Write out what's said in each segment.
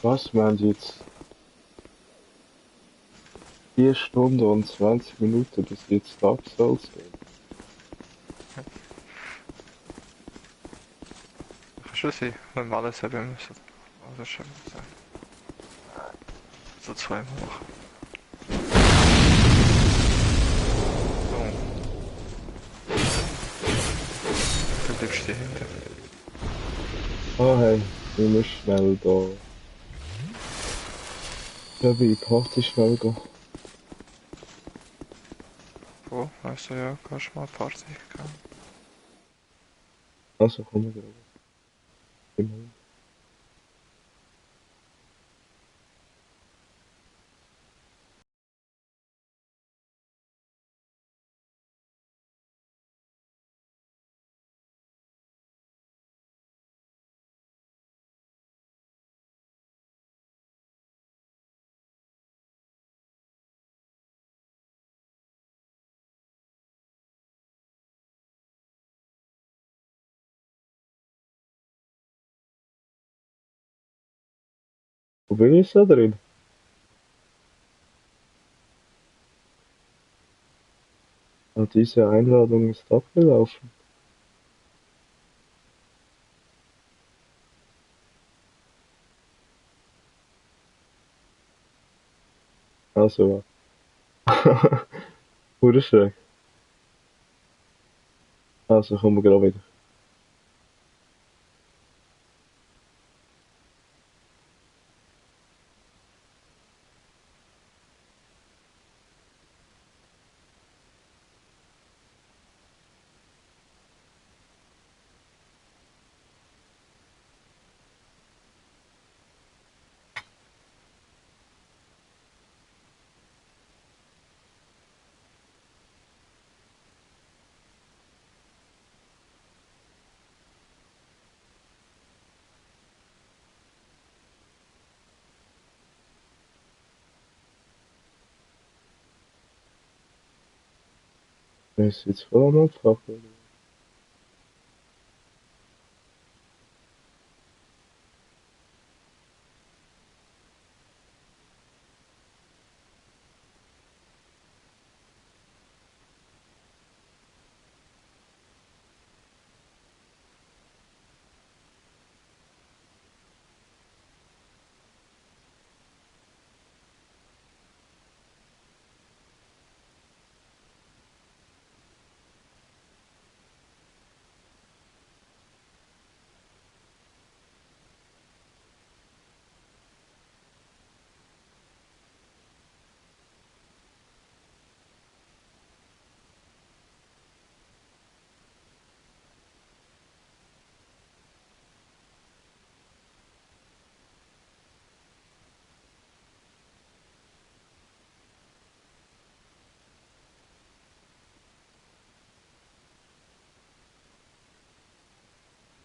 Was meinen die jetzt? 4 Stunden und 20 Minuten bis jetzt Dark Souls geht. Kann schon sein, wenn wir alles haben müssen. Also schon sein. So zweimal machen. So, du bleibst hier hinten. Ah, hey, wir müssen schnell da. Ja, wie Party schnell gehen. Wo? Also ja, kannst du mal Party gehen. Also, komm, wir gehen. Immerhin. Wo bin ich da drin? Ah, diese Einladung ist abgelaufen. Also, wurde schräg. Also, kommen wir gerade wieder. Wir sind jetzt voll am Abfucken.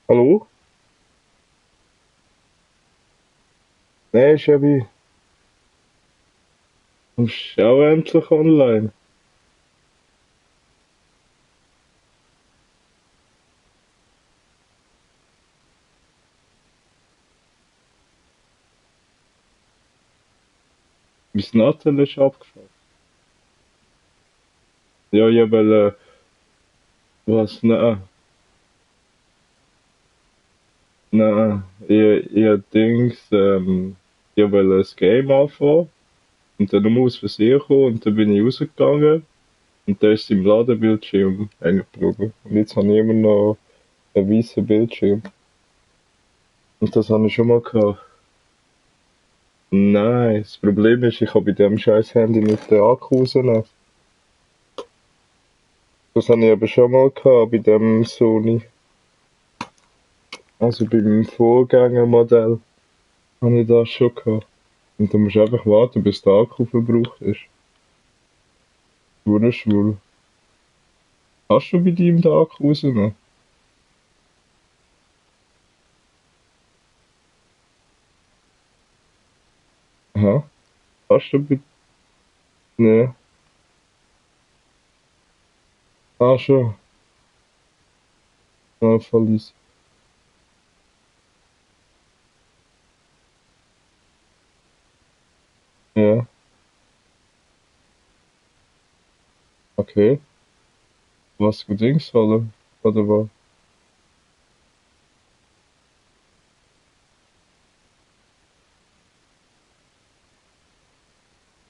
Hallo? Nee, Chevy. Kommst du auch endlich online? Mein Nattel ist abgefahren. Ja, ich will, was? Nein, nein. Dings, ich will ein Game anfangen. Und dann nur aus Versehen kommen und dann bin ich rausgegangen. Und da ist im Ladebildschirm hängen geblieben. Und jetzt habe ich immer noch einen weißen Bildschirm. Und das habe ich schon mal gehabt. Nein, das Problem ist, ich kann bei dem scheiß Handy nicht den Akku rausnehmen. Das habe ich aber schon mal gehabt bei dem Sony. Also beim Vorgängermodell habe ich das schon gehabt. Und du musst einfach warten, bis der Akku verbraucht ist. Schwul. Hast du bei deinem den Akku rausnehmen? Aha. Hast du bei... Ne. Ah, schon. Ah, voll easy. Okay. Was gut Dings, oder was?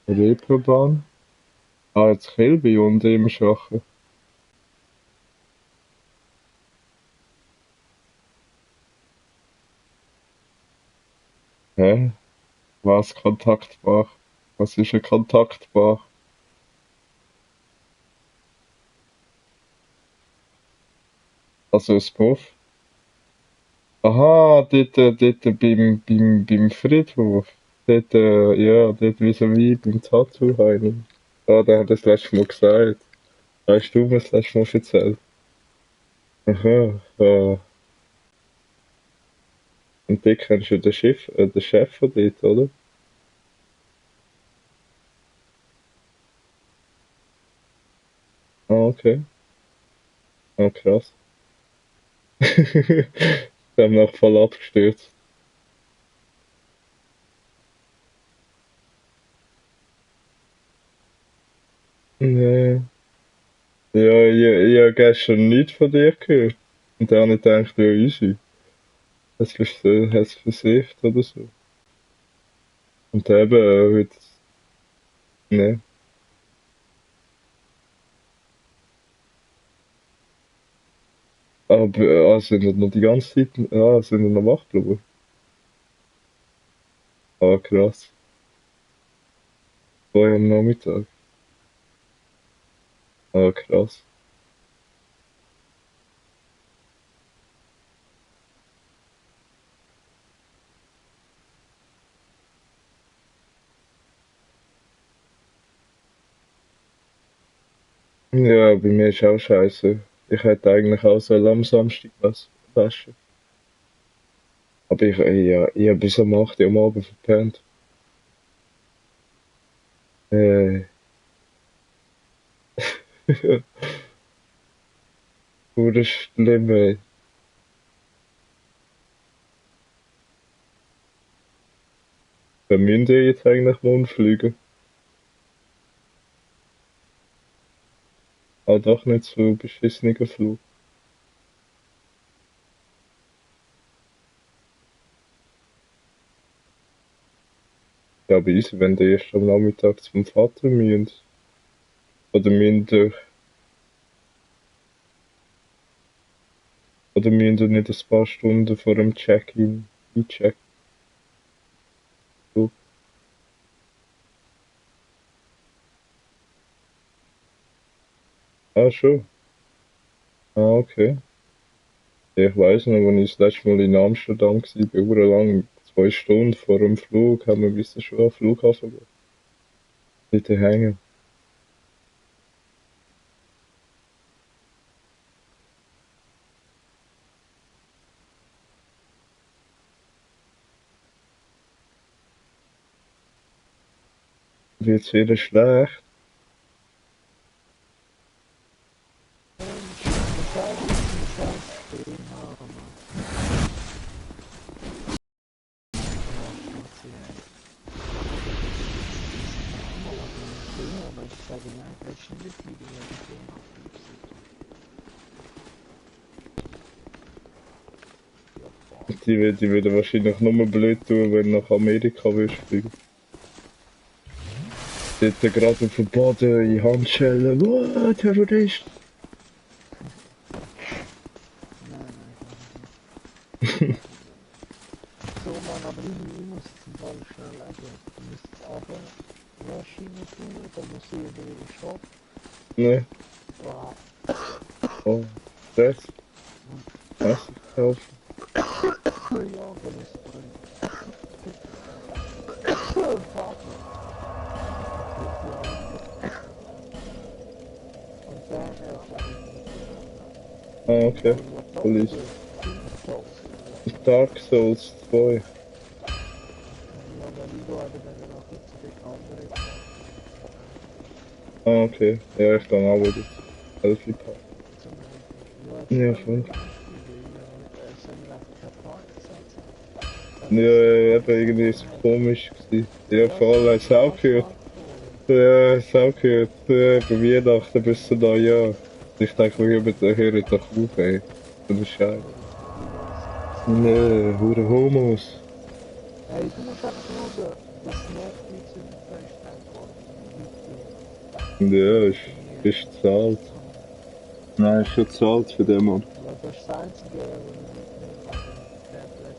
Reeperbahn? Ah, jetzt Kilby und im Schachen. Hä? Was Kontaktbar? Was ist ein Kontaktbar? Also ein Puff? Aha, dort beim Friedhof. Dort, ja, dort vis-à-vis beim Tattoo heilen. Ah, der hat das letzte Mal gesagt. Weißt du, was das letzte Mal erzählt? Aha, ah. Und dort kennst du den Chef von dort, oder? Ah, okay. Ah, krass. Wir haben noch voll abgestürzt. Nee. Ja, ich habe gestern nichts von dir gehört. Und dann habe ich gedacht, ja, easy. Hast du versicht oder so. Und eben, heute, ne. Aber, sind wir noch die ganze Zeit, sind wir noch wach geblieben? Ah, krass. Vorher am Nachmittag. Ah, krass. Ja, bei mir ist auch scheiße. Ich hätte eigentlich auch so am Samstag was waschen. Aber ich hab bis um 8 Uhr am Abend verpennt. Äh, Pure schlimm, ey. Wir müssen ja jetzt eigentlich morgen fliegen. Aber doch nicht so beschissener Flug. Ja, aber easy, wenn die erst am Nachmittag zum Vater müssen. Oder müssen durch, oder müssen die nicht ein paar Stunden vor dem Check-in einchecken. So. Ah, schon. Ah, okay. Ja, ich weiss noch, als ich das letzte Mal in Amsterdam war, lang 2 Stunden vor dem Flug, haben wir müssen schon am Flughafen gehen. Nicht hängen. Wird's wieder schlecht? Die würden wahrscheinlich nur blöd tun, wenn du nach Amerika willst fliegen. Dort gerade auf dem Boden in Handschellen. Wow, Terrorist! So, Mann, aber ich muss jetzt den Ball schnell legen. Du musst jetzt aber Maschine tun, dann muss ich über den Shop. Ne, Wow. oh, das. Was ich kaufe. Ja, aber das ist drin. Vater. Und dann Ah, okay. Police. Dark Souls 2. ja, dann ich schaue dann noch kurz zu den anderen. Ah, okay. Ja, ich kann auch wieder. Elfie Park. Ja, voll. Ja, eben irgendwie ist es komisch gewesen. Ja, voll, hast du auch gehört. Ja, sau gehört. Bei Weihnachten bis zum Neujahr. Ich denke, wir hören doch auf, ey. So ein Scheiß. Nee, hure Homos. Hey, du musst einfach schauen, dass Netflix über FaceTime kommt. Ja, ist zahlt. Nein, ist schon zahlt für den Mann. Ja, das ist das Einzige, was ich mitnehme, Tablet.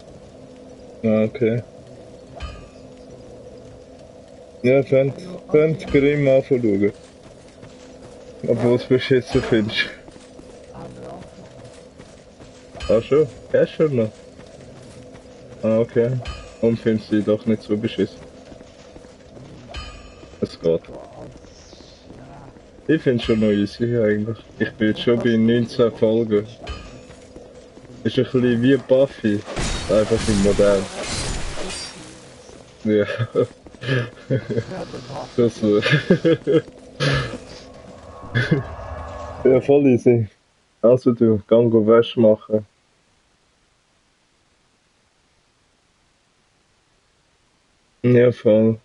Ah, okay. Ja, fängt Grimm anschauen. Obwohl es beschissen findest. Haben wir angefangen. Ah, schon? Gestern noch? Ah, okay. Und findest du sie doch nicht so beschissen? Es geht. Ja, Ich finde schon noch easy eigentlich. Ich bin jetzt schon bei 19 Folgen. Ist ein bisschen wie Buffy. Einfach im Modell. Ja. Das ja, voll easy. Also du, geh Wäsche machen. Ja, voll.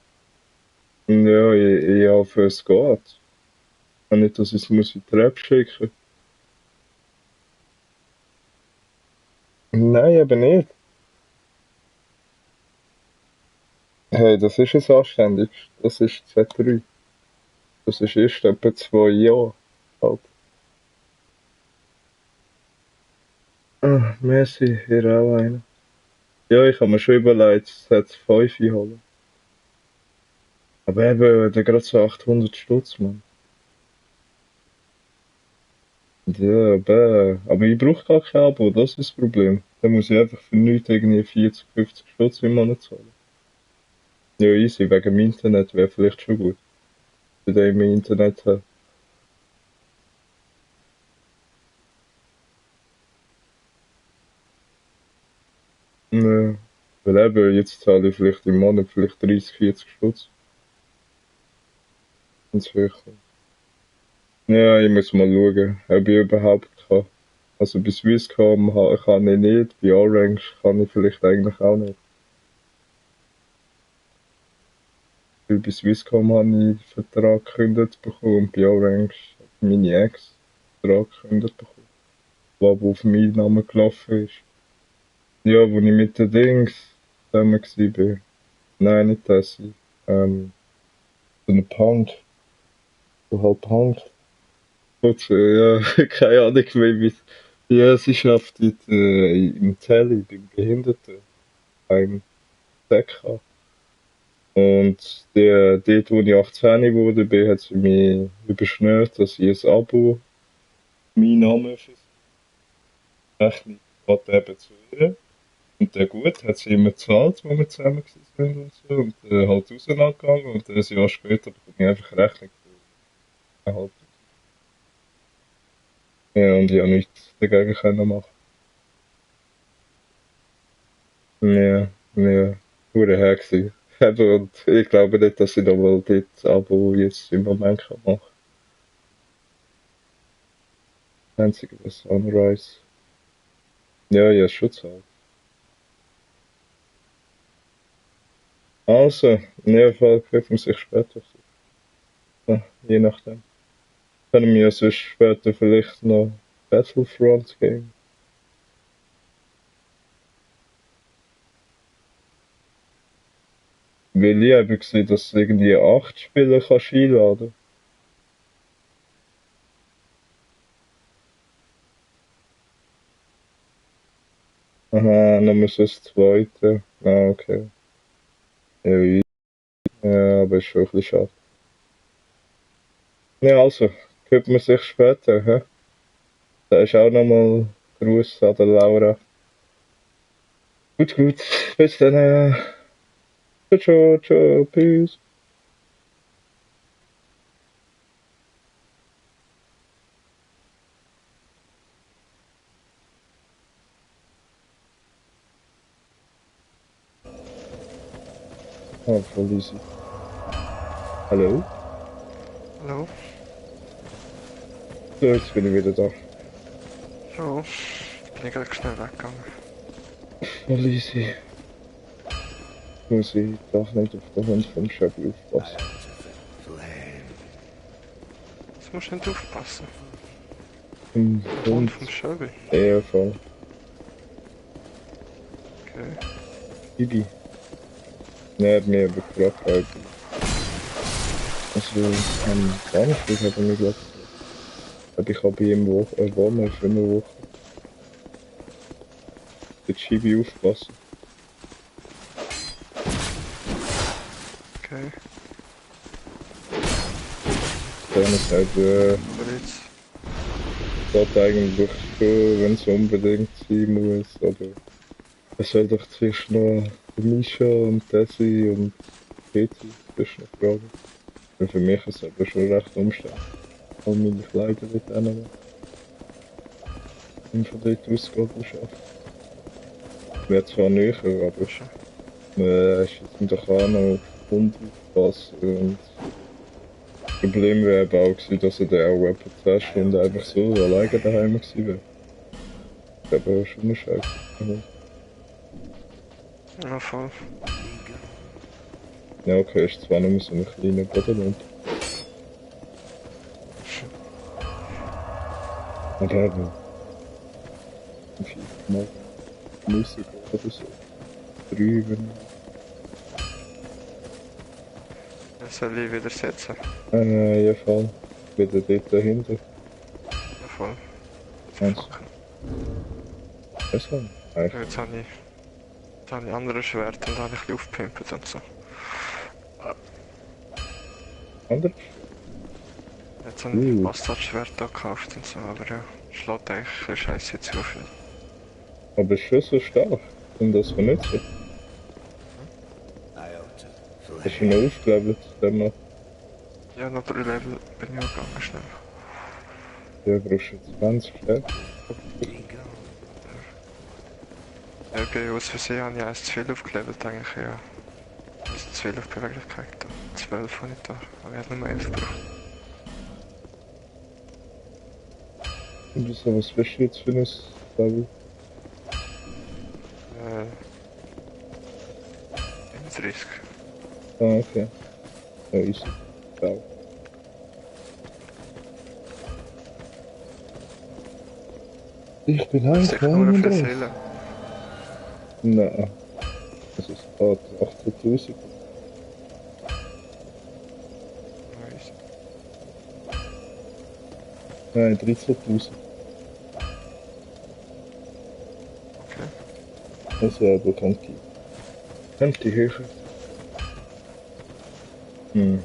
Ja, ich hoffe, es geht. Und nicht, dass ich es muss in die Treppe schicken. Nein, eben nicht. Hey, das ist es anständig. Das ist 2-3. Das ist erst etwa 2 Jahre alt. Ah, merci, hier auch einer. Ja, ich habe mir schon überlegt, es hat 5 holen. Aber eben, der gerade so 800 Stutz, Mann. Ja, aber ich brauche gar kein Abo, das ist das Problem. Dann muss ich einfach für nichts irgendwie 40, 50 Stutz im Monat zahlen. Ja, easy, wegen dem Internet wäre vielleicht schon gut. Bei dem ich Internet habe. Ja, weil eben, jetzt zahle ich vielleicht im Monat vielleicht 30, 40 Stutz. Wenn's hochkommt. Ja, ich muss mal schauen, ob ich überhaupt kann. Also bei Swisscom kann ich nicht, bei Orange kann ich vielleicht eigentlich auch nicht. Weil bei Swisscom habe ich den Vertrag gekündigt bekommen und bei Orange hat meine Ex den Vertrag gekündigt bekommen, der aber auf meinen Namen gelaufen ist. Ja, wo ich mit den Dings zusammen war. Nein, nicht das. So ein Punk. So halt Punk. Gut, ja, keine Ahnung mehr, wie. Ja, sie arbeitet im Tele, beim Behinderten, beim Säcker. Und dort, wo ich 18 wurde, hat sie mich überschnürt, dass ich ein Abo, meinen Namen für sie rechne, geht eben zu ihr. Und der gut, hat sie immer gezahlt, wo wir zusammen waren und so. Und halt auseinandergegangen und ein Jahr später bekomme ich einfach Rechnung für 1,5. Ja, und ich habe nichts dagegen können machen. Ja, ja, hure her gewesen. Eben, und ich glaube nicht, dass ich nochmal dort Abo jetzt im Moment kann machen. Das Einzige, was Sunrise. Ja, ja, schon zahlt. Also, in jedem Fall treffen wir sich später. Ja, je nachdem. Können wir sonst später vielleicht noch Battlefront gehen. Weil ich habe gesehen, dass du irgendwie 8 Spieler kannst einladen. Aha, dann muss das zweite. Ah, okay. Ja, ja, aber ist schon ein bisschen schade. Ja, also, hört man sich später, hä? Da ist auch nochmal Gruß an der Laura. Gut, gut. Bis dann. Ciao, ciao, ciao. Peace. Oh, voll easy. Hallo? Hallo? So, jetzt bin ich wieder da. So, bin ich gerade schnell weggegangen. Voll easy. Muss ich doch nicht auf den Hund vom Schöpfer aufpassen. Jetzt musst du nicht aufpassen. Im Und Hund. vom Shelby. Ja, voll. Okay. Bibi. Nein, mir gefragt halt. Also, am Samstag hat er mir gesagt. Aber ich habe bei ihm wohnen für eine Woche. Mit Schibi aufpassen. Okay. Dann sagt Aber jetzt. geht eigentlich schon, wenn es unbedingt sein muss. Aber es soll doch zuerst noch Mischa und Desi und Katie zwischen fragen. Und für mich ist es aber schon recht umständlich. All meine Kleider mit denen und von dort aus geht arbeiten. Wäre zwar näher, aber Schon. ist jetzt in der Kahn auf Hund aufpassen. Und das Problem wäre aber auch gewesen, dass er dann auch etwa 10 Stunden einfach so alleine daheim gewesen wäre. Das wäre aber schon eine Scheiße. Ja, voll. Ja, okay, ist zwar nur so ein kleiner Bodenhund. Aber eben, mal Musik oder so. 3, wenn Das soll ich wieder setzen. ja, voll. Wieder dort dahinter. Ja, voll. Meinst du? Das war eigentlich Jetzt habe ich andere Schwerter und habe ich ein bisschen aufgepimpt und so. anders. Jetzt habe ich Bastardschwert da gekauft und so, aber ja, schlägt eigentlich ein Scheiße zu viel. Aber ist schon so stark. Und das benutzen. Hast du noch aufgelevelt danach? Ja, noch 3 Level bin ich auch gegangen schnell. Ja, brauchst du 20 Stärke. Ja, okay, aus Versehen habe ich eins zu viel aufgelevelt eigentlich, ja. Also zu viel auf Beweglichkeit da. 12 habe ich da, aber ich habe nur 11 gebraucht. Und wieso, was bist du jetzt für ein Level? Äh... 31. Ah, okay. Ja, easy. Wow. Ich bin Das ist echt nur eine drauf. Seele. Nein. Das ist gerade 18.000. Nice. Nein, 13.000. Okay. Also, aber könnte höher. Hm.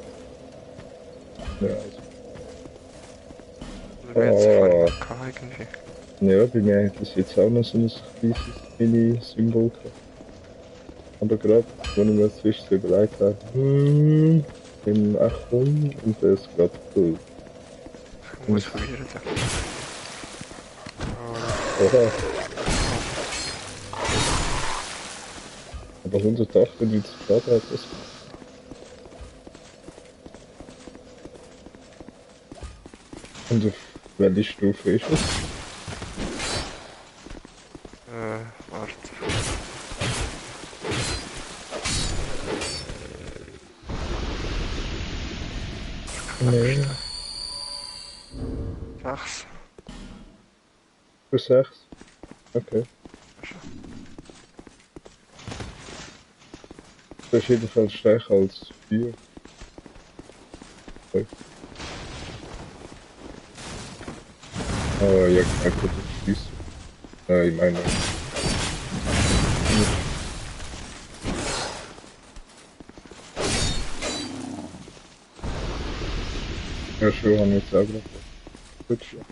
Ja, also. Also wir jetzt vorhin noch gehabt irgendwie. Ja, bei mir hat das jetzt auch noch so ein kleines Mini-Symbol gehabt. Aber gerade, als ich mir zwischendurch überlegt habe, im Achtung, und das ist gerade cool. Ich muss probieren da. Oha. Aber 198 Schaden hat das. Und auf welche Stufe ist es? Warte. Nee. 6. Für 6? Okay. Das ist jedenfalls stärker als 4. Okay. Ja, ich gut, das ist ich meine. Ja, schon, habe ich jetzt auch gerade. Gut schon.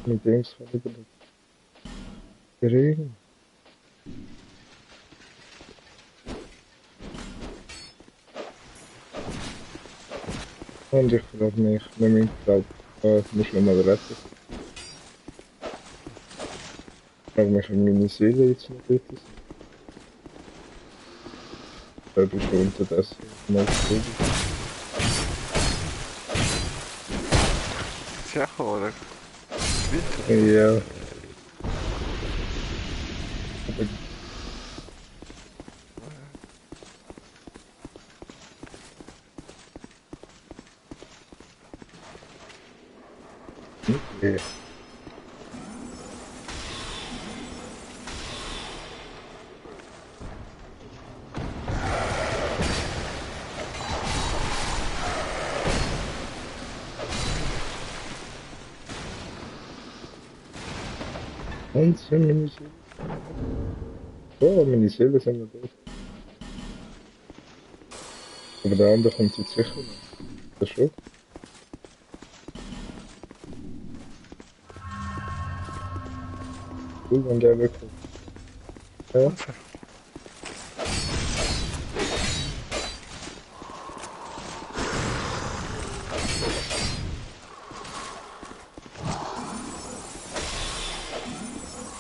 Mit dem kann ich überlegen. Regen. Und ich frage mich, ich glaube, ich muss noch mal retten. Ich frage mich, ob meine Seele jetzt noch dort ist. Ich glaube, schon unterdessen mal gesehen. Ist ja auch, oder? Weiter. Ja. Aber Ja. Und sind meine Seelen? Oh, meine Seelen sind noch dort. Aber der andere kommt jetzt sicher noch. Das schon? Cool, wenn der wegkommt. Ja. Also,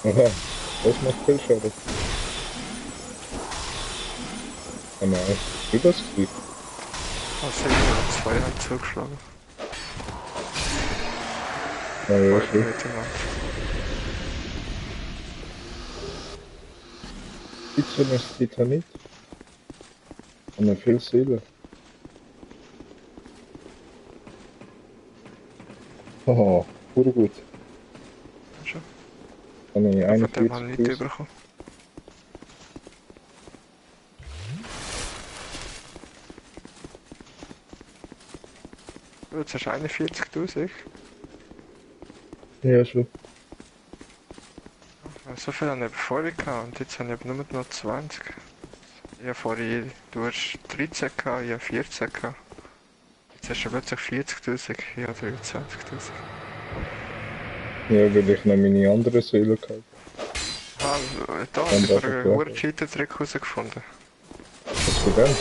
Aha, das macht viel Schaden. Oh nein, du das Gefühl? also ich habe 2 haben zugeschlagen. Ja, ja, Beide schon. miteinander. Jetzt wenn es Titanit. Und dann viel Seelen. Haha, pure gut. Schon. Dann habe ich Aber von dem 41 habe ich nicht plus. bekommen. Jetzt hast du 41.000. Ja, schon. So viel habe ich vorher gehabt und jetzt habe ich aber nur noch 20. Ich habe vorher, du hast 13 gehabt, ich habe 14 gehabt. Jetzt hast du plötzlich 40.000, ich habe 23.000. Ja, weil ich noch meine anderen Seelen gehabt Ah, da habe habe. ich Und aber einfach einen hohen weg. Cheater-Trick herausgefunden. Was für den? Ja,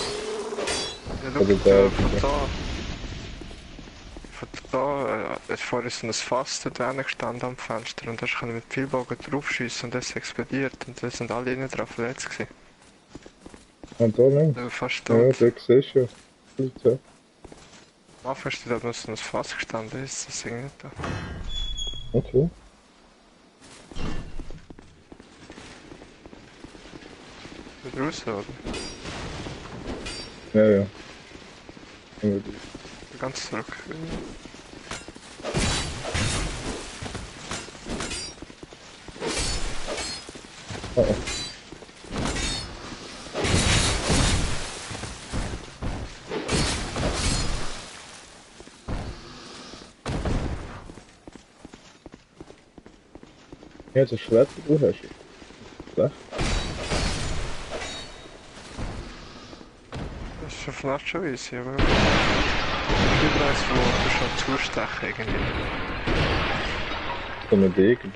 schau, Oder der, von der. da. Von da ist vorher so ein Fass da dran gestanden am Fenster und da konnte ich mit Pfeilbogen draufschiessen und das explodiert und da sind alle innen drauf verletzt gewesen. Und da nicht. Ich war fast Ja, tot. der siehst du ja. Gut, ja. Am Anfang steht da noch so ein Fass gestanden, ist das irgendwie nicht da. Okay. Wieder raus, oder? Ja, ja. Ja, gut. Ganz zurück. Ah, ah. Ja, das Schwert, das du hast, ist schlecht. Das ist vielleicht schon easy, aber... Überall ist wo du schon zustechen irgendwie. So ein Degen.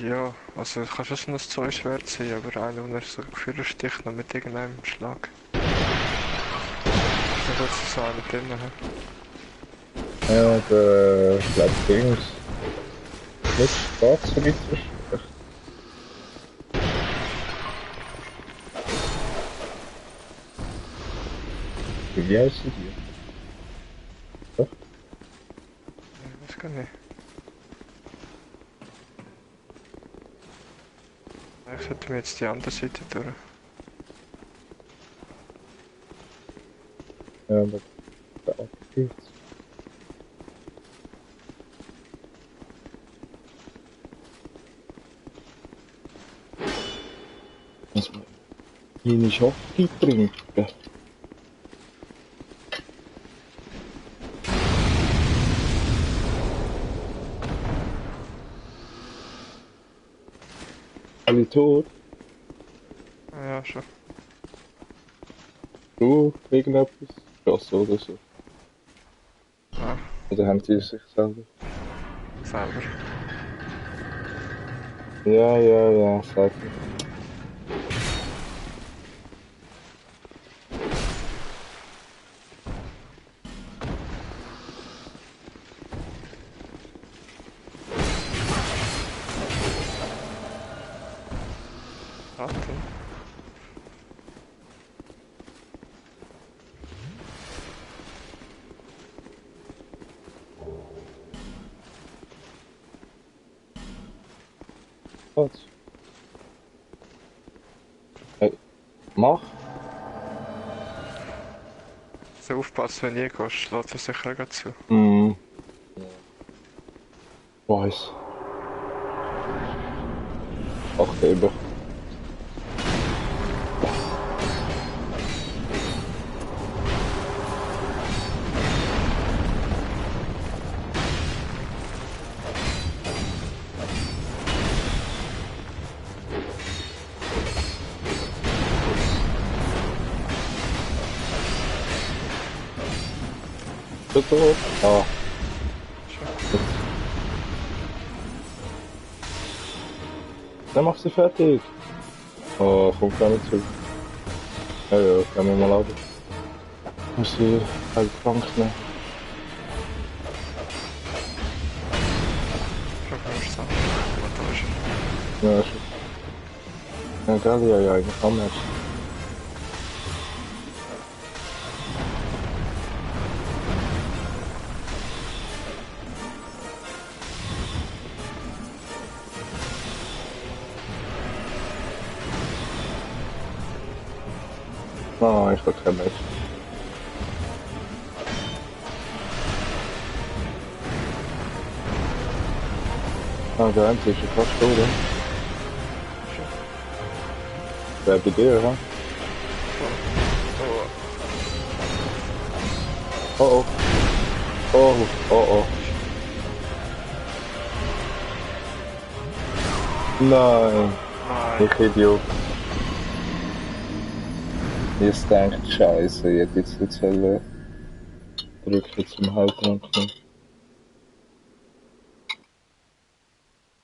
Ja, also es kann schon so ein Zweischwert sein, aber einer, der so Gefühl sticht noch mit irgendeinem Schlag. Ich will jetzt so einen drin haben. Ja, der, ich glaube, Dings. Nicht Staatsritter. Wie heißen die? Doch? Ich weiß gar nicht. Ich sollte mir jetzt die andere Seite durch. Ja, aber der abgeht. Muss man meine Schocke trinken. Alle tot? Ja, schon. Du, irgendetwas? Geschossen oder so? Ja, Oder haben die sich selber? selber. Ja, ja, ja, sag mir. Ratten. Was? Hey, mach! So aufpassen, wenn du gehst, lässt er sicher gleich zu. Mhm. Nice. 8 über. Bitte hoch. Ah. Dann mach sie fertig. Oh, kommt gar nicht zurück. Ja, ja, können wir mal laden. Muss ich halt krank nehmen. Schon kannst du sagen. Aber da ist er. Ja, schon. Ja, geil, ja, ja, ich kann nicht. Ah, ich hab kein Match. Ah, der Einzige ist ja fast tot, oder? Wer bei dir, oder? Oh, Oh, oh. Oh, oh, oh. Nein, nein. ich Idiot. Jetzt denkt Scheiße, ich hätte jetzt nicht sollen drücken zum Halten und Knopf.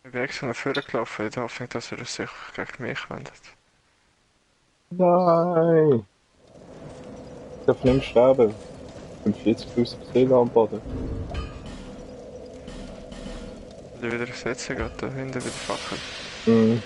Ich bin extra nach vorne gelaufen, in der Hoffnung, dass er sich gegen mich wendet. Nein! Ich darf nicht mehr sterben. Ich bin 40.000 Seelen am Boden. Und ich wieder setzen, geht da hinten wieder Fackel. Mhm.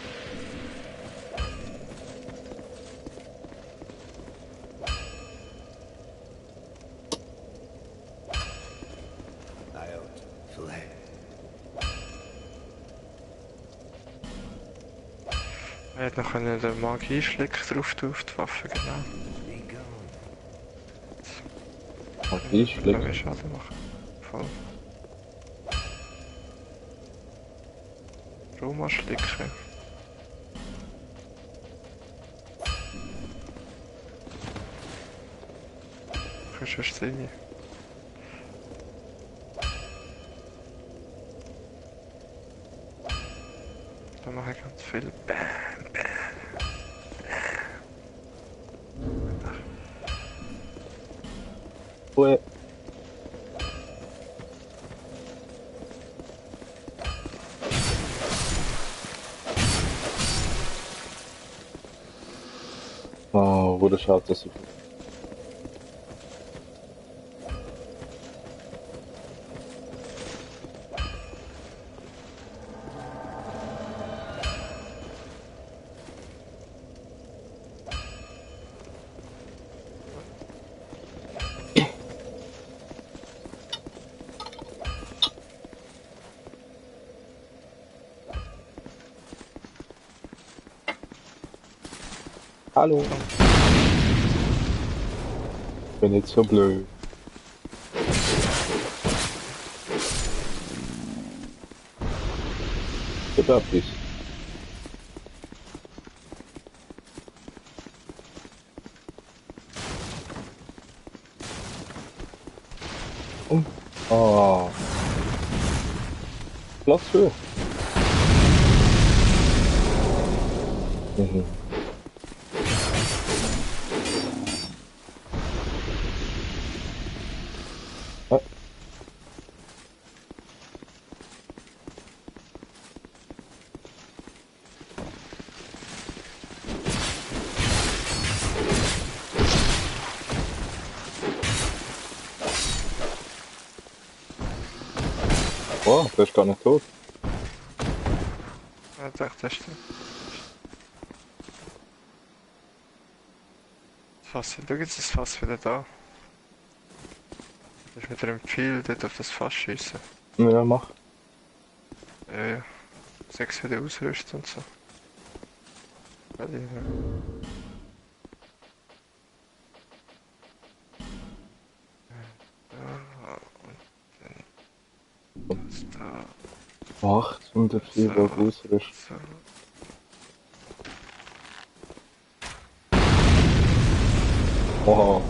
Er hat noch den Magieschlick drauf tun auf die Waffe, genau. Magieschlick. Kann mir Schaden machen. Voll. Roma schlicken. Kannst du erst sehen. Da mache ich ganz viel Bam, Bam. Ui. Oh, wurde schade, dass ich... Hallo. Ich bin nicht so blöd. Gib etwas. Oh. Platz für. Mhm. Ah. Oh, der ist gar nicht tot. Ja, ich dachte, das stimmt. Das Fass, schau jetzt das Fass wieder da. Das ist mit einem Pfeil dort auf das Fass schießen. Ja, mach. Ja, ja. 6 wieder ausrüsten und so. Ja, ja, und dann das da. 804 So. ausrüsten. So. Oha.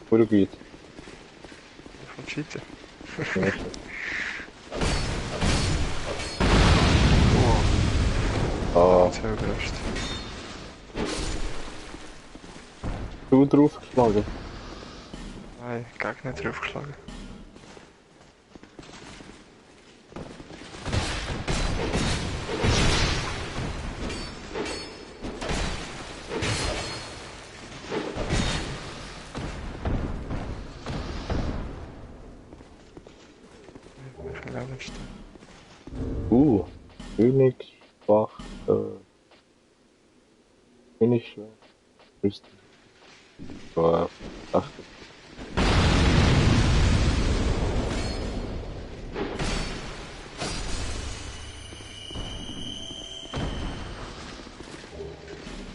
Voll gut. Vom Cheaten. Ja. Oh, Ah, jetzt habe ich überrascht. du draufgeschlagen? Nein, Gegner draufgeschlagen. Wie viel Leben ist Königsbach, Königsschwert, Rüstung. Ach,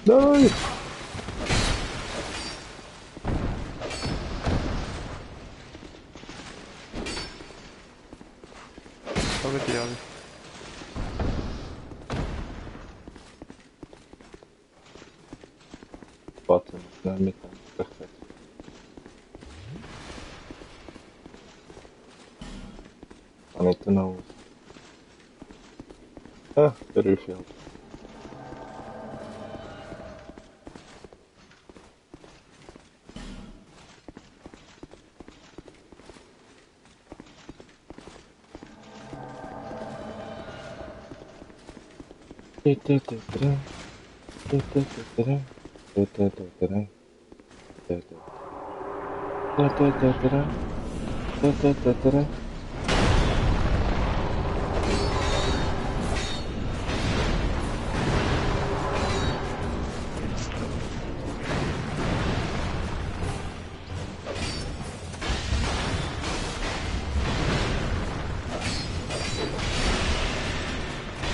nein! Aber die alle. Warte, schnell mit dem Möglichkeit. Kann nicht dann aus. Ah, der Rüffi halt.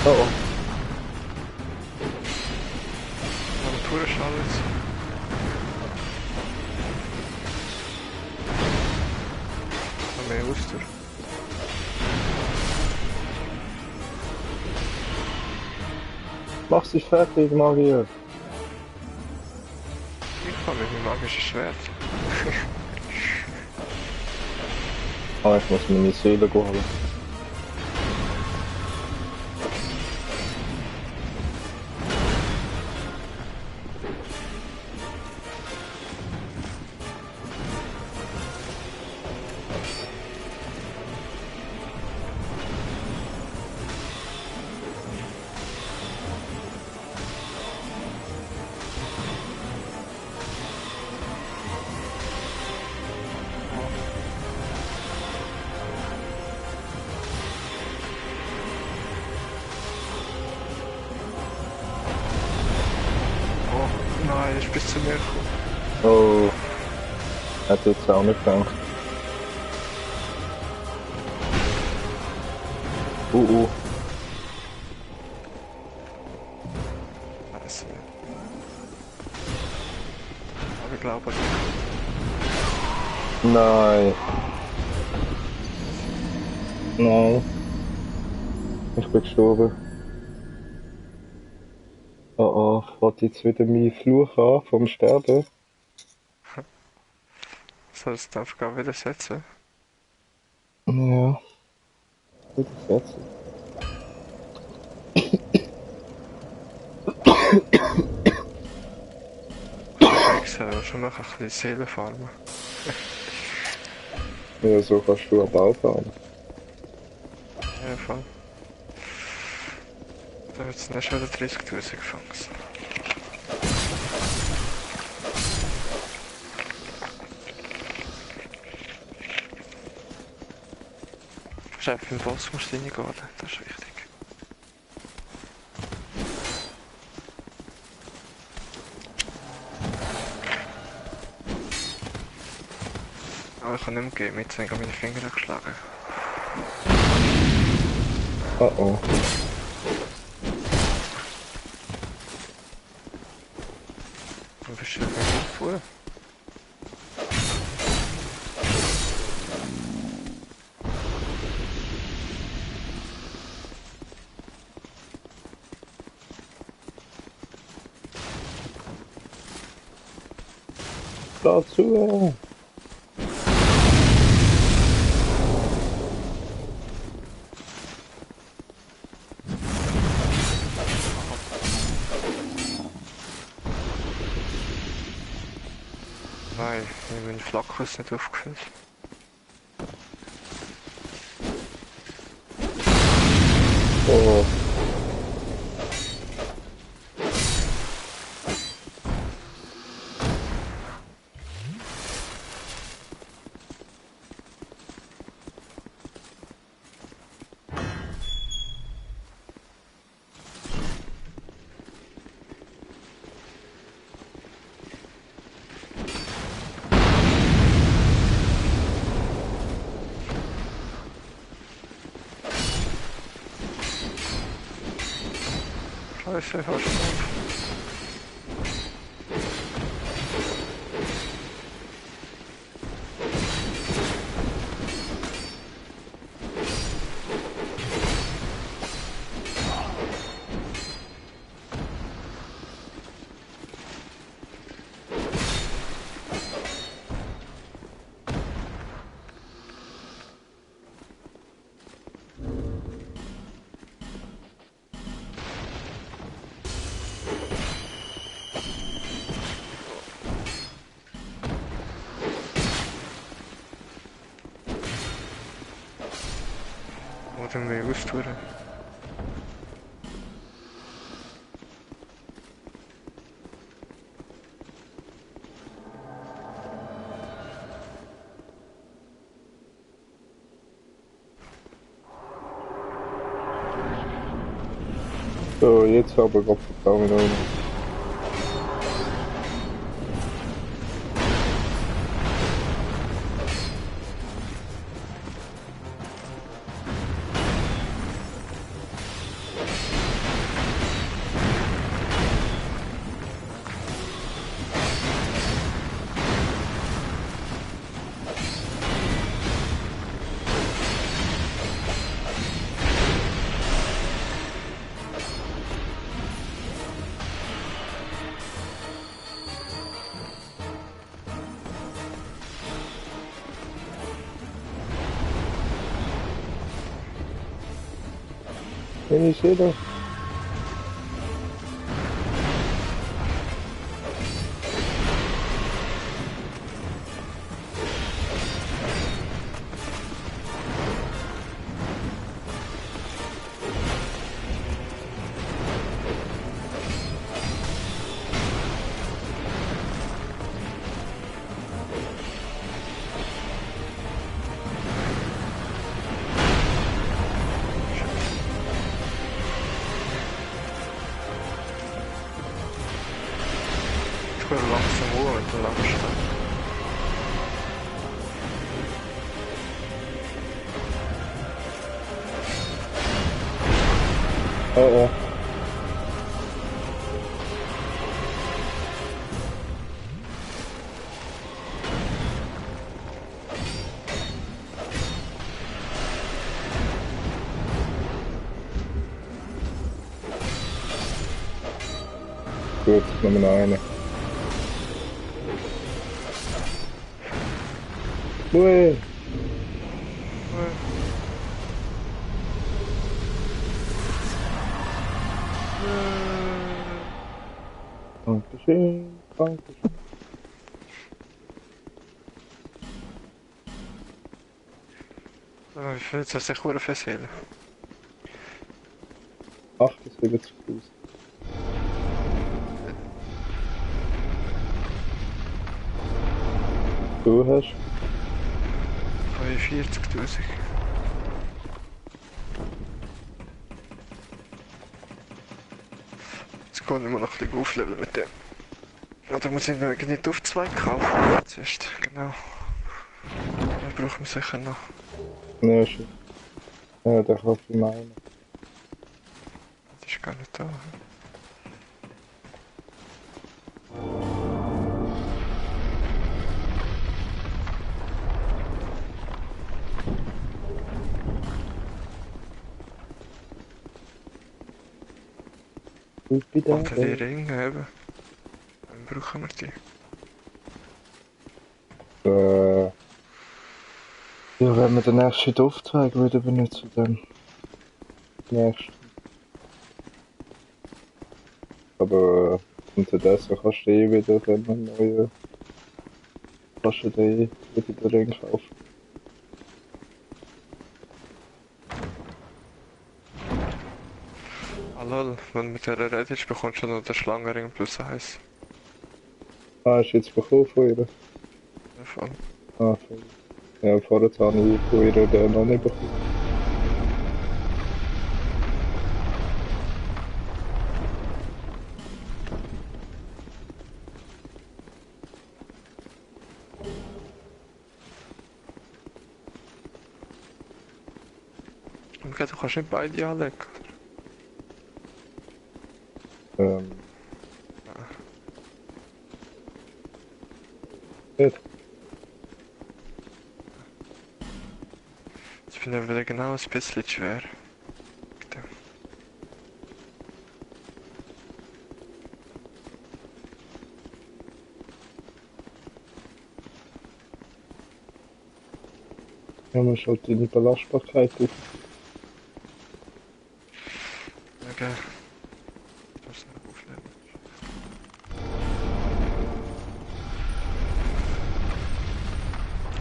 Oh, oh. Aber pure Schallets. Noch mehr Auster. Mach dich fertig, Magier. Ich habe mit meinem magischen Schwert. Ah, ich muss meine Seele holen. Oh, nein, er ist bis zu mir gekommen. Oh, hätte jetzt auch nicht gedacht. Oh. Scheiße. Aber ich glaube, Nein. Nein. Ich bin gestorben. Oh, fährt jetzt wieder mein Fluch an vom Sterben? soll es die Aufgabe wieder setzen? Ja, gut jetzt. Ich soll schon noch ein bisschen Seele farmen. Ja, so kannst du aber auch fahren. Ja, voll. Da wird es nicht schon wieder 30.000 gefangen. Chef, im Boss musst du reingehen, das ist wichtig. Aber ich kann nicht mehr gehen, jetzt habe ich meine Finger geschlagen. Oh. Wo bist du denn gefahren? Dazu. Nein, ich habe meine Flagge ist nicht aufgefüllt. Oh. Scheiße, hast du noch? Oder mehr austun. So, jetzt aber Gott verdammt ohne. Bin ich jeder? Ich will langsam Uhr mit der Langstadt. Oh oh. Gut, Nummer eine. Ui. Dankeschön, Dankeschön. Wie viel jetzt hast du dich verdammt versehen? 78.000. Du hast 45.000. Jetzt kann ich mal noch ein bisschen aufleveln mit dem. Oder muss ich noch nicht auf 2 kaufen? Zuerst, genau. Den brauchen wir sicher noch. ja, schon. Ja, der kauft ich meine. Das ist gar nicht da. Ich bin da. Und die Ringe eben. Dann brauchen wir die. Ja, wenn wir den nächsten Auftrag wieder benutzen, dann nächsten. Aber unterdessen kannst du eh wieder einen neuen, kannst du dir wieder den Ring kaufen. Ah lol, wenn du mit der redest, bekommst du noch den Schlangenring +1. Ah, hast du jetzt bekommen von ihr? Davon. Ah, von ihr. Ja, vorher habe ich von ihr den noch nicht bekommen. Und du kannst nicht beide anlegen. Ähm, nicht. Ich bin ja wieder genau ein bisschen schwer. Ja, man schaut deine Belastbarkeit auf. Okay. Ich muss noch aufnehmen.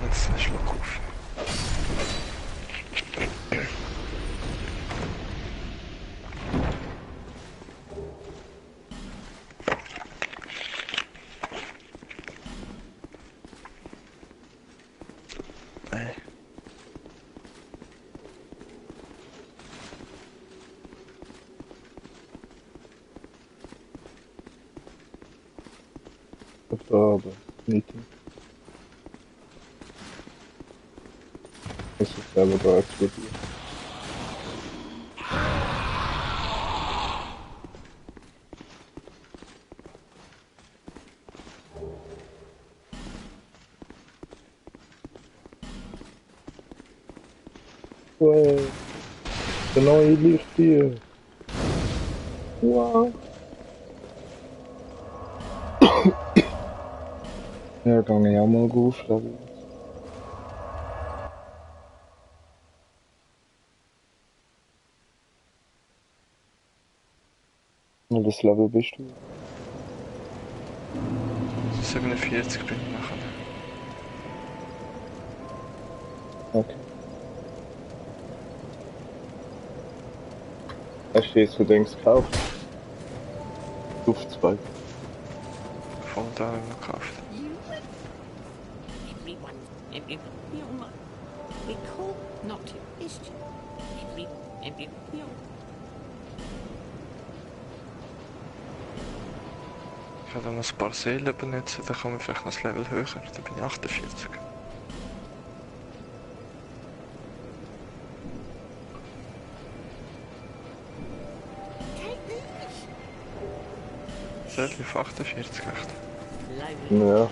Jetzt ein Schluck auf. Ey. Auf der Arbeit. Meeting. Das ist selber da explodiert. Wow, der neue Licht hier. Wow. Ja, kann ich auch mal aufschlagen. Welches Level bist du? 47 bin ich nachher. Okay. Hast du jetzt für Dings gekauft? Duftspike. Voll da noch gekauft. Everyone, we call not to question. Everyone. Ich kann dann noch ein paar Seelen benutzen, dann kommen wir vielleicht noch ein Level höher. Dann bin ich 48. Seele auf 48 echt. Ja.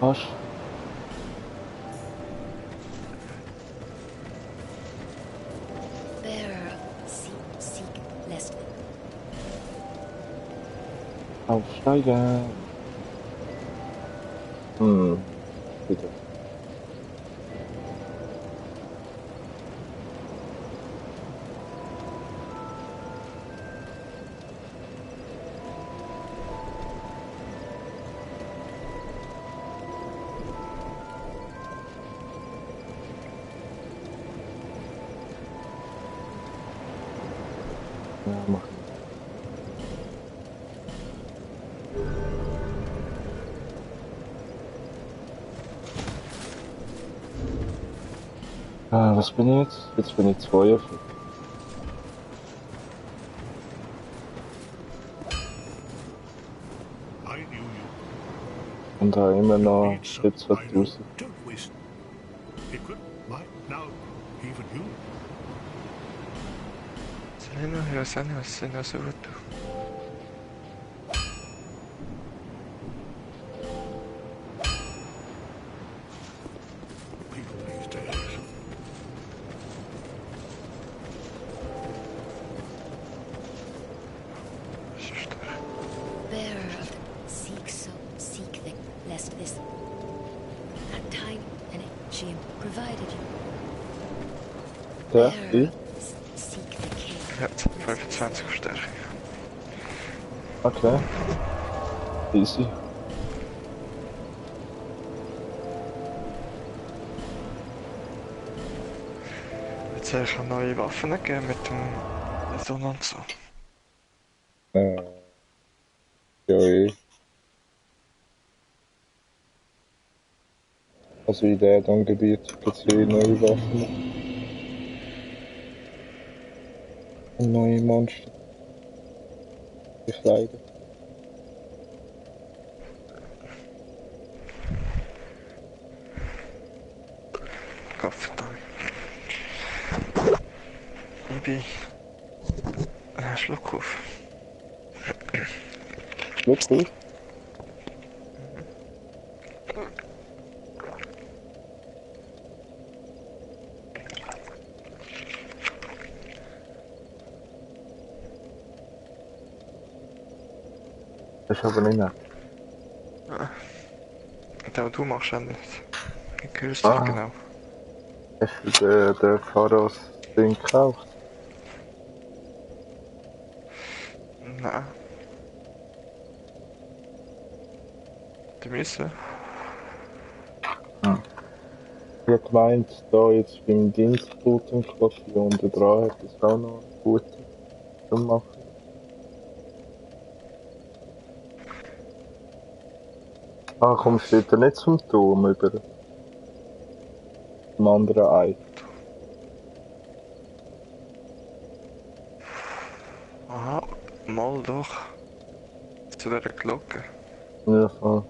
Was? Bearer, seek Leslie. Aufsteigen. Bitte. Ja, mach. Ah, was bin ich jetzt? Jetzt bin ich 42. I knew you. Und da immer noch Need some. I know. 17.000. Don't waste. It could, might, now, even you. Selena, ja, Selena, so gut. People these days. Das ist stark. Bearer, Stärke? Seek the king. Ja, 25 Verstärkung. Okay. Easy. Jetzt habe ich auch neue Waffen gegeben mit dem Beton und so. Ja, eh. Also in diesem Gebiet gibt es ja eh neue Waffen und neue Monster. Gekleidet. Kaffee. Ich bin... Schluck auf. Schluck auf. Das ist aber nicht nett. Ja, du machst auch nicht. Ich höre es nicht genau. Hast du den Pharos Ding gekauft? Nein. Die müssen. Ich habe gemeint, da jetzt beim Dienstboot im Quartier unten dran hat es auch noch gute zum Machen. Ah, kommst du dort nicht zum Turm über? Zum anderen Ei. Aha, mal doch. Zu dieser Glocke. Ja, voll.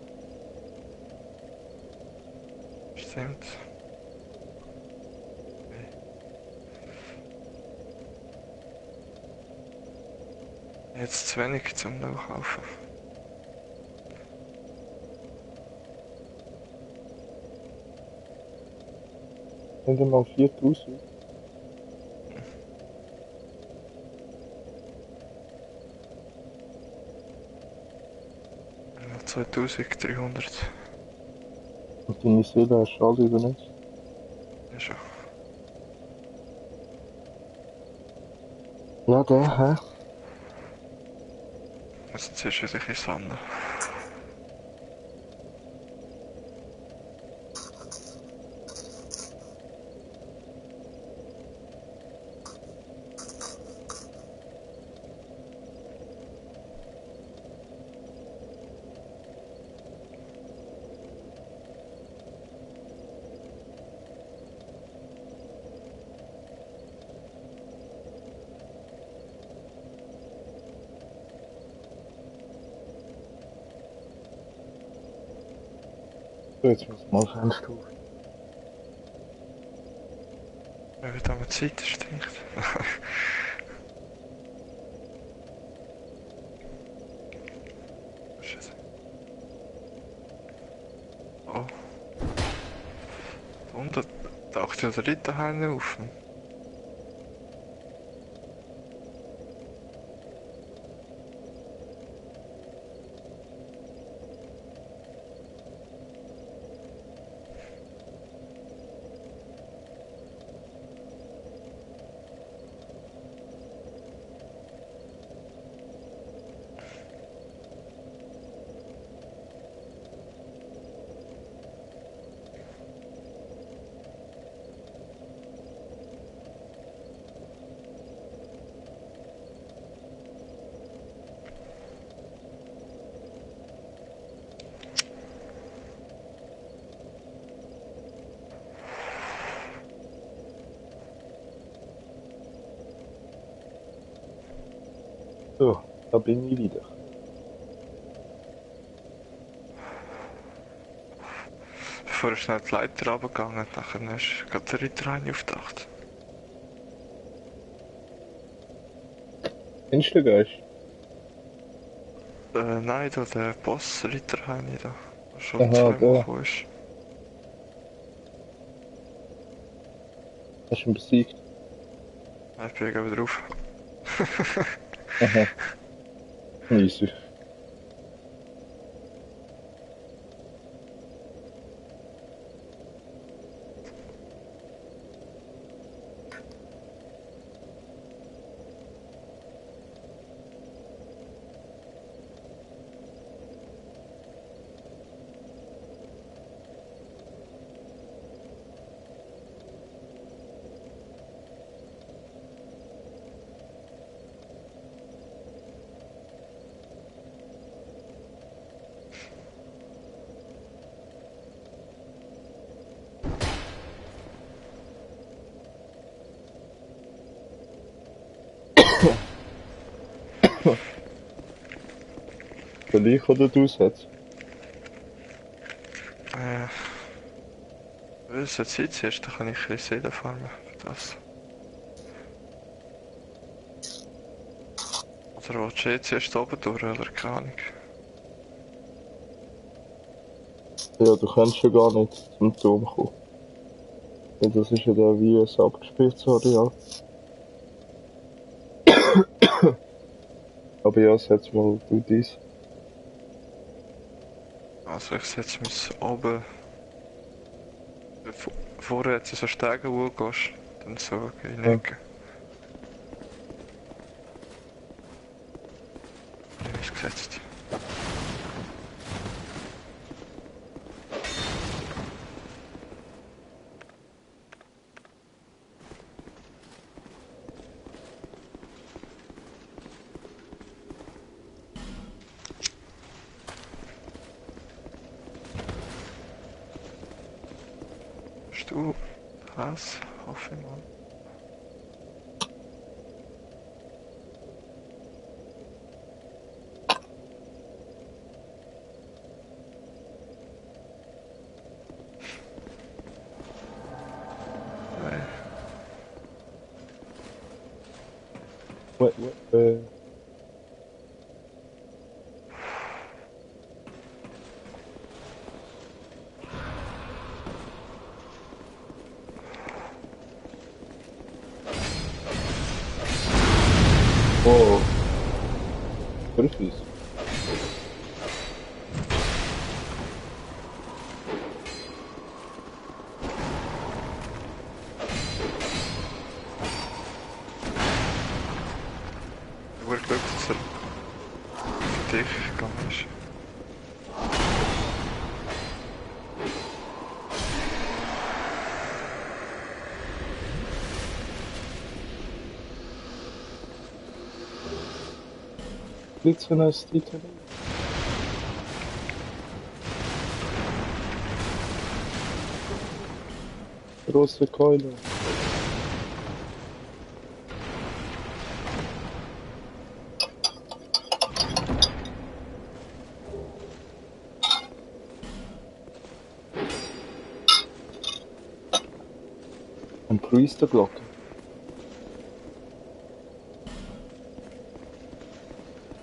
Stimmt. Jetzt zu wenig zum Nachkaufen. Nicht einmal 4000. Ja, 2300. Und deine Seele hast du alle übernetzt. Ja schon. Ja, der, hä? Also zuerst wieder ein bisschen sammeln. So, jetzt muss mal Fenster auf. Wenn wieder mal Zeit stinkt. Shit. Oh. Da unten taucht ja der Ritterhain auf. So, da bin ich wieder. Bevor ich schnell die Leiter runtergegangen, nachher ist gerade der Ritterhain aufgetaucht. Kennst du den Geist? Nein, da der Boss Ritterhain da. Der schon Aha, zweimal der. gekommen ist. Hast du ihn besiegt? Ich bin wieder drauf. Aha. Easy. Soll ich oder du es jetzt? Weil es jetzt Zeit ist, dann kann ich ein bisschen Seelen farmen für das. Oder willst du jetzt erst oben durch, oder keine Ahnung. Ja, du kannst ja gar nicht zum Turm kommen. Ja, das ist ja der wie ein abgesperrtes Areal. Aber ja, setz mal du dies. Also ich setze mich oben, vorher jetzt so Stege hochgehst, dann so in die Ja. Ecke. Ich habe es gesetzt. Bist du das? Hoffe ich mal. Nein. Wait. Oh. Wirklich? Nur Glück, dass er für dich gegangen ist. Blitzendes Titel. Große Keule. Ein Priesterglocke.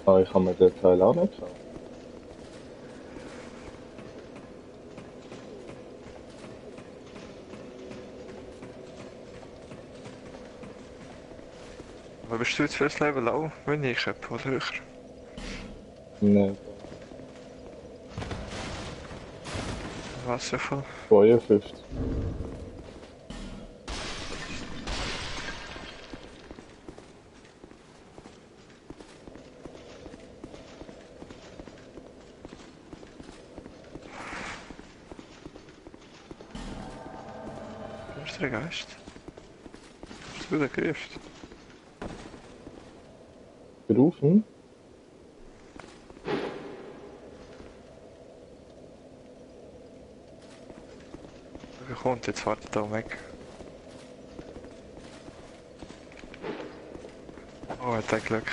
Ah, ich habe mir den Teil auch nicht gekauft. Aber bist du jetzt für das Level auch, wenn ich habe, oder höher? Ne, Wasserfall. 52. Du bist der Geist. Bist du der Griff? Gerufen? Wer kommt jetzt? Wartet da weg. Oh, hat er Glück.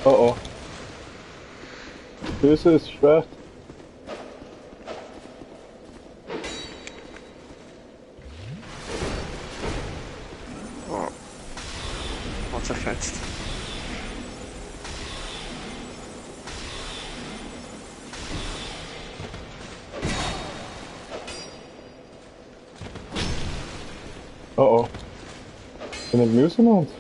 Oh oh. Böses Schwert. Oh, hat zerfetzt. Oh oh. Bin ich im Auseinander?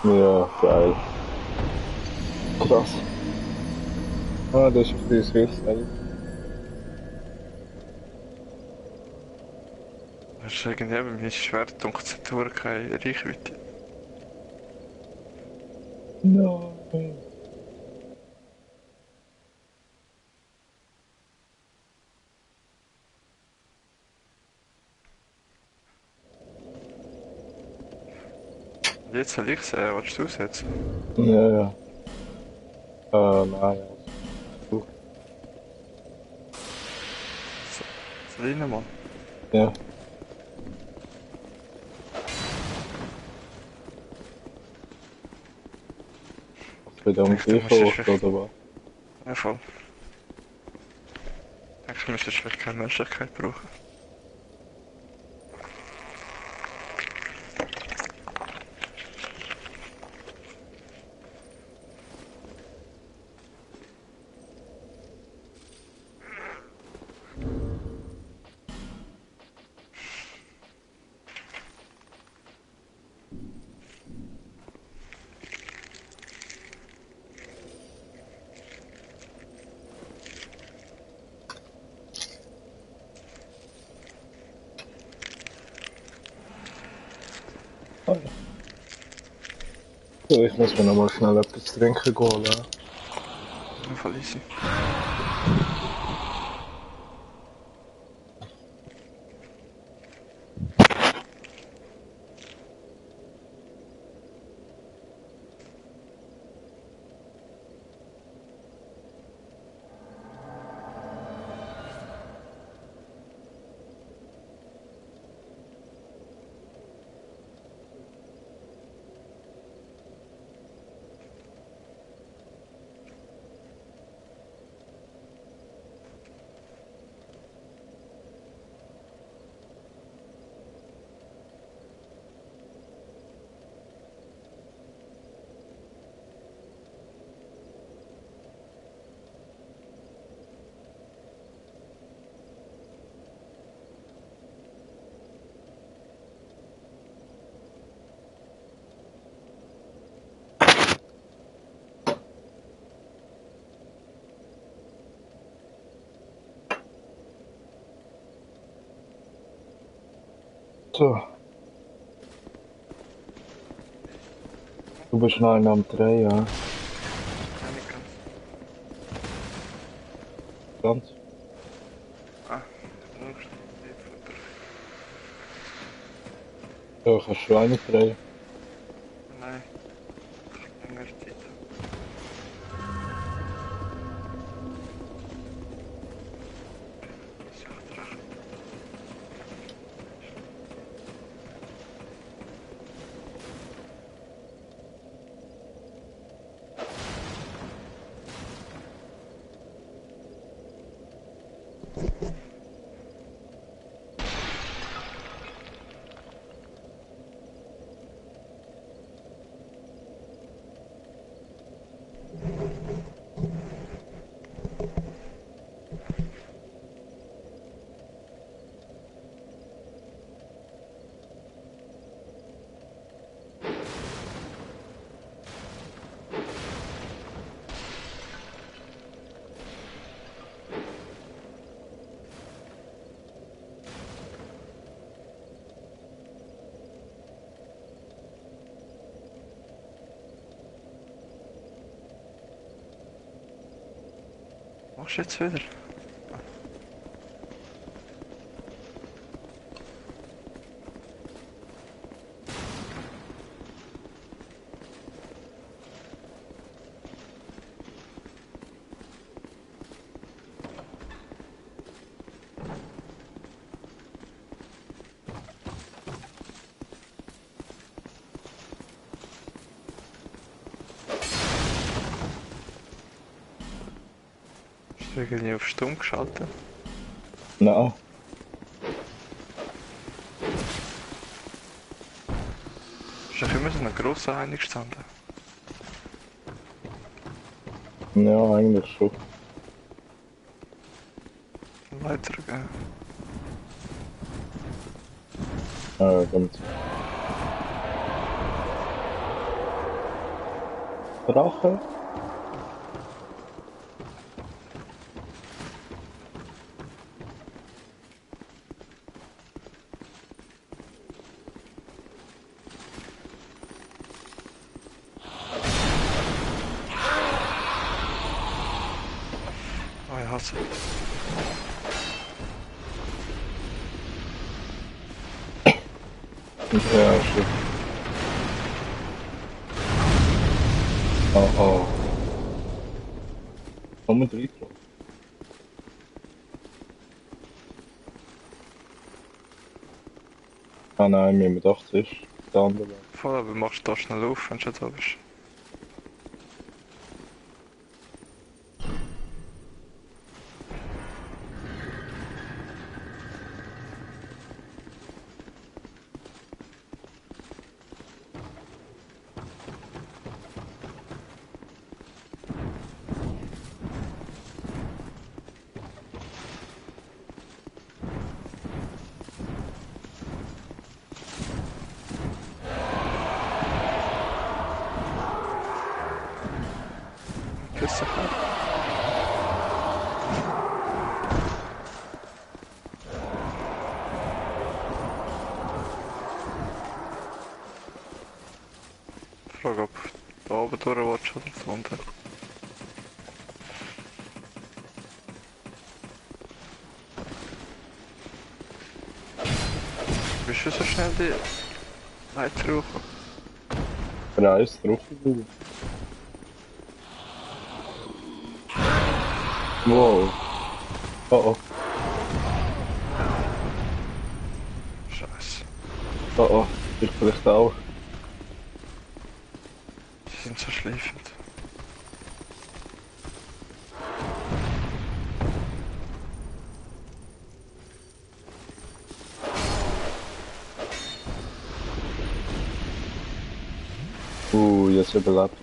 Ja, geil. Krass. Ah, das ist ein bisschen Hilfsmittel. Das ist irgendwie eben mein Schwert und Tastatur keine Reichweite. Nein. Jetzt soll ich sehen, willst du aussetzen? Ja, ja. Nein, ja. Du. Soll ich nochmal? Ja. Was wird am Denkst du, gleichen musst Ort, es oder was? Ja, voll. Eigentlich müsstest du vielleicht keine Menschlichkeit brauchen. Ah, ja. So, ich muss mir noch mal schnell etwas trinken gehen, ja. Ja, voll easy. So. Du bist noch einer am Dreh, ja. Ja, nicht ganz. Ganz. Ah, nur die Futter. Ja, kannst du eine drehen. Nein, länger Zeit. Das ist echt recht. Machst du jetzt wieder? Hast du irgendwie auf Stumm geschaltet? Nein. Ist doch immer so eine grosse Einig gestanden. Ja, eigentlich schon. Weitergehen. Kommt. Drache? Oh, ich hasse. Ja, schon. Oh, oh. Komm mit rein. Ah nein, wir haben gedacht, es ist der andere. Voll, aber machst du da schnell auf, wenn du schon da bist. Grüß dich. Frage, ob du da oben durch willst oder da unten. Bist du so schnell die Leiter hoch? Preis drauf. Wow. Oh oh. Scheiße. Oh oh. Ich vielleicht auch. Die sind so schleifend. Jetzt überlebt.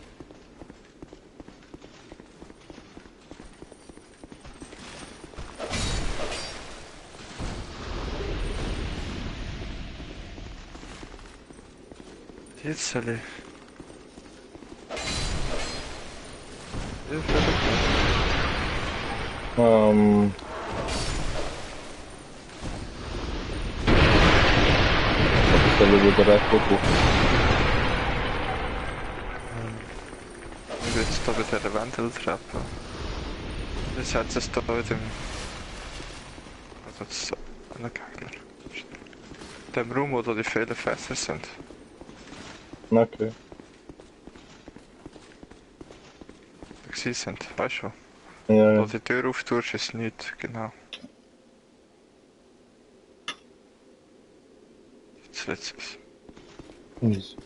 Jetzt soll ich. Hilfe. Ich soll wieder retten. Ich will jetzt da bei dieser Wendeltreppe. Jetzt hat es da in dem. Also das ist ein Gegner. In dem Raum, wo da die vielen Fässer sind. Okay. Da gewesen sind, weißt du? Ja, Wo ja. die Tür auftust, ist nichts, genau. Jetzt letztes. Easy.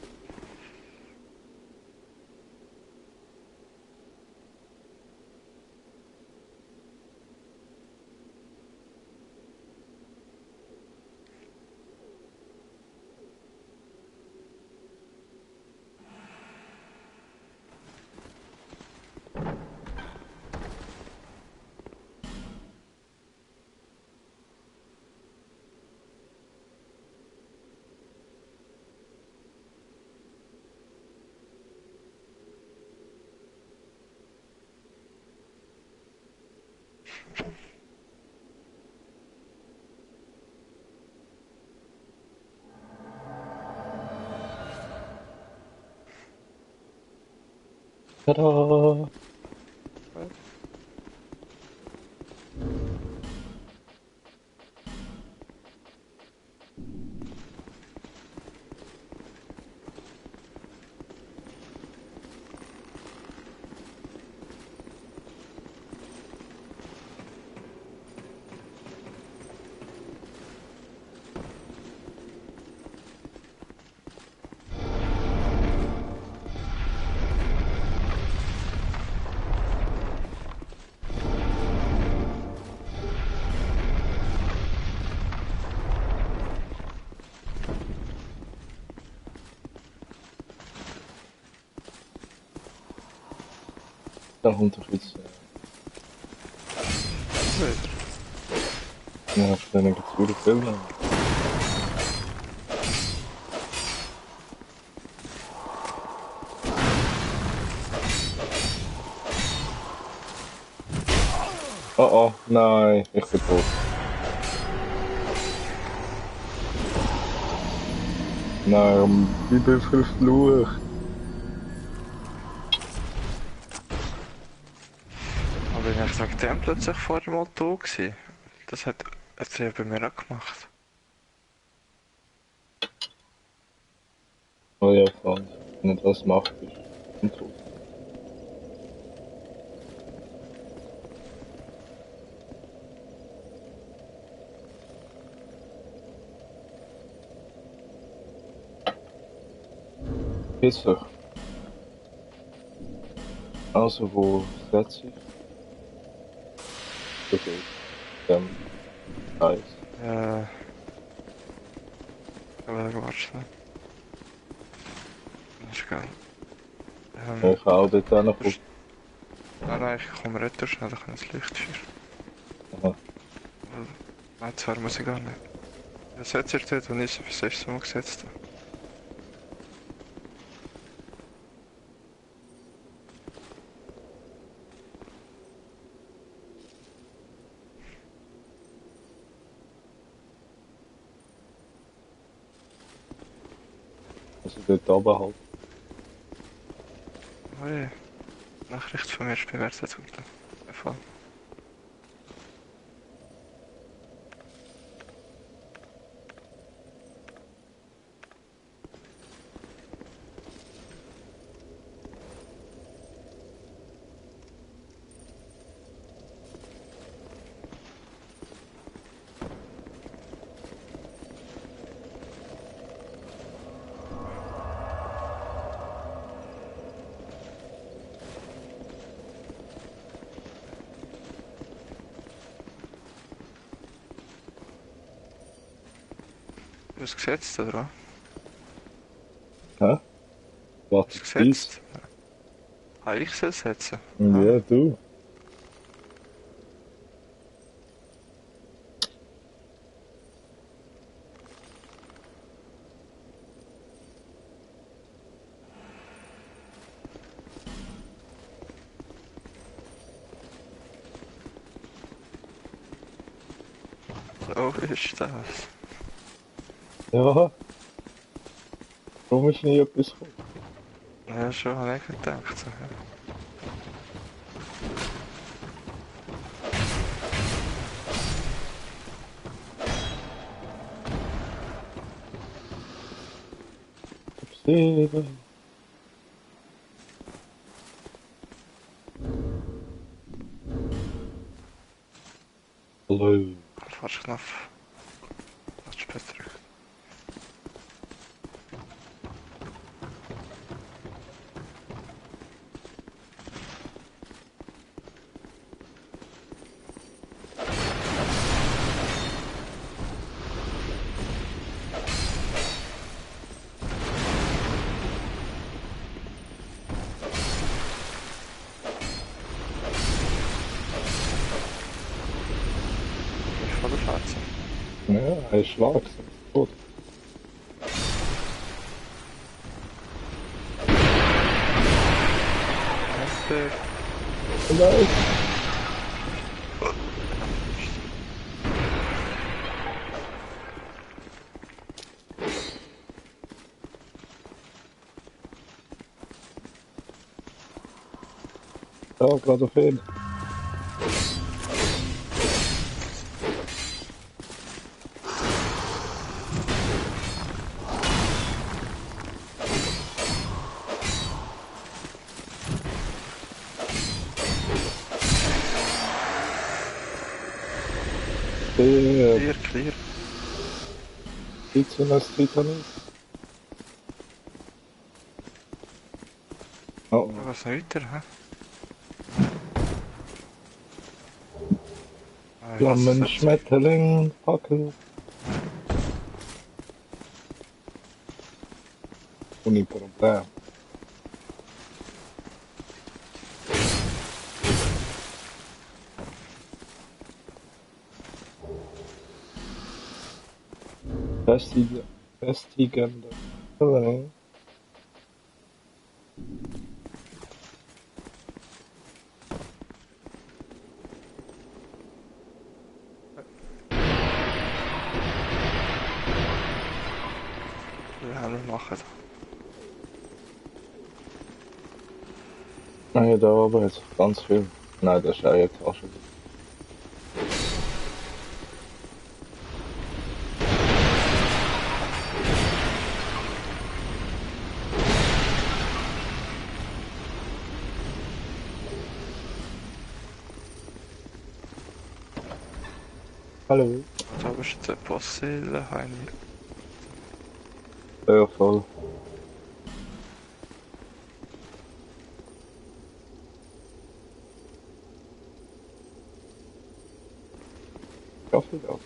Tada! Da kommt doch jetzt. Ja, dann gibt's gute Filme. Oh oh, nein, ich bin tot. Nein, ich bin verflucht. Aber ich sag dem plötzlich vorher mal da gewesen. Das hat er bei mir auch gemacht. Oh ja, Franz, wenn du das machst, bist du tot. Pisser. Also, wo setze ich? Okay. Eis. Warte schnell. Das ist geil. Ich kann auch dort hinkommen. Nein, ich komme retour schnell, ich kann das Licht führen. Aha. Nein, zwar muss ich gar nicht. Ja, setzt ihr dort, und ich es ist so gesetzt. Also dort oben halt. Oh je. Nachricht von mir ist bewertet worden. Der Fall. Du hast gesetzt, oder was? Hä? Was Du hast ist gesetzt? Ich soll setzen? Ja, du. So ist das. Ja. Warum ist nie etwas gekommen? Ja, schon, habe ich gedacht. So, ja. Upsi. Hallo. Falscher Knopf. Lass später drücken. Ich voll der Schwarze. Ja, er ist schwarz. Gut. Enter. Nein. Ja, gerade auf ihn. Clear, clear. Sitzen als Titanic. Oh, Was weiter, hä? Flammen, Schmetterling, Fackel. Ohne Problem. Festigende. Hello. Ja, wir machen das. Ah, ja, da oben ist ganz viel. Nein, das ist eine Etage. Hallo. Da bist du Bossseele, Heini. Ja, voll. Staffel ab.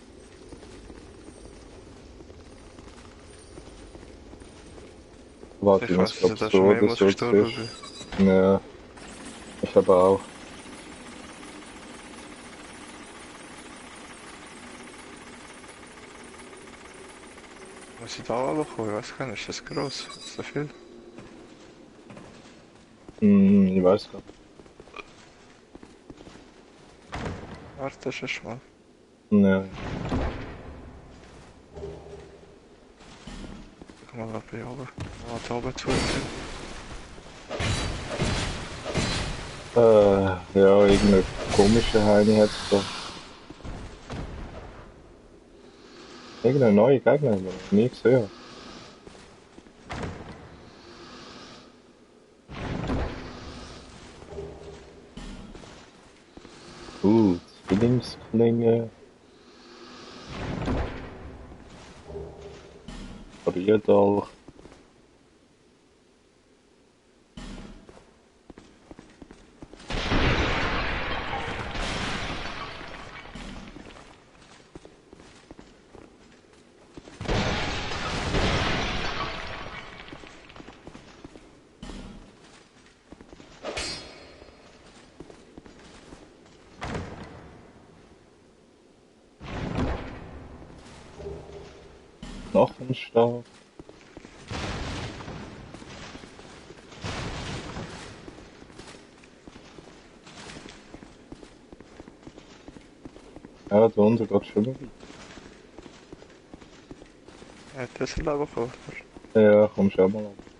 Warte, Ich ich muss weiß, dass glaub ich da so schon oder mehrmals so gestorben zuerst. bin. Ja, ich aber auch. Muss ich da runterkommen? Ich weiß gar nicht, ist das gross? Ist das viel? Ich weiß gar nicht. Warte, schon mal. Ja. Ich mal da bei oben. Mal da oben zu. Ja, irgendeine komische Heini hat's da. Irgendeine neue Gegner, die ich noch nie gesehen habe. Zwillingsklinge. Riedolch. Knochenstab. Ja, da unten geht schon noch Ja, das ist ein Leben. Ja, komm schon mal an.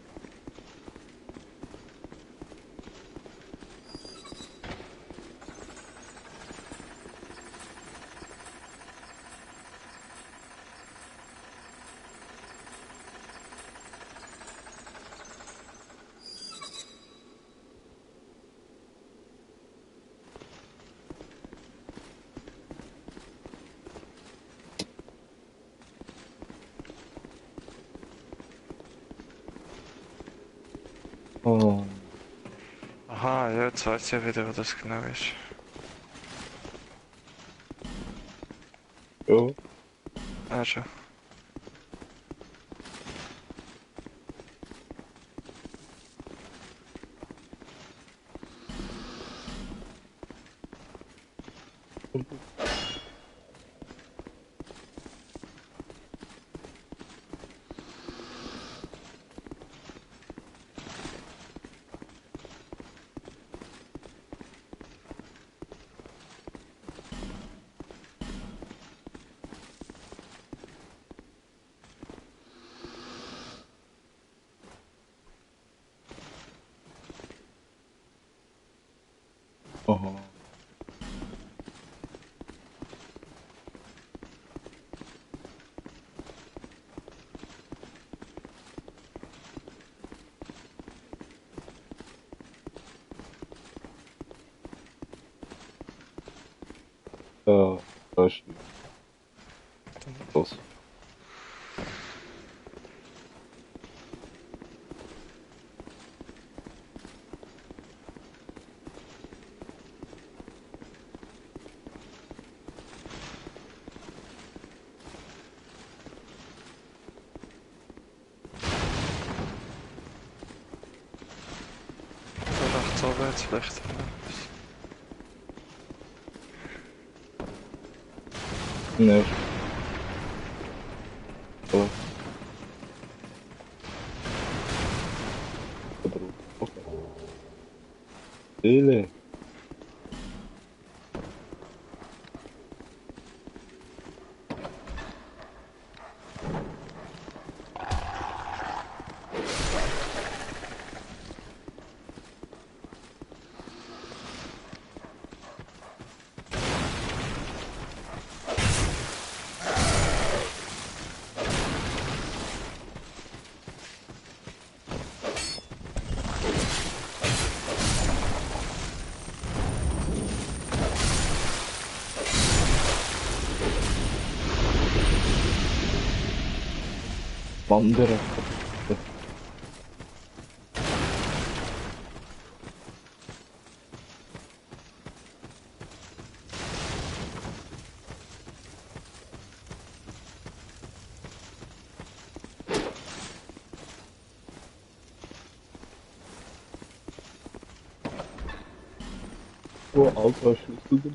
Oh, Aha, ja, jetzt weiß ich ja wieder, wo das genau ist. ja. Ah, schon. Aha. Da ist los. So rechts oben jetzt vielleicht. Ne, so. Okay. Seele. Wandern. Oh, alter Schlüssel dabei.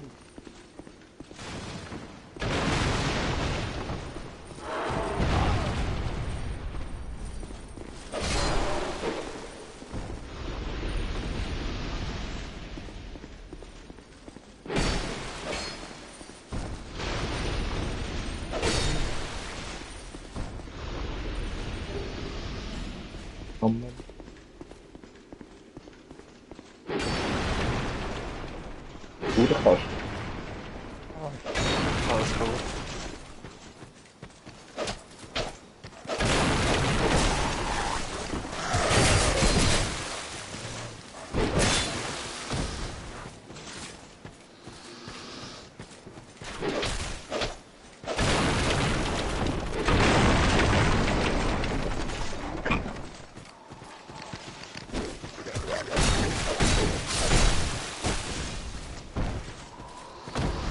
Amen. Du, der Kasten. Alles kaputt.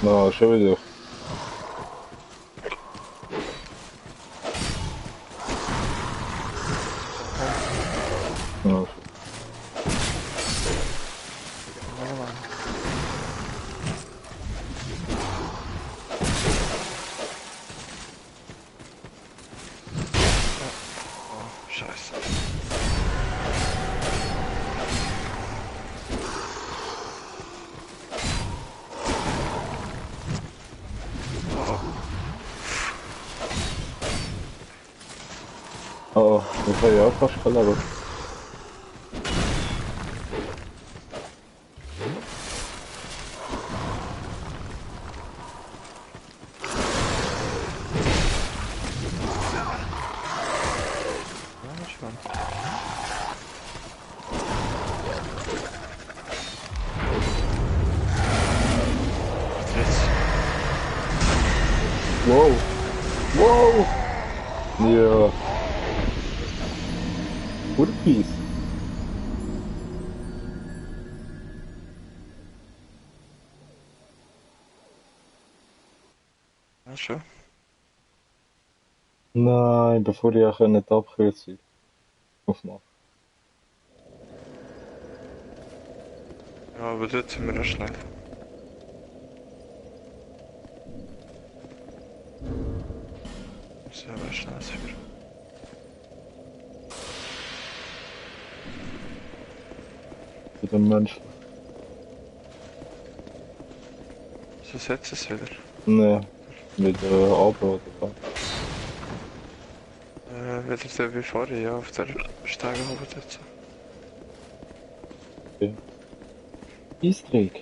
Na, schon wieder. Ja, Oh, scheiße. oh, das war ja auch fast verloren. Ja, schon. Jetzt. Wow! Wow! Ja. Gute Piece. Ja, schon. Nein, bevor die auch nicht abkürzen. Aufmachen. Ja, aber dort sind wir noch schnell. Sehr aber schnell für. Für den Menschen. So setzt es wieder. Nee, mit Abo oder was. Wieder so wie vorher, ja, auf der Steige oben dort. Okay. Easter Egg.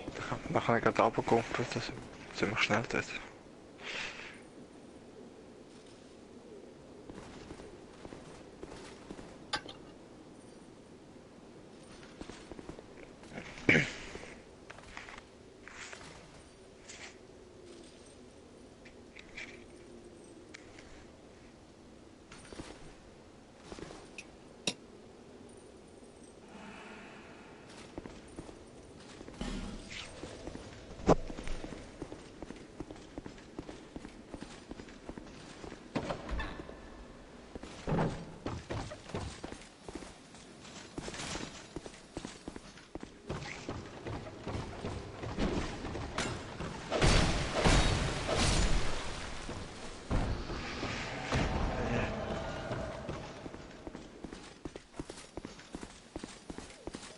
Dann kann ich gerade runtergehen, dann sind wir schnell dort.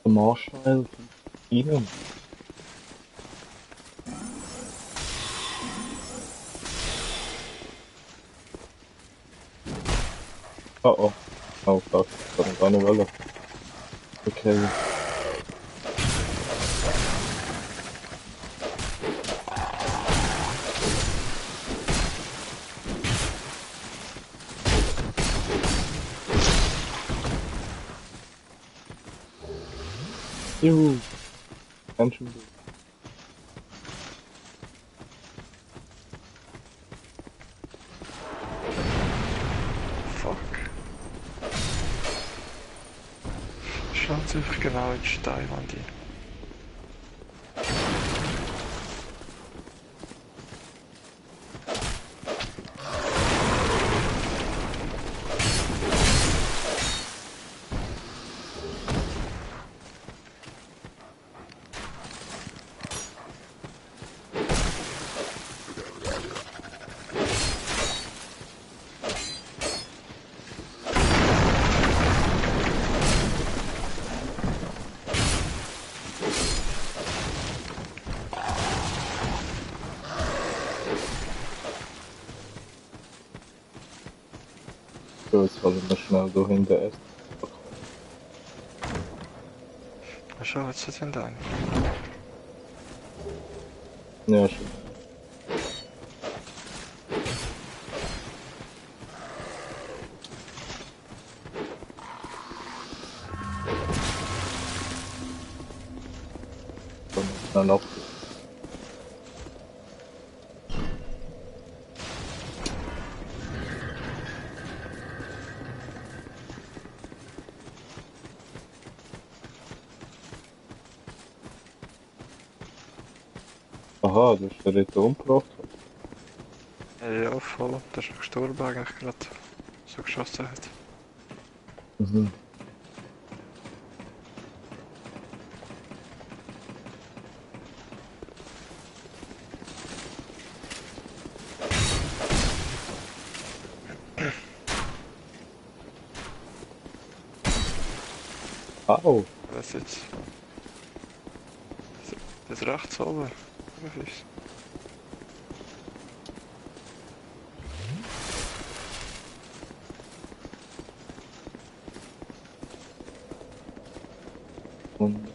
Der Marshall von Ihnen. Oh oh. Oh fuck. Das kann ich gar nicht wollen. Okay. Juhu. Ganz schön gut. Fuck. Schaut sich genau in die Steinwand ein. jetzt holen wir schnell da hinten essen. Schau, jetzt sind da. Ja, schon. Dann noch. Aha, du hast den nicht umgebracht. Ja, voll. Der ist noch gestorben eigentlich gerade. So geschossen hat. Mhm. Au! Was jetzt? Das rechts oben. Was ist? Und.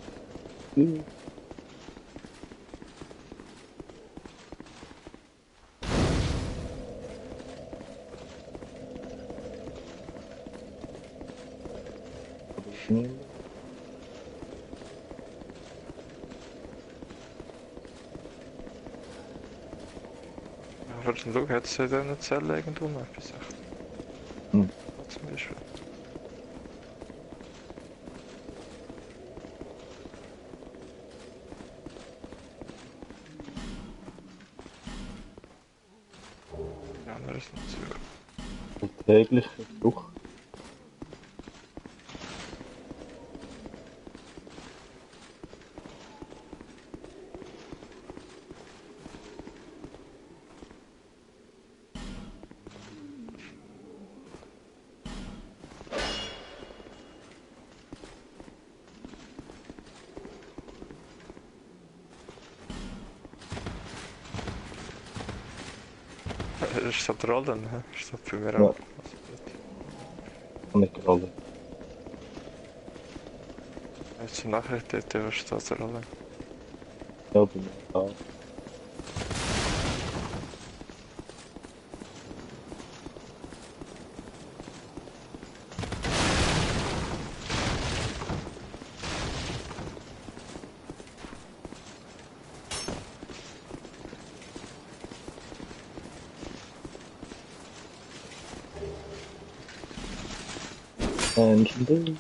Aber schau, hat es in diesen Zellen irgendwo noch etwas? Hm. Zum Beispiel. Ja, da ist nicht so. Tägliche Frucht. Ist das Rollen? Hä? Ist das bei mir Ja. auch? Nicht gerade. Jetzt nachher dort, was ist das Rollen? Ja, bei mir auch. Menschen drin.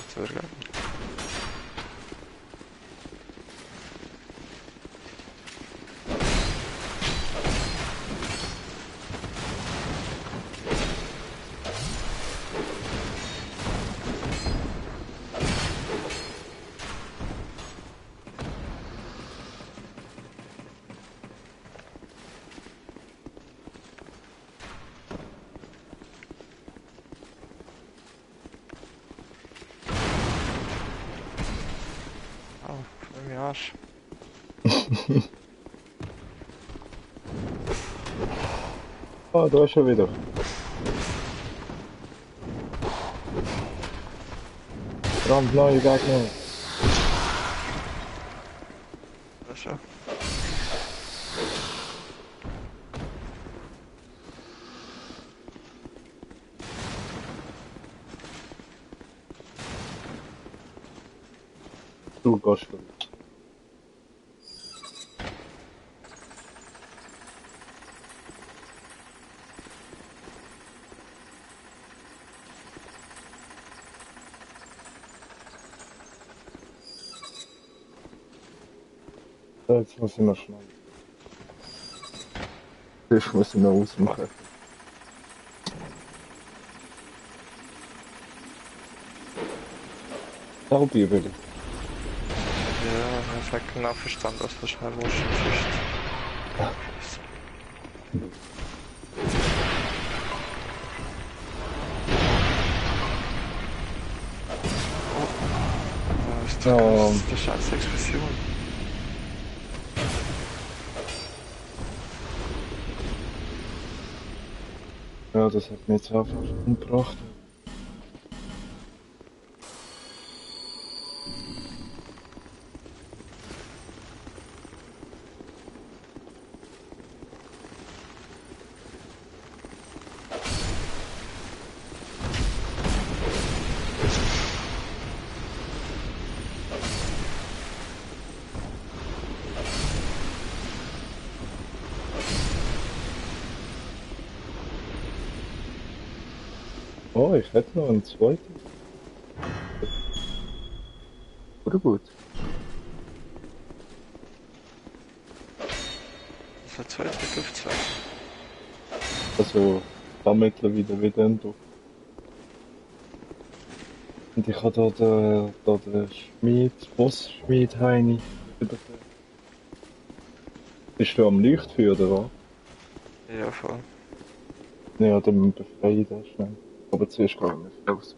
Das wäre geil. Oh, voll im Arsch. Ah, da ist er wieder. Brandneue Gegner. Das schon. Du gehst schon. Jetzt muss ich noch schnell. Ich muss ihn noch ausmachen. Taubübeli. Ja, ich habe genau verstanden, was du schnell musst. Oh, ist doch Ja. krass, die scheiß Explosion. Ja, das hat mich jetzt auch fast umgebracht. Oh, ich hätte noch einen zweiten. Oder gut. Das hat 2 auf 2. Also, da mittlerweile wieder ein Druck. Und ich habe da den Schmied, Boss-Schmied Heini bekommen. Bist du am Leuchtfeuer, oder was? Ja, voll. Ja, dann befreie ich das schnell. Aber zuerst gehen wir aufs.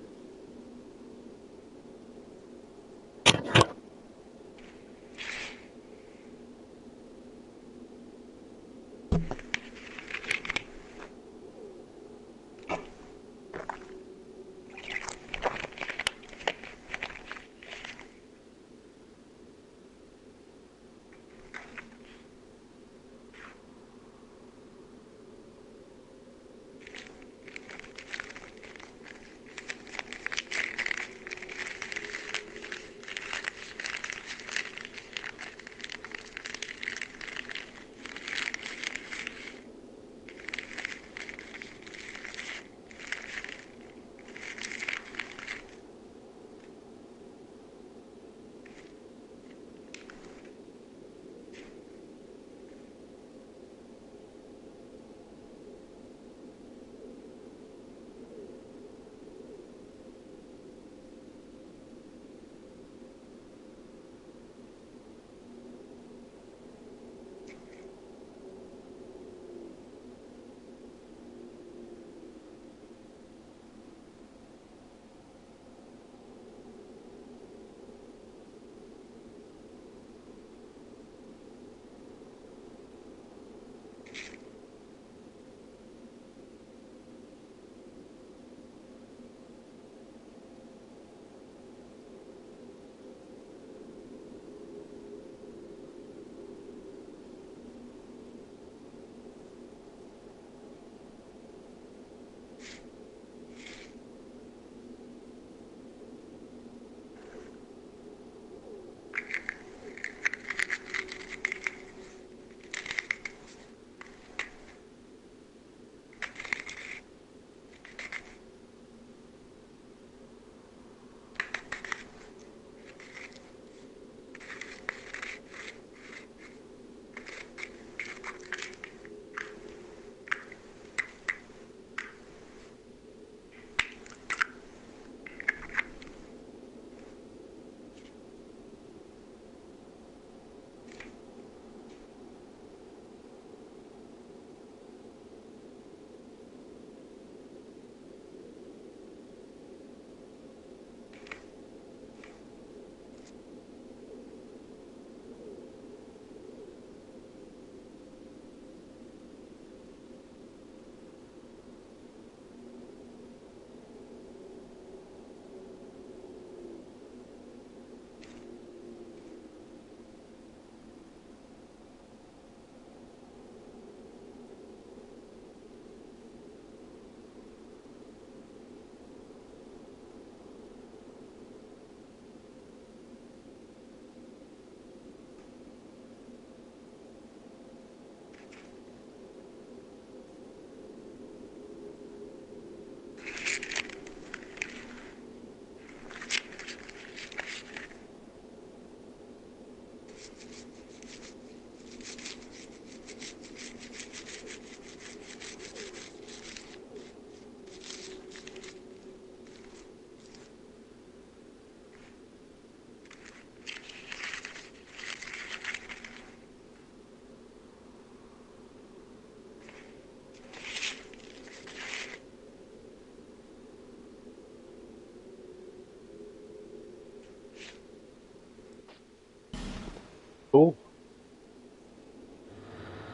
Oh,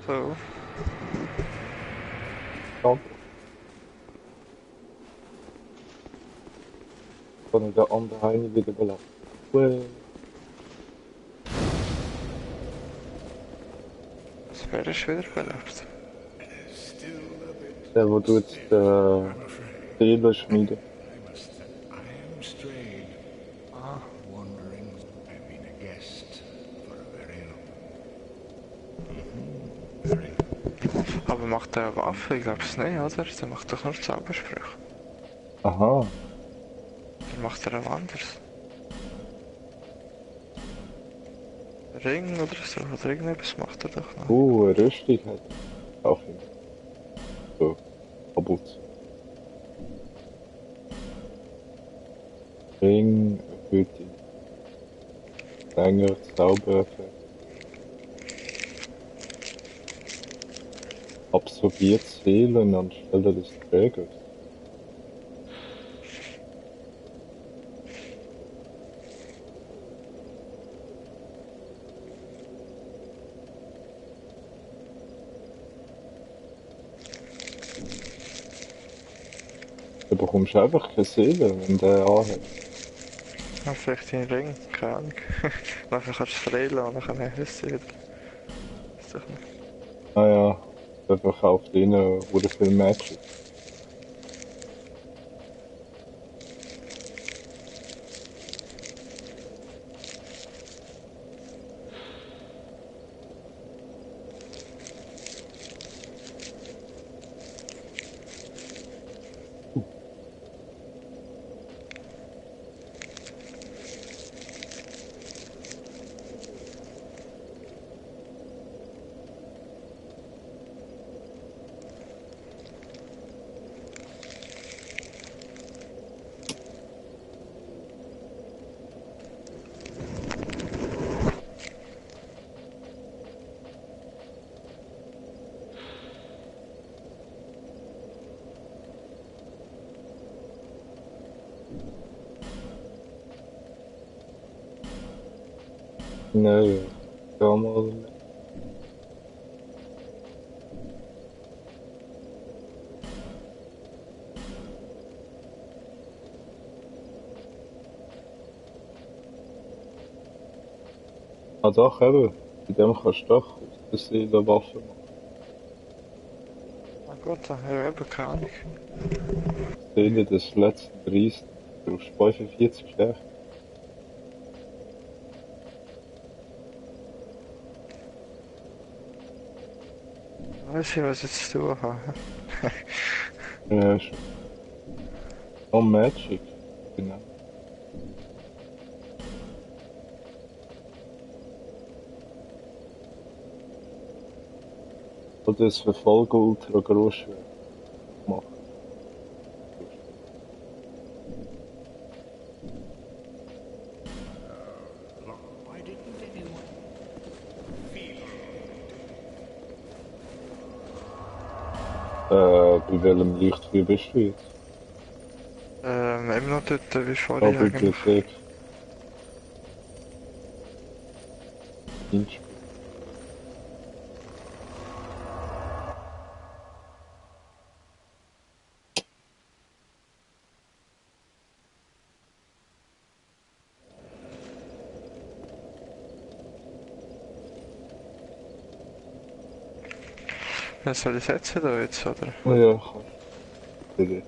So. danke. Kann ich den anderen Heini wieder belassen? Das wäre schon wieder belebt. Still a bit. Der, wo du jetzt I'm afraid. Seele schmieden. I must say, I am strayed. Ah. Wandering. I've been a guest for a very long. Very. Aber macht der eine Waffe? Ich glaube es nicht, oder? Der macht doch nur Zaubersprüche. Aha, Oder macht er auch anderes? Ring oder so, oder irgendetwas macht er doch noch. eine Rüstung hat er. Auf jeden Fall. So, kaputt. Ring erhöht die länger Zaubereffekt. Absorbiert Seelen anstelle des Trägers. Du bekommst einfach keine Seele, wenn der anhat. Ja, vielleicht den Ring, keine Ahnung. Nachher kannst du es freilassen und dann hast du es wieder. Ist doch nicht. Naja, der verkauft ihnen wurde viel Magic. Naja, schau mal. Ah doch, eben. Bei dem kannst du doch aus der Seele Waffen machen. Na gut, dann habe ich eben keine Ahnung. Seele des letzten Priesters. Du brauchst 45 Stärke. Weiß ich, was ich jetzt zu tun habe. Ja, schon. Oh, Magic. Genau. Oder das Verfolgen ultra groß machen. Why didn't anyone Bei welchem Lichtspiel bist du jetzt? Immer noch dort, wie Ah, vorher eigentlich. Bibliothek. Dienstspiel. Was soll ich setzen da jetzt, oder? Oh ja, kannst du. Bitte.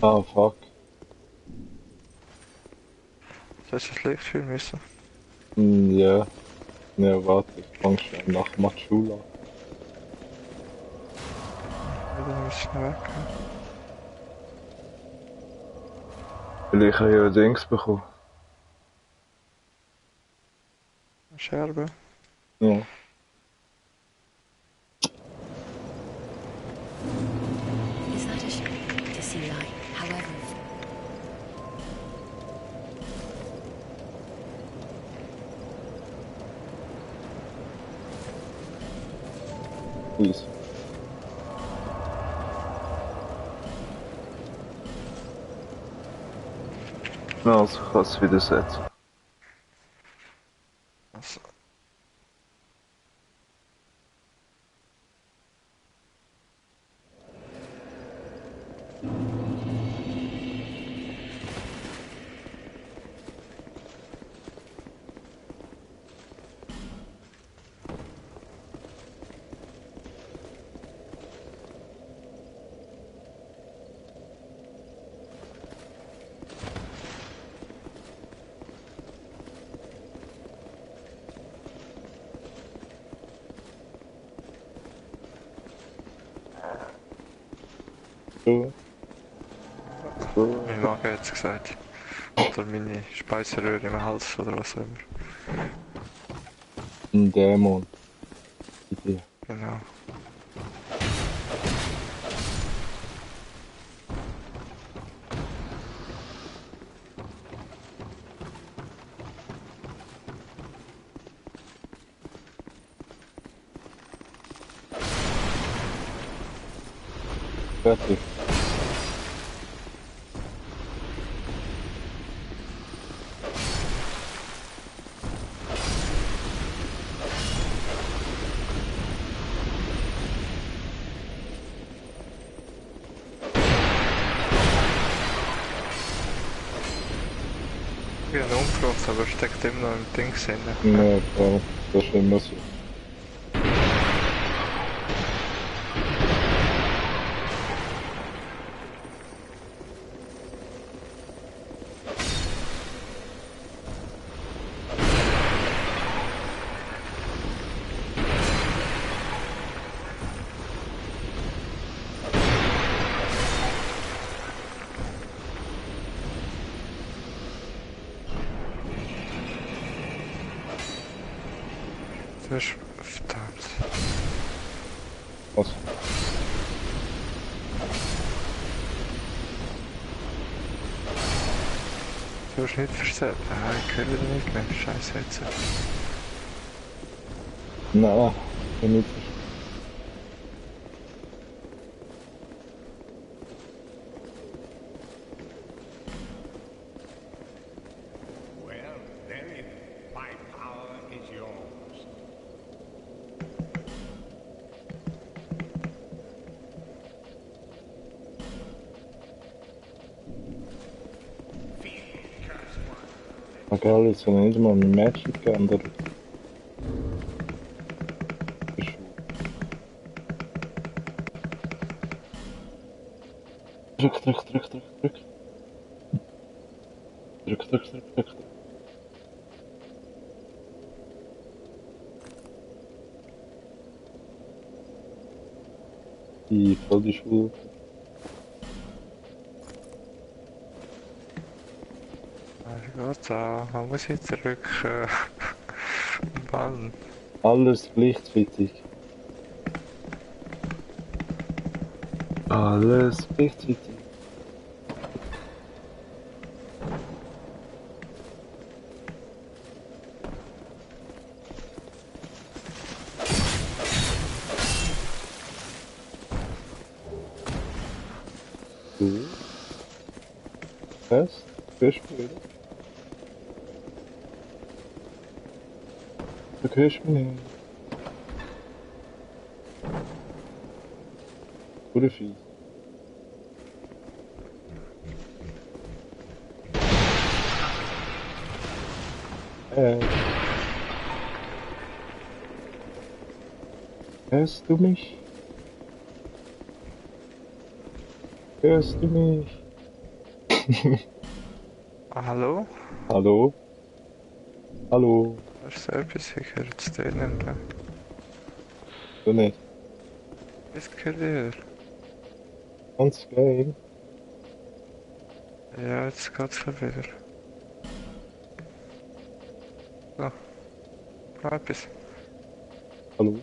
Ah, fuck. Soll ich das Licht fühlen müssen? Ja. Ja, warte, ich fang schnell nach Matschula. Ja, dann muss ich schnell weg. Weil ich habe ja Dings bekommen. Scherbe. Ja. Easy. Also, ich kann es wieder setzen. Also, So, so. mein Magen hat es gesagt. Oder meine Speiseröhre im Hals oder was auch immer. Ein Dämon. Idee. Genau. Fertig. Ich bin umgebracht, aber steckt immer noch im Ding drin. Ja, klar. So schlimm muss ich. Das ist verdammt. Was? Du hast nicht versetzt. Ah, ich höre wieder nicht mehr. Scheiße jetzt. Nein, ich nicht. Well, then it, my power is yours. Feel curse one. Okay, jetzt habe ich nicht mal mein Magic geändert. Drück, drück, drück, drück, drück. Drück, drück, drück, drück. Voll die Schule. Also gut, da man muss ich zurück. Mann. Alles gleichzeitig. Alles gleichzeitig. Du? Was? Hörst du mich? Du hörst mich nicht. Gute Vieh. Hörst du mich? Hörst du mich? Hallo? Hallo? Hallo? Hast du etwas gehört zu denen? Du nicht? Was gehört ihr? Ganz geil. Ja, jetzt geht's wieder. So. Noch etwas. Hallo?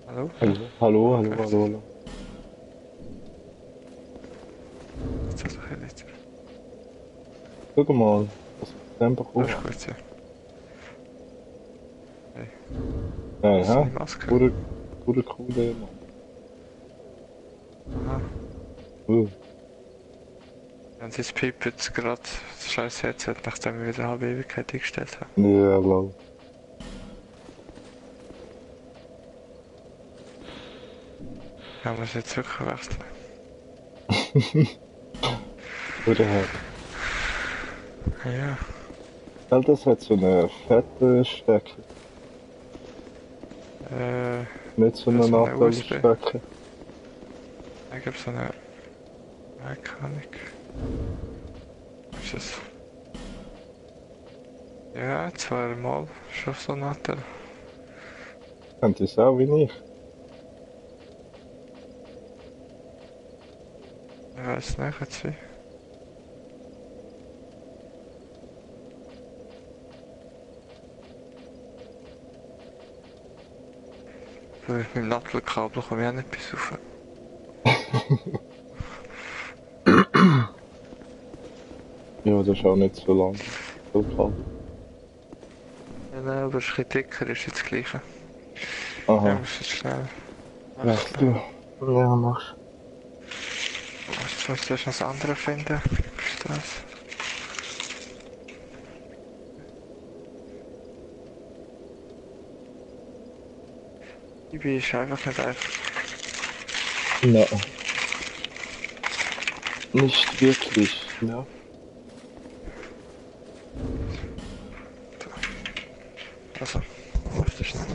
Hallo? Hallo? Hallo? Hallo? Okay. Hallo? Hallo? Jetzt hat er nicht. Guck mal. Was ist Tempo Das hoch? ist gut, ja. Ja, Das ist ja. die Maske. Gute, Oder cool, Mann. Aha. Ja, und jetzt piept jetzt gerade das scheiß Headset, nachdem wir wieder eine halbe Ewigkeit eingestellt haben. Ja, lol. Haben wir es jetzt wirklich wechseln? Oder halt. Ja. Weil das hat so eine fette Stecker. Nicht so eine so eine Nadelstecker. Ich glaube so eine Mechanik. Was ist das? Ja, zweimal schon so Nadel. Kennt ihr es auch wie ich? Ich weiß nicht, jetzt wie. So, mit dem Nadelkabel komme ich auch nicht bis rauf. Ja, das ist auch nicht so lang. So kalt. Ja, nein, aber ein bisschen dicker ist jetzt das Gleiche. Ja, Aha. muss jetzt schnell. Wechseln. Ja, machst Ich muss zuerst noch das andere finden. Ist das? Die bin ich einfach nicht einfach. Nein. Nicht wirklich, ja. Also, was ist das?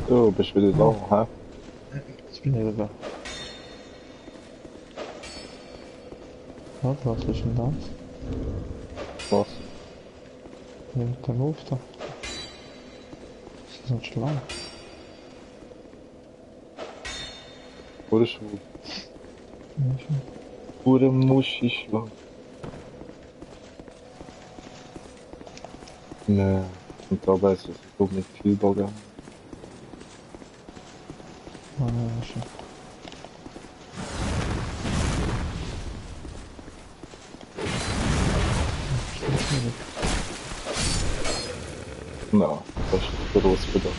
Du bist wieder da, hä? Jetzt bin ich wieder da. Was ist denn das? Was? Mit dem Move da. Ist das nicht schlau? Oder schwul? Ja, schon. Oder Muschischlag? Nee. Und dabei ist es so mit viel Bagger. Ah, ja, schon. Nein, das ist zu groß für das.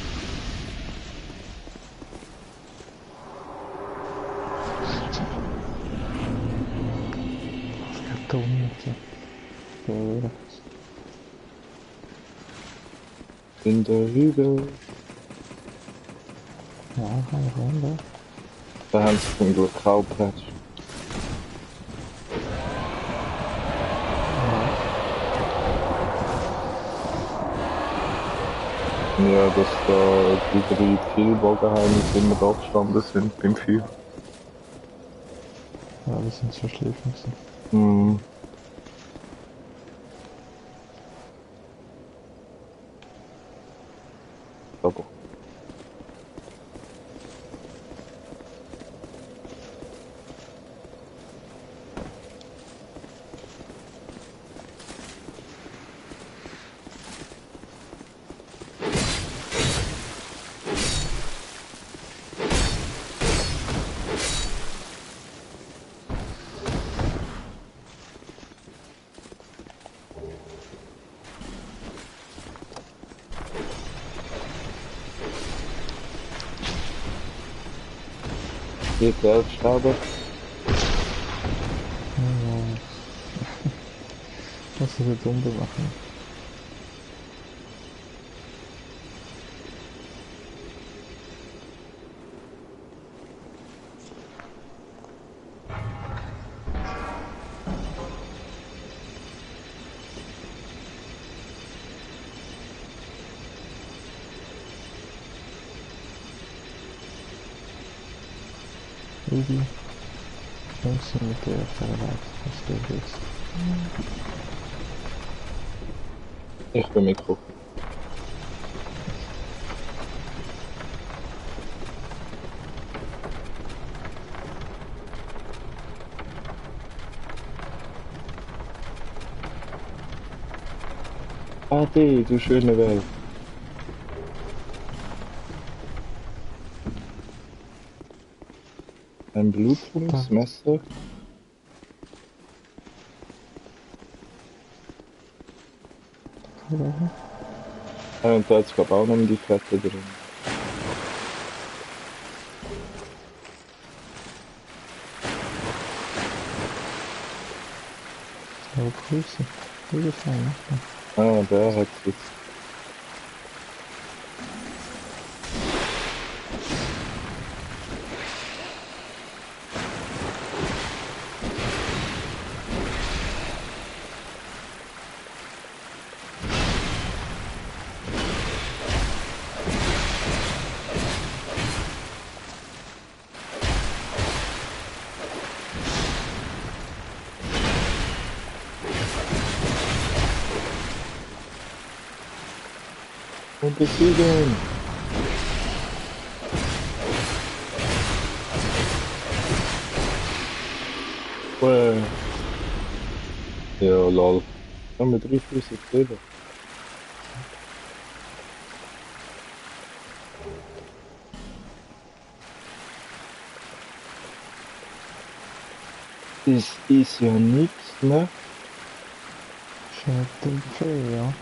Das geht da unten. Ja. In der Hügel. Ja, kann ich rein, Da haben sie zum Glück Kauplatz. Ja, dass da die 3 Killbogenheime immer da gestanden sind beim Feuer. Ja, wir sind so schläfrig gewesen. Hm. Aber. Geht der Sterben? Ja. Was ist jetzt machen? Baby. Jungs sind mit dir auf der Welt, was du willst. Ich bin Mikro. Ade, du schöne Welt. Ein Blutungsmesser. Ja, und da ist glaube auch noch die Fette drin. Aber Grüße. Gute Fein. Ah, der hat es. Und besiegen! Ja, lol. Ja, mit 3000 Leben. Das ist ja nichts, ne? Schöne Trophäe, ja.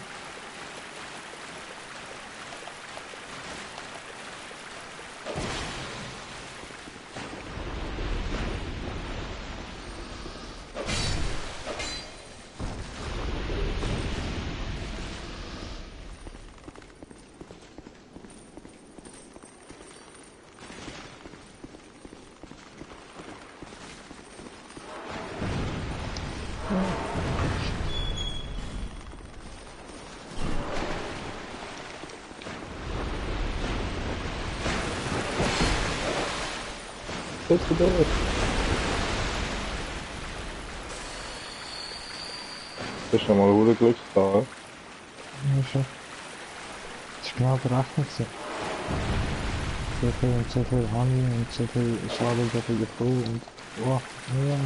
Bist du da? Das ist schon mal ein Glück da. Ja, schon. Das ist genau berechnet. So viel und so viel Honey und so viel Schade, so viel Crew und... Wow, ja.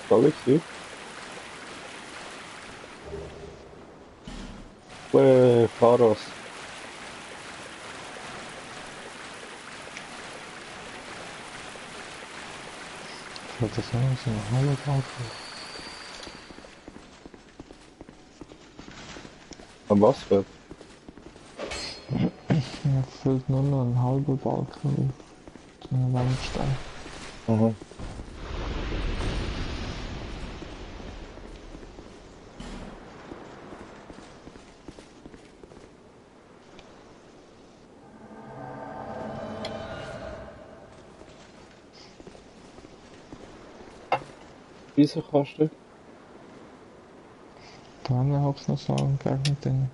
Soll ich sie? Fahrers. Ich wollte sagen, so eine halbe Balken. An was wird? Mir fehlt nur noch ein halber Balken zu einer Wandstein. Aha. Wieso kannst du? Dann hab's noch sagen, gleich mit denen.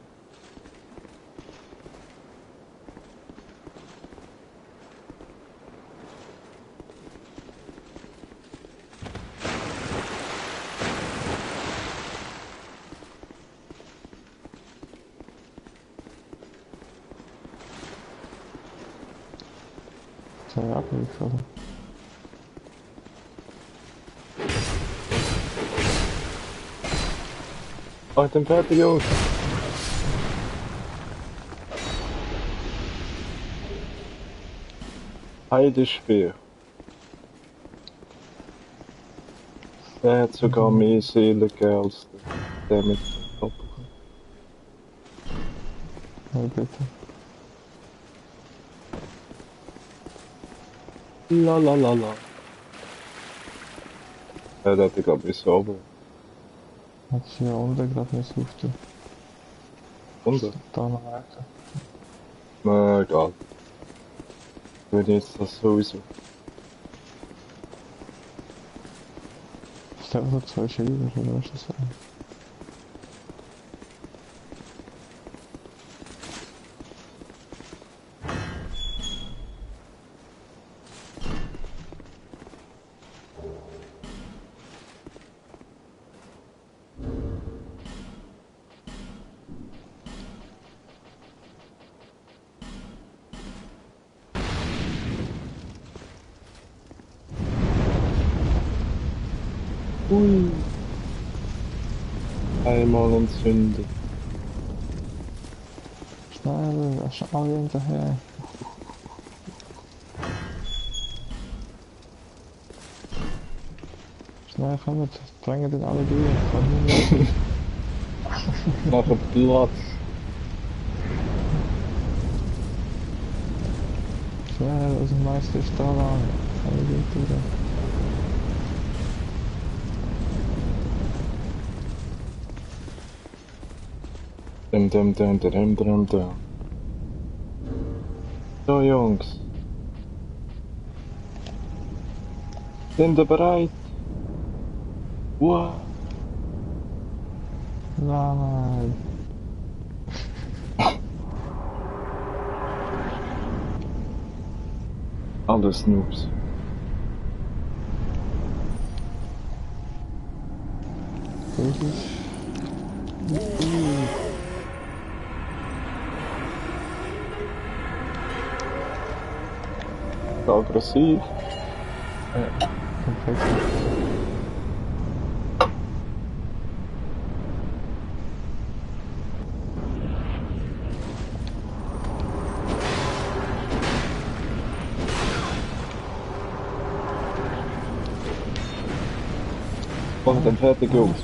So, ja, abgefallen. Oh, ich bin fertig, Jungs. Heidespeer. Der hat sogar mehr Seelen gegeben als der mit dem Doppel. Ja, bitte. La la la la. Ja, der hätte glaube ich sauber. Hat sich hier unten gerade nicht aufgetan. Und? Da noch weiter. Na, egal. Wenn jetzt das sowieso. Ist einfach so zwei Schilder, oder was ist das? Ui. Einmal entzünden. Schnell, da ist alle hinterher. Schnell, kommt, drängen den alle durch. Kann nicht. Nachher Platz. Schnell, aus dem Meister ist da lang. Alle durch. Dum. So, Jungs. Sind ihr bereit? Wow. Nein. Alles Noobs. Das ist... Aggressiv. Perfekt. Und dann fertig, Jungs.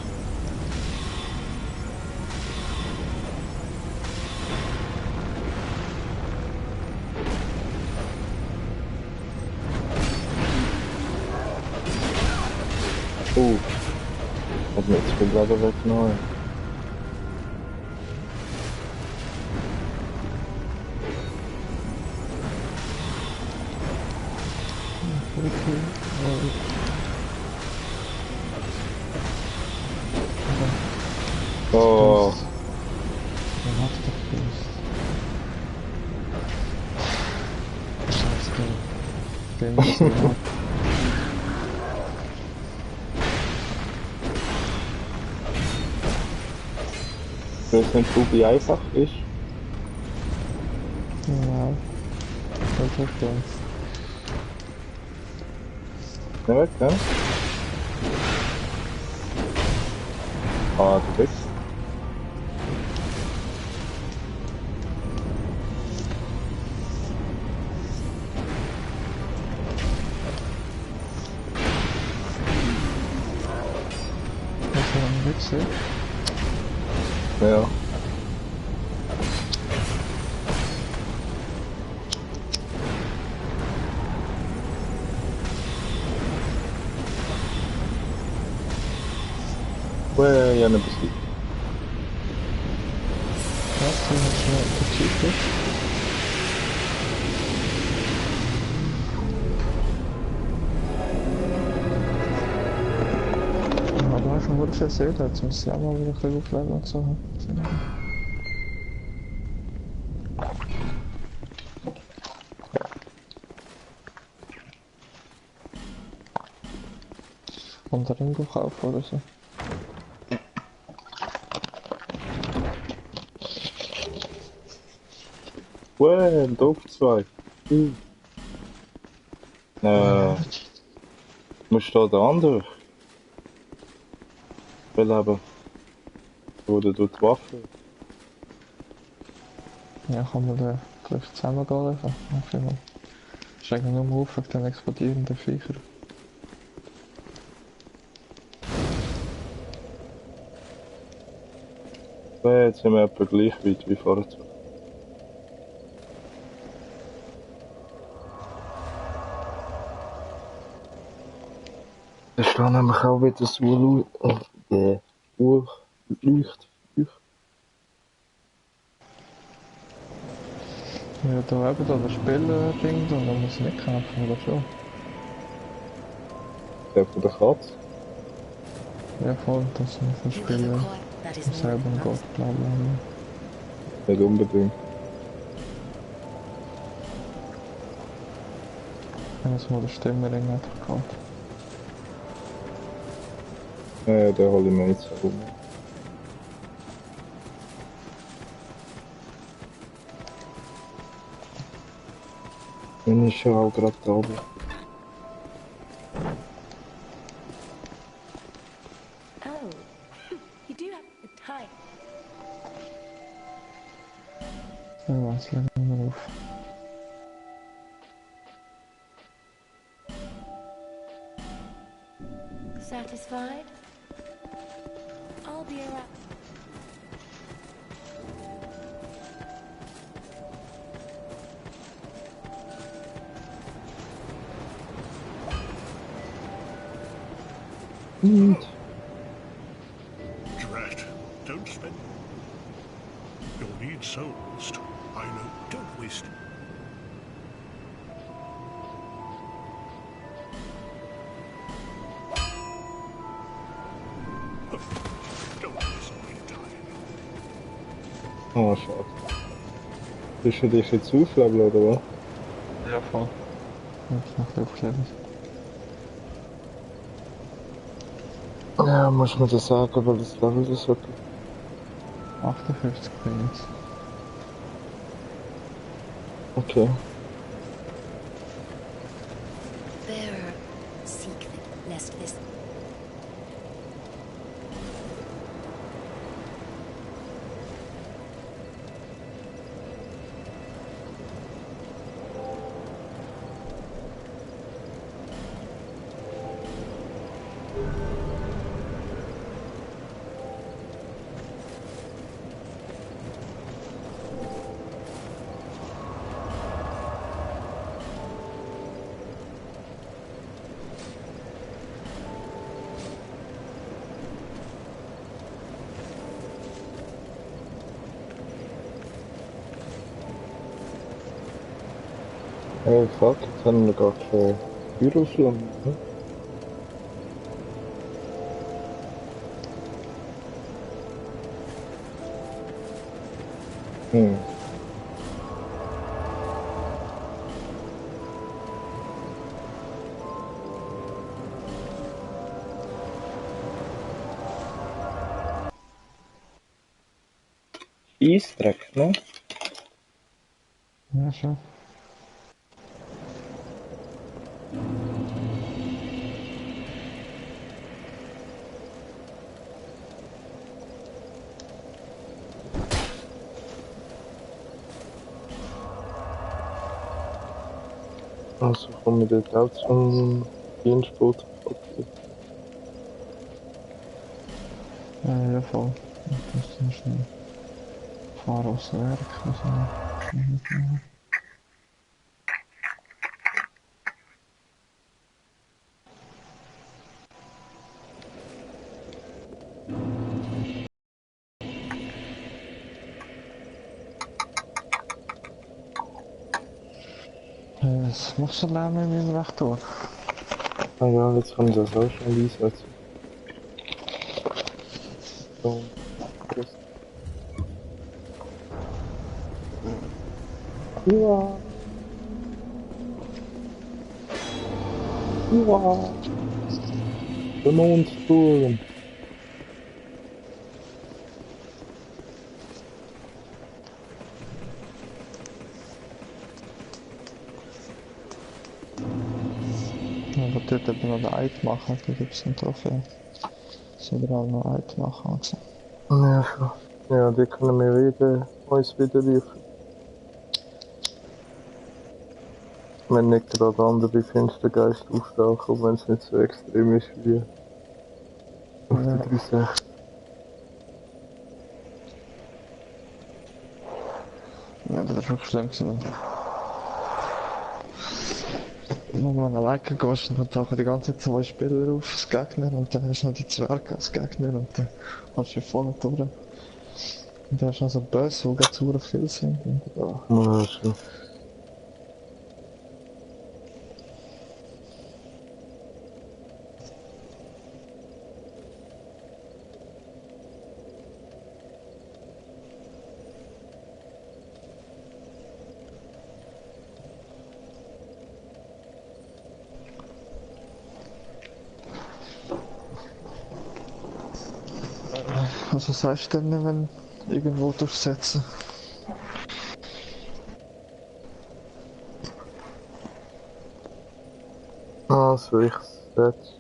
Hat mir jetzt viel Leben weggenommen. Oh, Dann hat's doch gewusst. Scheiß Game. Game ist so hart. ich weiß nicht, wie einfach ist. Ja. Das ist das. Nicht weg, ne? Ah, du bist. Hast du einen Wechsel? Ja. Ich habe ihn besiegt. Was? Du hast schnell gecheatet? Ja, du hast mir wirklich erzählt, jetzt muss ich auch mal wieder ein bisschen aufladen und so. Und ein Ringo kaufen oder so. Ein Dorf 2. Musst du da den anderen beleben? Oder durch die Waffe? Ja, kann man den vielleicht zusammen gehen lassen. Ist eigentlich nur auf wegen den explodierenden Viecher. Jetzt sind wir etwa gleich weit wie vorher. Da steht nämlich auch wieder das Urleucht. Ja, da eben da das Spiel-Ding und dann muss ich nicht kämpfen, oder schon? Der von der Katze. Ja, voll, das muss das You Spiel have a court that is more selber than Gott, bla bla bla. Nicht unbedingt. Wenn es mal der Stimmering hat gehabt. Den hole ich mir jetzt herum. Dann ist schon auch gerade da oben. Hi. So, was legen wir auf? Satisfied? I'll be around. Drat. Don't spend. You'll need souls. I know. Don't waste. Don't waste my time. Oh, schade. Willst du dich jetzt aufleveln, oder was? Ja, voll. Jetzt noch aufleben. Ja, muss man das sagen, weil das Level das wirklich... 58 bin ich. Okay. Bearer, seek the lest this. Hey, fuck, jetzt haben wir gar keine Büroschlange. Ne? Hm. Eisdreck, ne? Ja, schon. Also komme ich dort auch zum Dienstboot. Okay. Ja, voll. Ich muss dann schnell fahren aufs Werk. Also, mitnehmen. Was machst du da mit meinem Reaktor? Ah ja, jetzt kann ich das auch schnell einsetzen. So, das. Ja. Ja. Der Mondturm. Aber dort eben noch den Eid machen, da gibt es einen Trophäe. Soll er auch noch Eid machen und so. Ja, schon. Ja, die können wir uns wieder rufen. Wenn nicht gerade andere Finstergeist auftauchen, wenn es nicht so extrem ist wie auf der Ja. 3.6. Ja, das ist wirklich schlimm gewesen. Wenn man alleine gehst, dann tauchen die ganze Zeit zwei Spieler auf als Gegner und dann hast du noch die Zwerge als Gegner und dann hast du vorne durch. Und dann hast du noch so Böse, die gerade zu viel sind. Und, ja. Ja, schon. Also was sagst du denn, wenn irgendwo durchsetzen? Also ich setze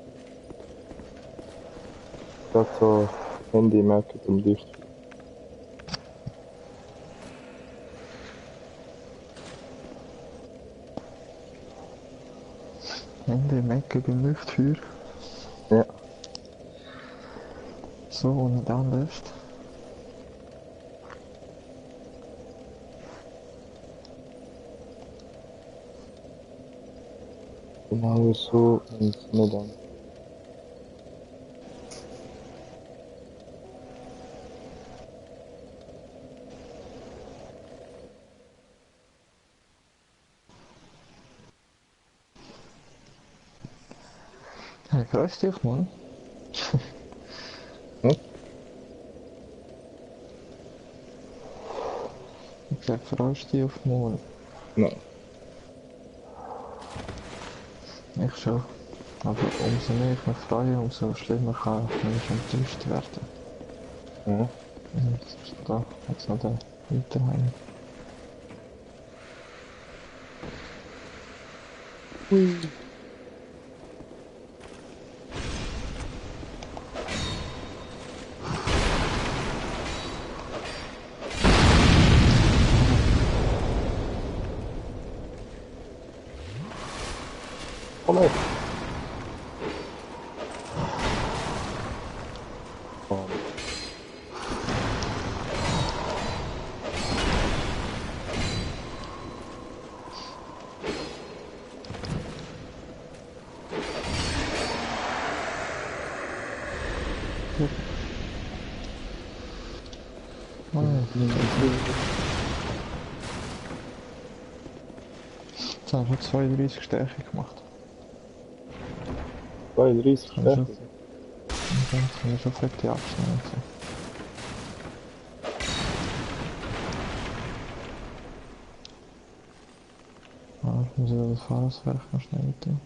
gerade so Handy merken am Licht. Hände im Ecke beim Leuchtfeuer. Ja. So, und dann läuft. Genau so und nicht an. Hey, freust dich, Mann? Hm? Ich sag, freust dich auf morgen? Nein. Ich schon. Aber umso mehr ich mich freue, umso schlimmer kann ich enttäuscht werden. Ja. Und da hat's noch den Winterheim. Oh nein. Oh. Jetzt haben wir 32 Stärke gemacht. 32 Kann ich schon, Stärke. und dann können wir schon fette abschneiden und so. Ich muss ja das Fahrzeug noch schnell tun.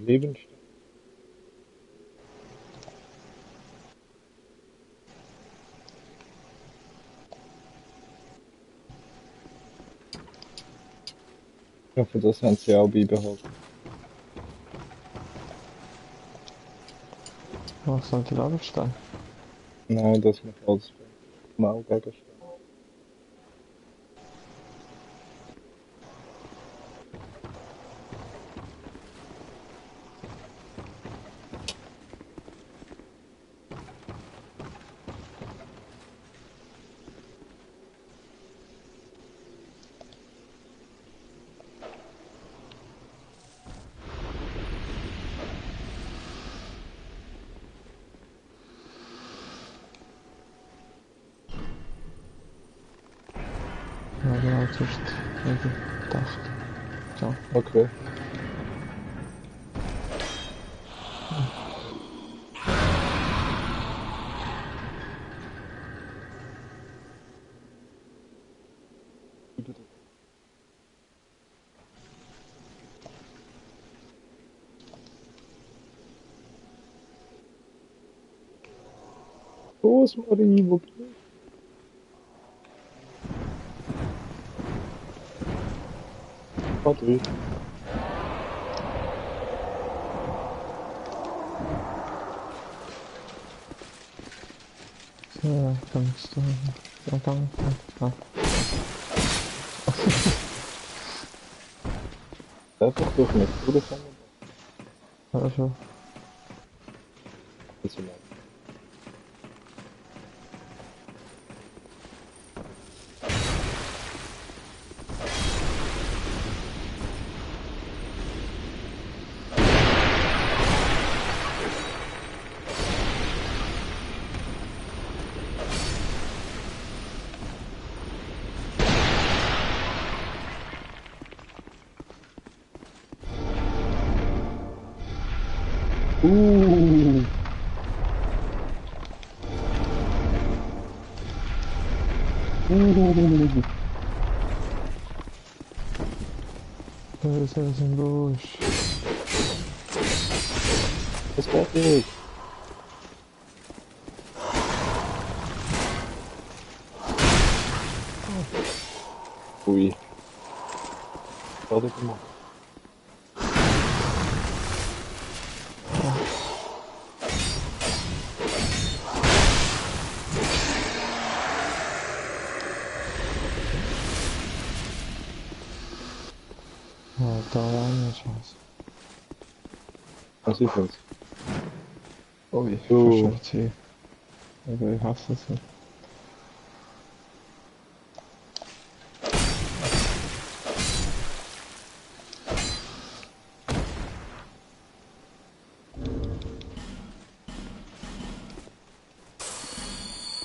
Lebensstärke. Ich hoffe, das haben sie auch beibehalten. Was soll die Lagerstein? Nein, das macht alles mal Gegenstand. Ja, genau, zuerst gedacht. So. Okay. Rosmarie, wo bist du? Patrick. So, ja, kannst du. Ja, danke. Ja. Einfach durch eine Kugel kommen. Also, Das ist in Ordnung. Das ist ein Busch. Das geht nicht. Ui. Schade gemacht. Oh, da war eine Chance. Was ist das? Ui, Oh. fast schon aber ich hasse es nicht.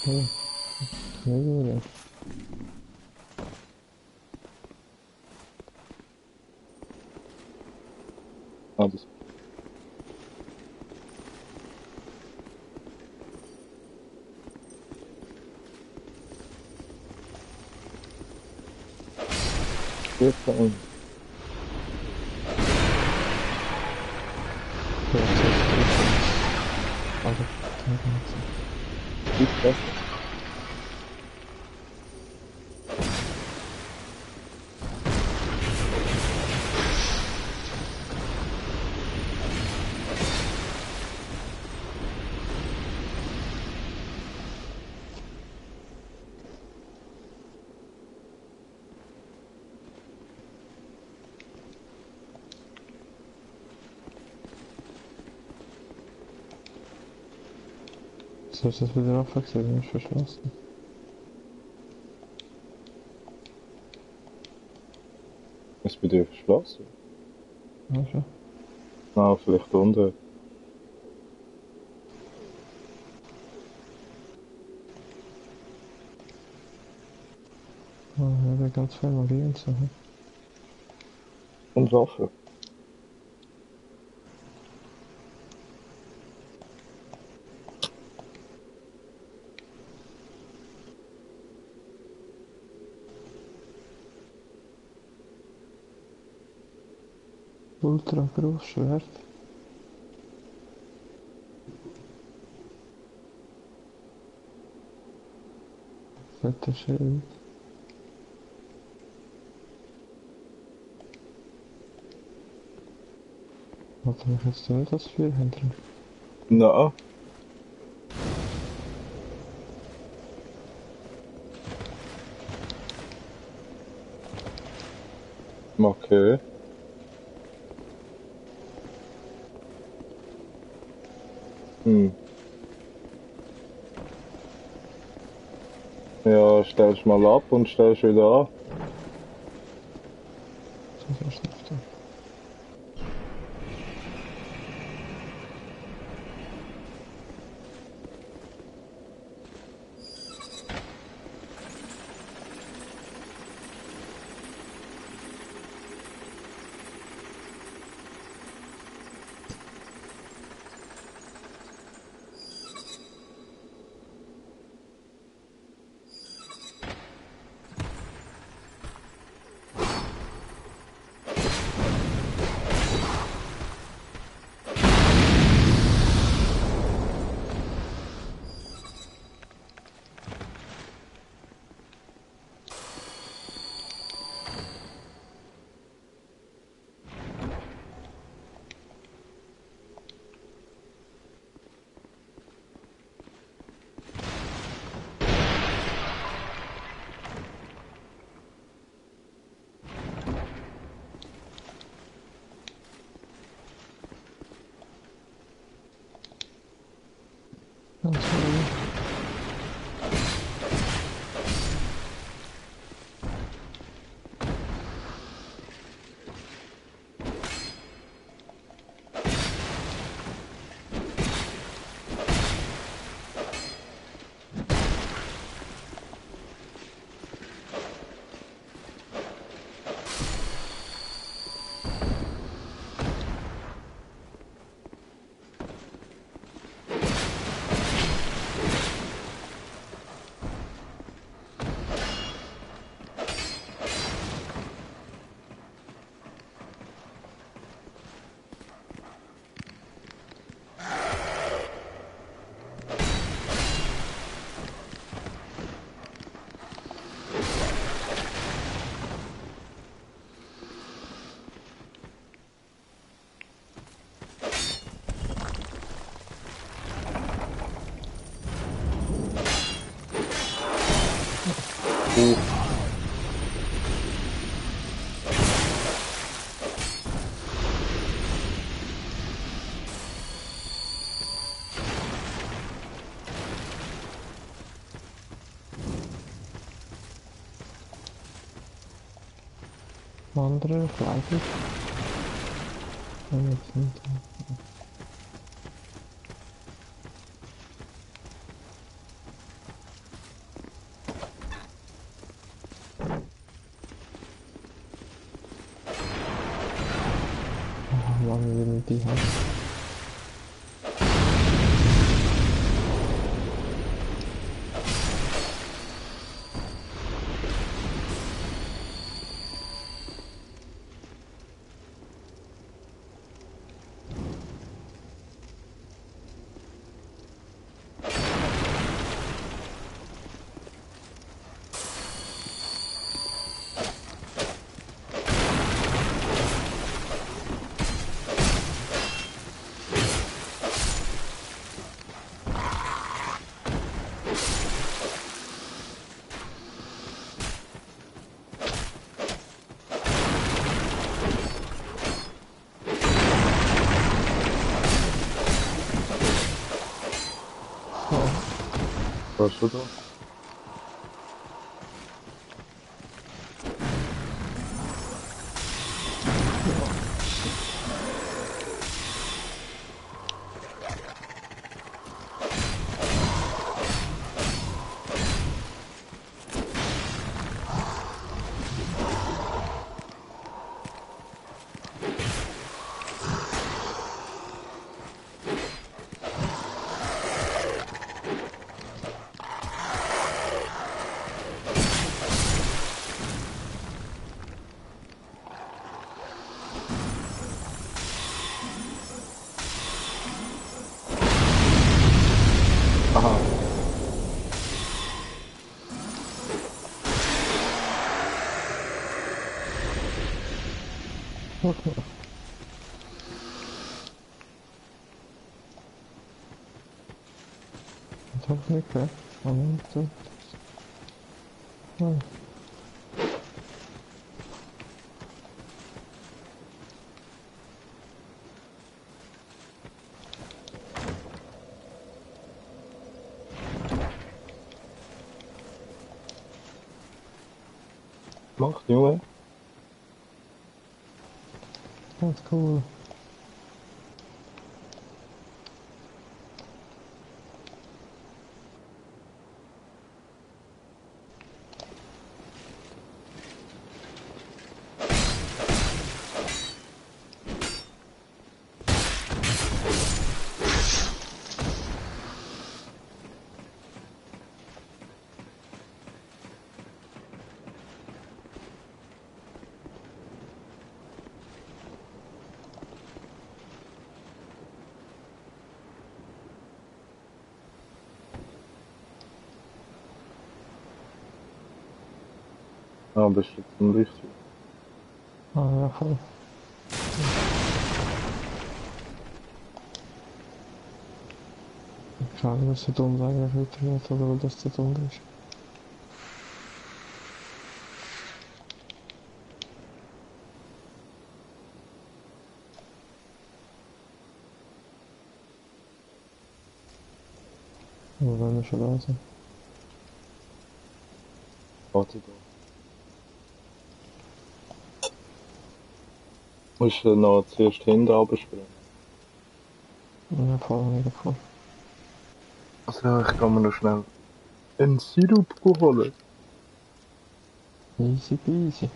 Hey, nee, Ah, das. Jetzt da unten. Also, Gut, das. soll ich das wieder aufwechseln? Bin ich verschlossen? Ist bei dir verschlossen? Ja, schon. Ah, vielleicht unten. Oh, ja, da ganz viel Magie und so. Und Waffen. Ultra groß Schwert. Fetter Schild. Hat mich jetzt nicht als Vierhändler? Na, okay. Hm. Ja, stellst mal ab und stellst wieder an. So viel Schnupfte. Ganz ruhig. andere, glaube ich. Ja, jetzt nicht. Oh Mann, wie will die haben. Was du da? Aha. Techniker. Moment. Ja. Macht, Junge. That's cool. Ah, bist du jetzt im Licht? Ah ja, voll. Schade, dass der Dumm eigentlich wieder wird, oder weil das der Dumm ist. Aber wenn wir schon da sind. Warte da. Musst du noch zuerst hinten runterspringen. Ja, voll, mega voll. Also, ich kann mir noch schnell einen Sirup holen. Easy peasy.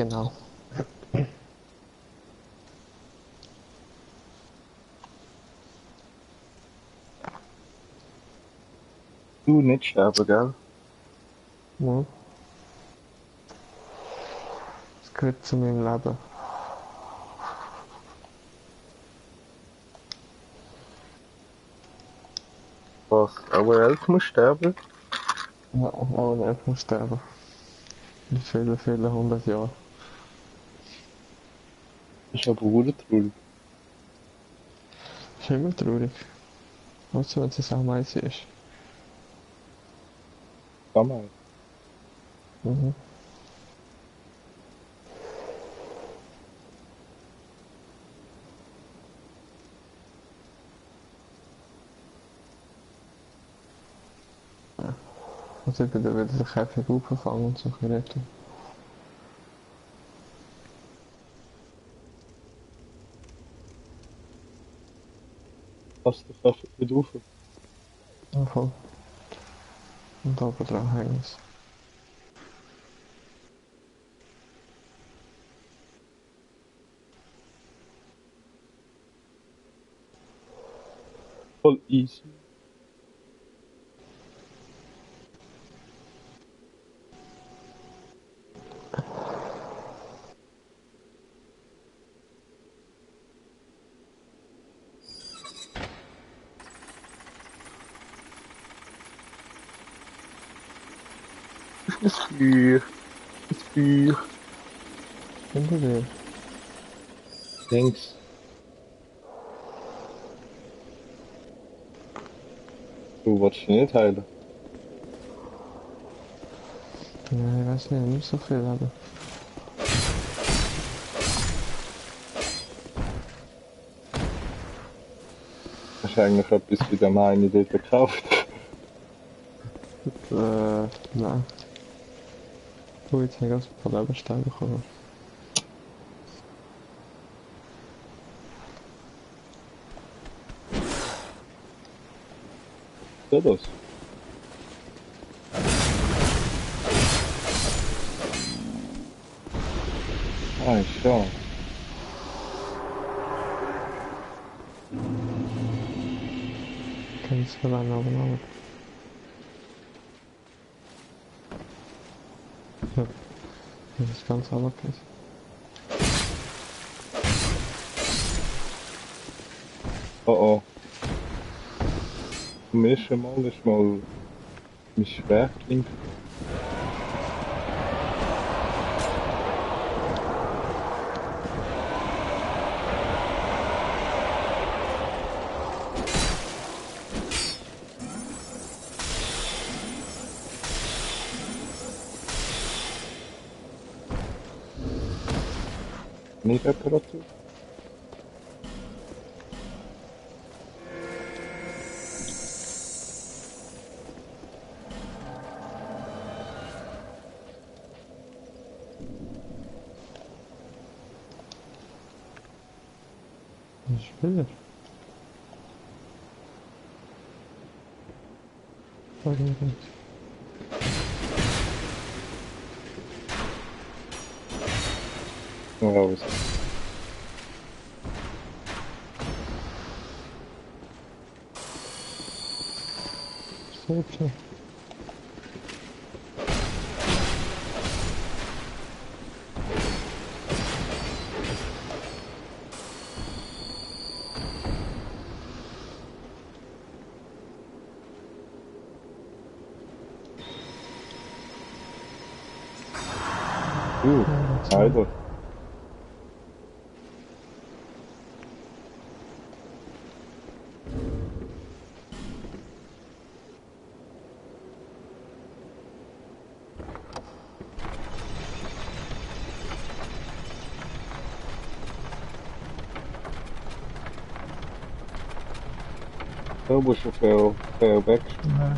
Genau. Du nicht sterben, gell? Ja. Das gehört zu meinem Leben. Was? Aber Elf muss sterben? Ja, auch ein Elf muss sterben. In vielen, vielen 100 Jahren. Ist aber traurig. Ist immer traurig. Also wenn es auch meins ist. Kann man. Mhm. Also ich bin dann wieder den Käfig aufgefangen und so retten. Passt der Kaffee nicht auf? Ja, voll. Und oben dran hängen es. Voll easy. Das Feuer. Das Feuer. Hinter dir. Links. Du wolltest dich nicht heilen. Ja, ich weiß nicht so viel, aber... Hast du eigentlich etwas bei dem einen dort gekauft? Nein. Du, jetzt habe ich ganz paar Lebensteine bekommen. So das. Ah, schon. Kann ich es alleine aber. Ja, das ist ganz abgekriegt. Oh oh. Zum ersten Mal ist mal mein Schwert klingt. Nicht Reparatur. Ein Spieler. Warum nicht? Ja, was? So, so. Heiler. Da musst du viel weg. Ja.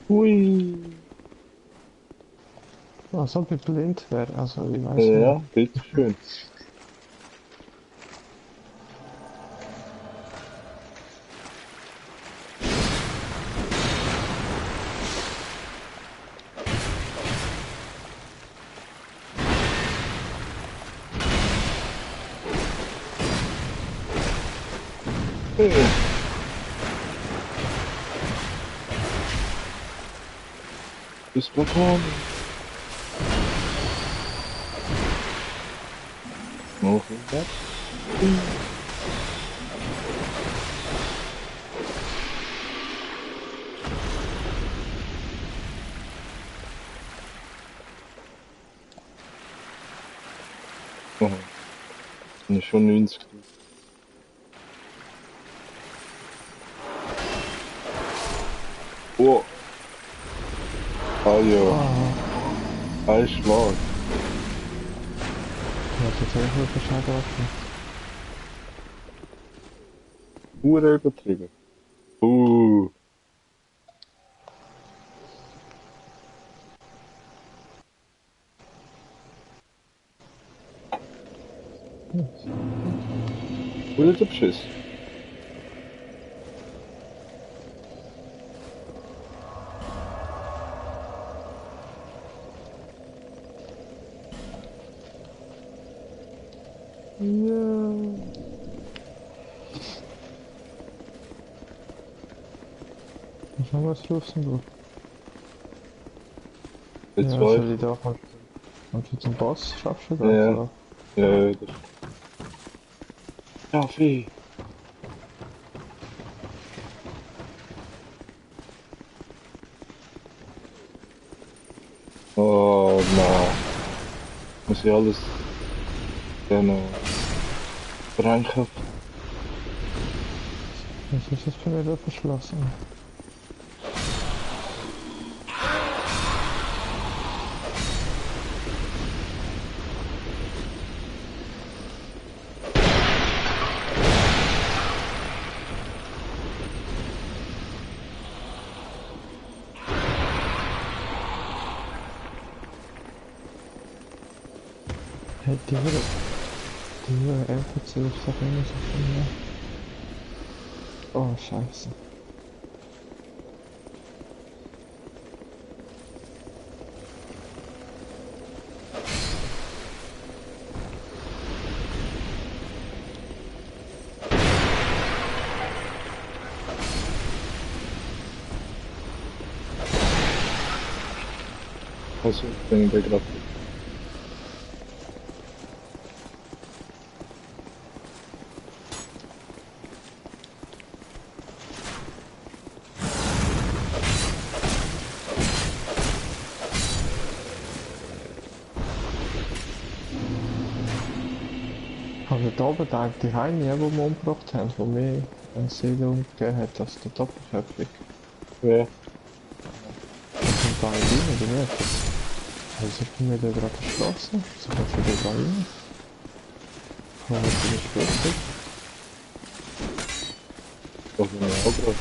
Hui. Als ob ich blind wäre, also ich weiß nicht. Ja, bitteschön. Das Balkon. Noch ein Bett. Oh, bin ich schon 90. Oh. Ah ja, ein Schlag. Ja, tatsächlich Bescheid offen. Hure übertrieben. Hure der Beschiss. Ja. Was haben wir jetzt los, du? Jetzt Ja, war soll ich ich. da mal und du zum Boss schaffst du das? Ja, Oder? ja, das. Kaffee. Oh nein. Muss ich alles dann bereichen? Was ist das für eine verschlossen? Hey, die NPC ist doch immer so viel mehr. Oh, scheiße. Also, bin ich da gerade. Also da oben denkt die Heini, die wir umgebracht haben, wo mir eine Seele umgegeben hat, dass der Doppelköpfig. Ja. Das sind da rein, oder nicht? Also ich bin mir da gerade erschlossen, so kannst du da rein. Komm jetzt in die Schlüssel. Das bin ich auch gerade.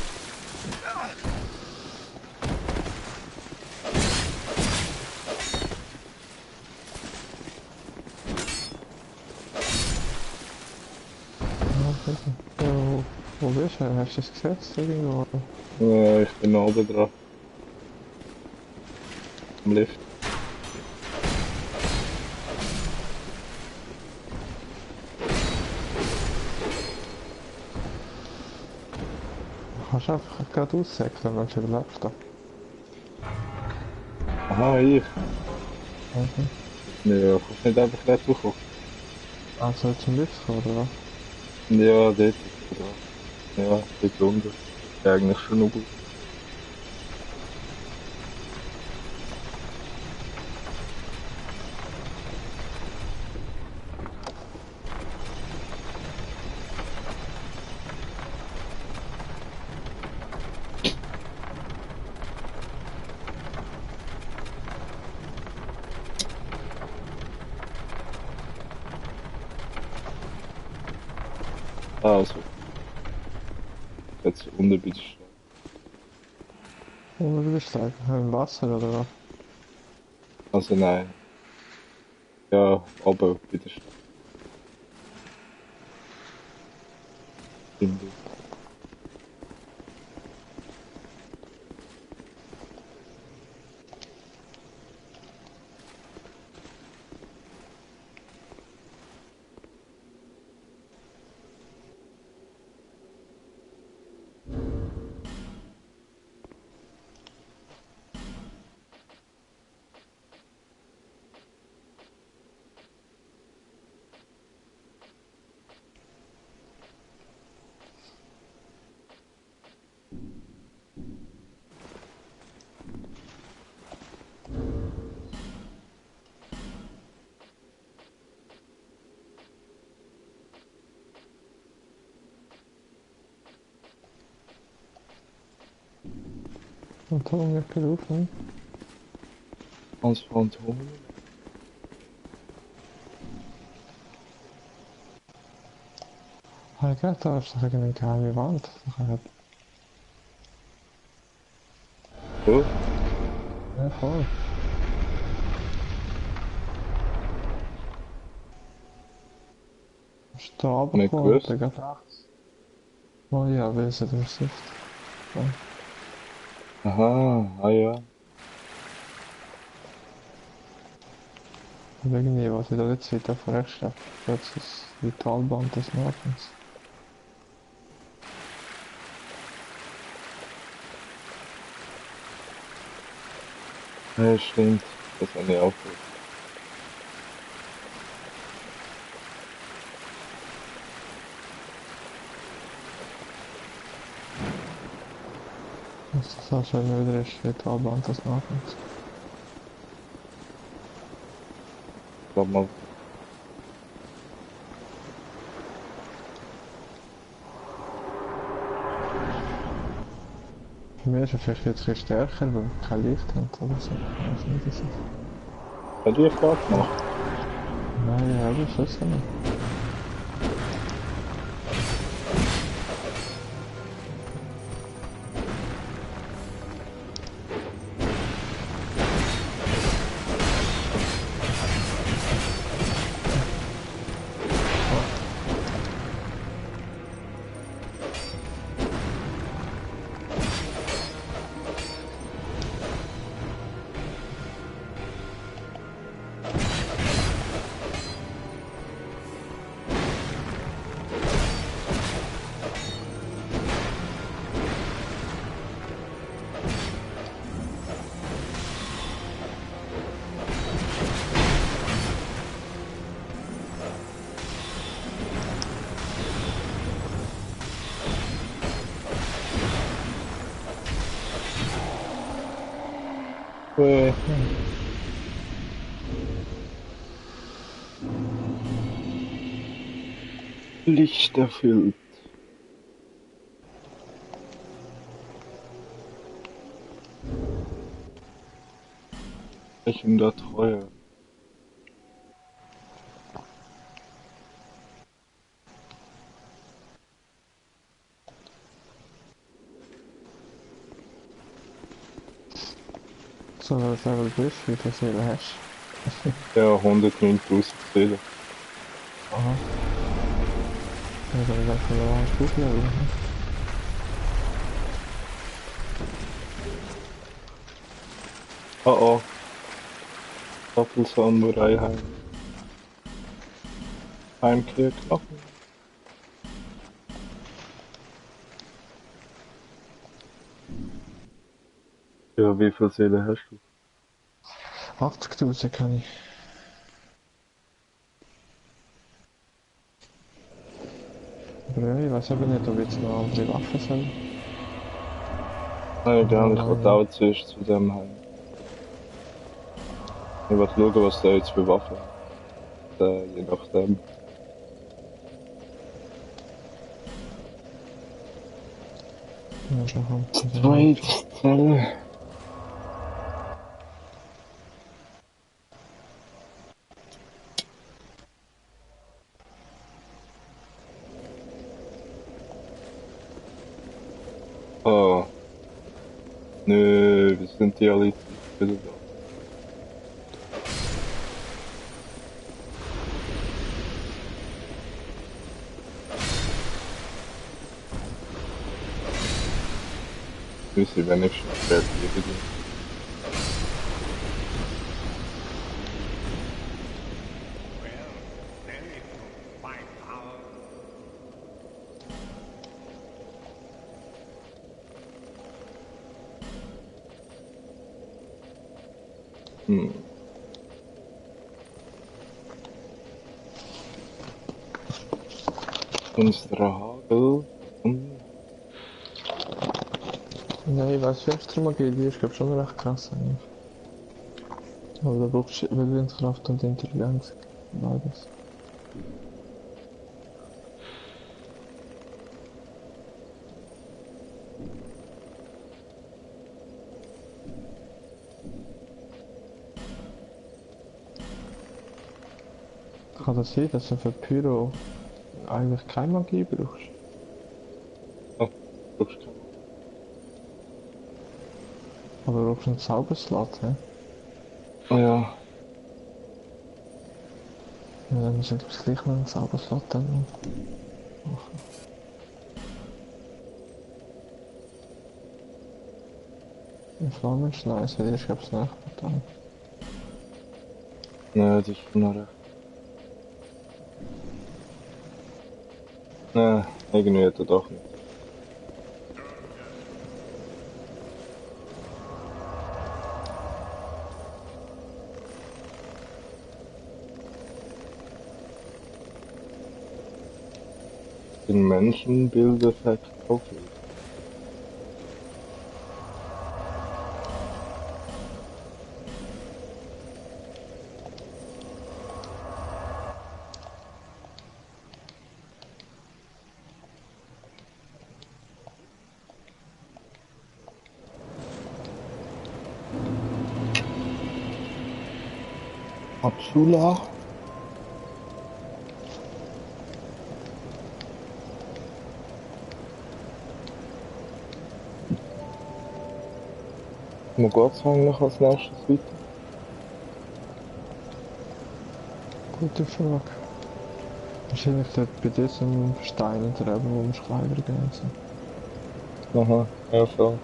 Ja, bitte. Ja, wo bist du? Hast du das gesetzt irgendwo? Ich bin oben dran. Am Lift. Du kannst einfach gerade aussäckeln, wenn du überlebst. Aha, ich. Mhm. Ja, kannst nicht einfach nicht hochkommen. Also zum Lift kommen, oder was? Ja, dort. Oder? Ja, dort unten. Ja, eigentlich schon noch gut. Also, jetzt unten bei der Stadt. Wo bist du eigentlich? Im Wasser, oder was? Also nein. Ja, oben bei der Stadt. Finde ich. Phantom wird gerufen. Als Phantom. Ah, ja, da ist doch eine geheime Wand. So, Ja, voll. Ist da nicht runtergekommen und gewusst. dann geht rechts. Oh ja, weil es eine Durchsicht. Ja. Aha, ah ja. Und irgendwie, was ich da jetzt wieder auf rechts stehe, jetzt ist die Talbahn des Nordens. Ja, stimmt. Das habe ich auch gewusst. Das ist auch schon wieder ist die Talbahn des Nordens. Glaub mal, Für mich ist er vielleicht jetzt ein bisschen stärker, weil wir kein Licht haben oder so. Ich weiß nicht, was es ist. hat die Frage gemacht? Nein, ja, das ist es nicht. Ui. Licht erfüllt. Zeichen der Treue. So, wenn du Level bist, wie viele Seelen hast Ja, 109.000 Seelen. du? Aha. Also, ich dachte, da hast du Level. Oh oh, Doppelsamurai Heimkehrknochen. Ja, wie viel Seelen hast du? 80.000 kann ich. Aber ja, ich weiß aber nicht, ob ich jetzt noch andere Waffen soll. Nein, Oder gar nicht. Ich wollte neue. auch zuerst zu dem Heim. Ich wollte schauen, was der jetzt für Waffen hat. Je nachdem. Ja, schon kommt das ja nicht. Zweite Zelle. Oh, nö, wir sind die alle wieder da. Wir sind wenigstens kreativ. Well, there you go. My power. Hm. Unsere Hagel. Nein, ich weiß, wie Extremagie die ist, glaube schon recht krass eigentlich. Aber da brauchst du Willenskraft und Intelligenz. Beides. Kann das sein, dass du für Pyro eigentlich keine Magie brauchst? Oh, brauchst du Aber du brauchst einen Zauberslot, hä? keinen. Ja, Ja, dann müssen wir gleich noch einen Zauberslot dann machen. Ein Flammenschleiß wäre erst, glaube ich, das nächste Portal. nein, das ist noch recht. Nein, irgendwie hat er doch nicht. Den Menschenbildeffekt auch nicht. Abschula? Wo geht's eigentlich als nächstes weiter? Gute Frage. Wahrscheinlich dort bei diesem Stein oder eben, wo wir Schreiber gehen sind. Aha, ja schon.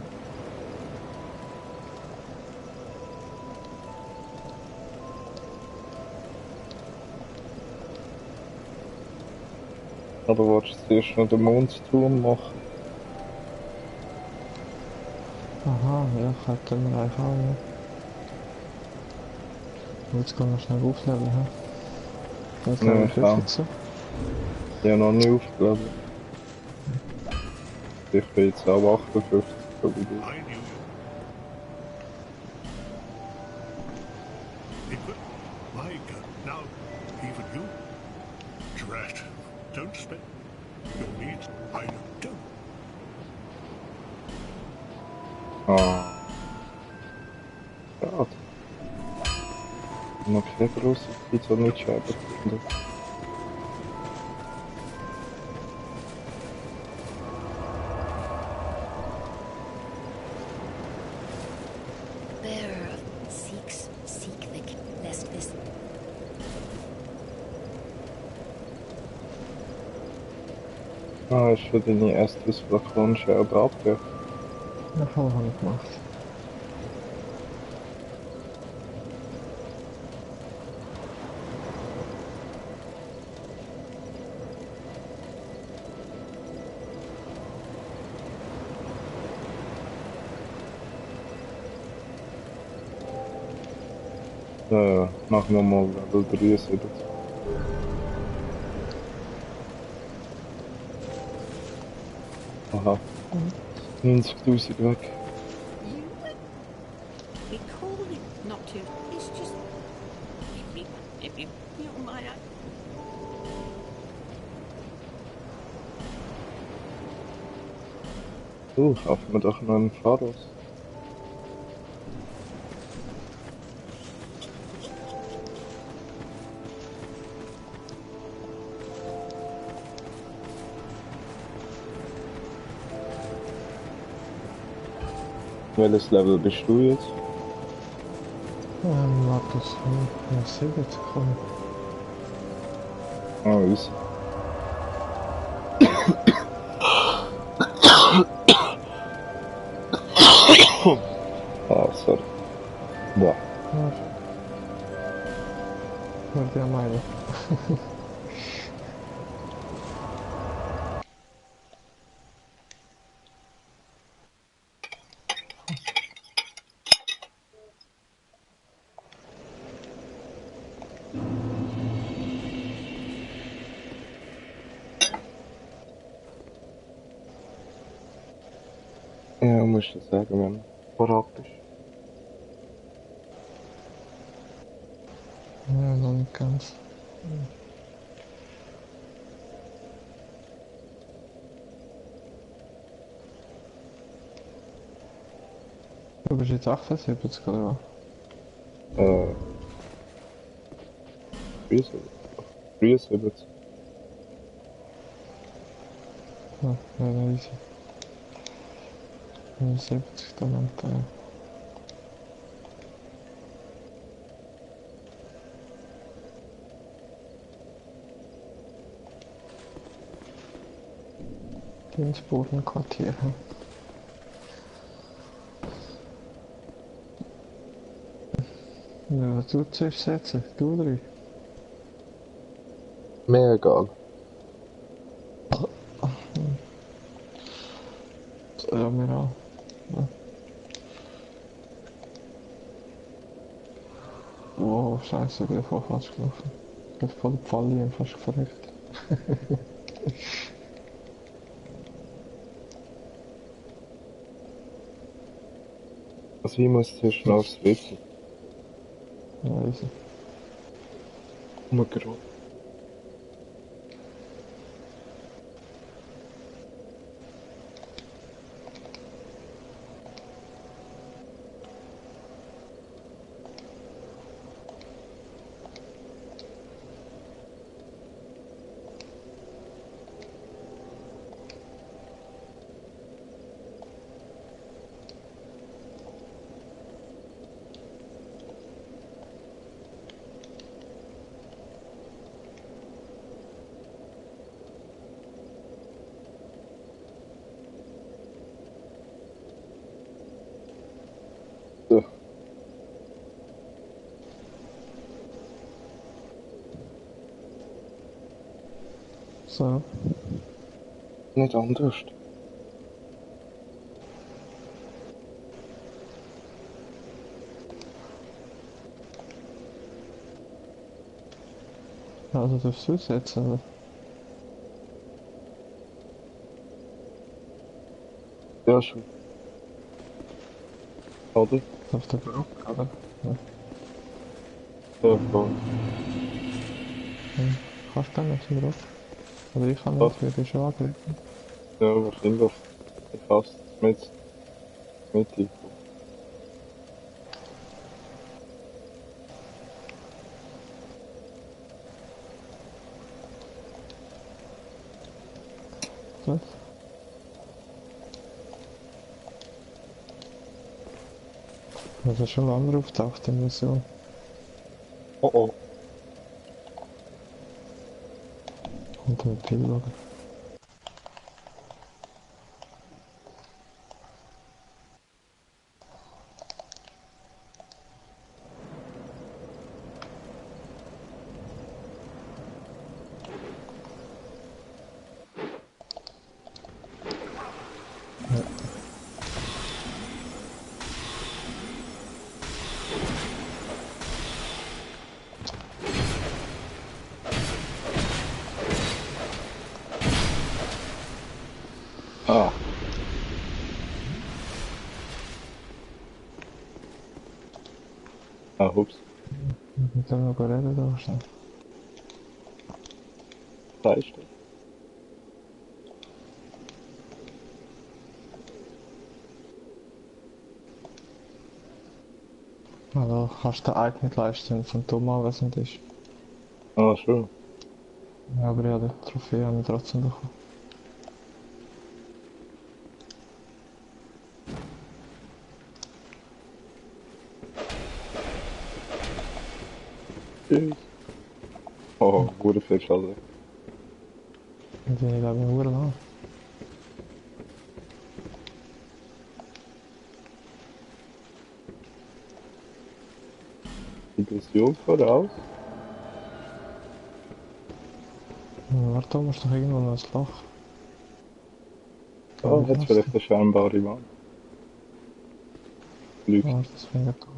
Aber willst du zuerst noch den Mondsturm machen? Aha, ja, könnten wir eigentlich auch, ja. Und jetzt gehen wir schnell aufleveln, hä? Jetzt Ja, Level klar. 15. Ja, noch nicht aufgeladen. Ich bin jetzt auch 58, so wie du. I knew you. Equip. My God. Now, even you? Drat. Don't spend your needs. I know. Don't. Ah. Schade. Noch keine grosse Zeit, so nicht schade gefunden. Bearer of seeks seek the lest this Ah, hast du deine erste Flakonscherbe abgegeben? Ja, voll habe ich gemacht. Machen wir mal Level 73. Aha, 90.000 weg. You would be calling not to. It's just if you don't mind. Kaufen wir doch noch einen Fahrrad. Welches Level bist du jetzt? Markus, ja, 70 kommen. Ah, easy. Ah, sorry. Boah. Ja. Würde ja meinen. Ja, musst du sagen, wenn du parat bist. Ja, noch nicht ganz. Du bist jetzt 78 oder was? Wieso? 73. Ja, ja, easy. 79 dann und Dienstbodenquartier. Ja, was du zuerst setzen? Du drei? Mir egal. Ja, mir auch. Ja. Oh, scheiße, ich bin voll falsch gelaufen. Ich bin voll Pfalli und fast verreckt. Also ich muss zuerst noch aufs WC. Ja, easy. Mal gerade. So, So, nicht anders. also darfst du setzen, oder? Ja, schon. Oder? Auf der Gruppe, oder? Ja. Ja, voll. Kannst du dann auf der Gruppe? Aber ich kann Ja, nicht, weil ich schon angegriffen. ja, wahrscheinlich. Ich hasse es mit dir. Was? Das ist schon lange auftaucht in der Mission. Oh oh. Und mit Pil, Ah, ah, hups. Wir können noch reden da schnell. Zeigst du? Also kannst du den eigenen Livestream von Tom anwesend ist. Ah, schon. Ja, aber ja, die Trophäe haben wir trotzdem bekommen. Tschüss. Oh, wurde viel Schaden. Und die glaube ich nur lang. Illusion voraus. Warte, da musst du doch irgendwo noch ein Loch. Ah, wie hat's passt vielleicht eine scheinbare Wand. Lügt. das? Das finde ich toll.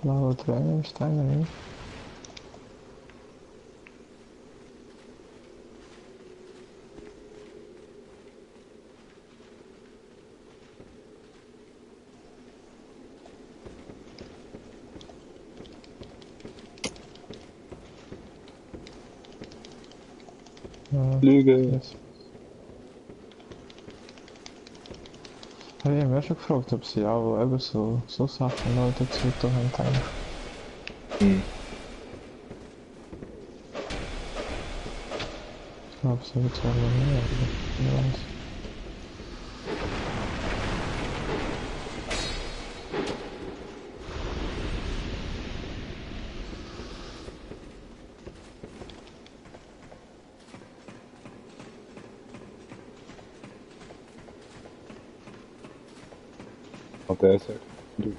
Blaue Tränen, Steine, nicht? Lüge. Yes. Habe ich mich auch schon gefragt, ob sie auch eben so Sachen noch dazu tun haben. Eigentlich. Hm. Ich glaube, so wird es auch noch mehr. Aber ja, Aber der sagt, du.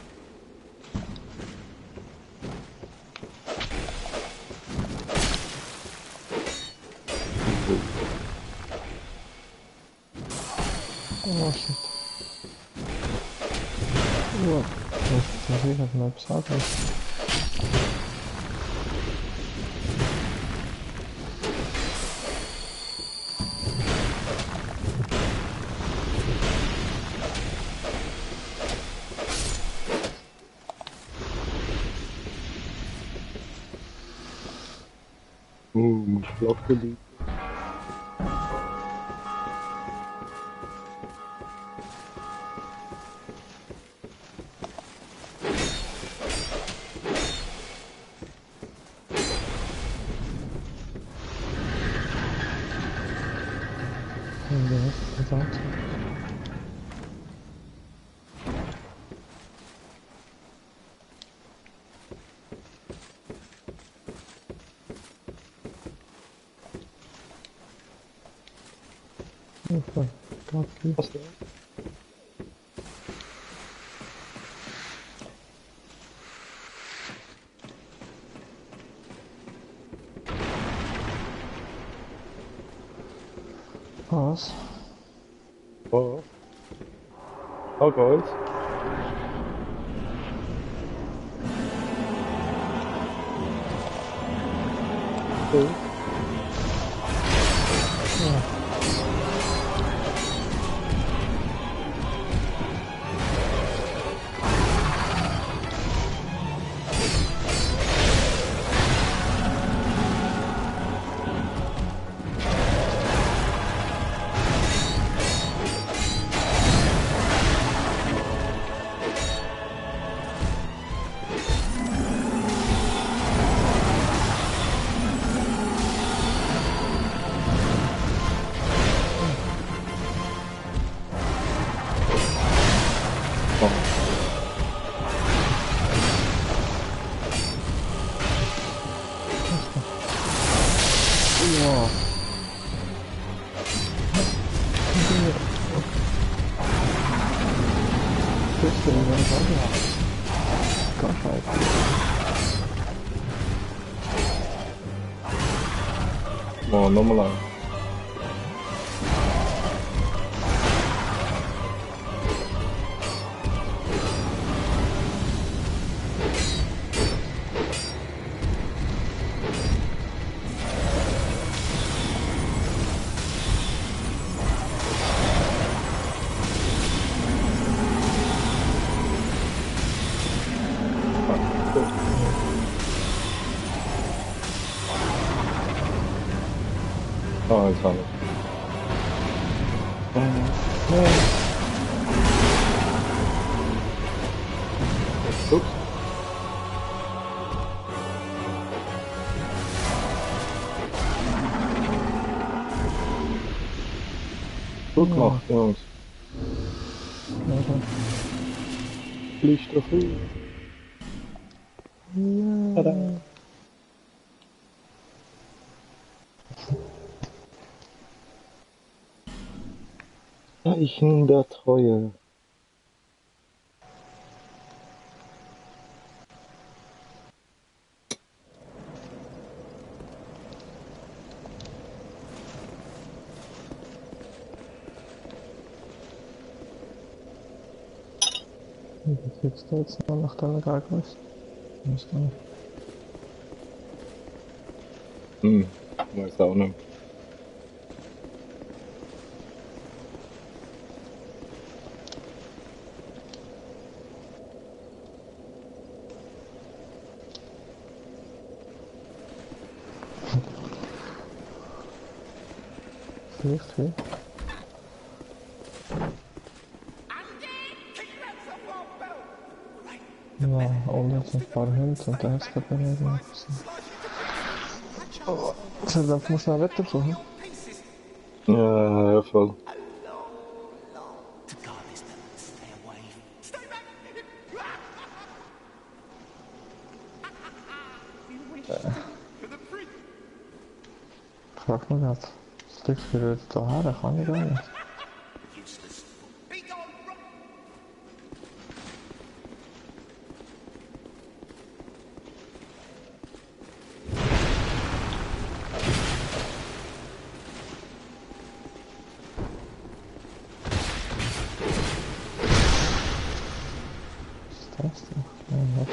oh shit. Oh, das ist sicher mal etwas anderes. Muss flach liegen. Ja, das Auto. Okay, Kaffee. Was denn? Was? Was? Ah, Gold. Gold. Ja. Bist du in der Sonne? Gott, Alter. Oh, nochmal lang. Ah, jetzt haben wir. Ups. Gut gemacht, Jungs. Licht auf ihn. Tada. Zeichen der Treue. Wie geht's da jetzt noch nach der Gargoys? Ich weiß gar nicht. Weiß auch nicht. Gleich viel. Ja, unten sind ein paar Hunde und der Hexenbereinigung. Oh, jetzt muss noch weiterkommen. Ja, ja, voll. Ich frag mich grad, das Ding für hierher kann ich gar nicht. Was ist das denn? Ja, was?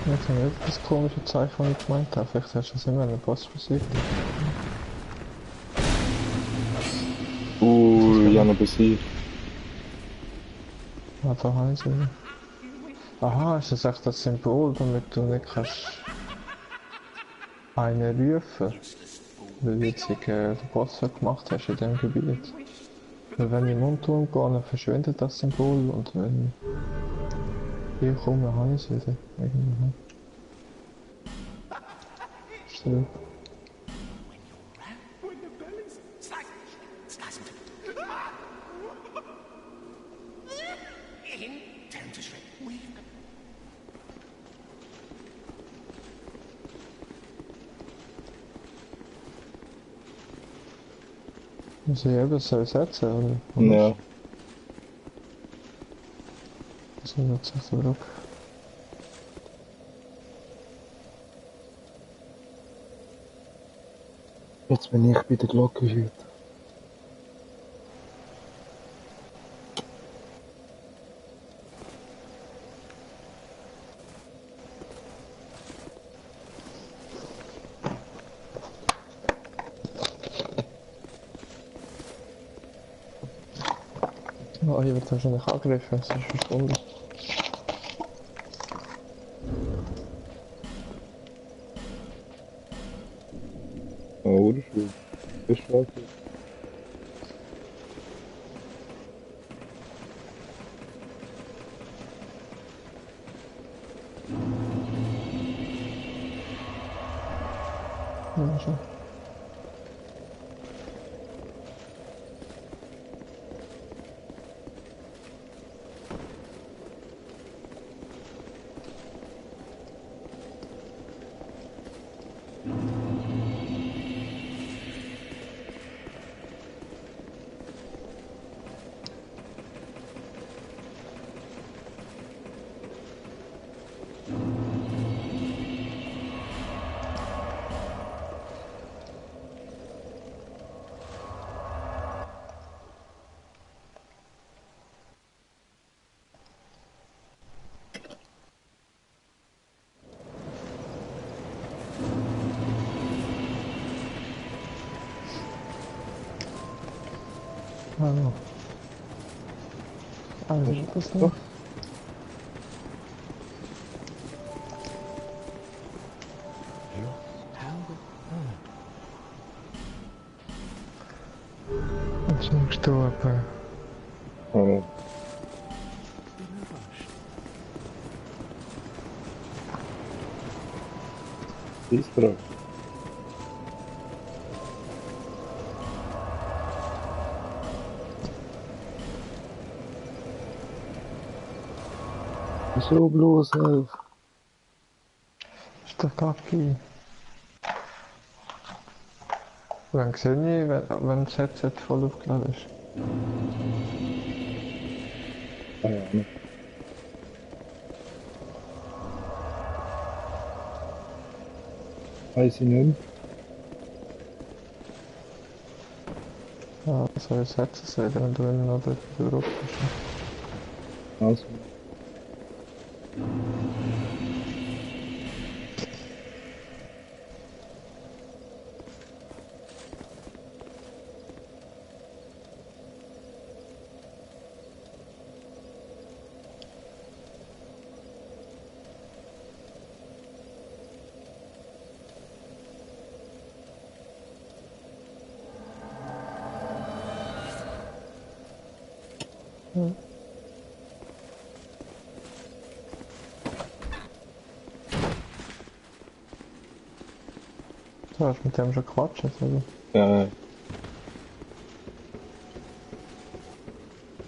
Jetzt haben wir das komische Zeichen, das ich gemeint habe. Vielleicht hast du das immer einen Boss besiegt. Ich habe noch besiegt. Ah, da habe ich sie. Aha, ist das echt das Symbol, damit du nicht kannst einen rufen? Weil du jetzt den Boss gemacht hast in diesem Gebiet. Weil wenn ich im Mundturm gehe, dann verschwindet das Symbol und wenn ich komme, habe ich es wieder. Irgendwie. Stimmt. Muss ich eben so ersetzen, oder? Ja. So, jetzt ist zurück. Jetzt bin ich bei der Glockenhütte. Oh, hier wird wahrscheinlich angegriffen, es ist verschwunden. Oh, das ist gut. Das ist schwarz. Ja, schon. Hallo. Also, das nicht. Ich bin gestorben. Oh. Ist drauf. Wieso bloß 11? Ist doch kacke. Dann sehe ich, wenn das Headset voll aufgeladen ist. Ah ja, ne. Weiß ich nicht. Ja, soll ich das Headset sehen, wenn du immer noch dort drauf bist? Also. Du hast mit dem schon gequatscht, oder? Ja,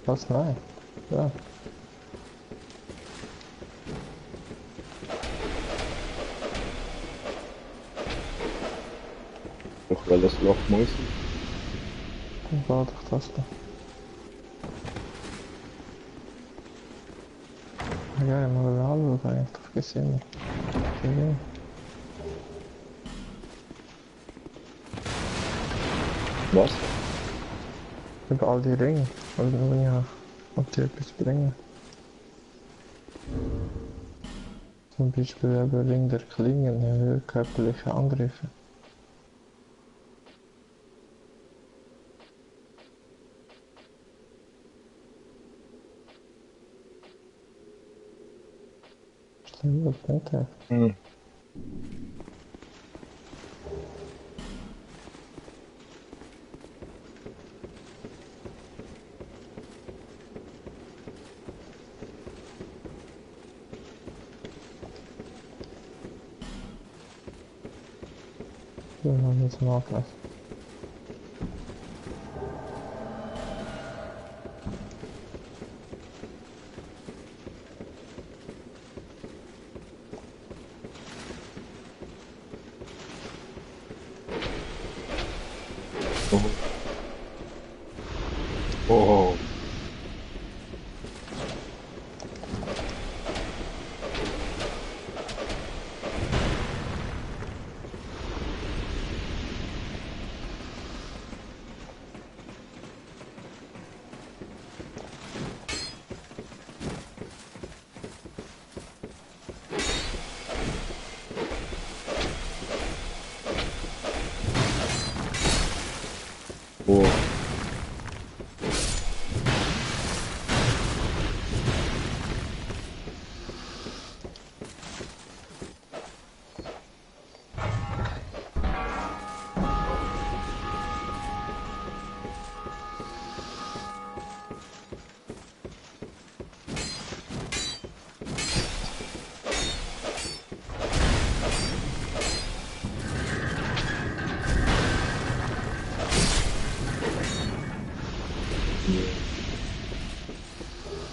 Was? Nein. Ja. doch weil das Loch muss. Dann war doch das da. Ja, ich muss anschauen, eigentlich vergessen. Okay. Was? Über all die Ringe. Und ja, ob die etwas bringen. Zum Beispiel eben Ring der Klingen, erhöht körperliche Angriffe. Stimmt, das nicht. Hm. Wir haben jetzt mal aufpassen. Oh. Oh. Oh.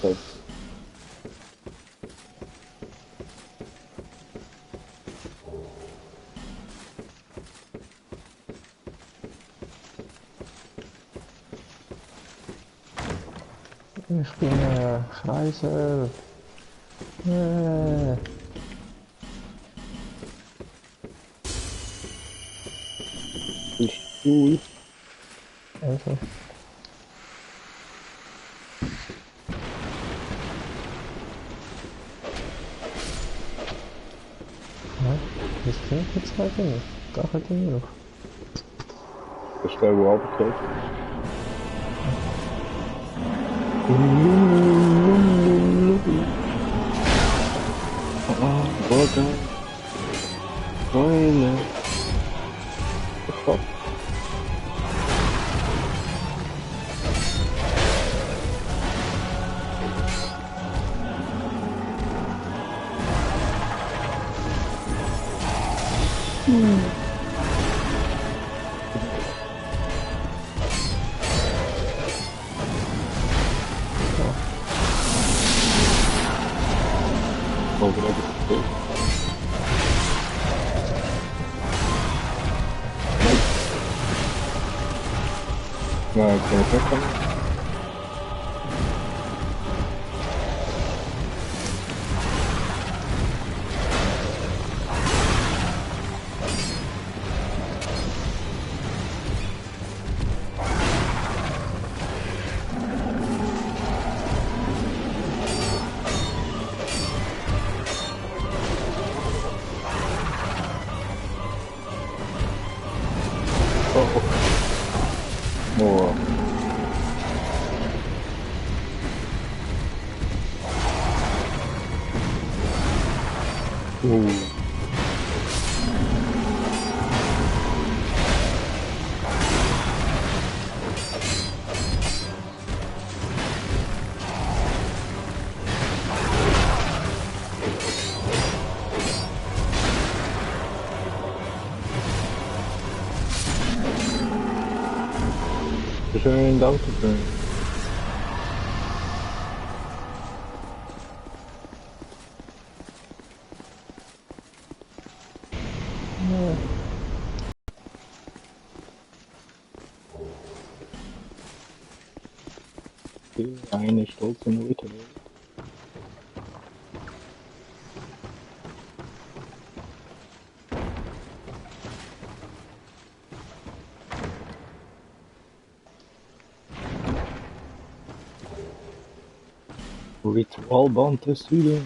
Das Ich bin Kreisel. ist cool. Also. Ja, das klingt jetzt halt nicht. Da hat er noch. Das ist der, wo runterfällt. Ah, Burger. Freunde. Fuck. Oh, genau, das ist gut. Nein, kann ich wegkommen? Oh, oh. Oh. Schön, danke schön. Ja. Eine stolze Minute. Ritualband des Südens.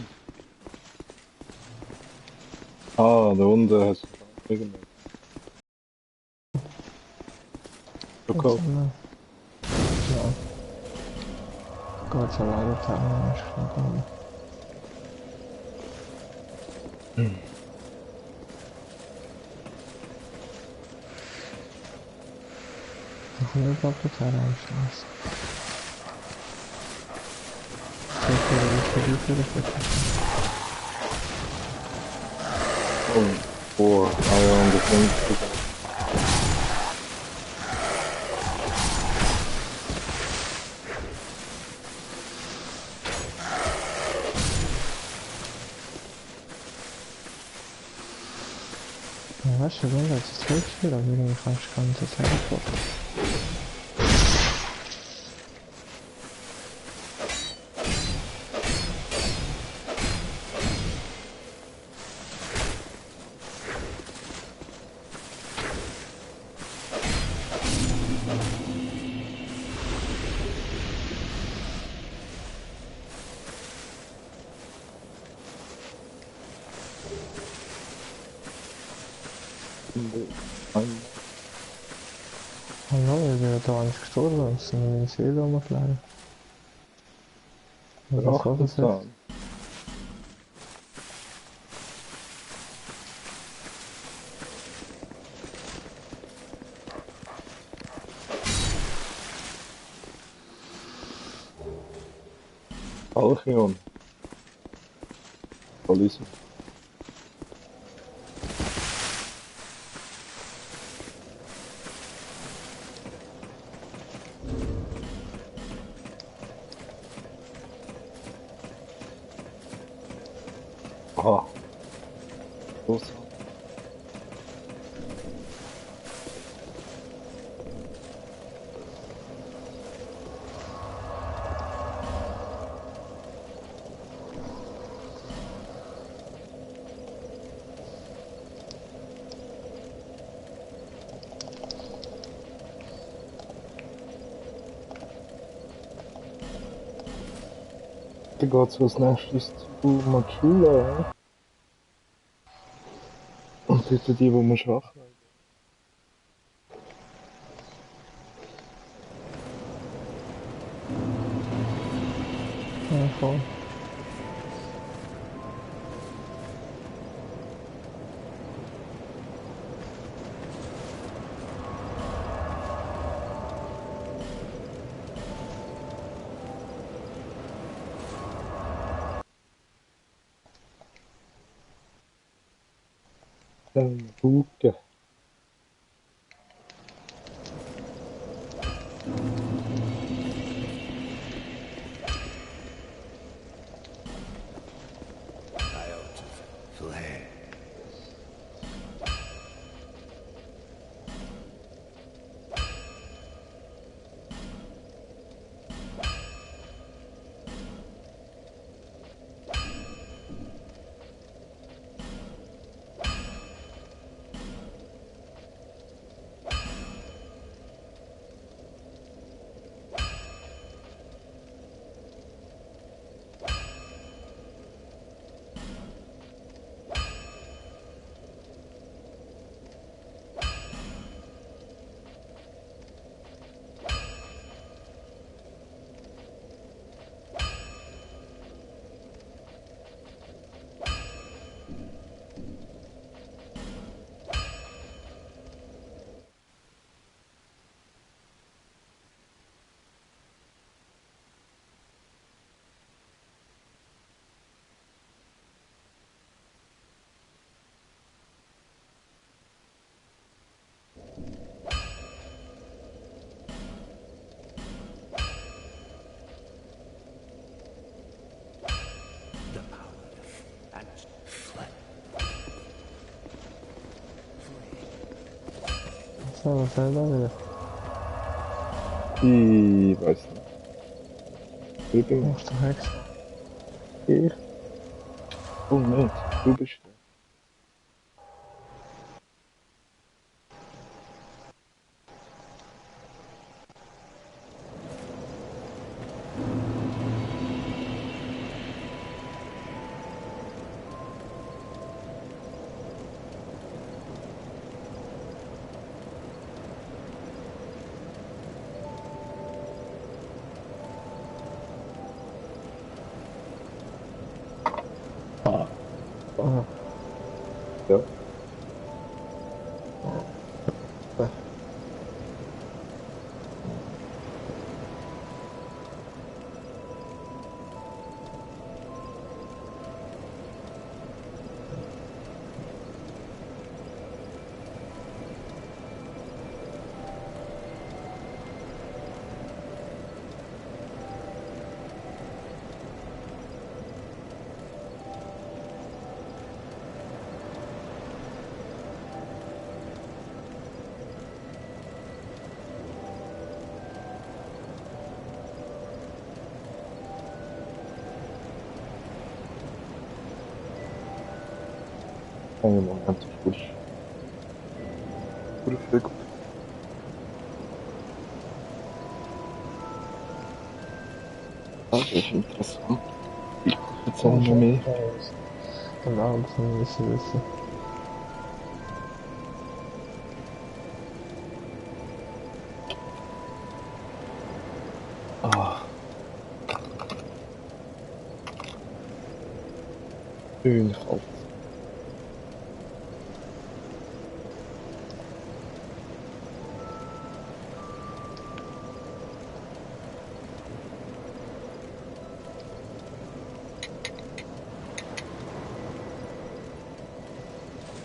Ah, da unten hast du irgendwas verkauft. Ja. Gott alleine teilen, ich glaube. Ich bin überhaupt total anschluss. Ich würde nicht für die Fähigkeit. Oh, ah ja, und das sind Ja, weißt du, wenn das ist wirklich aber irgendwie kannst du ganz teleport. Hallo, ich bin da nicht gestorben und es sind meine Seele rumgelegen. Was war das jetzt? Rachenzahn. Alchion. Police. Aha. Los. Da geht's als nächstes zu Machula. Und bitte die, wo man schwach wird. Ja, voll. Buke. So, was soll da wieder? Ich weiß nicht. Drüber Ach, der Hex. ich? Oh nicht, du bist da. Ah, Ja. Einen Moment, ich wurde viel gut. Das ist interessant. Erzähl mir mehr. genau, das muss ich wissen. Ah. Schön kalt.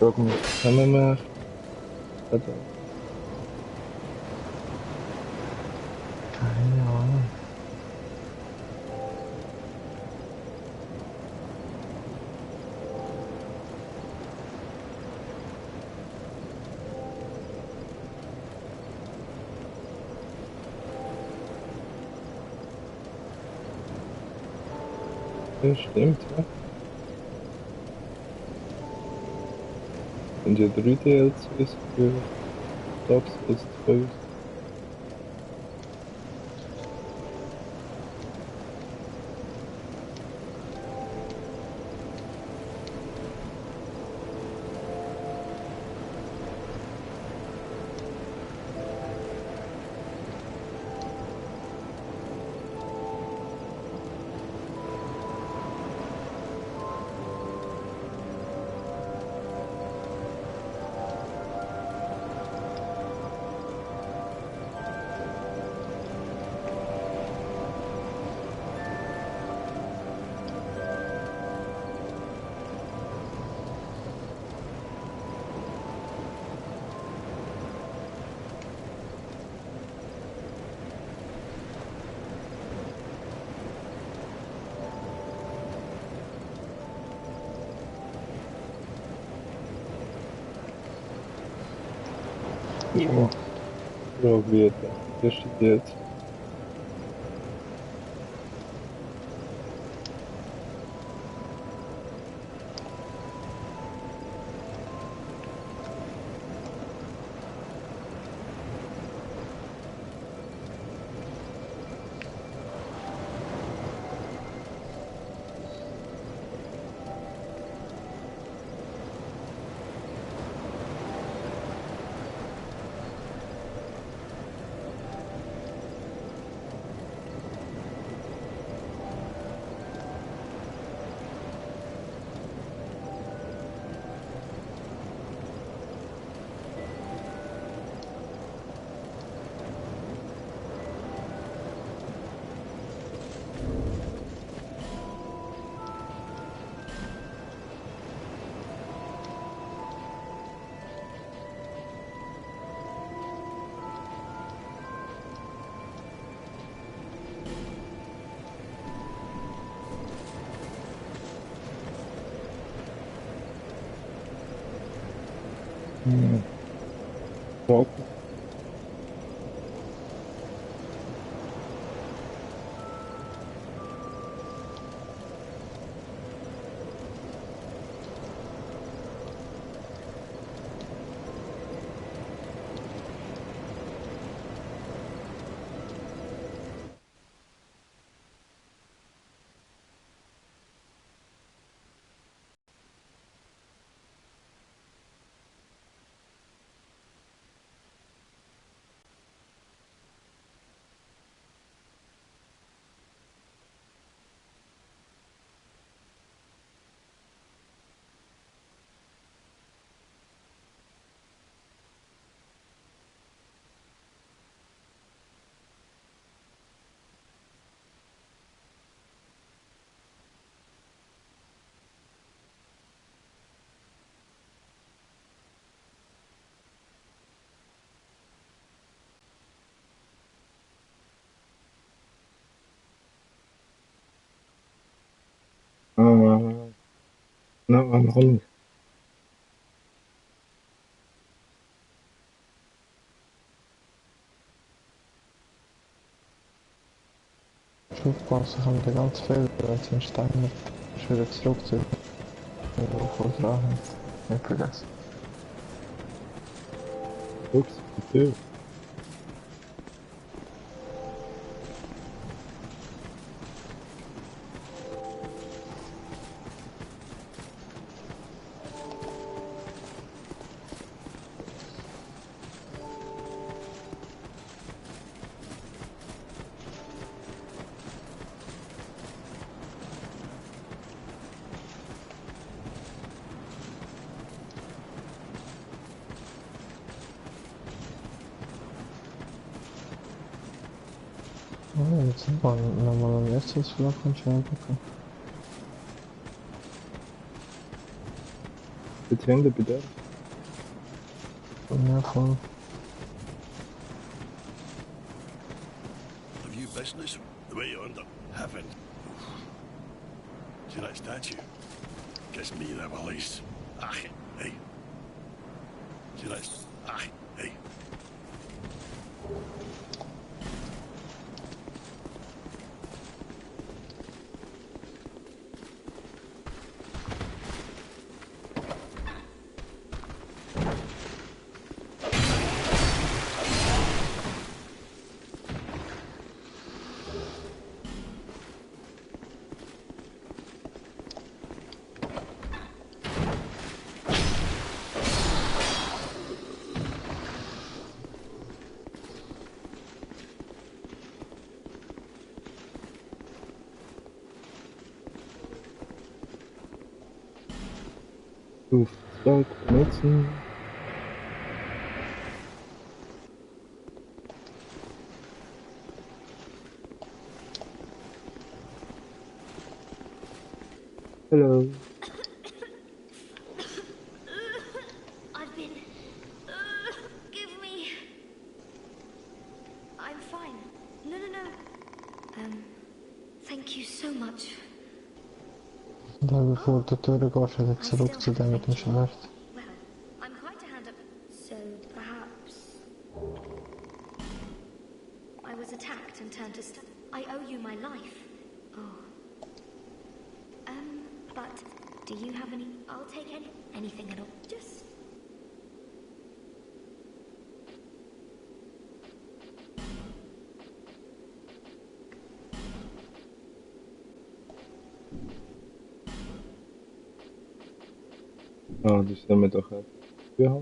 Irgendwas können wir. Oder? Keine Ahnung. Ja, stimmt, ja. Sind ja 3 DLCs für Dark Souls 2. Ja. Ja, wird der erste DLC. Hm. Ja, Nein. Ich aufpassen, ich habe den ganzen Fehler, wenn es ein Stein ist, wieder zurückziehen. Von dran. Nicht vergessen. Ups, die Tür. Oh, jetzt sind wir nochmal am erstes Flach und Scheibe. Jetzt Hände bitte. Ja, voll. Have you business? The way you're under heaven. See that statue? Gives me the release. Ach, hey. See that? Ach, hey. Du Stock benutzen. Hello. I've been. Give me. I'm fine. No. Thank you so much. Da bevor du durchgehst, wieder zurück zu dem mit dem Schwert. Well, I'm quite a hand up. So perhaps. I was attacked and turned to stone. I owe you my life. Oh. But do you have any? I'll take anything at all. Just. Ah, die stemmen toch uit. Ja.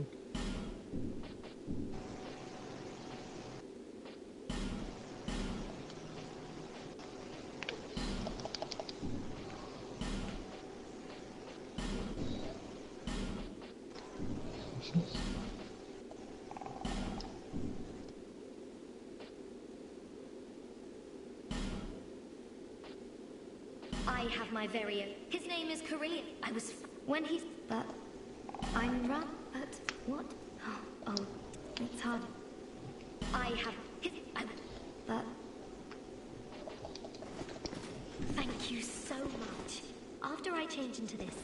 I have my very own. His name is Korean. I was when he's. But I'm wrong. But what? Oh, it's hard. I have his. But thank you so much. After I change into this.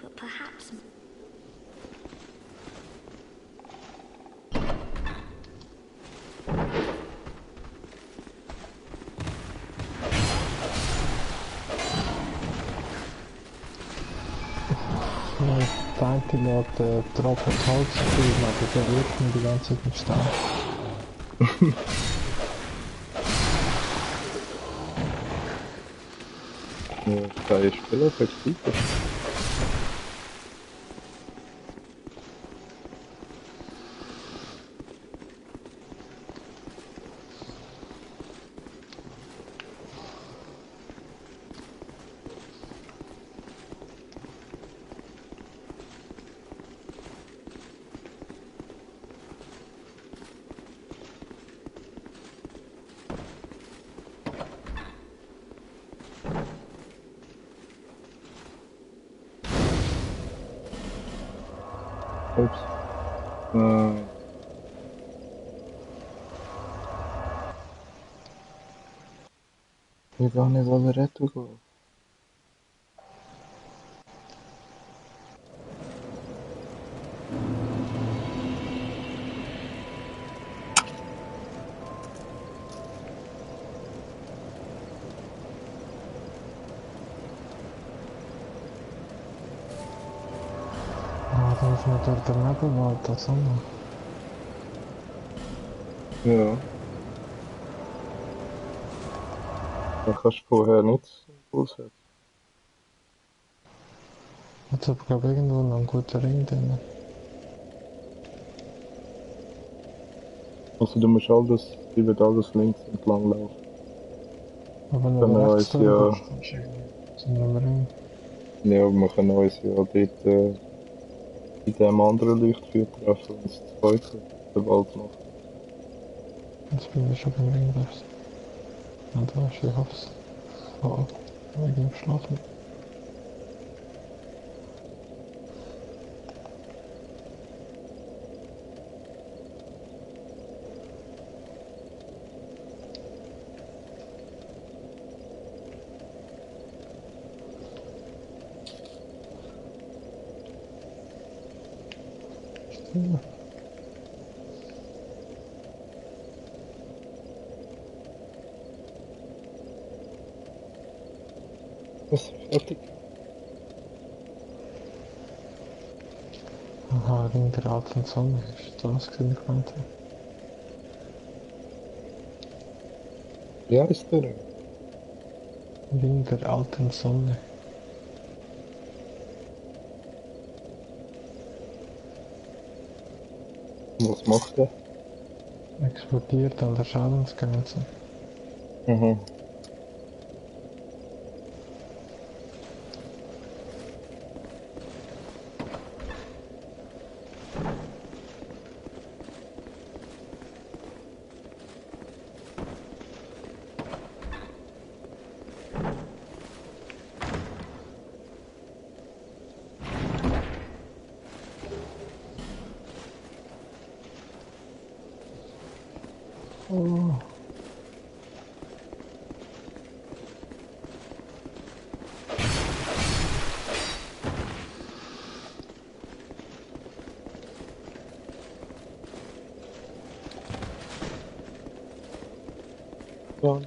But perhaps. Danke, Leute, Tropfen Holz kriegen, aber der wirkt mir die ganze Zeit im Stand. Ja, freie Spieler flexibel. Ups. Ich gar nicht wollen retten gehen. Muss man dort daneben mal das an. Ja. Da kannst du vorher nicht aussetzen. Jetzt habe ich glaube irgendwo noch einen guten Ring drin. Also du musst alles, die wird alles links entlang laufen. Aber Dann noch rechts ist ja, drüber kommst du irgendwie zu einem Ring. ja, wir können uns ja dort in dem anderen Lichtfeuer treffen und das zweite den Wald machen. Jetzt bin ich schon beim Ring rechts. Und da ist, ich hoffe es. Oh, wegen dem Schlafen. Ja. Das ist fertig. Aha, Ring der alten Sonne. Ist das gesehen, ich meinte? Wie heißt der? Ring der alten Sonne. Was macht der? Explodiert an der Schadensgrenze. Mhm. Oh. Ja.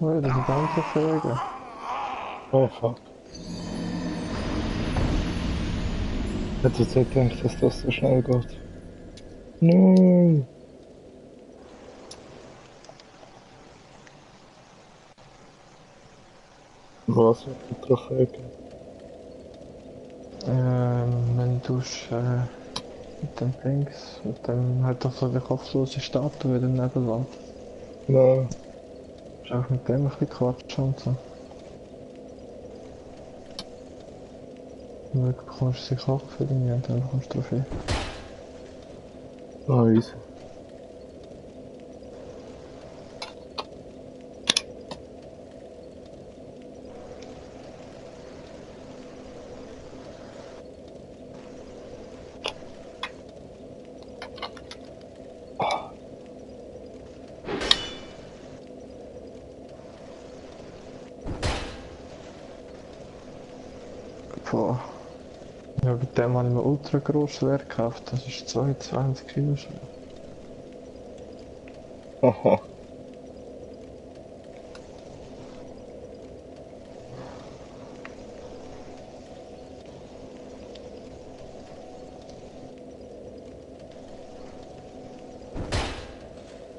Oh, das ist ganze Vögel. Oh fuck. Hätte jetzt nicht gedacht, dass das so schnell geht. No. Was für eine Trophäe geben? Wenn du mit dem Dings, mit dem halt doch so eine kopflose Statue in der Nebelwand. Nein. Ist auch mit dem ein bisschen quatschen und so. Und dann bekommst du den Kopf irgendwie und dann bekommst du Trophäe. Ah, easy. Boah. Ja, bei dem habe ich mir ultra gross schwer gekauft. Das ist 22 Kilo schwer. Haha.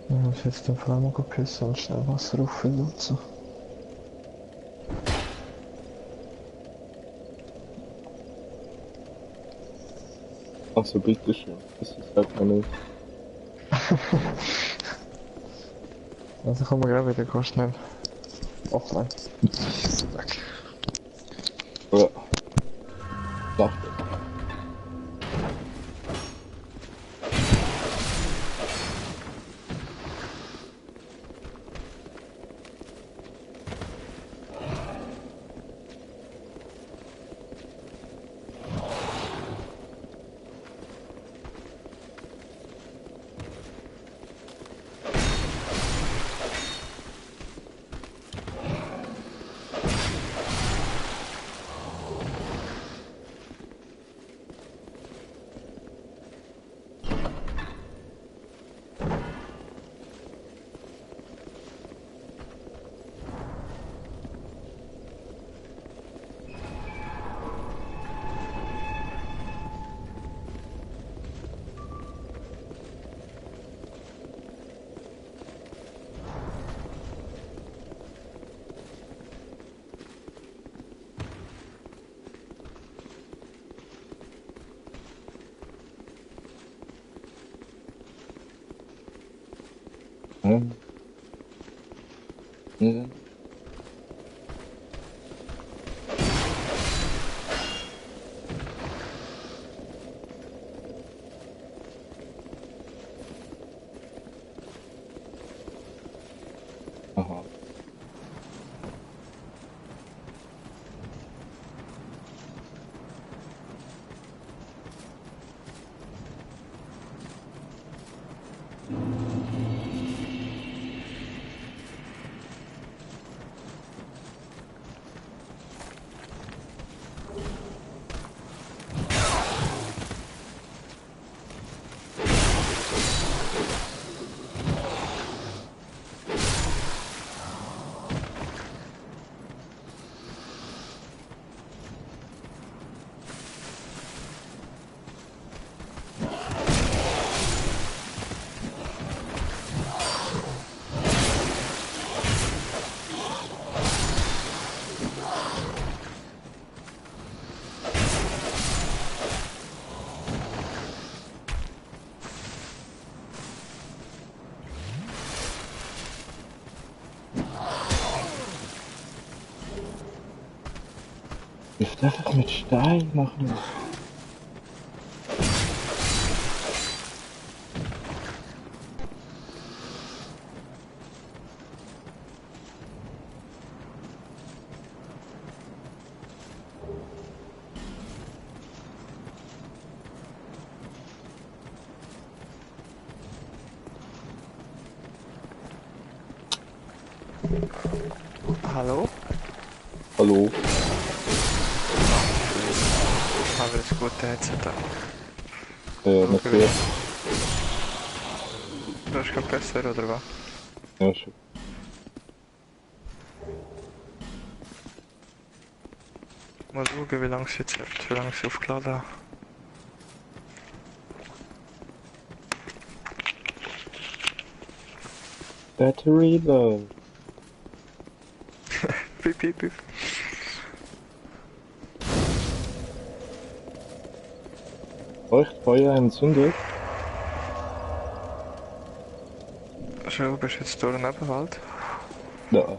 Ich muss jetzt den Fall mal pissen und schnell Wasser auffüllen und so. Also bitteschön. Das sagt man nicht. Also kommen wir gleich wieder, geh schnell. Offline. Weg. Ja. Nacht. Hm? Ja. Aha. Ich darf das mit Stein machen. Hallo? Hallo? Haben wir das gute Headset da? Natürlich. Du hast kein besser, oder was? Ja, schon. Mal schauen, wie lange es jetzt hat, wie lange ich es aufgeladen habe. Battery low. Piep, piep, piep. Leuchtfeuer entzündet. Schau, bist du jetzt durch den Nebenwald? Ja.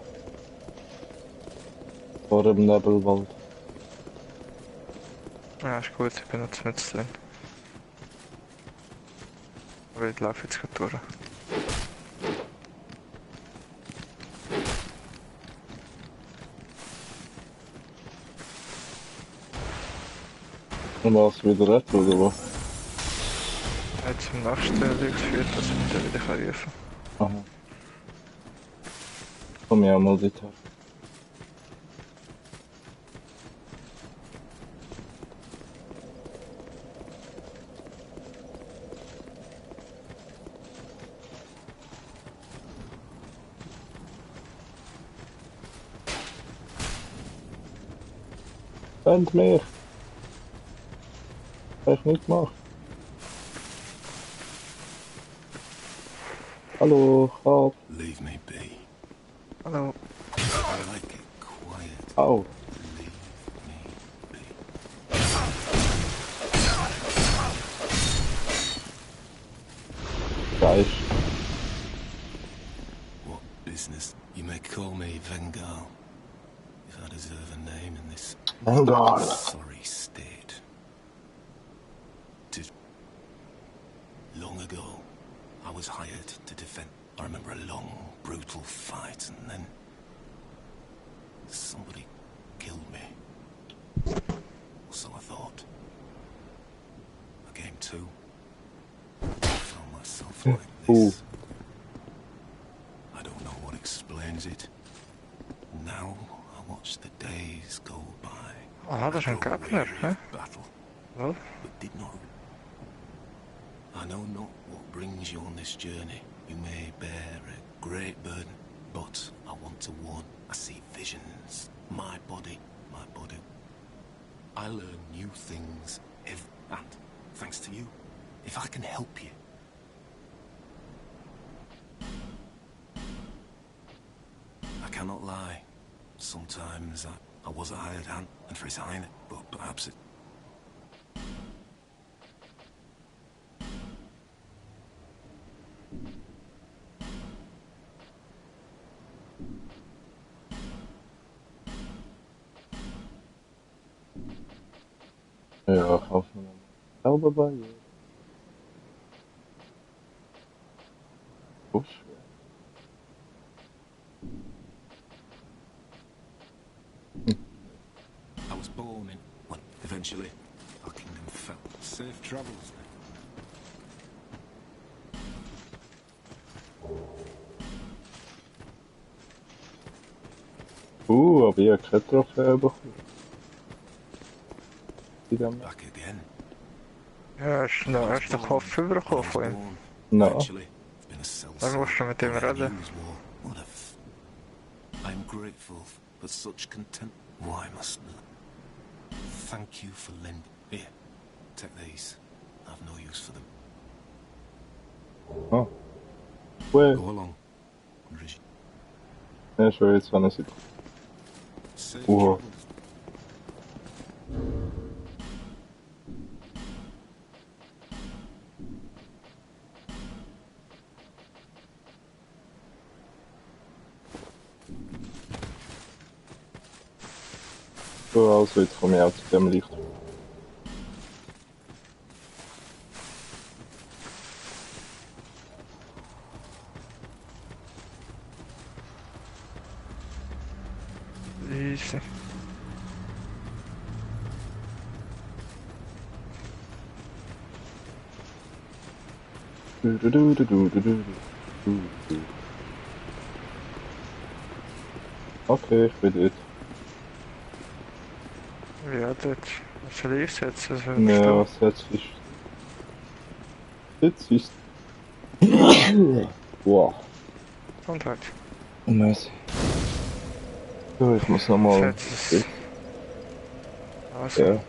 Vor dem Nebelwald. Ja, ist gut, ich bin jetzt nicht drin. Aber ich laufe jetzt gerade durch. Und was wieder retro oder was? Jetzt zum nächsten Licht führt, dass ich mich dann wieder rufen kann. Aha. Komm ja mal dorthin. Fällt mich. Hab ich nicht gemacht. Hallo, Grab. Leave me be. Hallo. I like it quiet. Au. Leave me be. Geist. What business? You may call me Vengal, if I deserve a name in this Vengal. sorry state. Long ago, I was hired to defend. I remember a long, brutal fight, and then somebody killed me. So I thought. I came to. I found myself like this. I don't know what explains it. Now I watch the days go by. Ah, das ist ein Gegner, hä? Battle, Wel? but did not. I know not what brings you on this journey. You may bear a great burden, but I want to warn. I see visions. My body. I learn new things and thanks to you, if I can help you. I cannot lie. Sometimes I was a hired hand and resign, but perhaps it. Ja, hoffen wir mal. Sauber bei ihr. Uff. I was born in. Well, eventually, our kingdom fell. Safe travels. Aber ich habe keine Trophäe bekommen. Back again. Ja, hast du den Kopf übergekommen von ihm? No. Eventually, it's been a Dann musst du mit ihm reden. I'm grateful for such contempt. Why must thank you for lending. Here, take these. I've no use for them. Oh. Where? Go along. Ja, schon jetzt, wenn er sieht. Safe Wow. travels. So, also jetzt komme ich auch zu dem Licht. Easy. Okay, ich bin dort. Ja, dort. Was soll ich setzen? So Ja, was jetzt ist. Jetzt ist. Wow. Und halt. Mäßig. So, ich muss nochmal. Setz es. Also. Ja.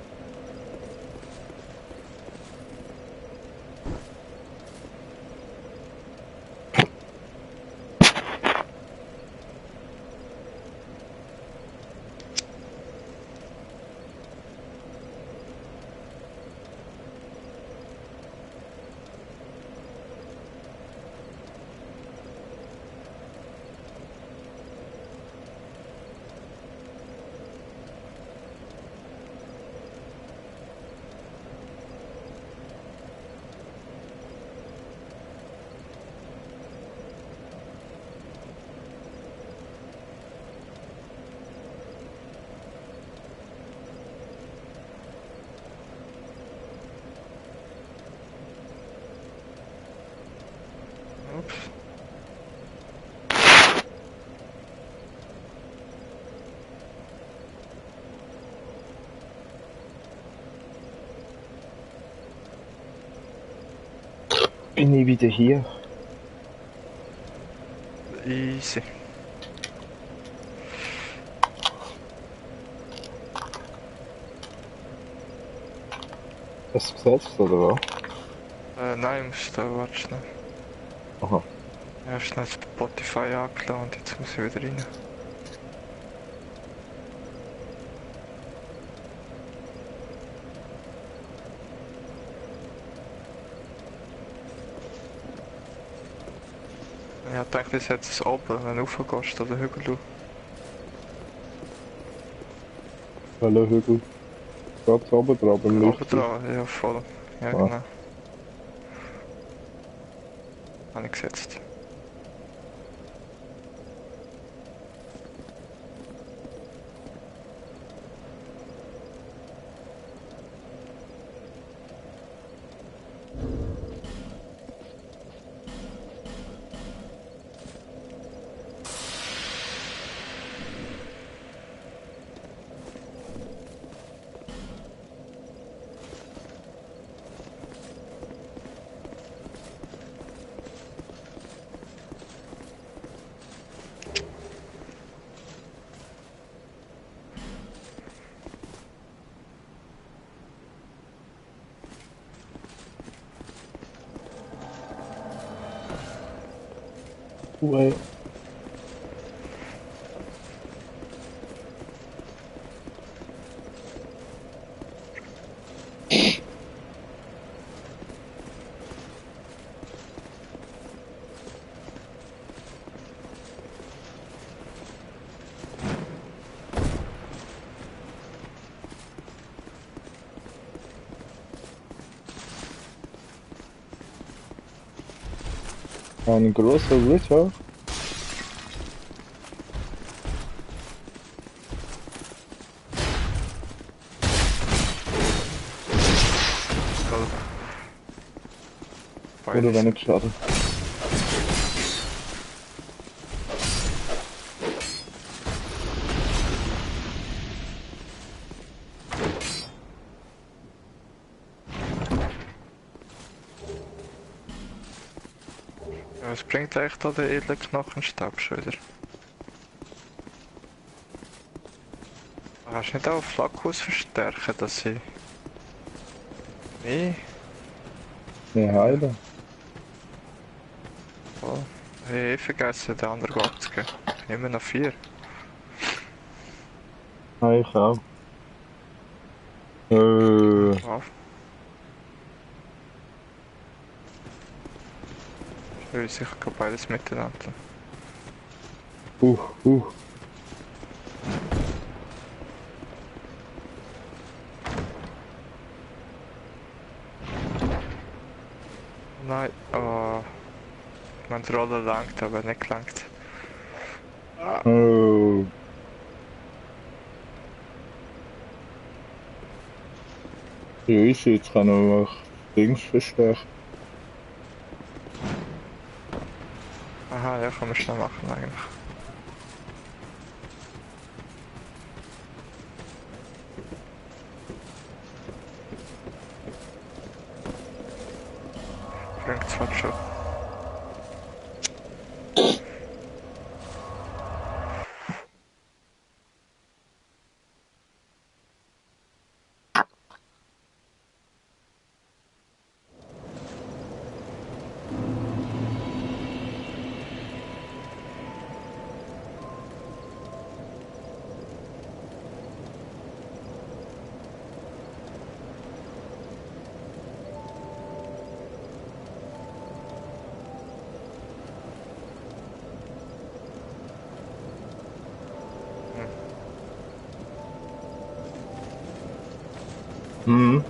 Ups. Bin ich wieder hier? Easy. Hast du gesetzt, oder was? Nein, musst du, warte schnell. Aha. Ja, schnell Spotify angeladen und jetzt muss ich wieder rein. Ich hab gedacht, das jetzt das oben, wenn du raufgehst oder Hügel. Hallo Hügel. Ganz oben dran beim Oben Leuchten. dran, ja voll. Ja, Ah. genau. Habe ich gesetzt. Ouais. Ein großer Ritter. Oder wenig Schaden. Ja, was bringt eigentlich da der edle Knochenstab schon wieder? Hast du nicht auch Flakkus verstärken, dass sie... Nee? Mehr heilen. Oh. Hey, ich vergessen, den anderen abzugeben. Immer noch 4. Ah, ich auch. Wow. Ich sicher beides miteinander. Uh. Nein, oh. Mein Roller langt, aber nicht gelangt. Oh. Ja, easy, jetzt kann er auch Dings verstärken. Aha, ja, kann man schnell machen eigentlich. Bringt zwar schon. Mhm.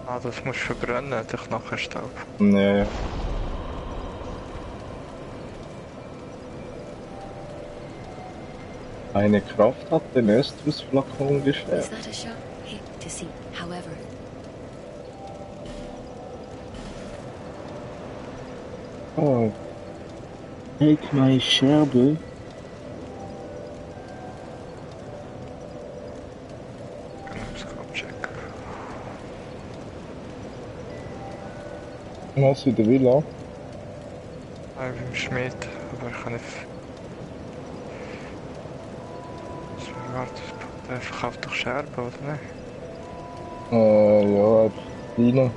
Ah, das muss verbrennen, der Knochenstab. Nee. Eine Kraft hat den Östrus-Flakon Is gestärkt. that a shot? Hit to see. However, Oh. Take my Scherbe. Kann ich das abchecken. Was in der Villa? Ah, beim Schmied, aber ich kann nicht... warte, der verkauft doch Scherben, oder nicht? Ja, kleiner.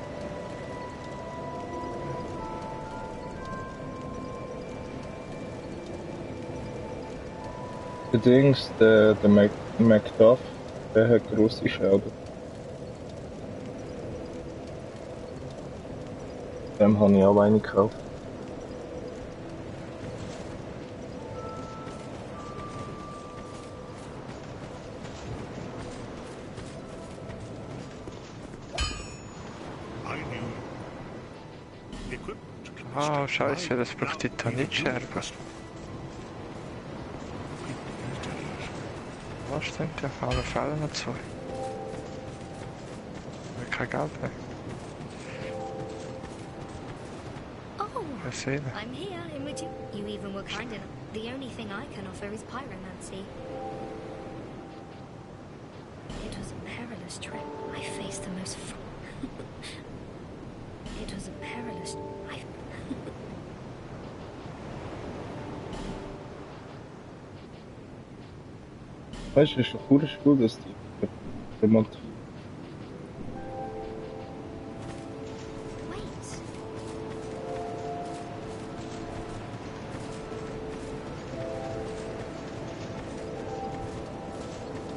Der Dings, der Macduff, der hat grosse Scherben. Dem habe ich auch eine gekauft. I knew equipment to Ah, construct scheiße, das mines. braucht die Now, Tanitscherben. people use these. Was stimmt ja? Alle Fälle noch zwei. Ich kein Geld mehr. Oh, Wir sehen. I'm here, Imogen. You even were kind enough. The only thing I can offer is pyromancy. It was a perilous trip. I faced the most. It was a perilous. Weißt du, es ist ein cooles Spiel, das die remontiert. Wait.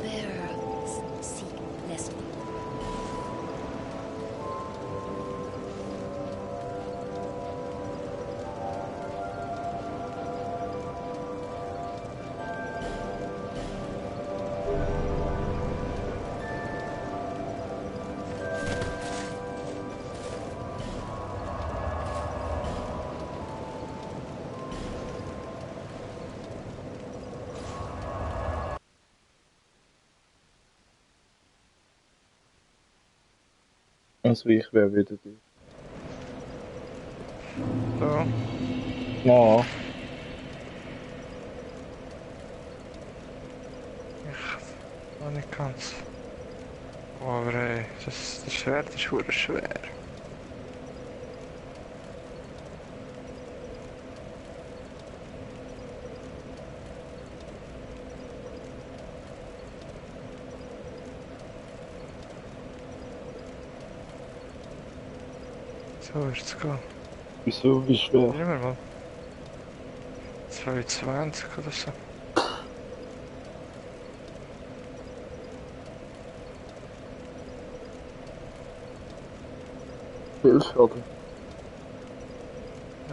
Bearer, seek less. Also ich wäre wieder die. So. Ja, Ich noch nicht ganz. Oh, aber ey, das Schwert ist verdammt schwer. So ist es gehen. wieso, wie schwer? Nehmen wir mal. 22 oder so. Hilfe, oder?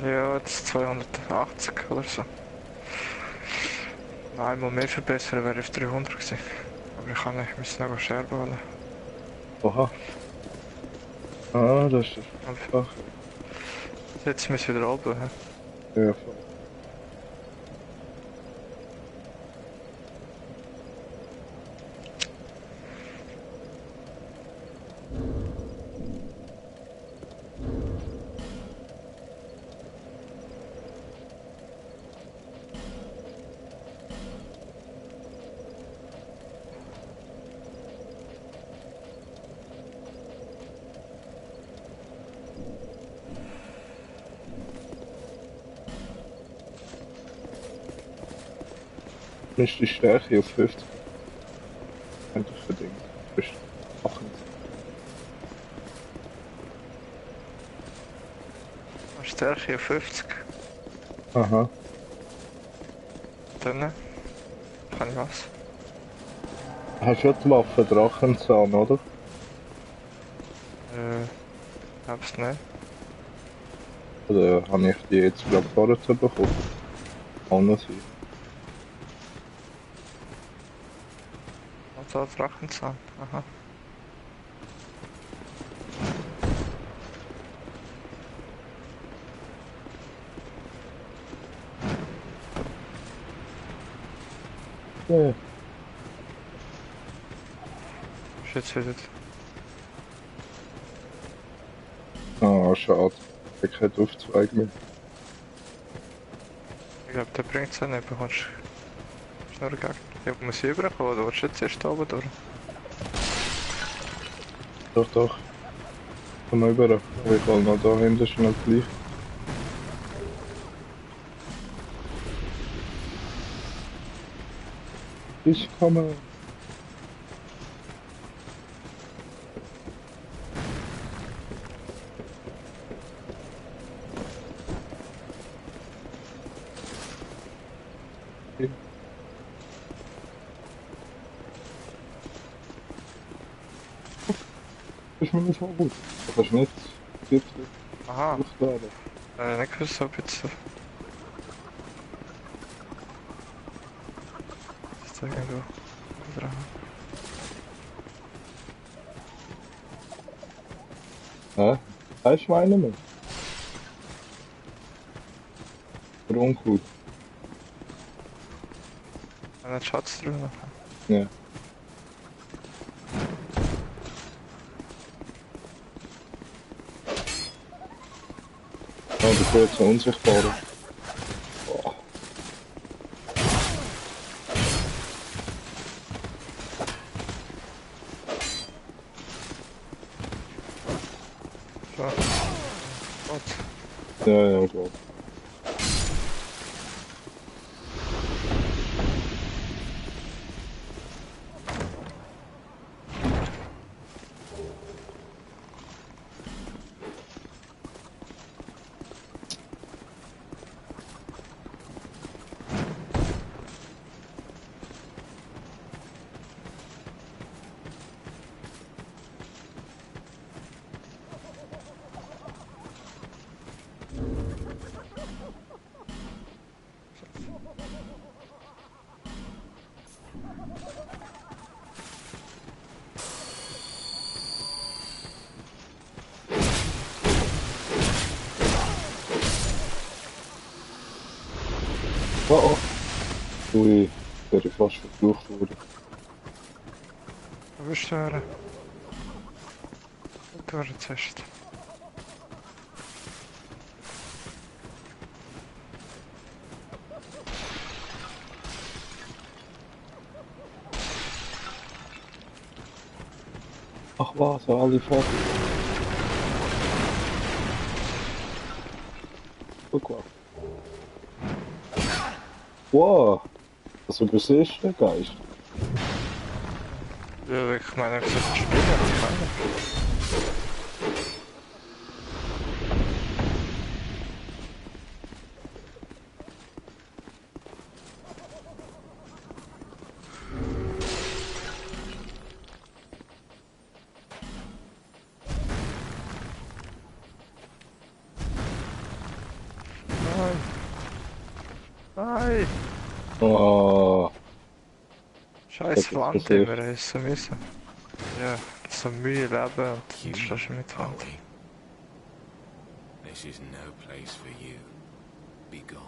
Ja, jetzt 280 oder so. Einmal mehr verbessern wäre auf 300 gewesen. Aber ich kann nicht, wir müssen noch Scherben holen. Oha. Ah, das ist einfach. Jetzt müssen wir wieder runter. He? Ja, voll. Ist die Stärke auf 50. Könnte ich verdient. Bist 28. Stärke auf 50. Aha. Dann kann ich was? Hast du die Waffe Drachenzahn, oder? Hab's nicht. Oder habe ich die jetzt gerade vorher bekommen? Kann noch sein. Also Drachenzahn. Aha. Ja. Ist jetzt wieder. Ah, schade. Ich habe keinen Aufzweig mehr. Ich glaube, der bringt es nicht. Bekommst nur gegen. Ich muss hier rüberkommen, oder willst du jetzt erst oben durch? Doch, doch. Komm mal rüber. Ich will noch da hinten schnell gleich. Ich komme. Das ist mir nicht gut. Du kannst nicht Gift Aha, aufladen. nicht gewusst, ob jetzt... Ist irgendwo dran. Ja, kein Schweine mehr. Oder Unkraut. Einen Schatz drin. Ja. Oh, das wird so unsichtbar. Boah. So. Gut. Ja, klar. Oh, oh. Ui, wäre ich fast verflucht worden. Wo bist du her? Du warst zuerst. Ach was, alle fertig. Guck mal. Wow, was übersiehst du, Geist? Ja, ich meine, ich sollte spielen, ich meine. Nein. Nein. Oh, Scheiß Das ist Wand, die passiert. wir essen müssen. Ja, so Mühe leben und dann stehst du mit Wand. Chloe, this is no place for you. Be gone.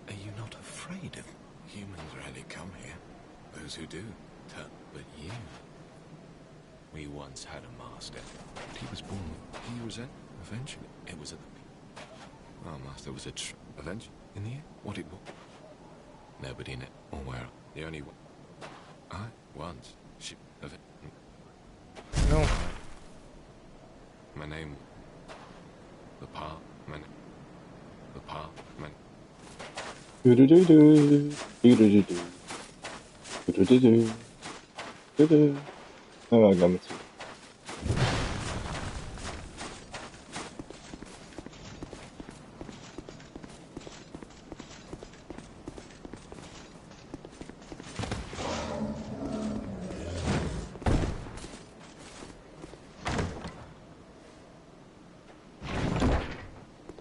Are you not afraid of humans? Rarely come here. Those who do, but you. We once had a master. But he was born. He was eventually. It was at the. Our master was eventually in the air. What it was. Nobody in it or where. The only one. I once. She. No. My name. The part. My name. The part. My. Du-du-du-du, du-du-du-du, du-du-du-du, du-du. Ja, gehen wir zu.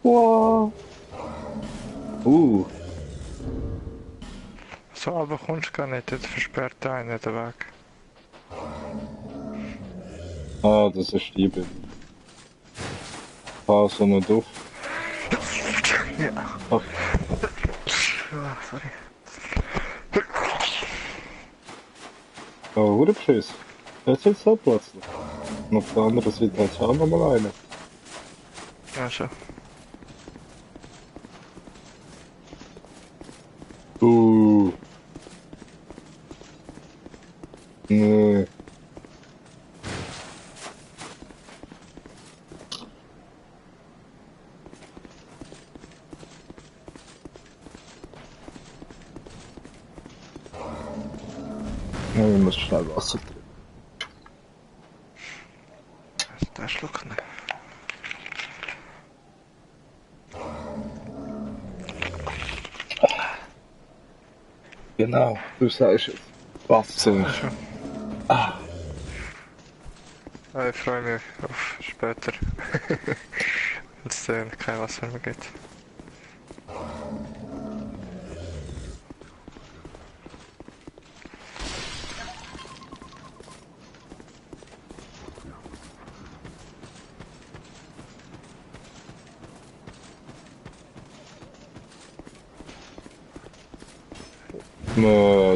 Wow. So, aber kommst du gar nicht, jetzt versperrt einer den Weg. Ah, das ist die Bild. Ah, so eine Duft. Ja. Ach, Ah, sorry. oh, wurde beschissen. Jetzt ist da plötzlich. Und auf der anderen Seite hat es auch noch mal einen. Ja, schon. Nee. Ja, wir müssen schnell Wasser trinken. Den Schluck nicht. Genau, du sagst es. Wasser. Schon. Ich freue mich auf später. Wenn es kein Wasser mehr gibt.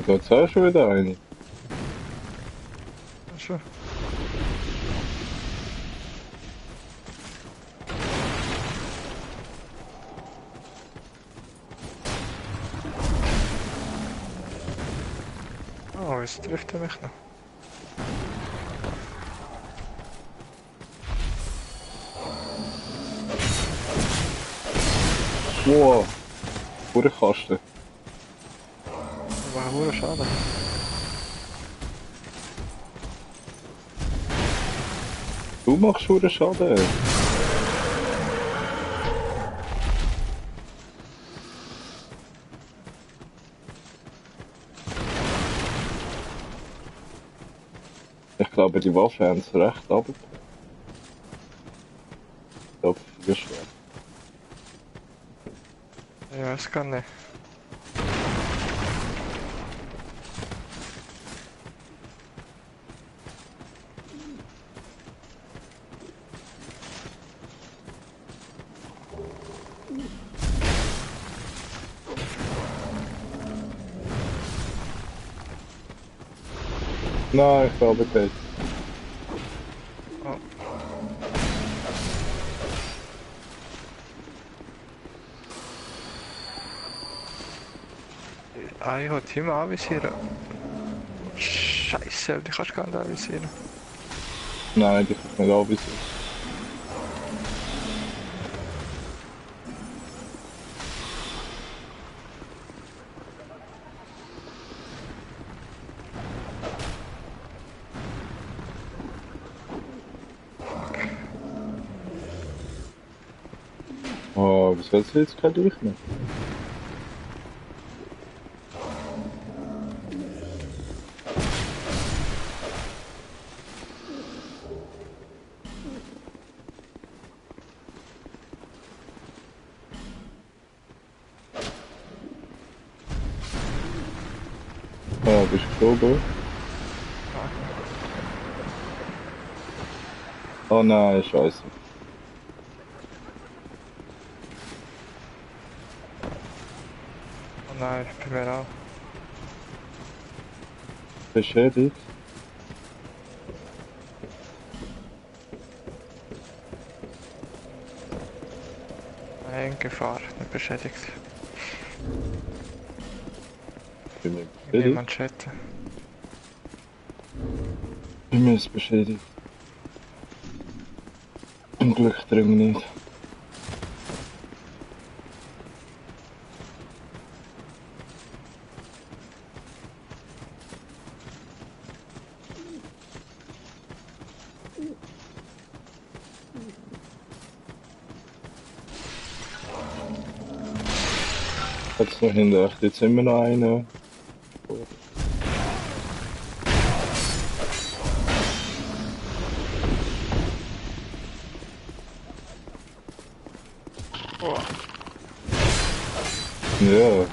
Da zahlst du wieder eine. Schon. Oh, jetzt trifft er mich noch. Wow. Pure Kasten. War hure schade. Du machst schon Schaden. Ich glaube, die Waffe haben es recht aber. Ich glaube, viel schwer. Ich weiß gar nicht. Nein, ich glaube nicht. Oh. Ich wollte Team anvisieren. Scheiße, die kannst du gar nicht anvisieren. Nein, die kann nicht anvisieren. Oh, was willst du jetzt kein Licht mehr? Oh, bist du geflogen? Oh nein, scheiße. Oh nein, ich bin mir auch. Beschädigt? Nein, Gefahr, nicht beschädigt. Bin mir Ich nehme beschädigt? Manschette. Bei mir ist beschädigt. Zum Glück drin nicht. Jetzt noch hinter, jetzt sind wir noch eine. Oh, Ja,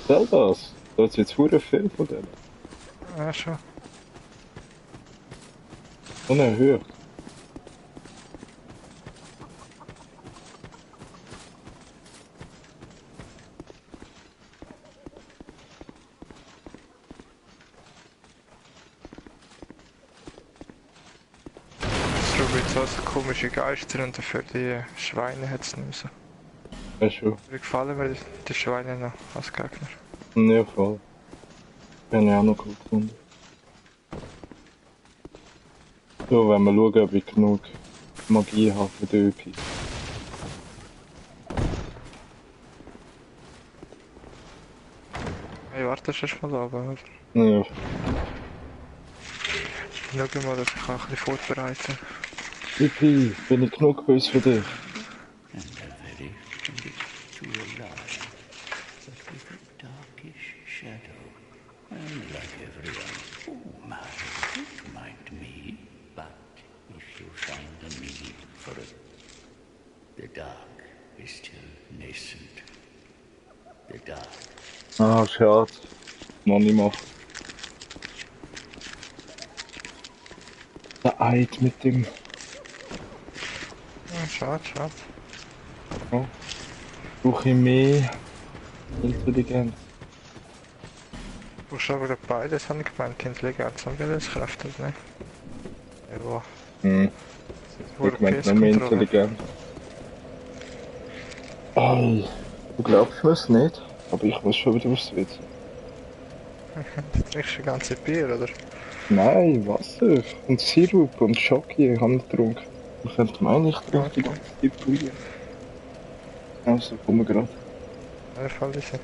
sag das. Da hat jetzt hure viel von denen. ja schon. Unerhört. Es schaut jetzt auch so komische Geister und dafür die Schweine hat es nicht mehr so. Ja, schon. Mir gefallen mir die Schweine noch als Gegner. Ja, voll. Habe ich auch noch gut gefunden. So, wenn wir schauen, ob ich genug Magie habe für die ÖP. Ich warte erst mal ab, oder? Ja, Schau mal, dass ich auch ein bisschen vorbereiten. ÖP, bin ich genug böse für dich? And a very to your life, but with a darkish shadow. And like everyone, oh my, don't mind me, but find a meaning for it. The dark is still nascent. The dark. Ah, schade. Noch nicht machen. Der Eid mit dem. Ja, schade, schade. Ja. Brauche ich mehr Intelligenz. Du brauchst aber beides, habe ich gemeint, Intelligenz und Willenskraft, oder nicht? Ja, Hm. Ich meine noch mehr Intelligenz. Oh, du glaubst mir es nicht, aber ich muss schon wieder aufs WC. Du trinkst die ganze Bier, oder? Nein, Wasser und Sirup und Schoki habe ich getrunken. Ich könnte meinen, ich trinke die ganze Zeit Bier. Also, komm gerade. Ja, voll sicher.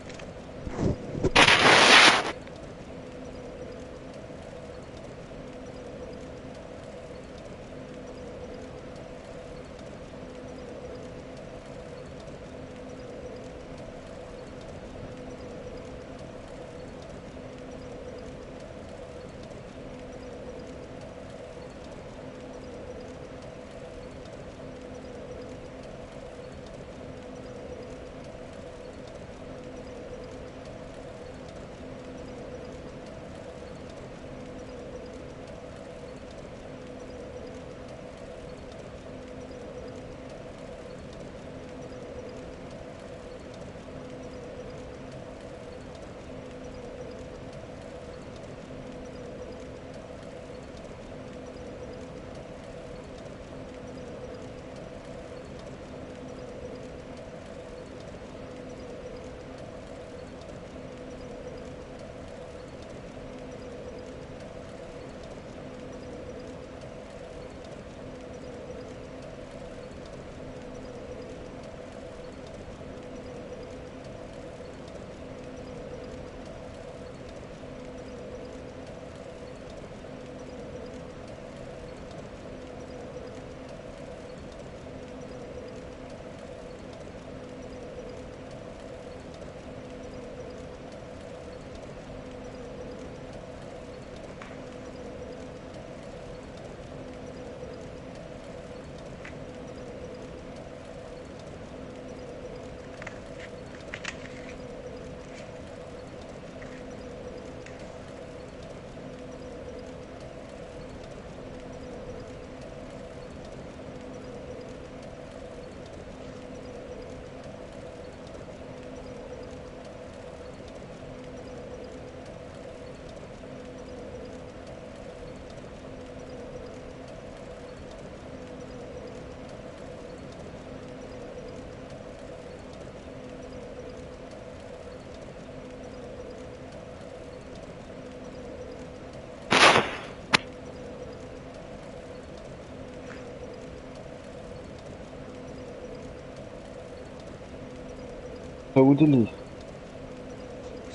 Rudeli.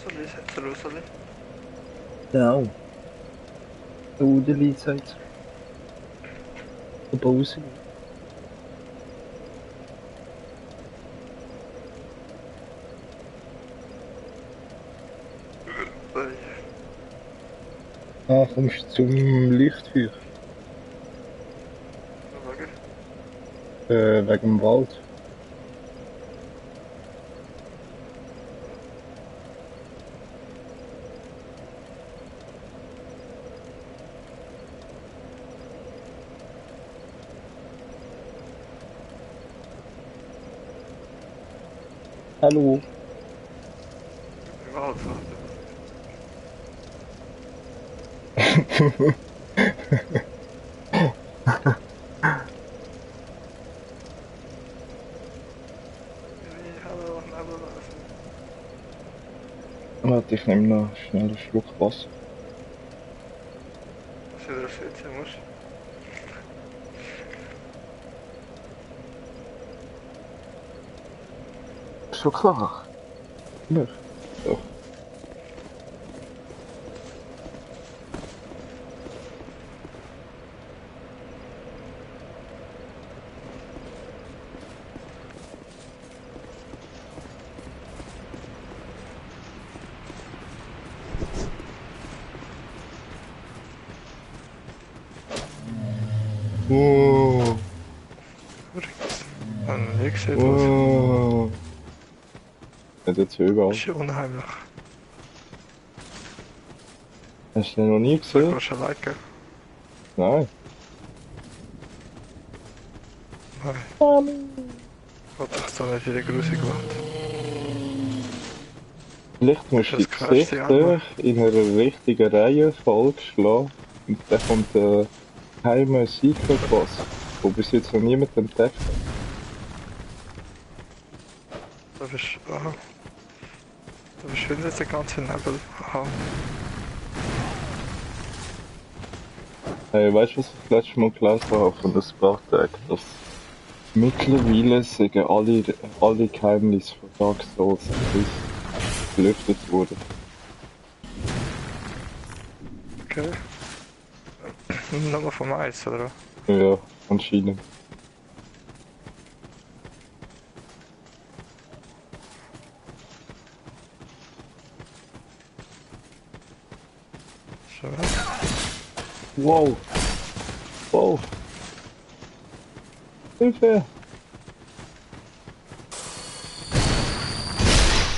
Soll ich? Genau. Rudeli sagt der Pause. Ah, kommst du zum Lichtfeuer? Wegen dem Wald. Hallo. Wald, Warte, ich nehme noch schnell einen Schluck Wasser. Was du das jetzt musst? Schon klar. Ja. So. Oh. sieht aus. Wow. Ja, jetzt überall. Das ist ja unheimlich. Hast du den noch nie Du gesehen? kannst allein gehen. Nein. Nein. Gott, ich so nicht in die grusige Wand. Vielleicht musst du die Das krasseste Gesichter in einer richtigen Reihenfolge schlagen und dann kommt der geheime Secret Boss, wo bis jetzt noch niemand entdeckt hat. Da bist du. Aha. Da verschwindet jetzt der ganze Nebel. Aha. Hey, weißt du, was ich das letzte Mal gelesen habe von der Spartag? Dass mittlerweile sagen alle Geheimnisse von Dark Souls gelüftet wurden. Okay. Nochmal vom Eis, oder? Ja, anscheinend. Schön. Wow! Wow! Hilfe!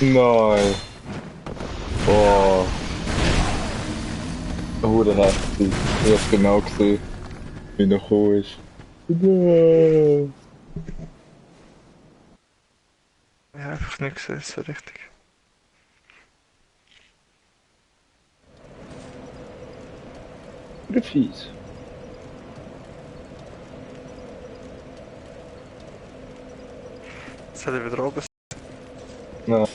Nein! Boah! Oh, der heftig. Ich hab genau gesehen, wie er gekommen ist. Nein! Ich habe einfach nicht gesehen, so richtig. Oder fies. Soll ich wieder oben? Nein.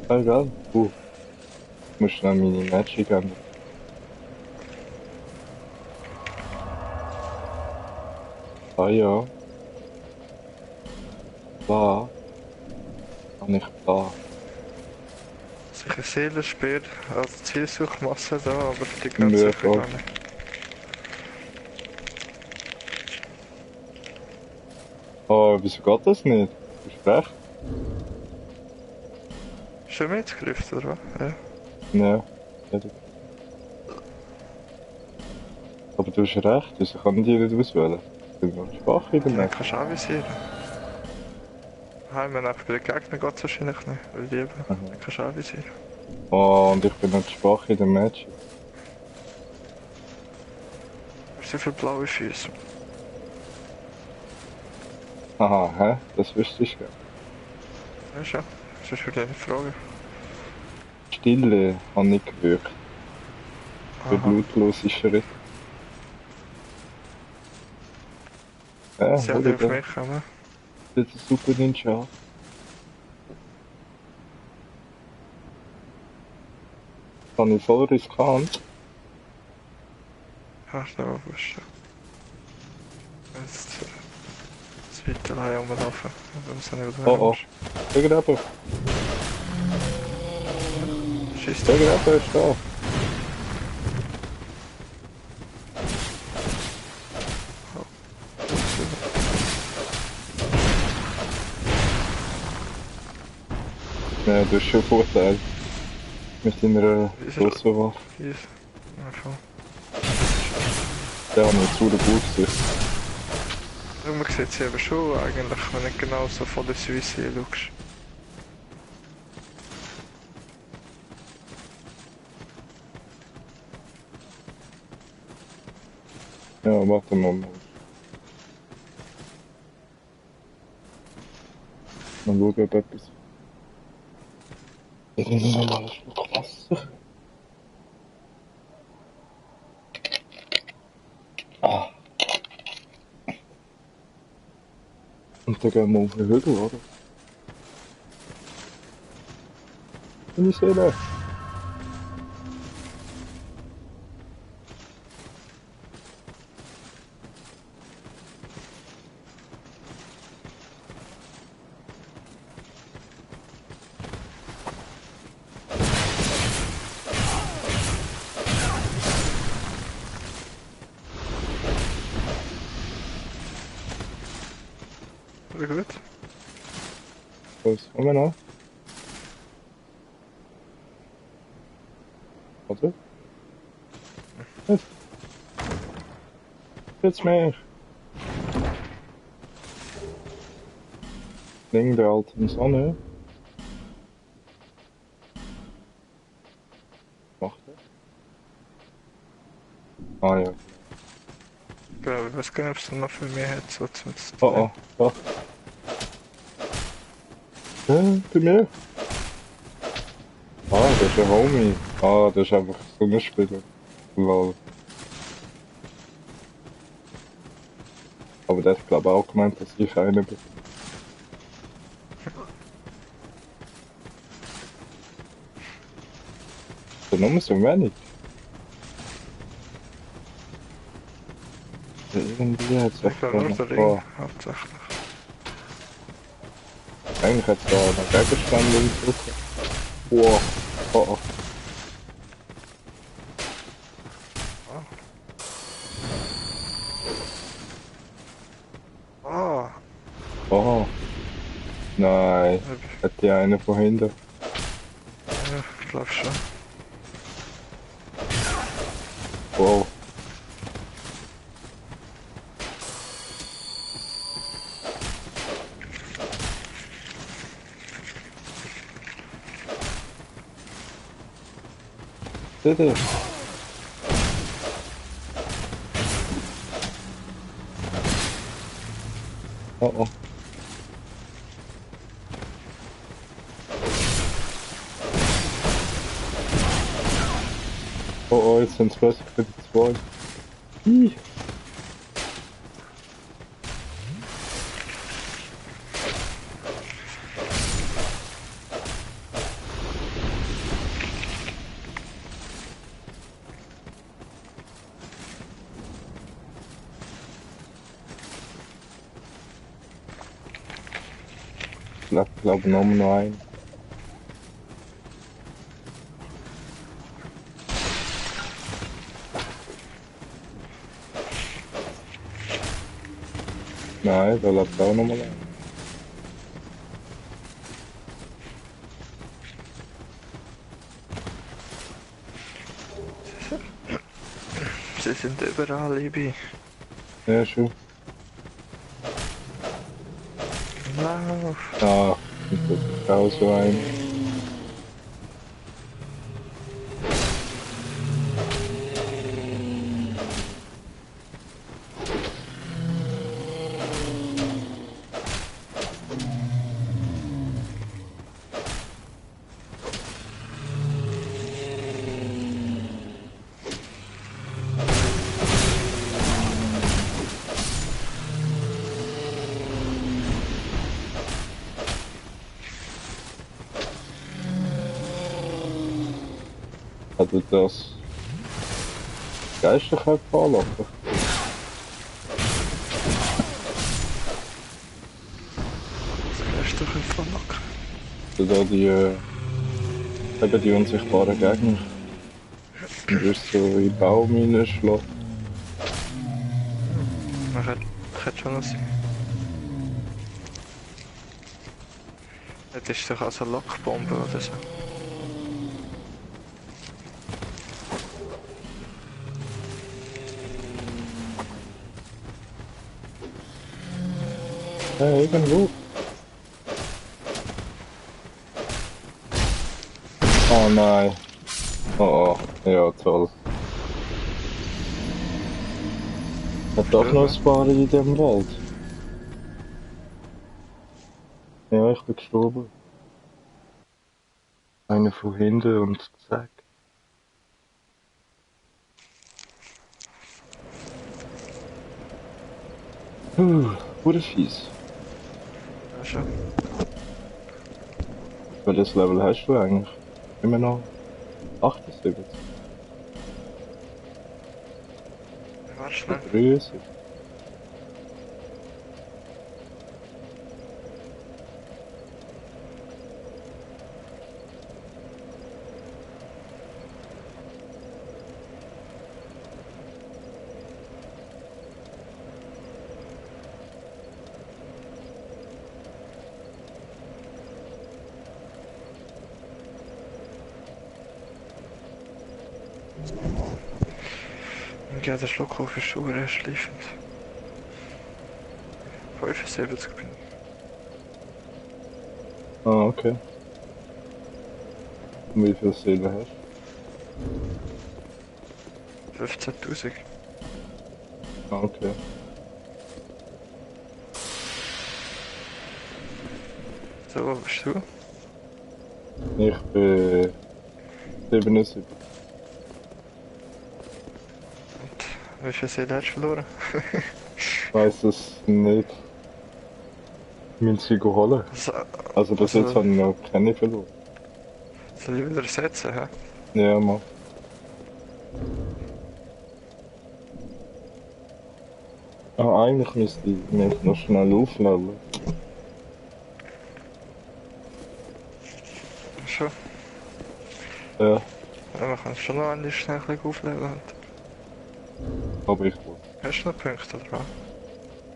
Egal. Ich muss schnell meine Magic ändern. Ah ja. Da. Kann ich da. Sicher Seelenspeer als Zielsuchmasse da, aber die Ja, ganz sicher voll. gar nicht. Oh, wieso geht das nicht? Du hast recht. Ist er mitgegriffen, oder was? Ja. Nein. Aber du hast recht, wieso kann ich die nicht auswählen? Ich bin noch schwach in der Dann Nacht. kannst du anvisieren. Heim, nach bei den Gegnern geht es wahrscheinlich nicht, weil die eben. Dann kannst du anvisieren. Oh, und ich bin noch schwach in der Magic. Du hast so viele blaue Füße. Aha, hä? Das wüsste ich gerne. Ja, schon. Das ist wieder eine Frage. Stille hat nicht gewirkt. Für Aha. blutlose Schritte. Ja, Sie hol haben auf dir mich kommen. das ist ein super Ninja. Kann ich voll riskant. Ja, schnell aufwischen. Jetzt das weiter allein rumlaufen. Wir müssen nicht wieder Oh oh. Der Grabber. Schießt Der Grabber ist da. Ja, du hast schon Vorteil. Mit deiner grossen Waffe. Hier. Ja, voll. Der hat mir zu der gut gesehen. Ja, man sieht sie eben schon eigentlich, wenn du genau so von der Suisse hier schaust. Ja, warte mal. Mal schauen, ob etwas. Ich nehme nochmal einen Schluck Wasser. Ah. Und dann gehen wir auf den Hügel, oder? Und ich sehe da. Oder gut? Fuß. Komm noch. Warte. Jetzt mehr. Ding der alten Sonne. Macht er? Ah ja. Ich glaube, ich weiß gar nicht, ob es noch für mich hat, so zum Oh oh, oh. Bei mir? Ah, das ist ein Homie. Ah, das ist einfach so ein Spieler. Lol. Aber der hat glaube ich auch gemeint, dass ich einer bin. So nur so wenig. Irgendwie hat es Ich glaube nur der Ring, oh, hauptsächlich. eigentlich hat es da noch Gegenstände umdrücken. Wow. Oh oh. Ah, Oh. Nein. Hat die eine von hinten. ja, ich glaube schon. Wow. Seht ihr? Oh oh. Oh oh, jetzt sind es besser für die zwei. Ih. Ich glaube noch ein. Nein, da lebt auch noch mal ein. Sie sind überall, Ibi. Ja, schon. Lauf. Ah, das ist auch so ein. Also das Geisterköpfe anlocken. Das kannst du doch nicht verlocken. Also da die, eben die unsichtbaren Gegner. Und wirst so in Baum reinschlagen. Man könnte schon noch sein. Das ist doch also eine Lockbombe oder so. Ja, irgendwo. Oh nein. Oh oh, ja toll. Hat doch noch ein paar in dem Wald. Ja, ich bin gestorben. Einer von hinten und zack. Wurde fies. Ja, schon. Welches Level hast du eigentlich? Immer noch 78? Warte schnell. 73? Ja, der Schluck auf ist schon schleifend. 75 bin ich. Ah, okay. Und wie viel Seelen hast 15.000. du? Ah, okay. So, wo bist du? Ich bin 77. Wie viel Seelen hast du verloren? Ich weiss es nicht. Müssen sie holen. Also bis jetzt habe ich noch keine verloren. Soll ich wieder ersetzen, hä? Ja, Mann. Ah, eigentlich müsste ich mich noch schnell aufladen. Schon? Ja, Ja, man kann schon noch ein schnell aufleveln. aber ich will. Hast du noch Punkte, oder was?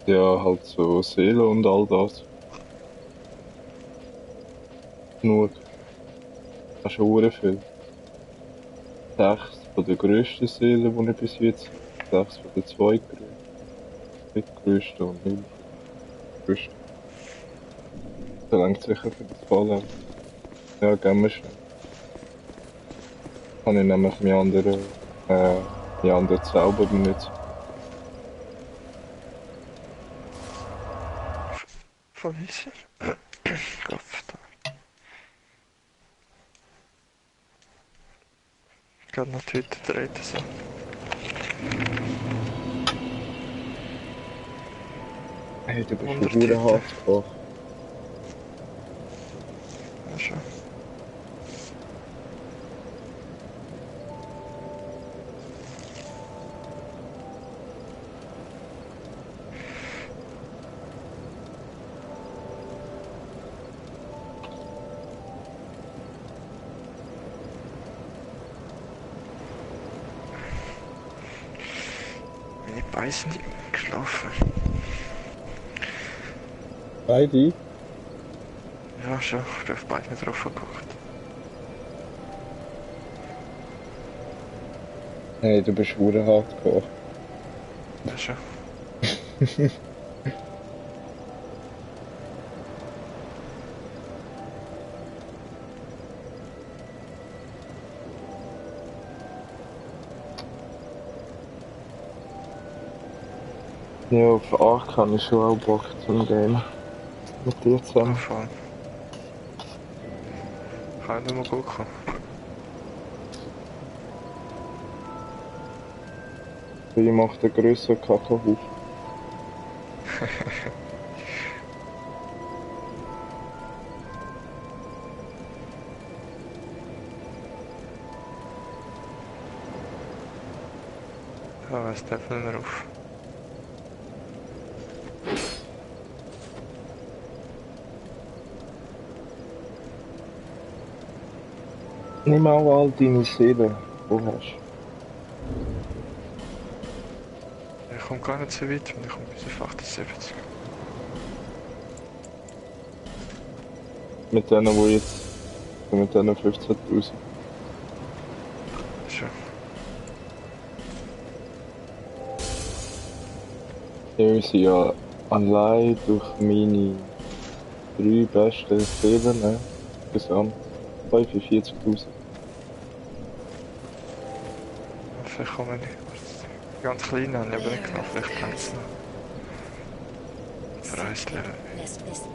Ja, halt so Seele und all das. Genug. Das ist schon viel. 6 von der grössten Seele, die ich bis jetzt. 6 von der zweitgrössten und 0 von der grössten. Das reicht sicher für das Fallen. Ja, gehen wir schnell. Kann ich nämlich meine anderen Zauber benutzen. Von Wiese? Kopf da. Ich kann noch Twitter drehen, so. Hey, du bist 100 schon Titel. hart. Ja, schon. Meine Beine sind geschlafen. Beide? Ja, schon. Ich bin auf beide drauf geguckt. Hey, du bist schon hardcore. Ja, schon. Ja, auf Ark habe ich schon auch Bock zum Game. Mit dir zusammen. Voll. Kann ich nicht mehr gucken. Ich mache den grösseren Kackenhaufen. Ja, es darf nicht mehr auf. Nimm auch all deine Seelen, die du hast. Ich komme gar nicht so weit und ich komme bis auf 78. Mit denen, die jetzt. Mit denen 15.000. Schon. Ich sind ja allein durch meine 3 besten Seelen, insgesamt 45.000. Vielleicht komme ich nicht. Ganz klein habe ich aber nicht genau. Vielleicht kann es noch. Preislevel. Lässt wissen.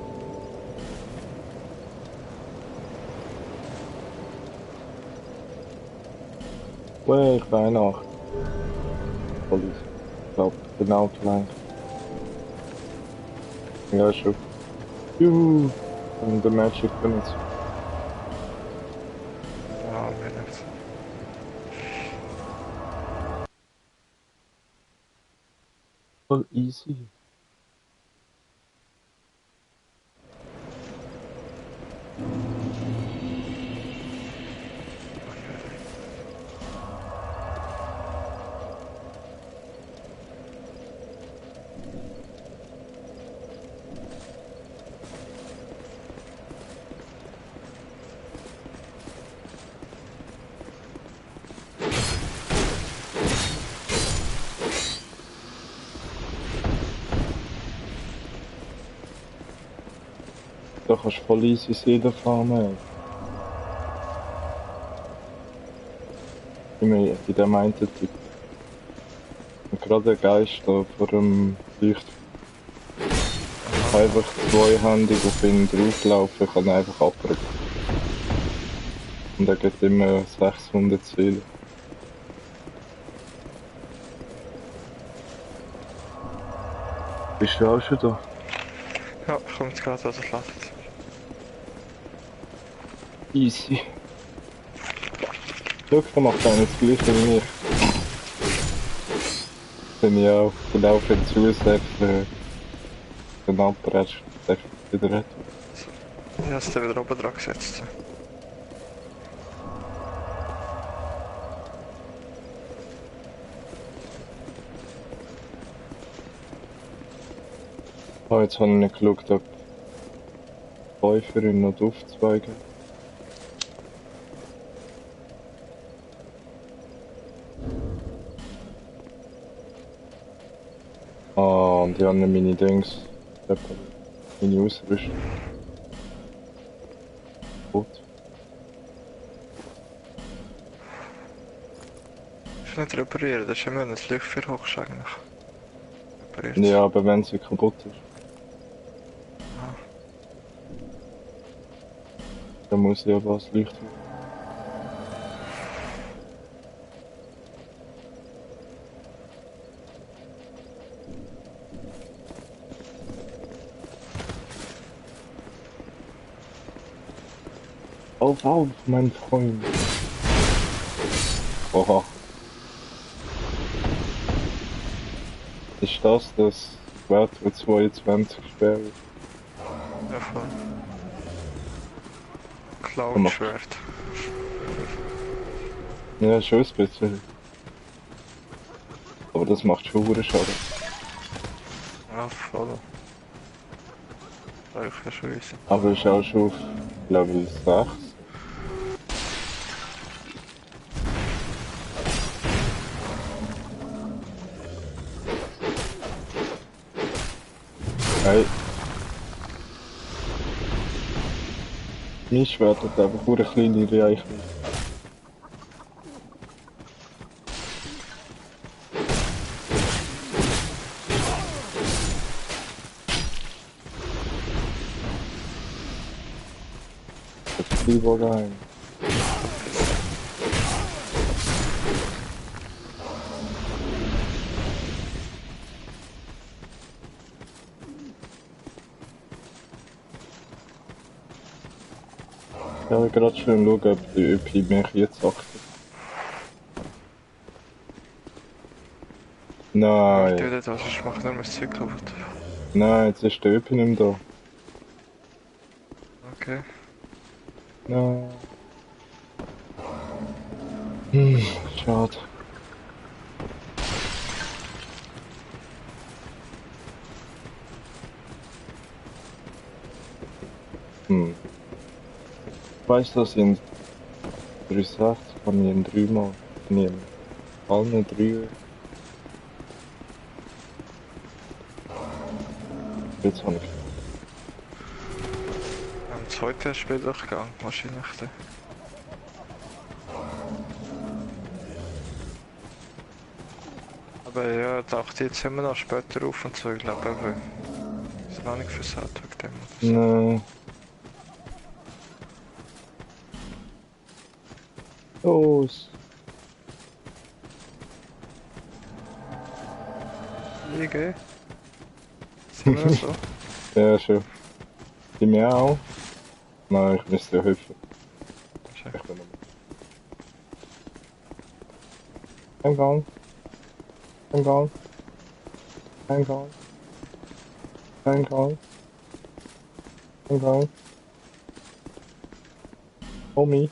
Ich bin 81. Police. Ich glaube, genau gleich. Ja, schon. Juhu! Und der Magic benutzt. Ja, mir nicht. Voll easy. Da kannst du voll easy Seelen farmen. Bei dem einen Typ. Und gerade der Geist da vor dem Licht. Einfach zweihändig auf ihn drauflaufen, kann einfach abbrechen. Und er gibt immer 600 Seelen. Bist du auch schon da? Ja, kommt gerade, also ladet. Easy. Schau, der macht einer das gleiche wie ich. Bin ich auch. Ich laufe ihm zusätzlich den Abbrech, der wieder hat. Ich habe es dann wieder oben dran gesetzt. Ah, jetzt habe ich nicht geschaut, ob Läuferin noch Duftzweige. Ah, und ich habe nicht meine Dings. Meine Ausrüstung. Gut. Ich will nicht reparieren, das ist immer ein Licht für hochst eigentlich. Repariert. Ja, aber wenn sie kaputt ist. Dann muss ich aber das Licht haben. Auf, mein Freund. Oha. Ist das Wert für 22 Sperre? Ja, voll. Clown-Schwert. Ja, schon ein bisschen. Aber das macht schon verdammt Schaden. Ja, voll. Das ist ja schon wissen. Aber ist auch schon auf Level 6. Hey. Mein Schwert hat einfach nur eine kleine Reichweite. Das ist lieber rein. Ja, ich gerade schon schauen, ob die mich jetzt achtet. Warte, Nein, das ist, ich mache nur mein Zeug kaputt. nein, jetzt ist der Öpi nicht mehr da. Okay. Nein. Schade. Ich weiss, dass in 360 kann ich in 3 Mal nehmen. Alle 3. Jetzt habe ich. Am zweiten Spieldurchgang wahrscheinlich. Dann. Aber ja, taucht jetzt immer noch später auf und so, ich glaube, aber ist noch nicht versaut wegen dem. Nein. Los. Wie geh? Sind wir so? Ja, schon. Die mir auch? Nein, ich müsste dir helfen. Schön. Ich bin nicht mehr. Eingang. Eingang. Eingang. Eingang. Eingang. Homie.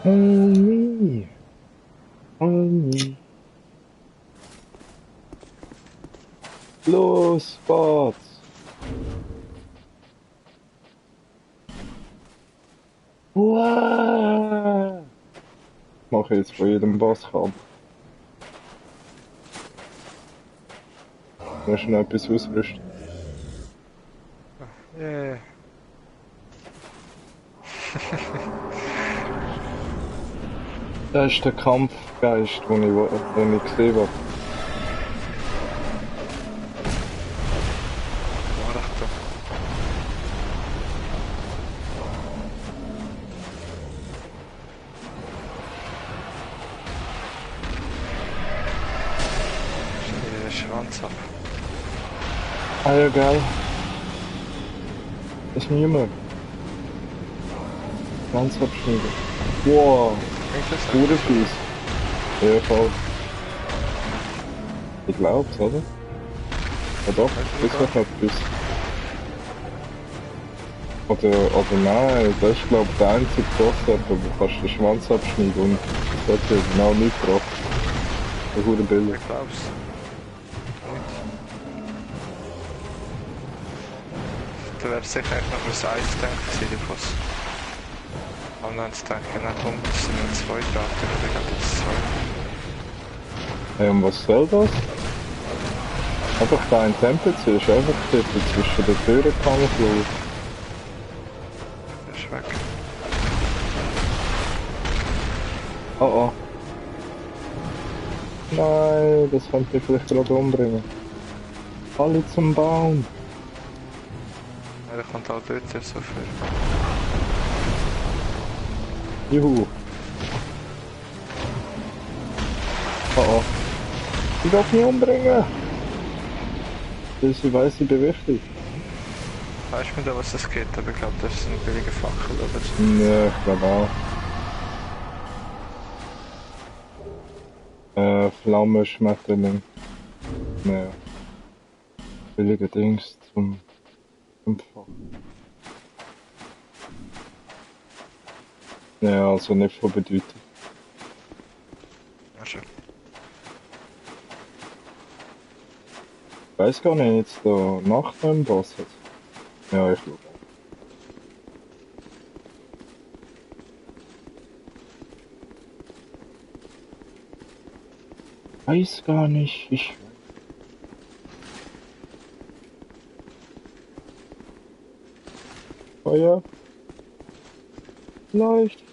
Homie. Homie. Los, Bots. Wow. Mach ich jetzt bei jedem Bosskampf. Du musst noch etwas ausrüsten. Yeah. Das ist der Kampfgeist, den ich gesehen habe. Achtung. Schneide den Schwanz ab. Ah ja, geil. Das ist niemand. Ganz abschneiden. Wow, gute Fies. Ja, voll. Ich glaub's, oder? Ja doch, das wird etwas. Oder nein, das ist glaub ich der einzige Boss, wo du kannst den Schwanz abschneiden und das hat ja genau nicht gebracht. Eine gute Bilder. Ich glaub's. Da wäre sicher noch was Eis denken, die Boss. Und dann denken, nicht um, das sind nur 2 Drachen, oder ich glaube jetzt 2. Hey, und was soll das? Einfach da ein NPC ist einfach dort zwischen den Türen geflogen. Der ist weg. Oh oh. Nein, das könnte mich vielleicht gerade umbringen. Alle zum Baum. Ja, der kommt auch dort so viel. Juhu. Oh oh. Ich darf mich umbringen. Ich weiss, ich bin wichtig. Weißt du nicht, was das geht, aber ich glaube, das ist eine billige Fackel oder so. Ja, ich glaube auch. Flammenschmetterling. Ja. Billige Dings zum Empfangen. Ja, also nicht von Bedeutung. Ja, schön. Ich weiß gar nicht, jetzt da nach dem Boss jetzt. Ja, ich glaube. Weiß gar nicht, ich. Feuer. Vielleicht.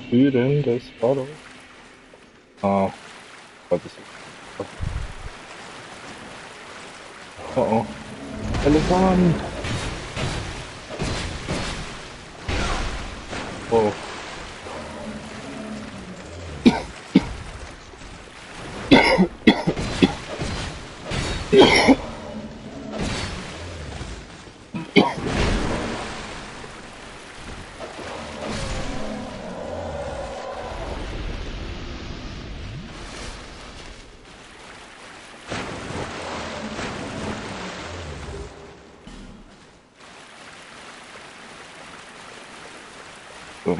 Führen des Baros. Ah, was ist das? Oh oh. Elefant! Oh. So,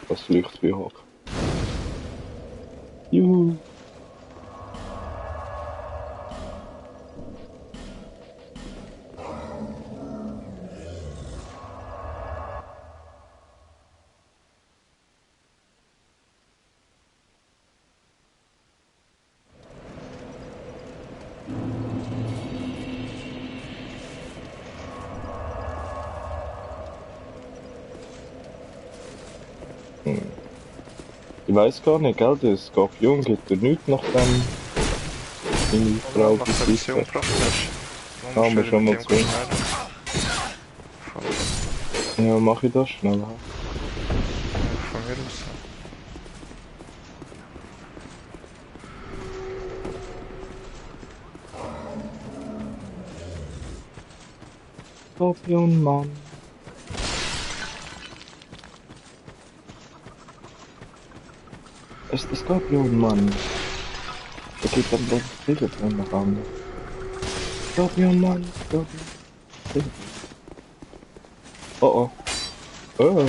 das Licht wie hoch. Juhu. Ich weiß gar nicht, gell, der Skorpion gibt dir nichts nach dem seine Frau besiegt hat. Haben wir schon mal zu. Ja, mach ich das schnell. Von mir aus. Skorpion, Mann. Es ist der Skorpion, Mann. Der geht dann bloß Telefon nach Hause. Skorpion, Mann, Skorpion. Oh oh. Oh.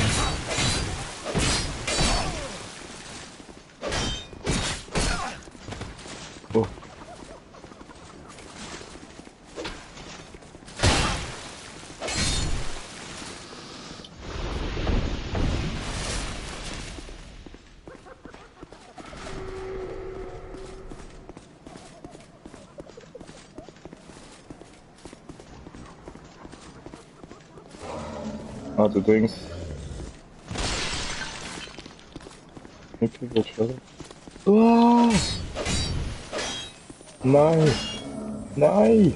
Oh. Ah, du Dings. Okay, wird schon. Oh! Nein! Nein!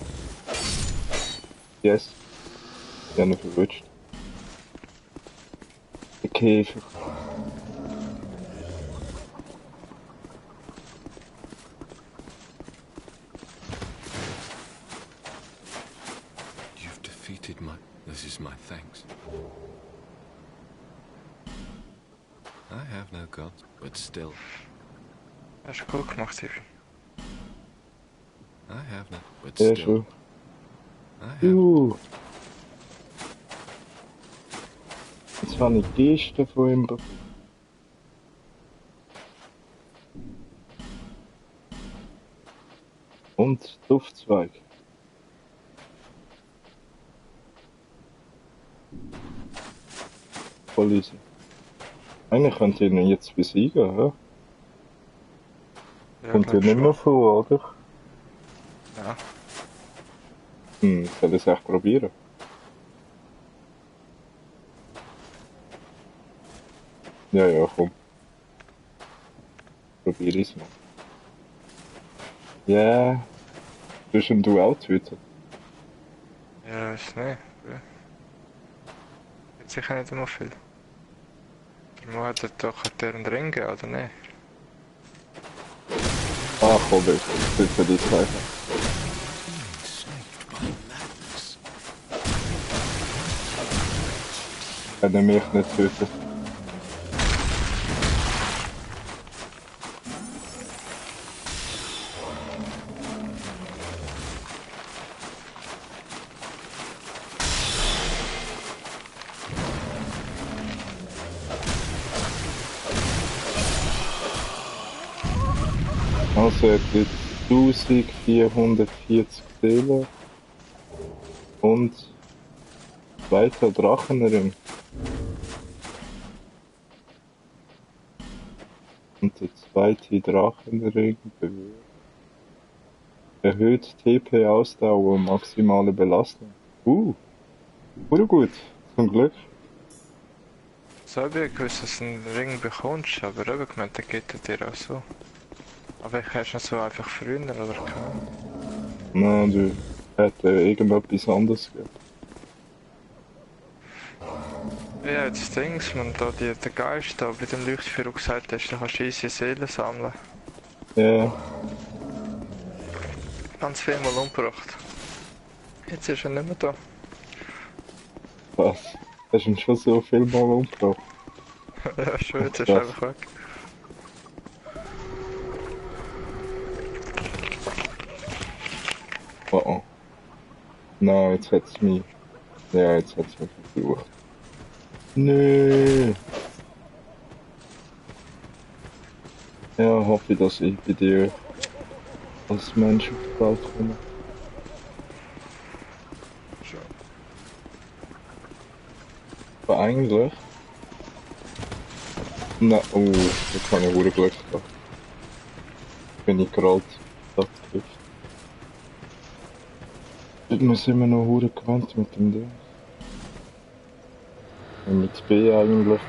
Yes. Ich habe ihn verwünscht. Der Käfer. You've defeated my... This is my thanks. I have no gods, but still, Hast du gut gemacht, Sivi. I have no... But Ja, still, schon. I have... Jetzt habe ich Geste von ihm bekommen. Und Duftzweig. Voll easy. Eigentlich könnte ich ihn jetzt besiegen, hä? Ja, Kommt ja glaub nicht mehr schon. vor, oder? Ja. Soll ich es echt probieren? Ja, ja, komm. Probier es mal. Ja. Yeah. Du hast ein Duell tweeten. Ja, weiß nicht. Ja. Jetzt sicher nicht immer viel. Normal hat er doch einen Ring gegeben, oder nicht? Ah, komm, das wird für dich zeigen. Snaked by madness. Wenn er mich nicht tötet. Also er hat jetzt 1440 Seelen und zweiter Drachenring. Und der zweite Drachenring erhöht TP-Ausdauer und maximale Belastung. Wurde gut, zum Glück. So habe ich gewusst, dass du einen Ring bekommst, aber eben gemeint, der geht er dir auch so. Aber ich hast du ihn so einfach früher, oder keine? Nein, du hätte irgendetwas anderes gegeben. Ja, jetzt das Ding, man da der Geist da bei dem Leuchtfeuer gesagt hast, da kannst du easy Seelen sammeln. Ja, Ganz viel mal umgebracht. Jetzt ist er nicht mehr da. was? Hast du ihn schon so viel Mal umgebracht? Ja, schon, jetzt ist er einfach weg. Oh oh. Nein, jetzt hat es mich. Ja, jetzt hat es mich verflucht. Nö. Ja, hoffe, dass ich bei dir als Mensch auf die Welt komme. Schon. Aber eigentlich. Na, oh, jetzt habe ich verdammt Glück gehabt. Bin ich gerade abgetrifft. Wir sind immer noch verdammt gewöhnt mit dem Ding. Und mit B eigentlich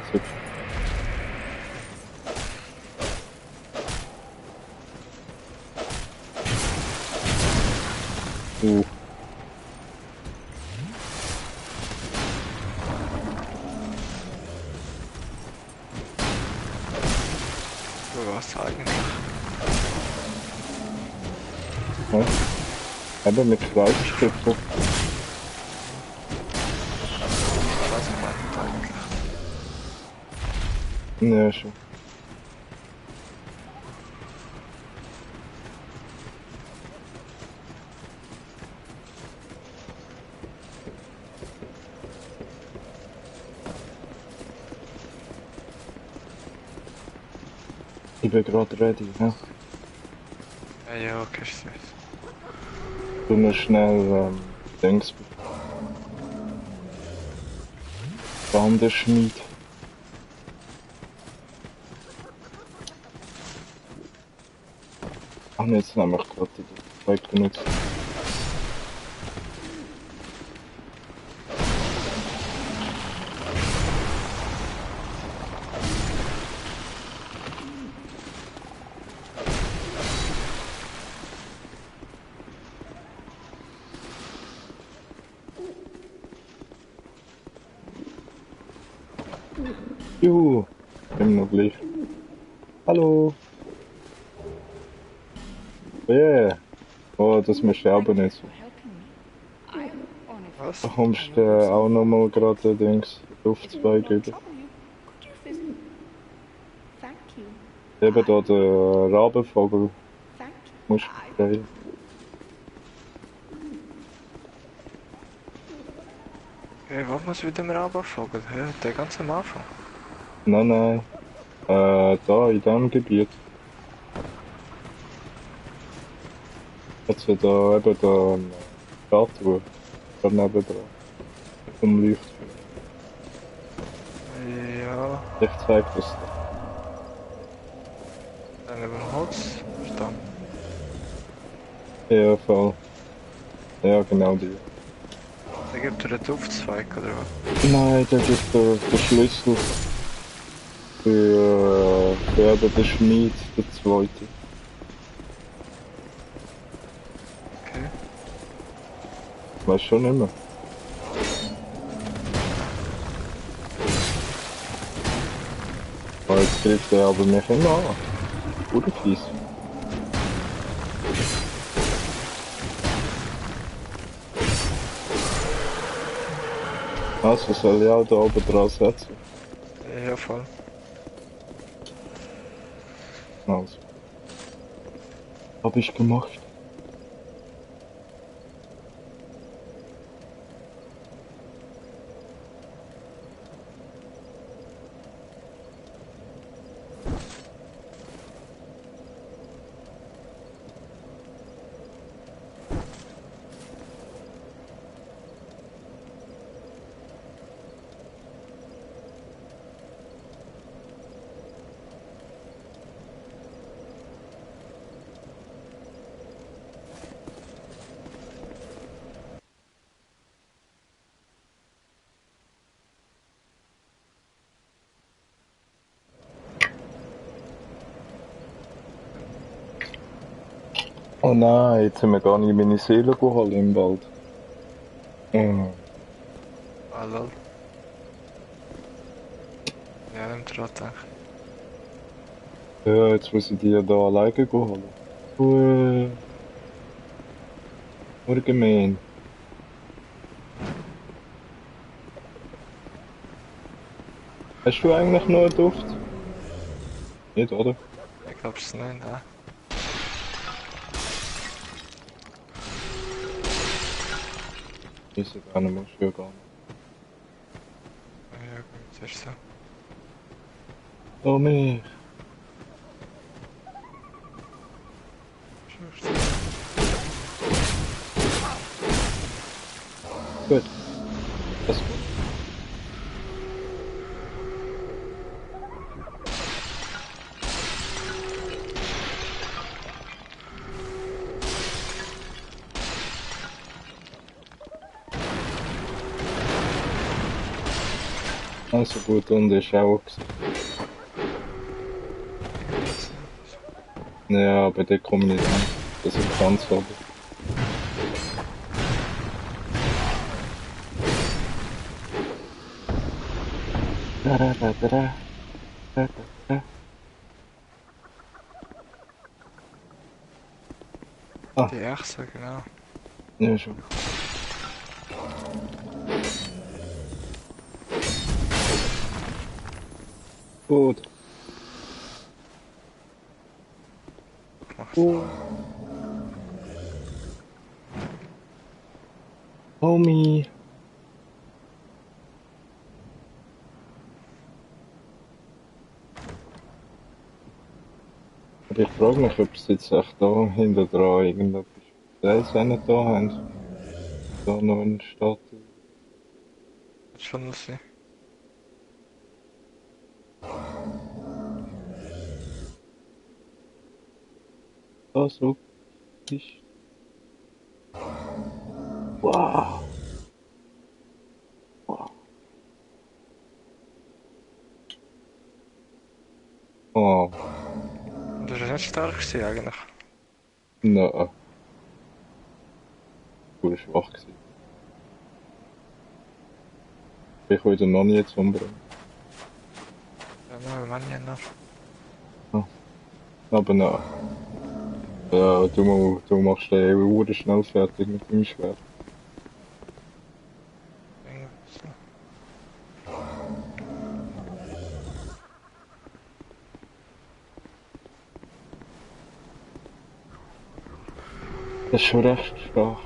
zu. Für was eigentlich? Ja. Eben mit Kreisstücken. Was meint eigentlich? Ja, schon. Ich bin gerade ready, ne? Ja, ja, okay, ist das. Du musst schnell, Dings Bandenschmied. Ah, ne, jetzt nehme ich gerade die Zeit benutzt. Juhu, immer noch gleich. Hallo. Yeah. Oh, das musst du aber nicht so. Was? Da kommst du auch nochmal gerade Dings auf zwei über. Eben da der Rabenvogel. Musst du befreien. Hey, was muss mit dem Rabenvogel? Ja, der ganz am Anfang. Nein, nein. Da in diesem Gebiet. Jetzt ja da eben da eine Statue. Da nebendran. Vom Leuchtfeuer. Ja, Ich zeig das dir. dann über dem Holz stand. Ja, voll. Ja, genau die. Der gibt dir einen Duftzweig oder was? Nein, da gibt der Schlüssel für eben den Schmied, der zweite. Okay. Weiß schon nicht mehr. Oh, jetzt greift er aber mich immer an. Guter Fies. Also soll ich auch da oben dran setzen? Ja, voll. Also. Hab ich gemacht. Oh nein, jetzt haben wir gar nicht meine Seele geholt im Wald. Ah, lol. Ja, nicht dran gedacht. Ja, jetzt muss ich die ja da alleine holen. Nur gemein. Hast du eigentlich noch einen Duft? Nicht, oder? Ich glaub's nicht, ne? Ist ja gar nicht, musst du ja gar nicht. Ja, gut, das ist so. Oh, mich. Gut. Das ist gut. Also gut, und ist auch gewesen. Ja, aber der komme ich nicht an. Das ist ganz oben. Ah, Die Echse, genau. ja schon. Gut. Mach's. Homie. Aber ich frage mich, ob sie jetzt echt da hinter dran irgendetwas Spezielles da haben. Da noch eine Statue. Wird schon lustig. Da so. Ich. Wow. Wow. Oh. Das ist nicht stark gewesen, eigentlich. Nein. Du bist schwach gewesen. Ich will den noch nie jetzt umbringen. nein, Mann, ja noch. Aber nein. Ja, du machst den Uhr schnell fertig mit dem Schwert. Das ist schon recht stark.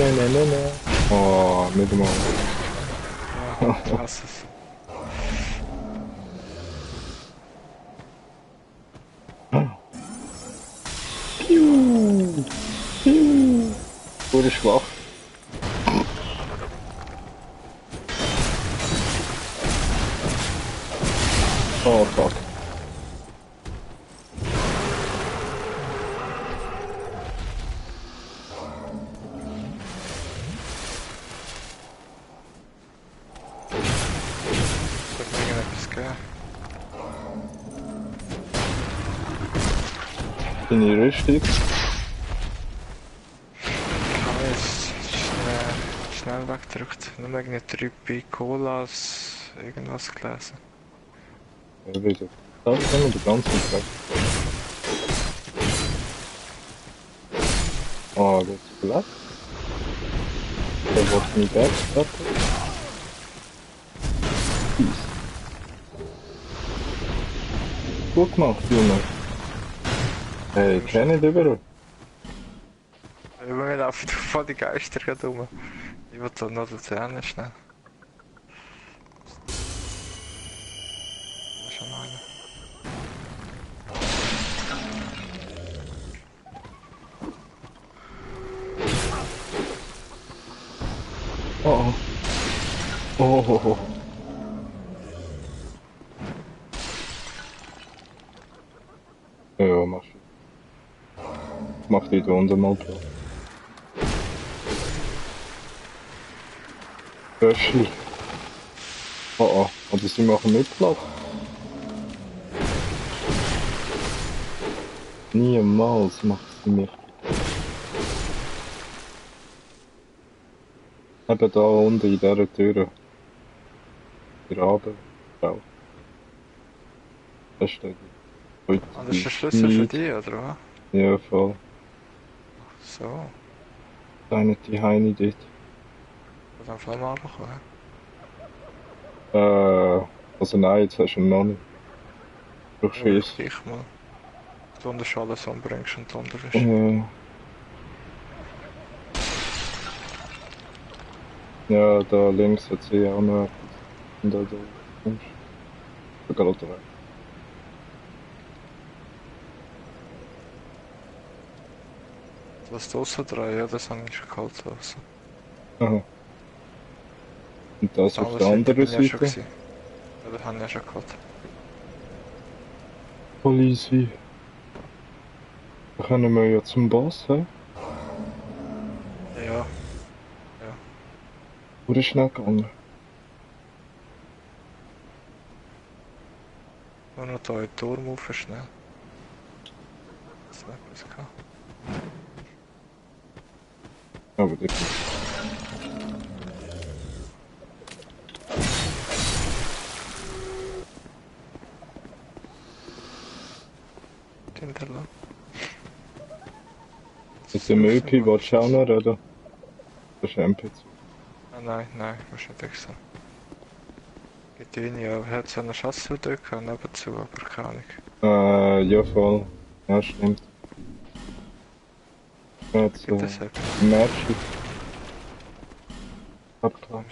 Nein. Oh, nicht mal. Ja, ich hasse es. Wurde schwach. Oh fuck. Ich hab mir irgendetwas gegeben. Deine Rüstung. Ich habe jetzt schnell weggedrückt. Nur irgendwie 3 Picolas irgendwas gelesen. Ja, wieder. Das ist immer der ganze Tag. Oh, das ist glatt. Der wird nicht weggestattet. Gut gemacht, Junge. Hey, kenn ich überall. Wir laufen voll die Geister gerade rum. Ich will da noch dazu schnell. Da ist schon einer. Oh. Oh. Ja, mach die da unten mal Platz. Böschli. Oh. Oder sie machen nicht Platz. Niemals macht sie nicht. Eben da unten in dieser Tür. Gerade. Frau. Das steht heute. Ah, das ist der Schlüssel für dich, oder was? Ja, voll. So. Deine die Heini dort. Und dann Flamme runterkommen. Also nein, jetzt hast du ihn noch nicht. Du Ja, schießt. ich mal. Du unter alles umbringst und unter ist. Ja, da links hat sie auch noch etwas. Und da kommst du. Da geht er weg. Was draussen dran, ja, das habe ich schon geholt. Also. Aha. Und das auf der Seite anderen bin ich ja schon Seite. gewesen. Ja, das habe ich ja schon geholt. Polizei. Da können wir ja zum Boss, hä? Ja. Wurde schnell gegangen. Nur noch da in den Turm rauf, schnell. Das hat etwas gehabt. Aber das Hinterlassen. ist der Möpi, willst du auch noch reden? Das ist ein NPC. Ah, nein, musst nicht extra. Geht rein, ja, er hat so einen Schatzhut nebenzu, aber keine Ahnung. Ja voll. Ja, stimmt. Jetzt Gibt es etwas? Magic. Abklar.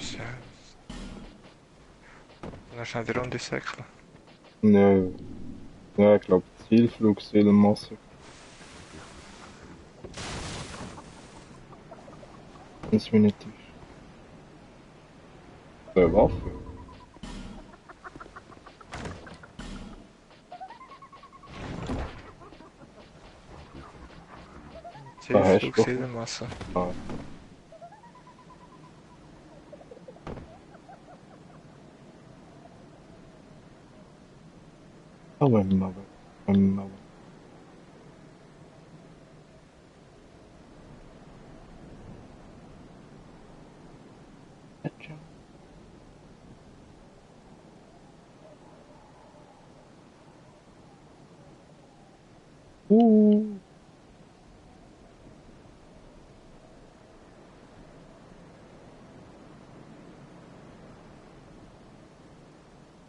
Dann schnell die Runde säckeln. Ja, ich glaube Zielflug, Seelenmasse. Wenn es mir nicht ist. Waffe. Zielflug, Seelenmasse. Ah. Oh, Mama. Mama.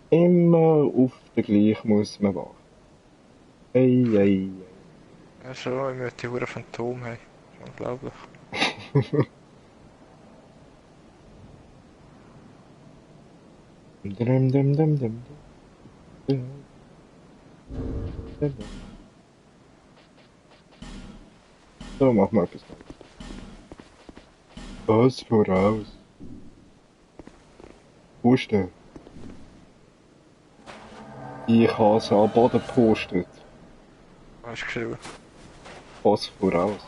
Immer auf den gleichen muss man warten. Ei. Ja, so, ich möchte die Hure Phantom haben. Unglaublich. Dum. So, mach mal etwas. Was voraus? Wo ist der? Ich habe es am Boden gepostet. Was hast du geschrieben? Was voraus?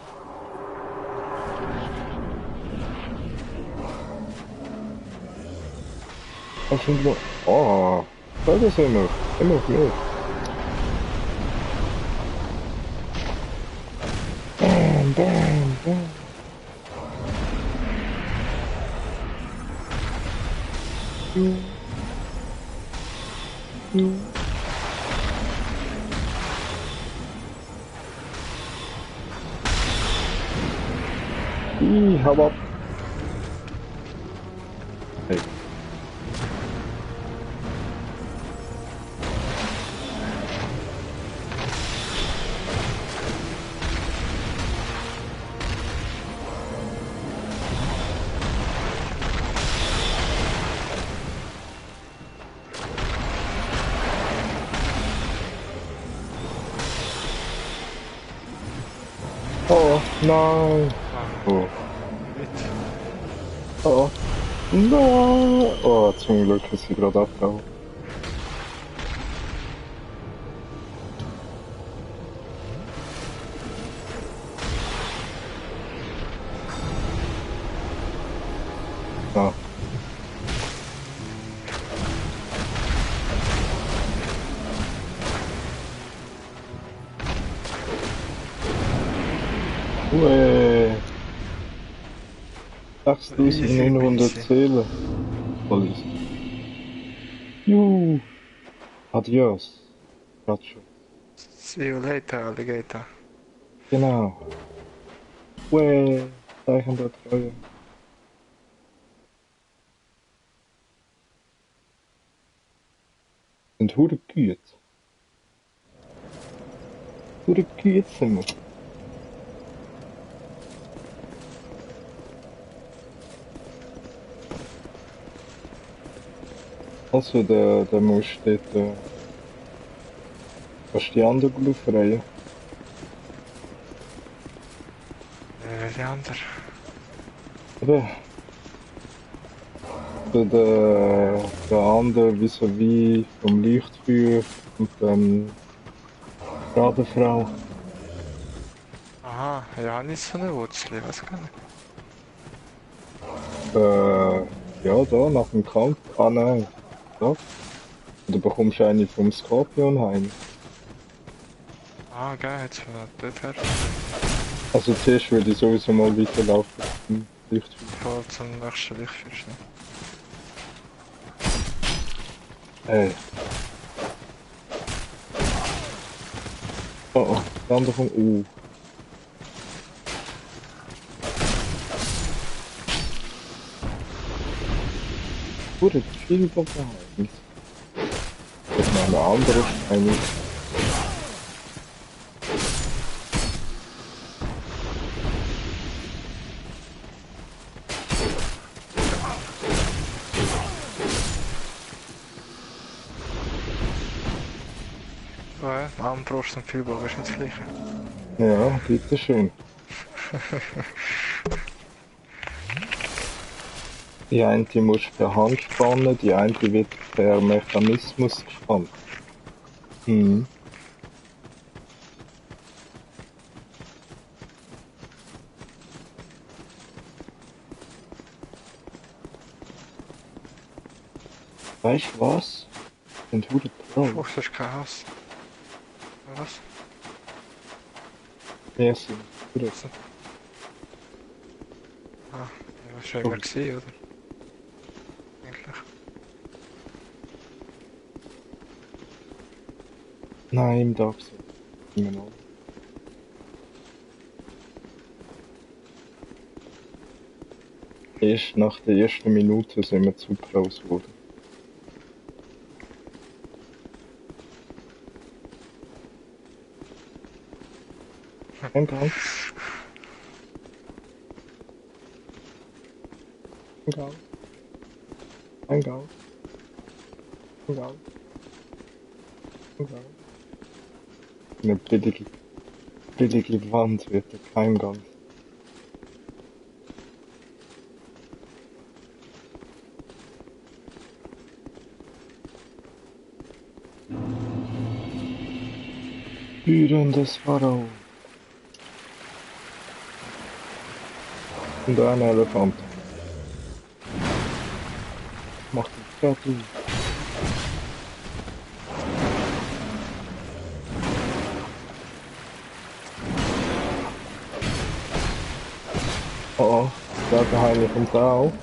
Was sind wir? Ah, da sind wir. Immer auf mich. Bam. Hau ab. Hey. Oh, nein. Oh. Oh. Nein. Oh, zum Glück ist sie gerade abgehauen. Ah. Uäh. 6900 Seelen. Voll easy. Juhu. Adios. Bratscho. See you later, Alligator. Genau. Uäh. Zeichen der Treue. Sind hure gut. Hure gut sind wir. Also, der muss dort, kannst du die anderen befreien? Die andere. Oder? Der andere vis-à-vis vom Lichtfeuer und dann Rabenfrau. Aha, ja, nicht so eine Wurzel, ich weiß gar nicht. Ja, da, nach dem Kampf. Ah, nein. Da. Du bekommst eine vom Skorpion heim. Ah, geil, jetzt von dort her. Also zuerst würde ich sowieso mal weiterlaufen zum Lichtfeuer. Voll zum nächsten Lichtfisch. Ne? Hey. Oh, der andere kommt. Wurde viel behalten. Das ist noch eine andere Steine. Ja, Armbrust und Fühlbogen ist nicht das gleiche. Ja, bitteschön. Die eine musst du per Hand spannen, die eine wird per Mechanismus gespannt. Mhm. Weißt du was? Sind 100 Pro. Oh, das ist kein Hass. Was? Wir sind gut. Ah, ja, was schon immer gesehen, oder? Eigentlich. Nein, im Tag so. Immer noch. Erst nach der ersten Minute sind wir zu groß geworden. Ein Gang. Ein Gang. Ein Gang. Ein Gang. Ein Gang. Eine billige Wand wird der Keimgang. Wütendes Pharao. Und ein Elefant. Macht ihn fertig. Oh oh, da geheim kommt da auch.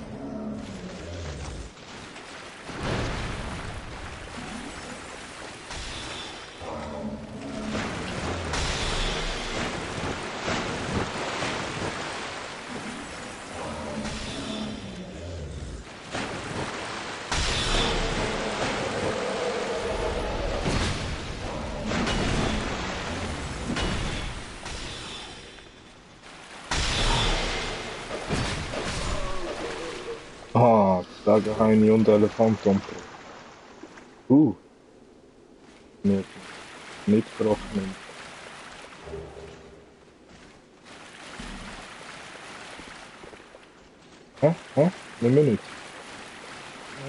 Ah, da geheim und Elefant kommt. Nicht, nicht gerechnet. Hä? Hä? Nimm mir nicht. Ja,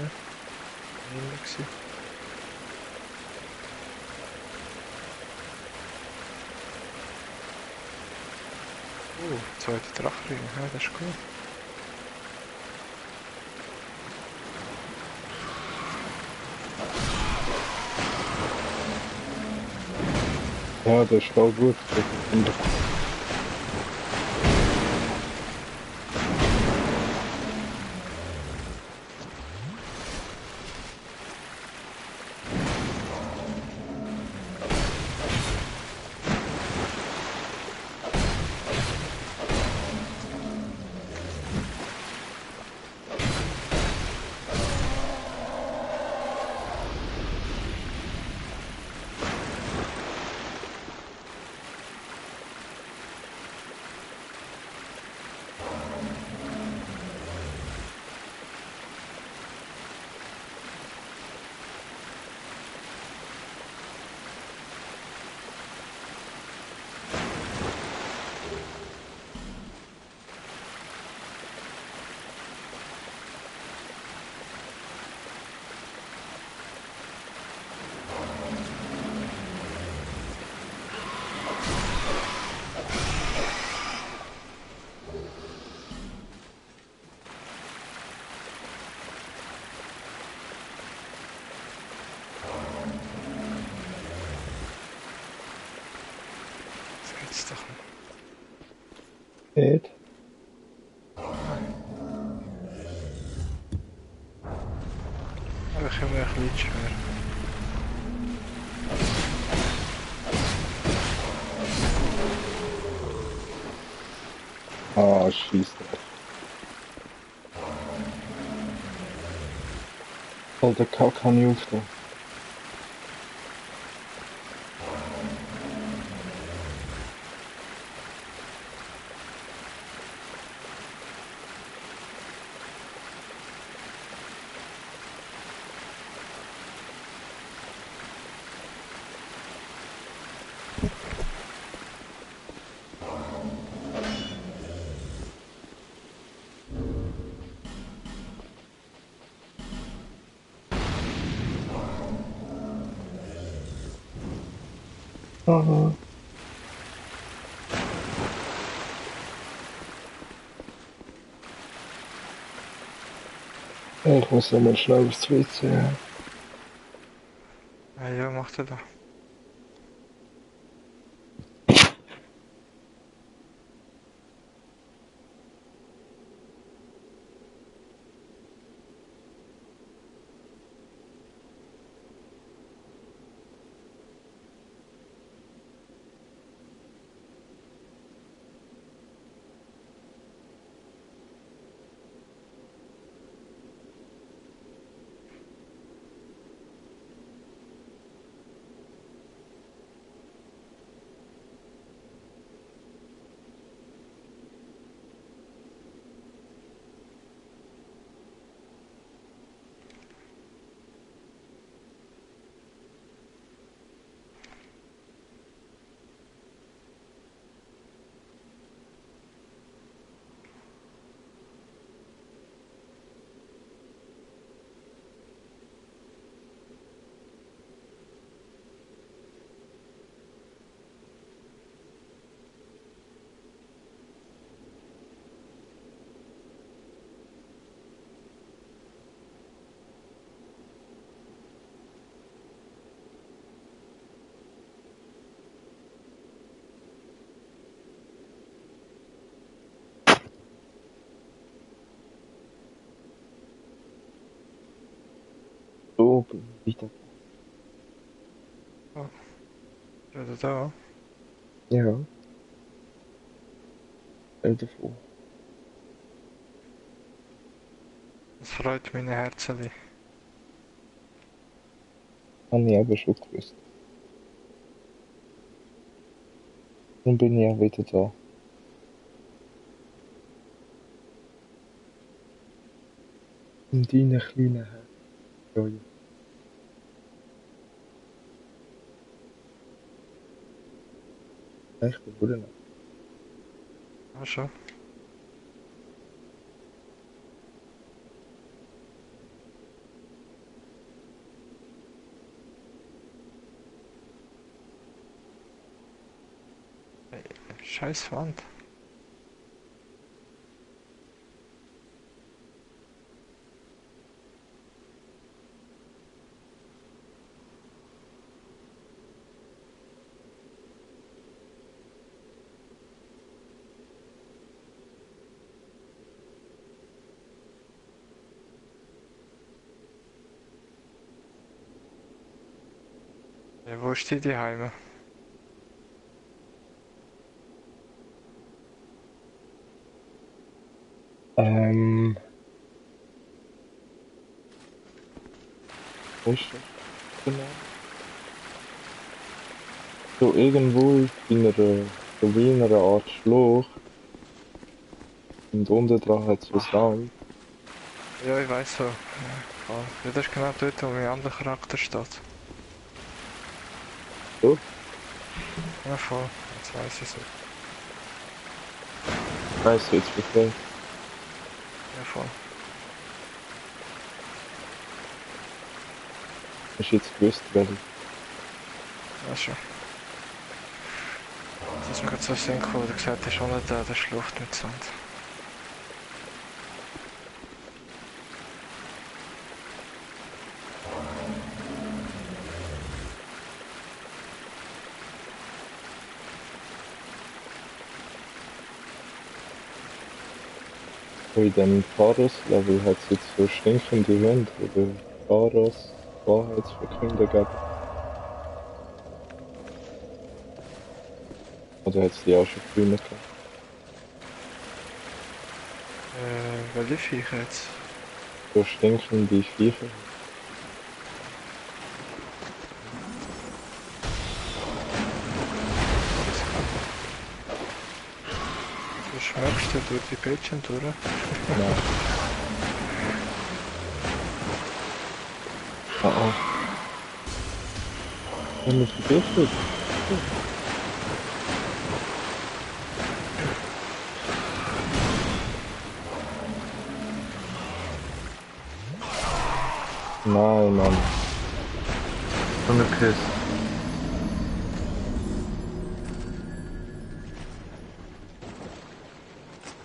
immer gesehen. Zweite Drachling, ja, das ist gut. Ja, das ist auch gut. Das geht's doch nicht. Geht. Aber ich habe mir ein bisschen schwer. Ah, schießt drauf. Alter, kann ich aufstehen. Aha. Ich muss noch mal schnell aufs WC. Ah ja, macht er da. oben wieder. Oder da? Ja. Stell dir vor. Das freut meine Herzeli. Habe ich aber schon gewusst. Dann bin ich ja wieder da. In deinen kleinen Herz. Ja, ja. Ich bin gut noch. Ah, schon. Ey, scheiß Wand. Ja, wo ist die Heime? Wo ist das? Genau. So irgendwo so wie in einer Art Schlucht. Und unten dran hat es so Sand. Ja, ich weiß so. Ja, voll. Ja, das ist genau dort, wo mein anderer Charakter steht. So? Ja, voll. Jetzt weiß ich so. Weißt du jetzt wirklich? Ja, voll. Hast du jetzt gewusst, welche? Ja, schon. Das ist mir gerade so Sinn gekommen, wo du gesagt hast, ohne der Schlucht mit Sand. So in dem Pharos-Level hat es jetzt so stinkende Wände, wo der Pharos Wahrheitsverkünder gegeben. Oder hat es die auch schon früher gehabt? Welche Viecher jetzt? So stinkende Viecher. Du schmeckst du durch die Bildschirm durch? Nein. Ah. Haben wir vergiftet? Nein, Mann. So eine Piss.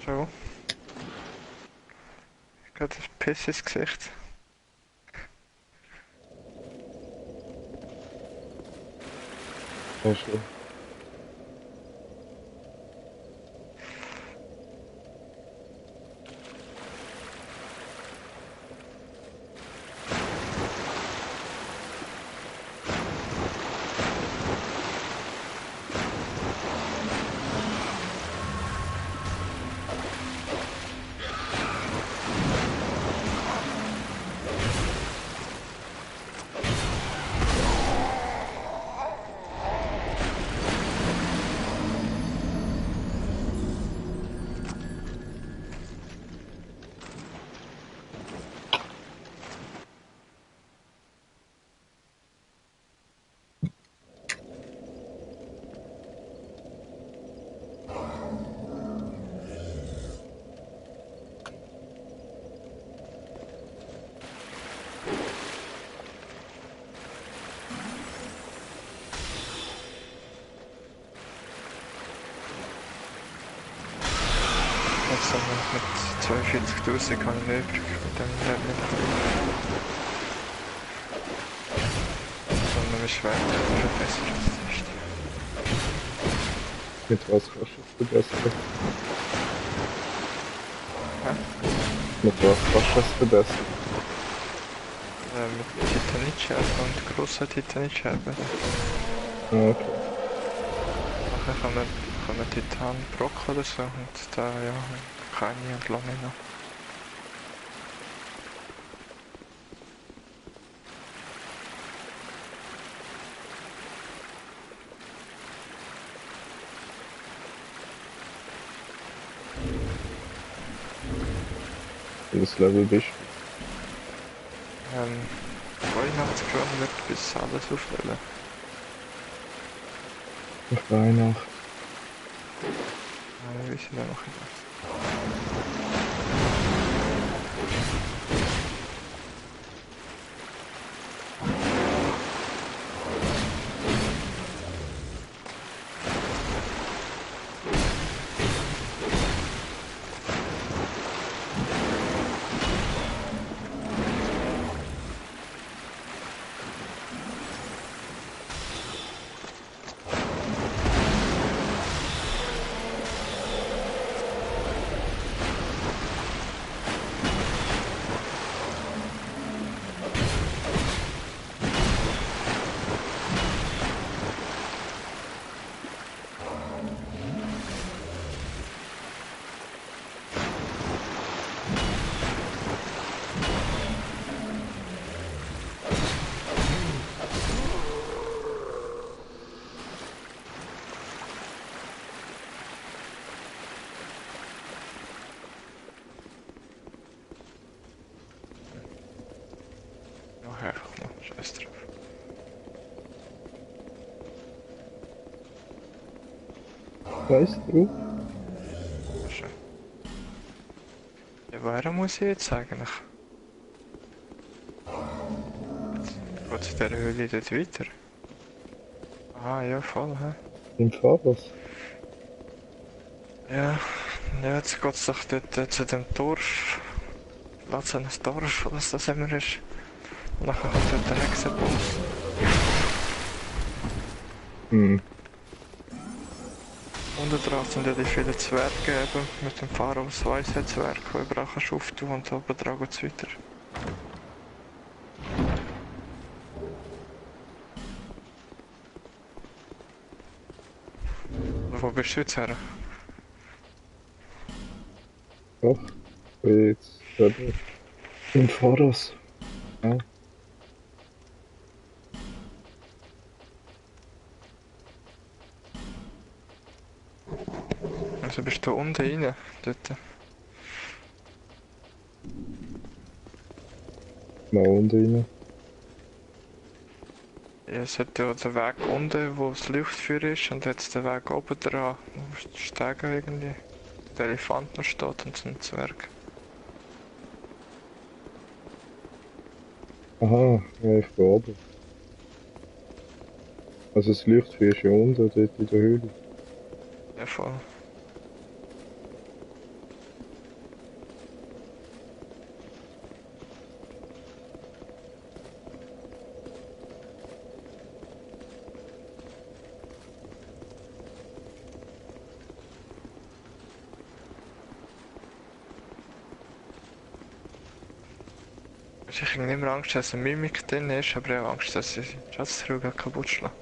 Schon. Ich hab das Piss ins Gesicht. Sehr schön. Jetzt haben wir mit 42.000 kann ich übrig mit dem Level. Sondern wir Schwert verbessern das ist. Mit was kannst du es verbessern? Ja? Mit was kannst du es verbessern? mit Titanitscherbe und grosser Titanitscherbe. Okay. Nachher kann man Titan Brock oder so und da ja, keine und lange noch. Welches Level bist Ähm, 82 Gramm wird bis alles aufwählen. du? Ich weiß noch. Wir wissen ja noch nicht. Noch einfach mal, scheiß drauf. Weißt du? Schön. Ja, woher muss ich jetzt eigentlich? Geht zu dieser Höhle dort weiter? Ah, ja, voll, hä? Im Fahrers? Ja, ja, jetzt geht's doch dort zu dem Dorf. Platz eines Dorf, was das immer ist. Und nachher kommt dort der Hexenboss. Hm. Unten drauf sind ja die vielen Zwerge eben, mit dem Pharaos Weisheitszwerg, der überall kannst auftun und oben dran geht's weiter. Wo bist du jetzt her? Doch. Ich bin jetzt eben im Fahrers. Ja. Also bist du unten rein, dort. Mal unten rein. Ja, es hat ja den Weg unten, wo das Leuchtfeuer ist, und jetzt den Weg oben dran, wo die Stege irgendwie, der Elefant noch steht und so ein Zwerg. Aha, ja, ich bin oben. Also das Leuchtfeuer ist ja unten, dort in der Höhle. Ja, voll. Ich habe nicht mehr Angst, dass eine Mimik drin ist, aber ich habe Angst, dass ich die Schatztruhe kaputt schlage.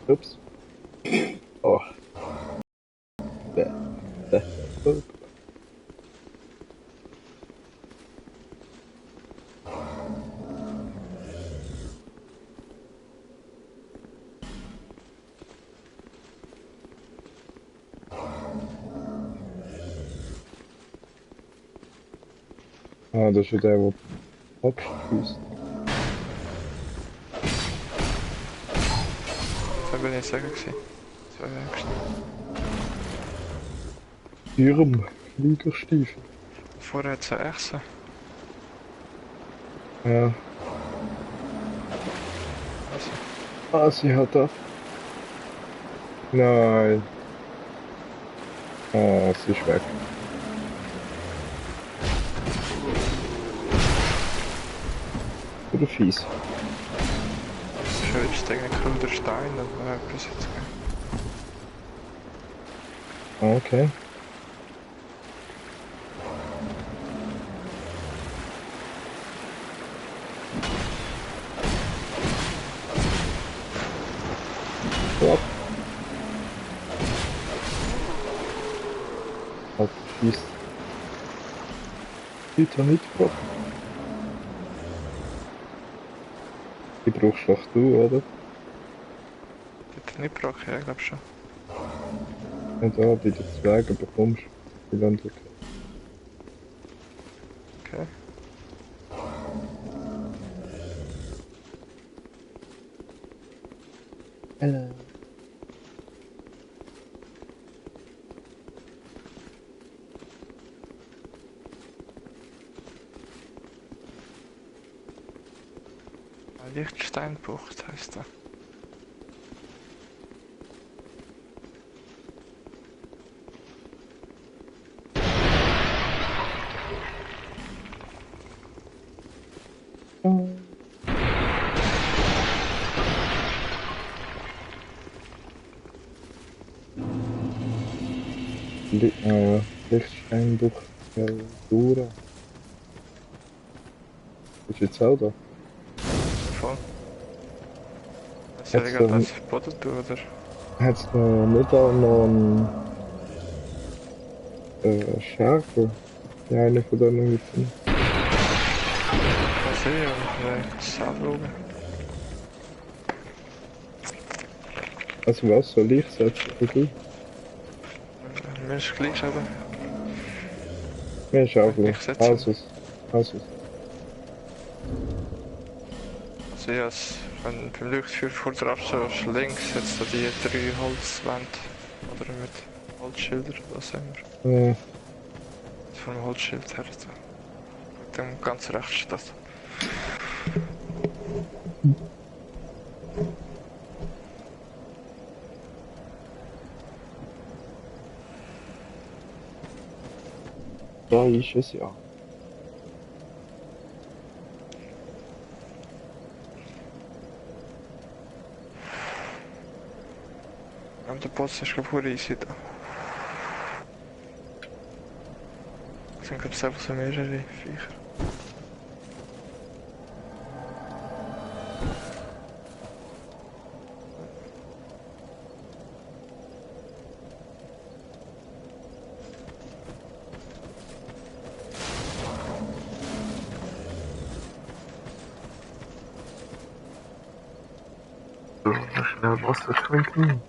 Ups. Oh. Bäh. Bäh. Oh. Ah, das ist ja der, der abschießt. Das war nicht sagen gewesen. Das war Angst. Ihrem Fliegerstiefel. Vorher hat es eine Echse. Ja. Also, Ah, sie hat das. Nein. Ah, sie ist weg. oder fies? Schönste eigentlich der Stein, aber etwas jetzt Ah, okay. Ja. Halt, schießt. Bitte nicht vor. Die brauchst doch du, oder? Bitte nicht brauche, ja, ich glaube schon. Ja, da, bei den Zwergen bekommst du die Länder. Okay. Hello. Lichtsteinbucht heißt er. Lichtsteinbucht Dura. Ist jetzt auch da? Voll. Soll ich gerade das Boden tun, oder? Hat es noch nicht auch noch einen Schärfer? Ja, einer von denen Hütten. Mal sehen, oder das anschauen. Also was soll ich setzen für dich? Mir ist gleich, aber Mir ist auch ich gleich. setze. Also Also ja, wenn beim Leuchtfeuer vor der Abschluss links jetzt da die 3 Holzwände oder mit Holzschilder, was auch immer. ja. Vom Holzschild her. So. Mit dem ganz rechts steht. Da ist es ja. Und der Boss ist glaube ich easy da. Es sind glaube ich einfach so mehrere Viecher. Schnell Wasser trinken.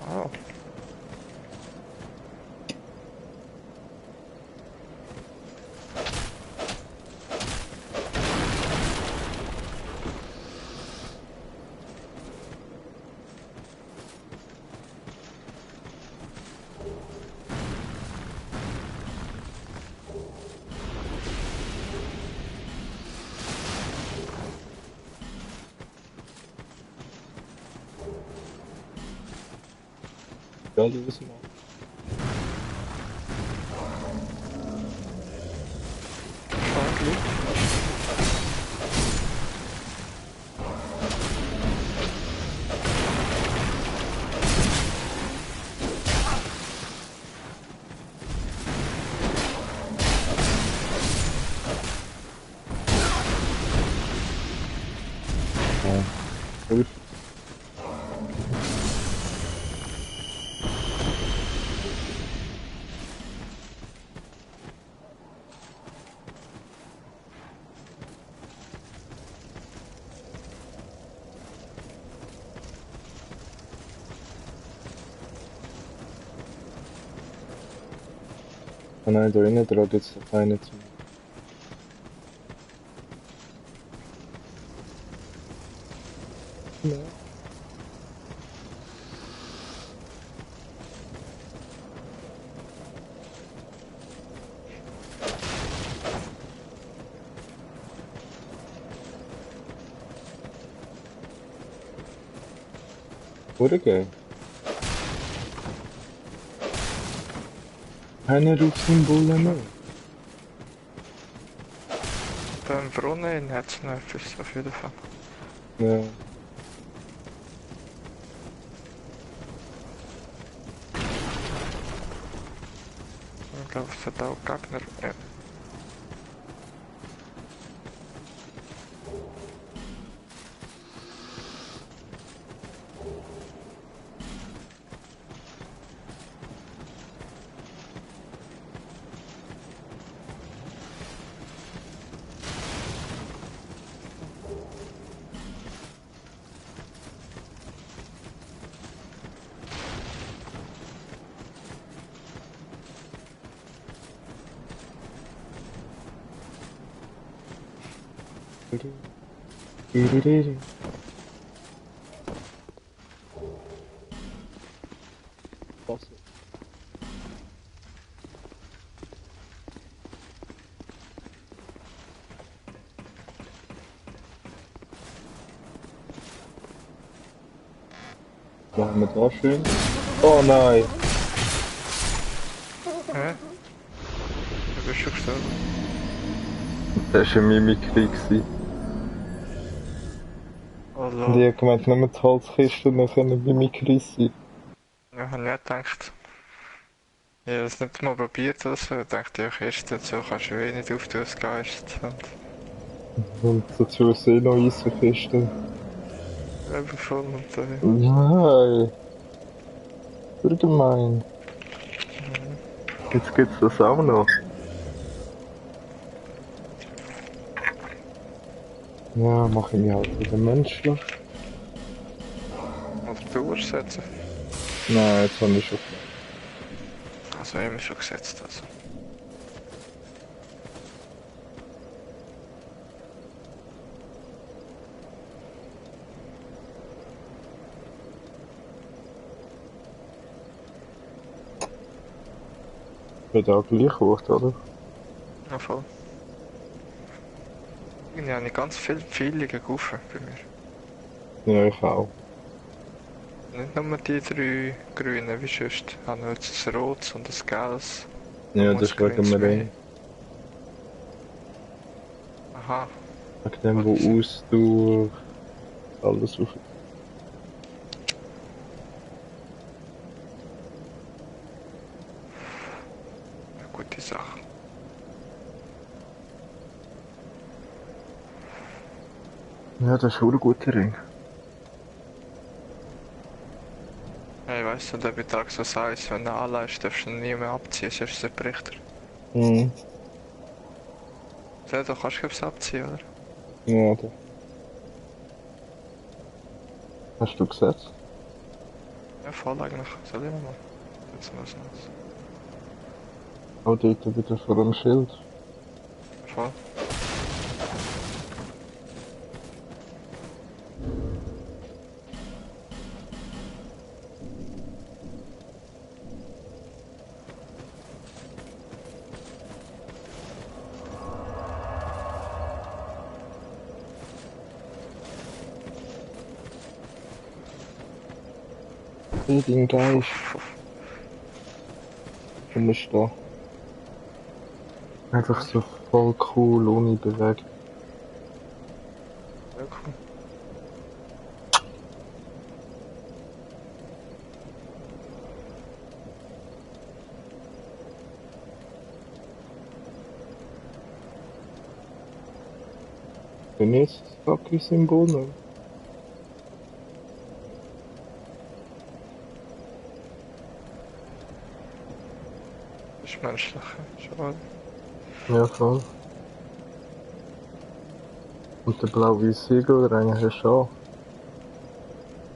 Oh. Ja, die wissen wir. Gut. Ah nein, da innen traut jetzt der Feine zu. Ja. Oder geil. Einer auf Symbole mehr. Da im Brunnen hat es noch etwas, auf jeden Fall. Ja. Ich glaube, es hat auch Gegner. Ja. Machen wir da schön. Oh nein! Hä? Du bist schon gestorben. Das war eine Mimikry. Oh Und lol. ich hab gemeint, nur die Holzkisten können Mimikry sein. Ja, hab ich nicht gedacht. Ich habe es nicht mal probiert oder so. Ich dachte, ja, Kiste und so kannst du wenig auftun als Geist. Und Und dazu ist eh noch Eisenkisten. eben voll und Nein! Sehr gemein. Jetzt gibt's das auch noch. Ja, mach ich mich halt wieder menschlich. auf die Uhr setzen. Nein, jetzt habe ich schon. Also immer schon gesetzt. Also. Wird auch gleich hoch, oder? Ja, voll. Irgendwie habe ich ganz viele Gaufen bei mir. Ja, ich auch. Nicht nur die 3 grünen wie sonst. Ich habe jetzt ein rotes und ein gelbes. Ja, Und das ein wegen grünes mir mehr. eh. Aha. Wegen dem, wo aus durch alles auf. Eine gute Sache. Ja, das ist schon ein guter Ring. Ja, ich weiss nicht, ob ich Tag so heißt, wenn du anleihst, darfst du ihn nie mehr abziehen, sonst ist es ein Berichter. Mhm. Ja, du kannst es abziehen, oder? Ja, da. Hast du gesetzt? Ja, voll eigentlich. Soll ich mal? Jetzt mal so. Auch dort wieder vor dem Schild. Voll. Hey, den Geist. Du bist da. Einfach so voll cool, ohne Bewegung. Ja, cool. Wenn jetzt das fucking Symbol noch. Das ist menschlich. Schade. Ja, voll. Und der blaue Siegelring hast du auch.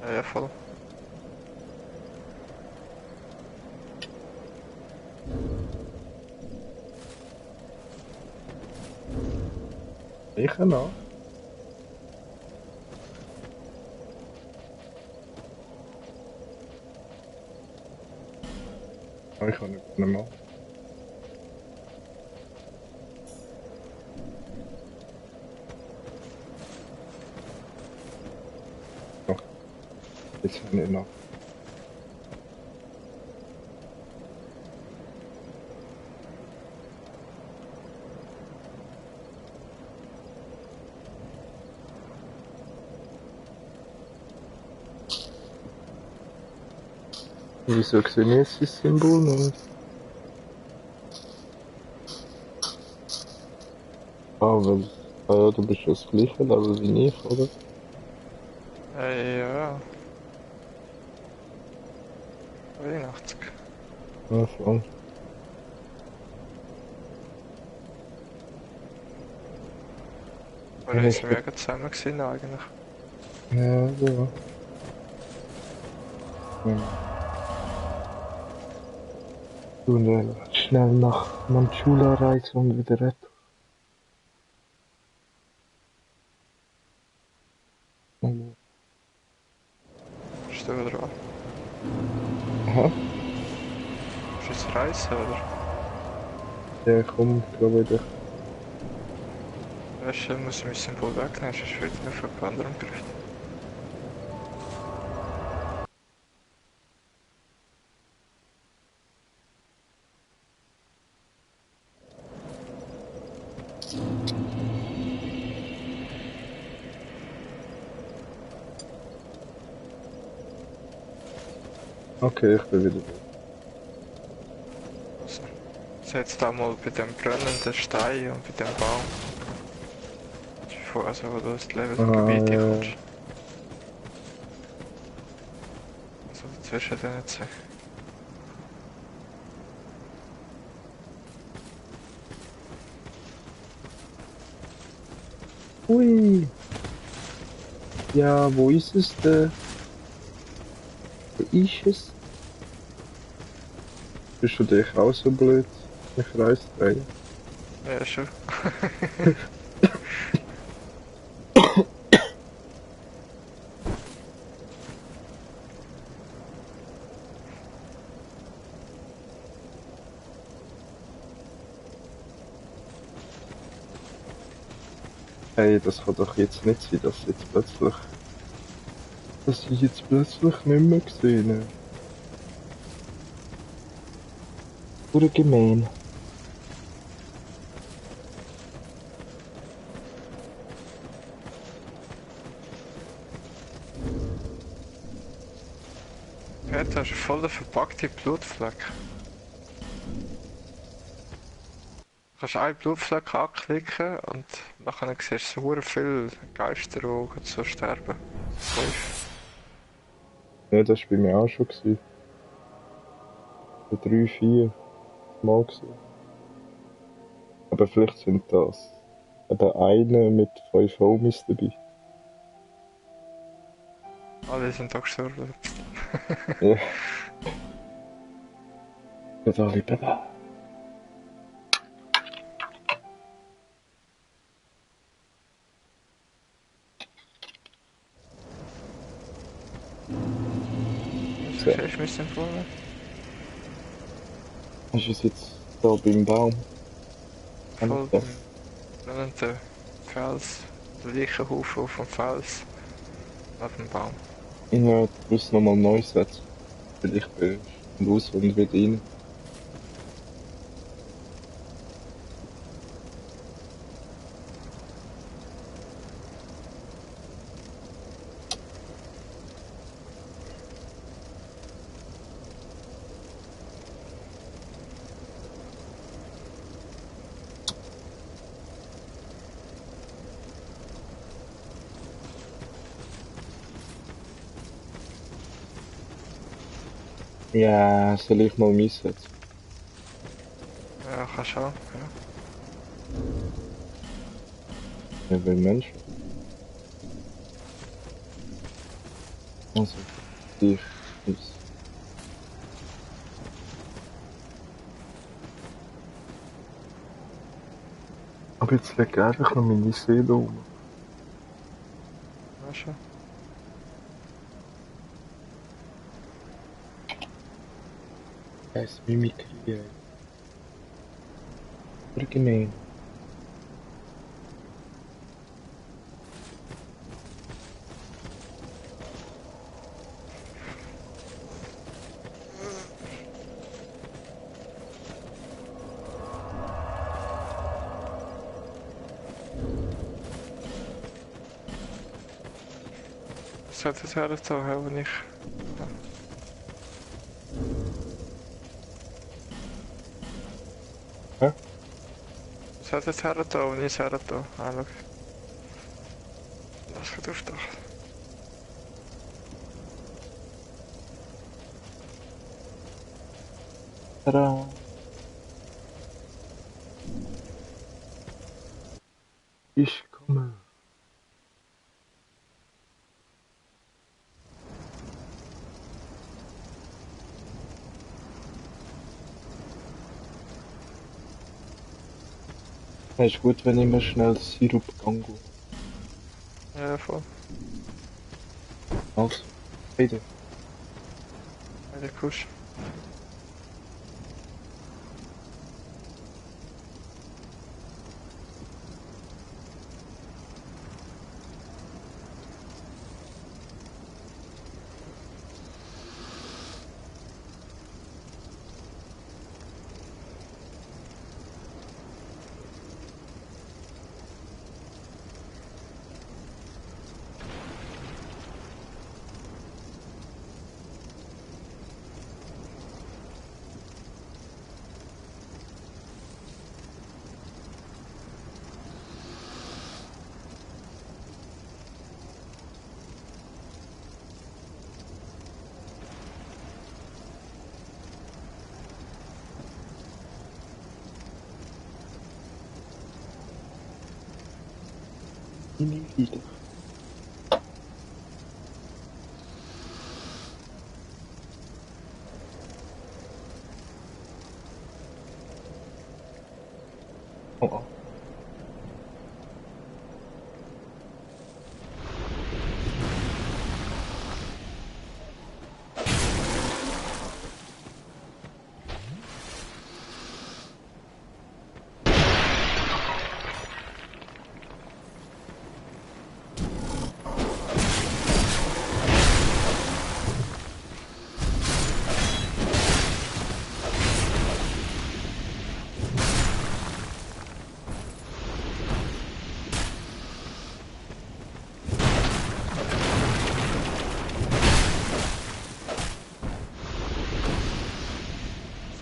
Ja, ja, voll. Sicher noch. Aber ich kann nicht mehr. Jetzt habe ich noch. Wieso sehe ich jetzt das Symbol nicht? Weil, ja, du bist ja das gleiche Level wie ich, oder? Ja. 83. Ja, voll. Aber wir sind mega zusammen gewesen eigentlich. Ja, ja. Du schnell nach Manchula reisen und wieder retten. Bist du wieder an? Aha. Ist jetzt reisen, oder? Ja, komm, glaube ich. Weißt du, muss ich mein Symbol wegnehmen, sonst wird mir von anderen gerichtet. Okay, ich bin wieder da. Also, setz da mal bei dem brennenden Stein und bei dem Baum. Also, wo du das Level Gebiet ja. kommst. Also, zwischen den zwei. Ui. Ja, wo ist es denn? Wo ist es? Bist du dich auch so blöd? Ich reiß drehen. Ja, schon. Hey, das kann doch jetzt nicht sein, dass ich jetzt plötzlich nicht mehr gesehen habe. Oder gemein. Ja, da ist voll der verpackte Blutfleck. Du kannst einen Blutfleck anklicken und nachher siehst du so viele Geister, die so sterben. Ja, das war bei mir auch schon gewesen. So 3, 4 Mal gewesen. Aber vielleicht sind das eben eine mit 5 Homies dabei. Alle sind da gestorben. Ja. Nicht alle Baba. So. Ich mich empfohlen. Hast du es jetzt da beim Baum? Voll beim brennenden Fels. Der Leichenhaufen auf dem Fels. Auf dem Baum. Ja, du musst nochmal neu setzen. Vielleicht bist du raus und wieder rein. Ja, soll ich mal einsetzen? Ja, kannst du auch. Ja. Ja, weil Menschen. Also, ich. Aber jetzt legt einfach noch meine Seele um. Ja, schon. Heißt Mimikry. Oder gemein. Was hat das her da, wenn ich... Hä? Was hat das her da, wenn ich es her da? Ah, schau. Das geht auf doch. Tada! Ich komme. Es ist gut, wenn ich mir schnell Sirup gango. Ja, voll. Also, beide. Ja, der Kusch. Nie wieder. Oh, oh.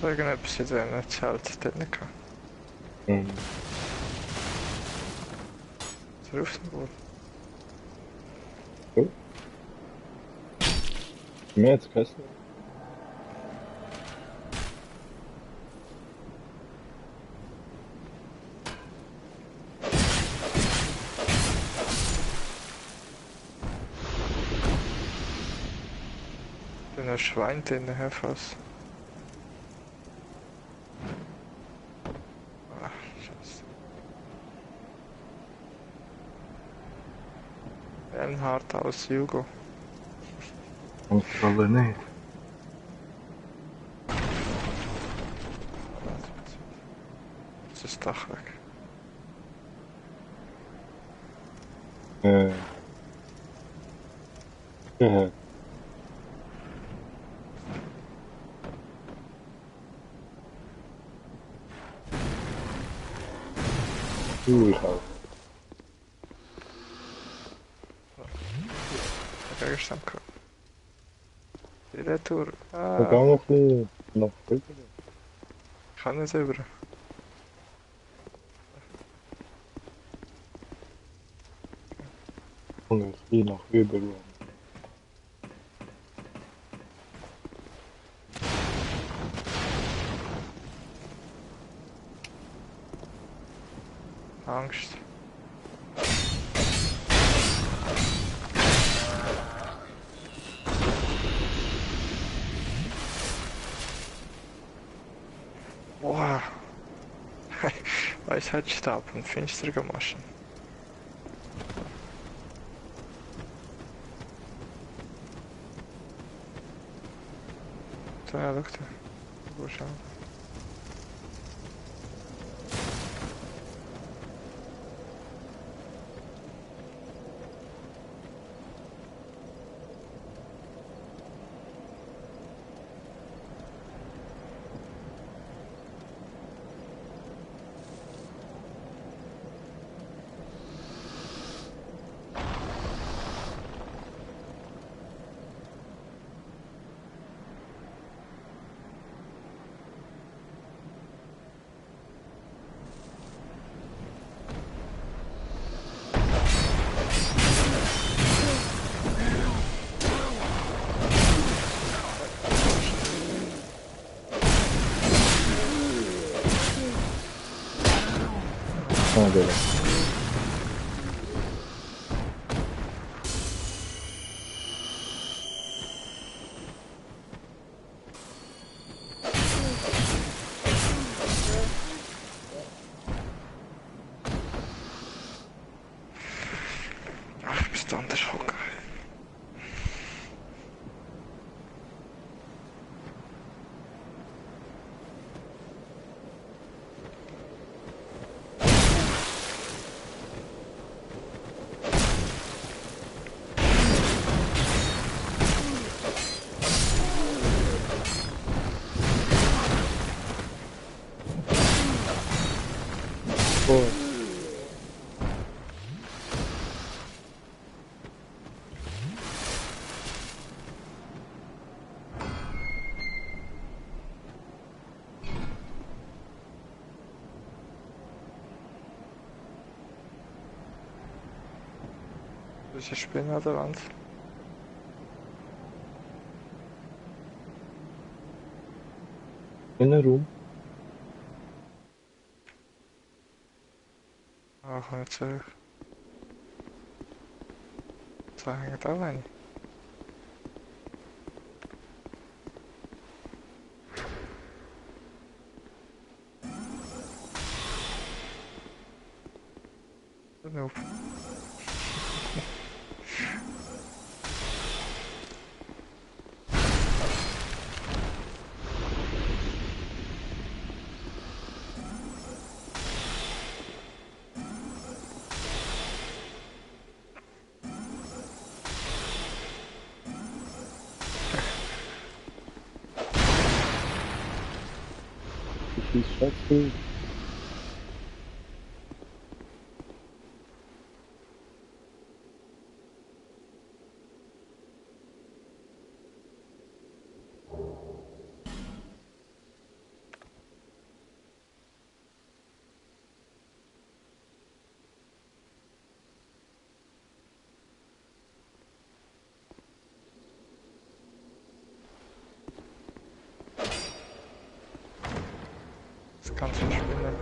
So irgendetwas in diesem Zelt drin gehabt. So auf dem Boden. Oh. Mehr als Kessel. Da ist ein Schwein drin, Herr Fass. Ah, Scheiße. Bernhard aus Jugo. Und alle nicht. Jetzt ist das Dach weg. Ja. Ich auch. Der Gegenstand gehabt. Die Retour. Wir Ah, gehen ein bisschen nach drüben. ich kann nicht über. Und ein bisschen nach drüben. Angst. Boah. Weisheitsstab und finstere Maschen. So, ja, schau da. Wo schauen? will. Ach, ich muss da anders hocken. Oh. Das ist eine Spinne an der Wand. Innenraum. Ah, komm jetzt zurück. Da hängt auch eine. Nope. Ich schieß Schätze. Das kann schon Spinne.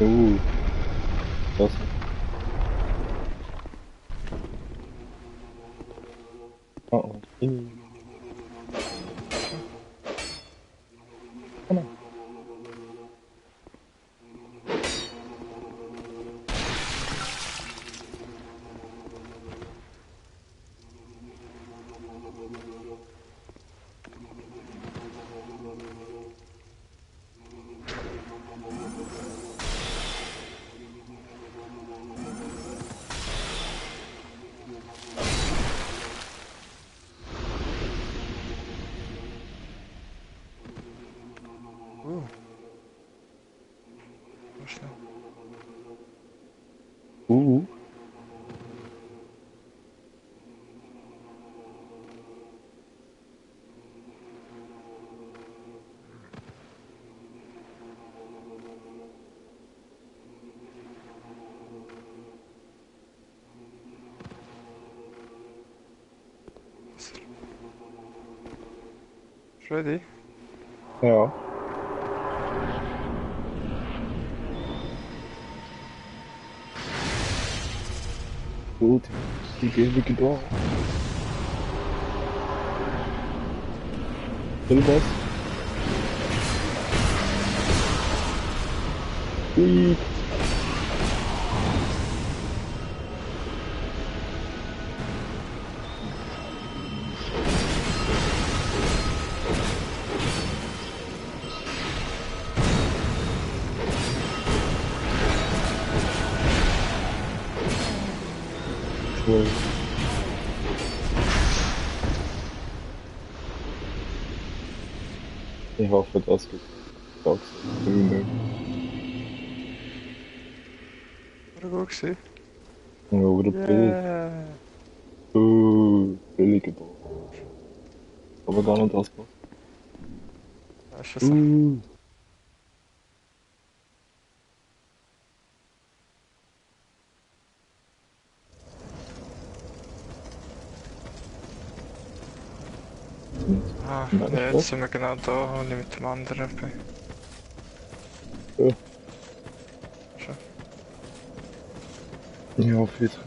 Und was? Oh oh. Come on. Schnell. Uh. Ready? Ja. Gut. Die gehen wie gedorben. Will was? Ui. Cool. Ich hoffe, das gibt Dark Souls 3 nicht. War gut gewesen? Oder billig. Yeah! Billige Ball. Aber gar nicht das Boss. Das ist so. Ah, Nein, ja, ist jetzt das? sind wir genau da, wo ich mit dem anderen bin. Ja. Schon. Ich hoffe jetzt.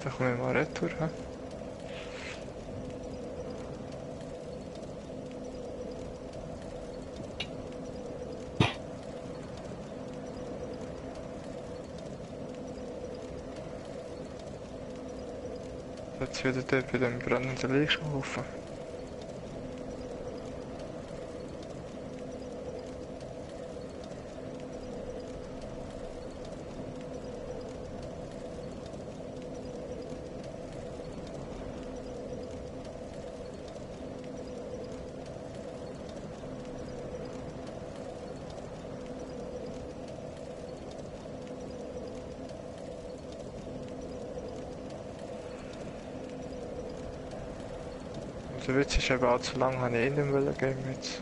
Dann komme ich mal retour. He? Jetzt wieder dort bei dem brennenden Leichenhaufen. Und der Witz ist eben auch zu lange, habe ich ihn nicht mehr geben jetzt.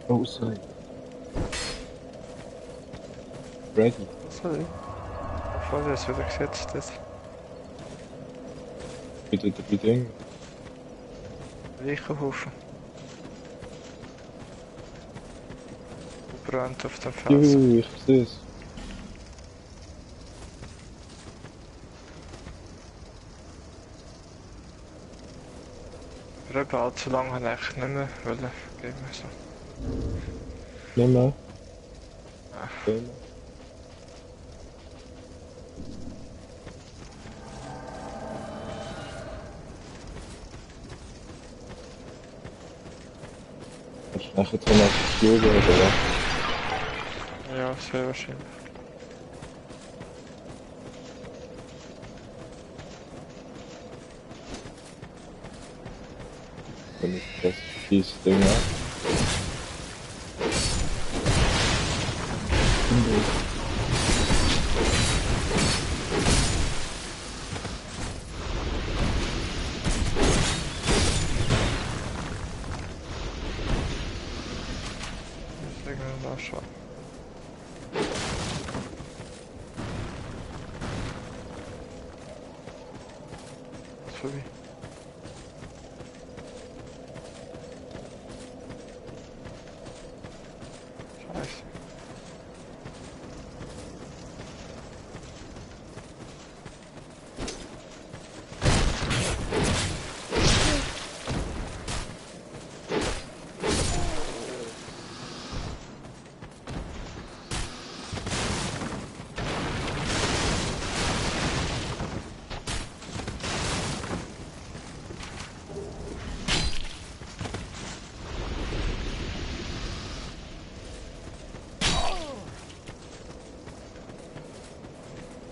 Oh, sorry. Ready. Sorry. Voll, das wieder gesetzt ist. Bitte der Bedingung. Leichenhaufen. Brennt auf dem Felsen. Juhu, ich sehe es. Aber eben allzu lange habe ich echt nicht mehr wollen geben. So. Nicht mehr. Ja. Nicht mehr. Hast du nachher dran schauen oder was? Ja, sehr wahrscheinlich. Wenn ich das dieses Ding habe. Deswegen nachschauen. Vorbei. Scheiße.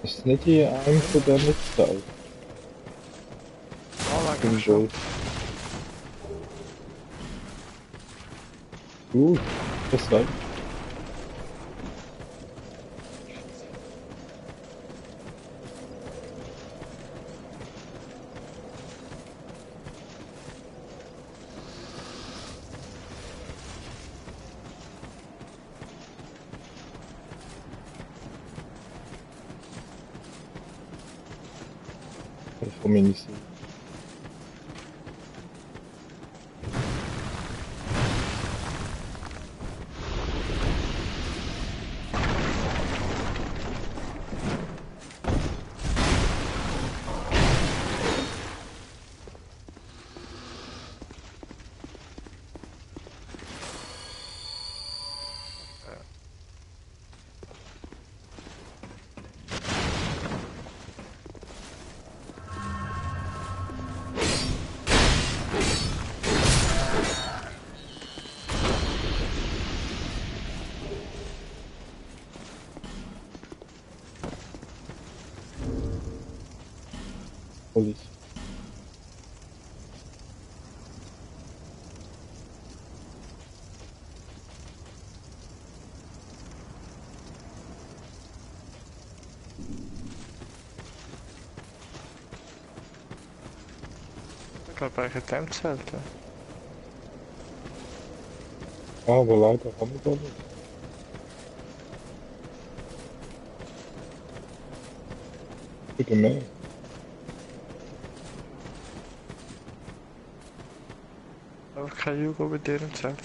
Ist nicht hier ein von der Mitteilung? Anlegen schon. Was sagt? Ich komme nicht sehen. Alles. Ich glaube eigentlich in dem Zelt. Aber leider haben wir da nicht. Bitte mehr. Aber kein Jugo bei dir im Zelt.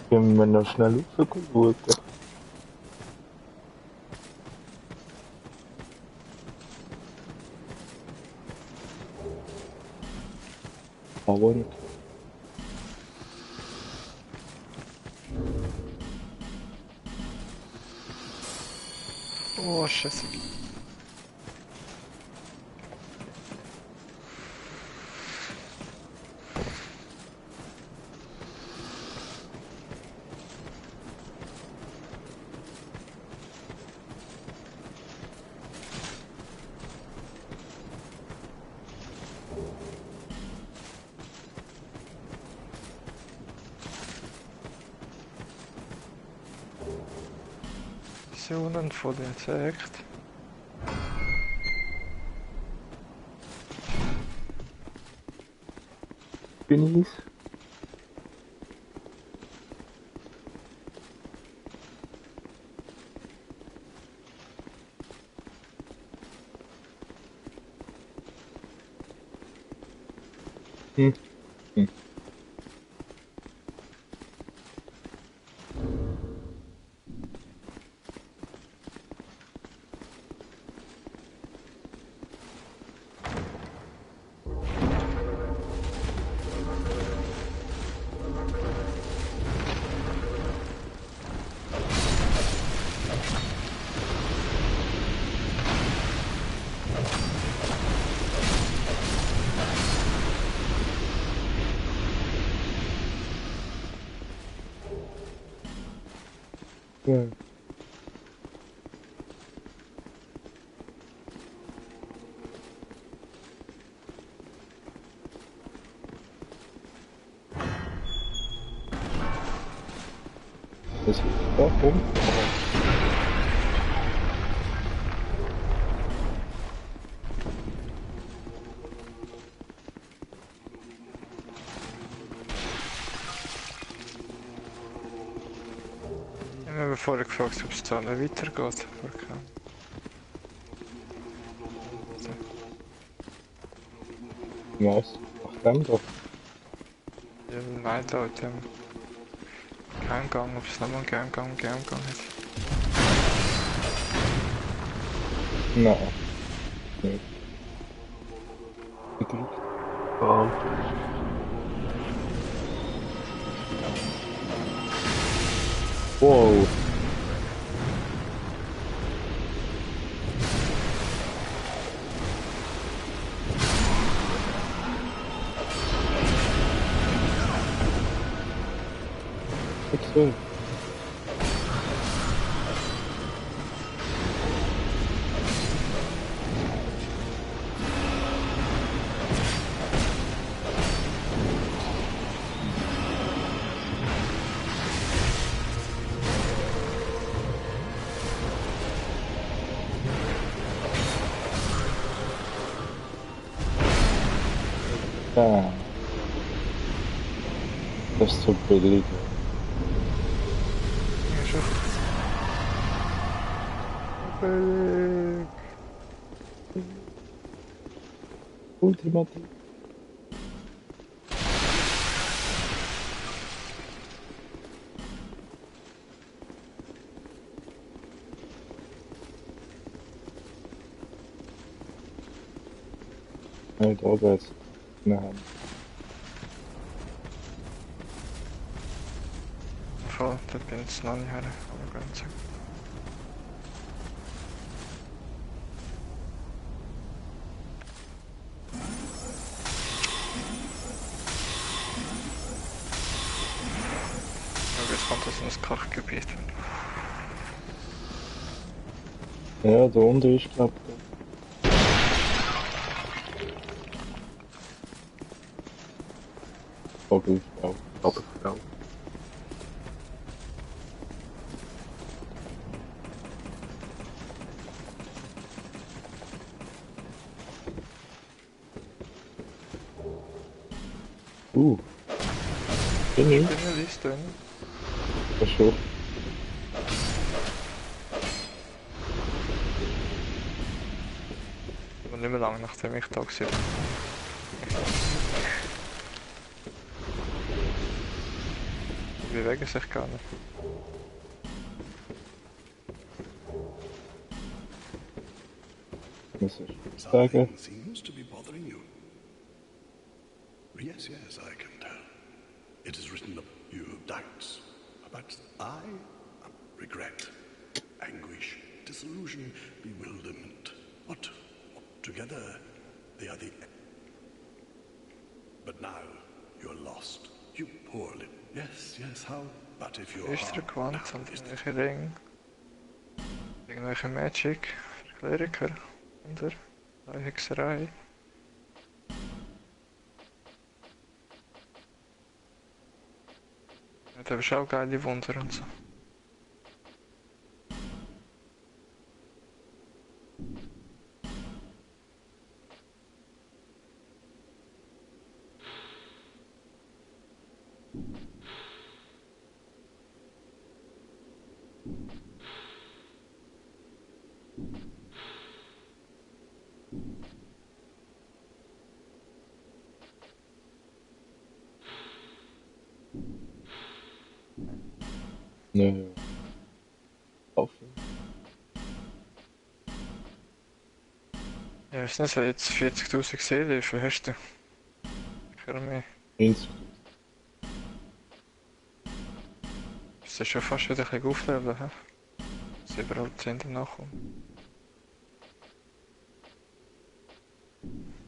Gehen wir noch schnell raufschauen. Aber nicht. Oh, Scheiße. Missionen von den Insekt. Bin ich's? Hm. Hm. Ja. Das ist warum? Ich habe mir vorher gefragt, ob es da nicht weitergeht. Okay. Was? Ach, dann doch. Ja, nein, da hat keinen Gang, ob es nochmal einen Gang hat. Nein. Nicht. Gedrückt. Ah. Wow. So. Ah. Das ist so billig. Ja, schon. Zufällig. Ultimativ. Ja, da geht's. Nein. Voll, dort bin ich jetzt noch nicht her. Aber ganz sicher. Aber jetzt kommt das in das Kochgebiet. Ja, da unten ist, glaub ich. Vogelfrau. Aberfrau. Bin ich? Bin ich Liste, ne? Das schon. Aber nicht mehr lange, nachdem ich da war. Die bewegen sich gar nicht. Muss ich sagen. Something seems to be bothering you. Yes, yes, I can tell. It is written up. You have doubts. But I regret, anguish, disillusion, bewilderment. What together they are the. But now you're lost. You poor little. Yes, yes, how? But if your Ist der heart Quant now und is irgendwelche Ringe, irgendwelche Magic, Kleriker oder Hexerei. Ja, da hast du auch geile Wunder und so. Nö. Offen. Ja, ist nicht so, jetzt 40.000 Seelen, wie viel hast du? Ich höre mehr. 90. Das ist schon fast wieder ein bisschen aufleveln, hä? Dass überall 10 danach kommen.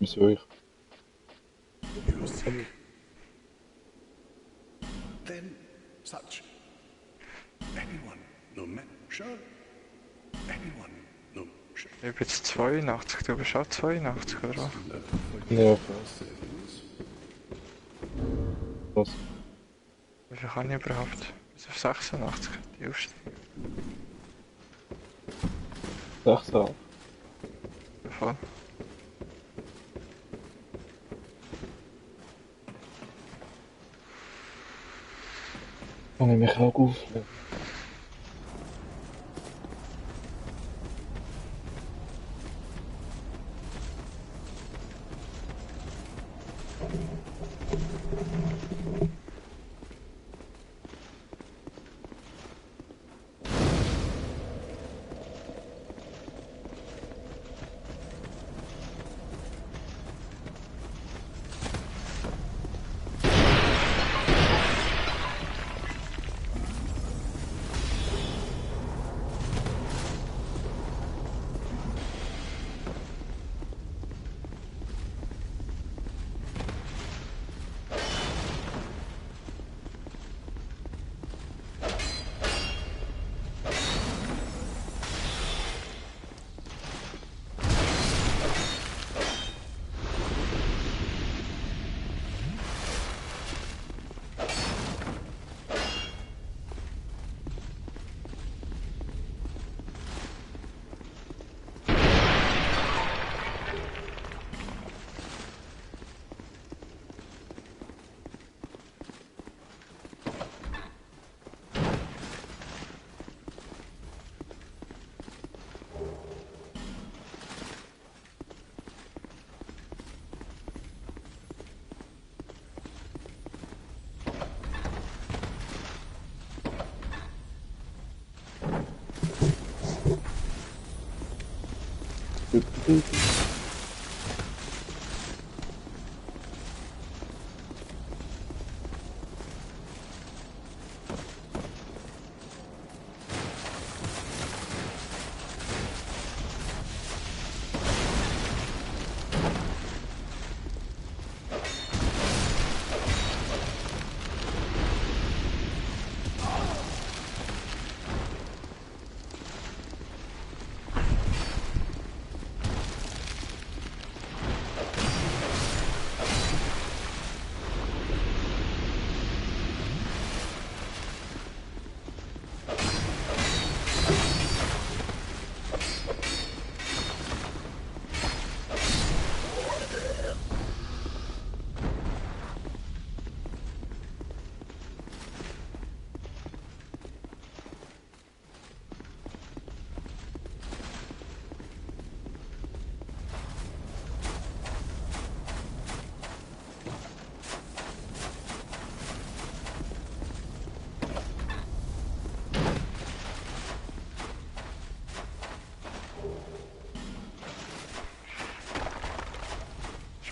Wieso ich? you're sick. Then such anyone, no matter sure. Anyone, no sure. Ich bin jetzt 82, du bist auch 82, oder was? Ja. Was? Wie viel kann ich überhaupt? Bis auf 86, die aufsteigen. 6 Jahre. Voll. Kann ich mich auch aufnehmen?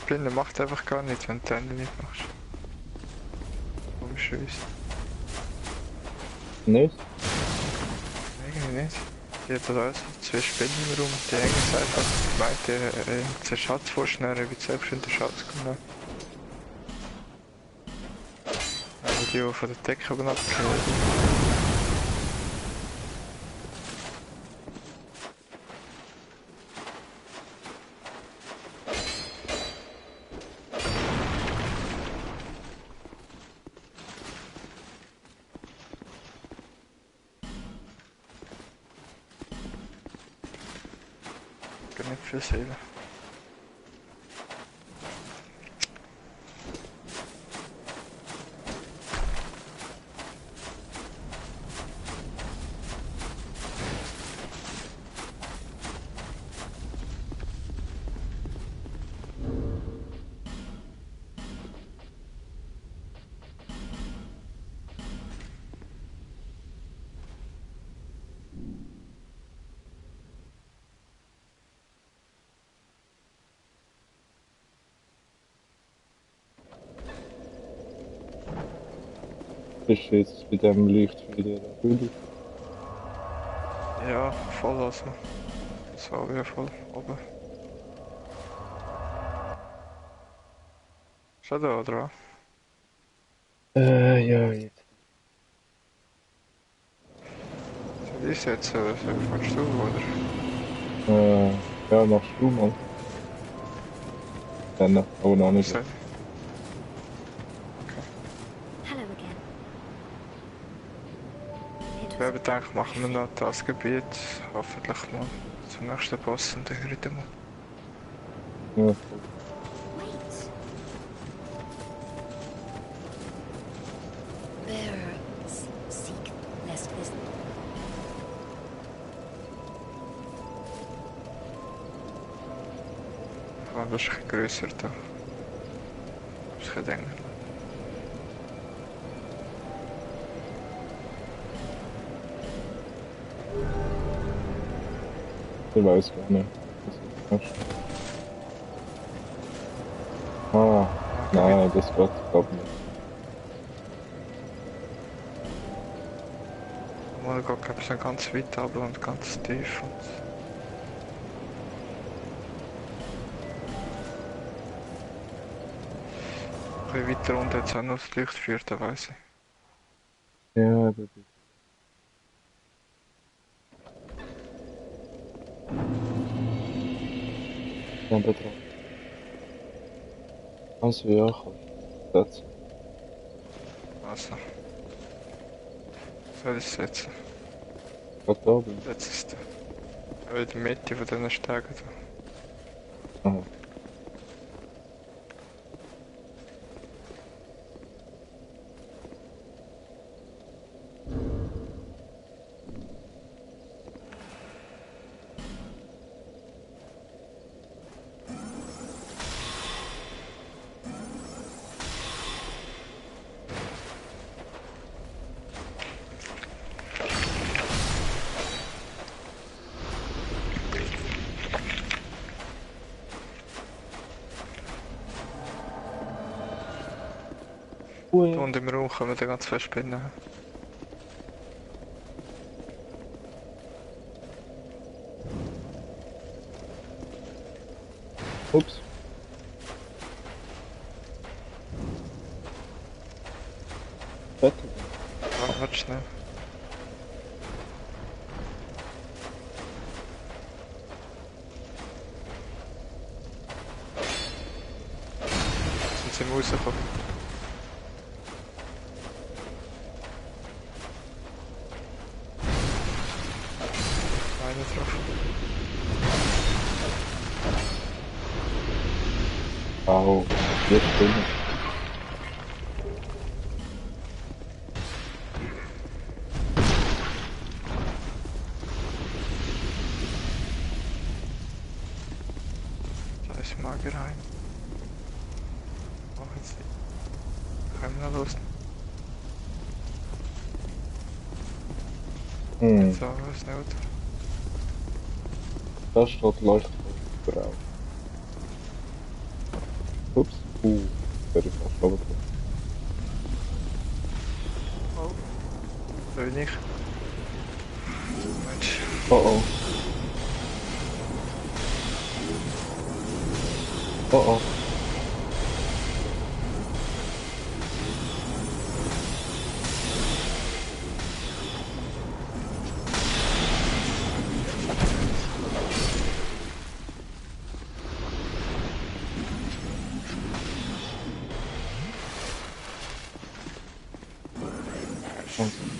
Spinnen macht einfach gar nichts, wenn du die Ende nicht machst. Komischerweise. Nicht? Irgendwie nicht. Die hat da also 2 Spinnen im Raum, die eine ist einfach gemeint, der Schatz vorschnell, wie selbst in den Schatz kommen. Aber die, die von der Decke oben abgehört. Nicht viel Seele. Bist du jetzt bei dem Lichtfeuer erfüllt? Ja, voll also. So, wieder voll oben. Schon da, oder? Ja, jetzt. Soll ich setzen oder so? Fährst du, oder? Ja, machst du mal. Dann, aber noch nicht. So. Hello again. It Ich was habe gedacht, machen wir noch das Gebiet. Hoffentlich mal zum nächsten Boss und dann hören wir mal. Ja, wait. Bearer, seek lest this. Aber das ist ein bisschen grösser da. Das ist enger. ich weiß gar nicht, was du machst. Ah, nein, das geht, glaub ich nicht. Mal geht es dann ganz weit runter und ganz tief. Und ein bisschen weiter unten hat es auch noch das Lichtfeuer, da weiss ich. Ja, das ist. Ja, betrag. Also, ja, das. Also. Soll ich es setzen? Geht da oben? Jetzt ist in der Mitte von diesen Stegen da. Aha. Da unten im Raum kommen da ganz viele Spinnen. Ups. Warte. Warte schnell. Sind sie rausgekommen? Einer drauf. Au, jetzt bin ich. Da ist Mager rein. Oh, jetzt können wir los. So, was ist nicht? Da steht Leuchtfeuer drauf. Ups. Wäre ich fast runtergekommen. Oh. Da bin ich. Mensch. Oh oh. Oh oh.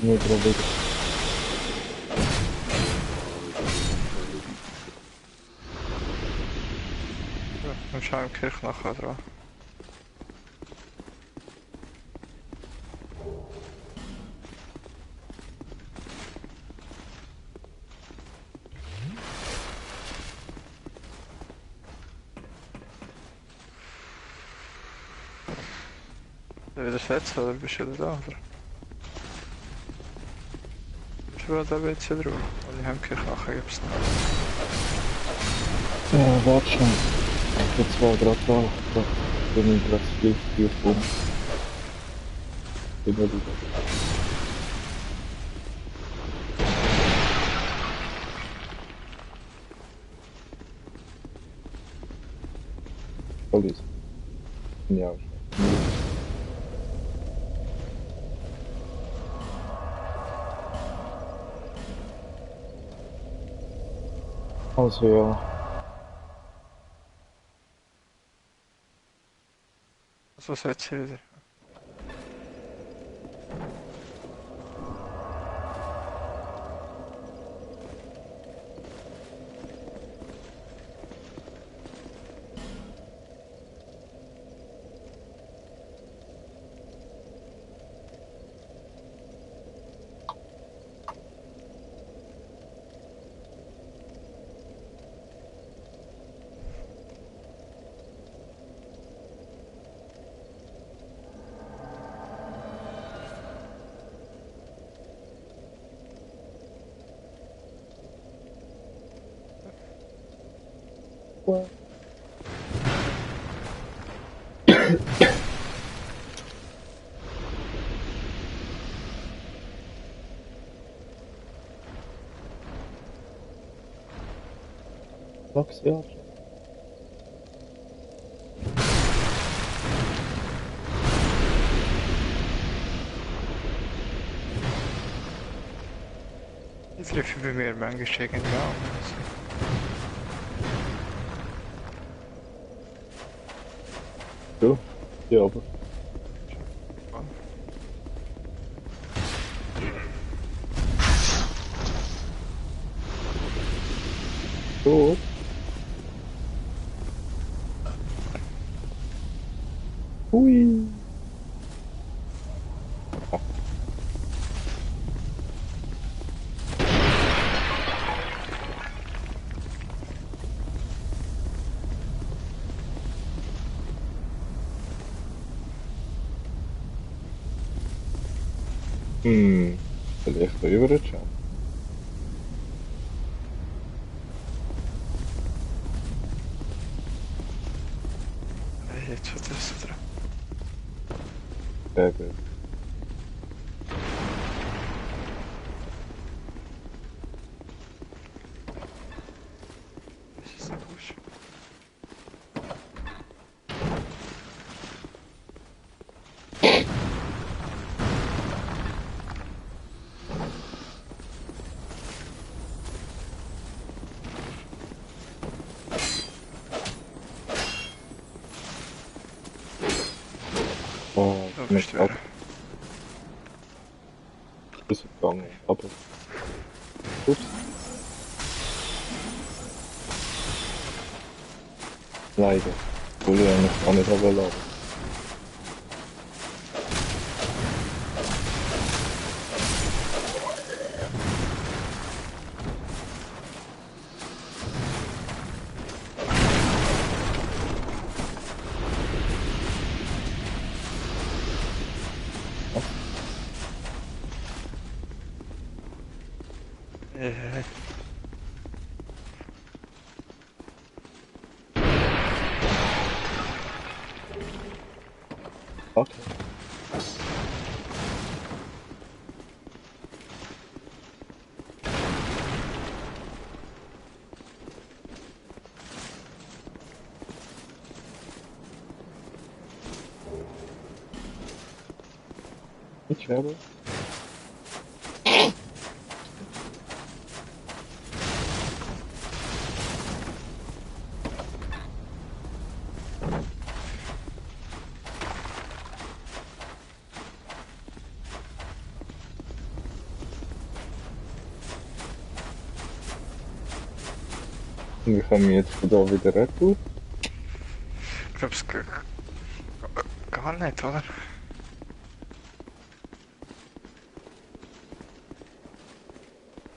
Mir gerade wieder. Ja, dann schauen wir Kirche nachher dran. Wieder setzen oder bist du wieder da? Oder? Bist du wieder da jetzt drauf? Und ich habe Kirche nachher gibt's noch. Ja, warte schon. Jetzt war gerade da. Da bin ich gerade viel rum. Bin wieder. Voll ist. Ja, also ja. Was jetzt hier wieder? Max, ja. Die treffen bei mir manchmal irgendwie an. Du? Ja, aber. Gut. Hui. Vielleicht über den Chat. Jetzt wird das dran. Sehr gut. Das ist ein Busch. Oh, Da ich bist bin du ab, wieder. bis gegangen. Aber, ups, leider. Wollte ich eigentlich gar nicht runterladen. Ja, Okay. Ich werde. Und wie kommen wir jetzt von da wieder retour? ich glaub's gar nicht, oder?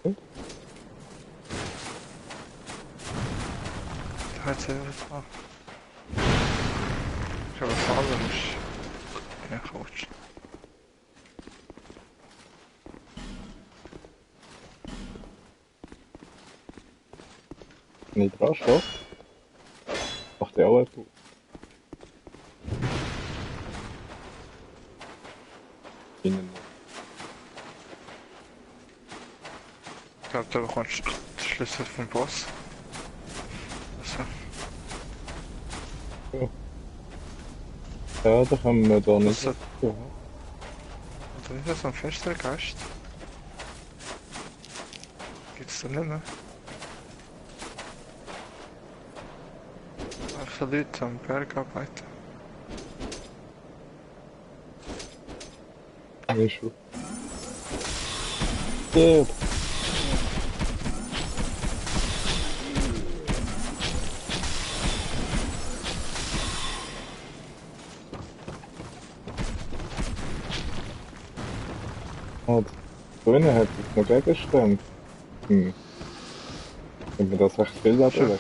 Hm? Da hat sie was gemacht. Ich habe fallen musst. Ja, Coach. Nicht dran stehen. Macht ja auch etwas. Innen. Ich glaube, da bekommst du den Schlüssel vom Boss. Also, Ja, da können wir da nicht. was Ja. oder ist das ein fester Geist? Gibt's da nicht mehr? Ach, so Leute am Berg arbeiten. Nee, schon. Ja. Ah, drinnen hat es noch Gegenstände. Hm. Sind mir das recht viel Leben Schon. weg?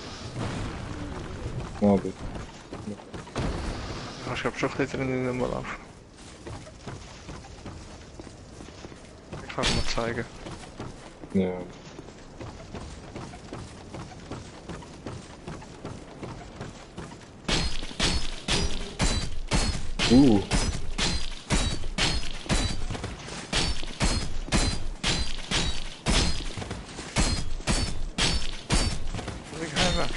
Ja, das. Ich glaube schon ein bisschen drinnen mal laufen. Ich kann es mal zeigen. Ja. Uh. Ich kann weg.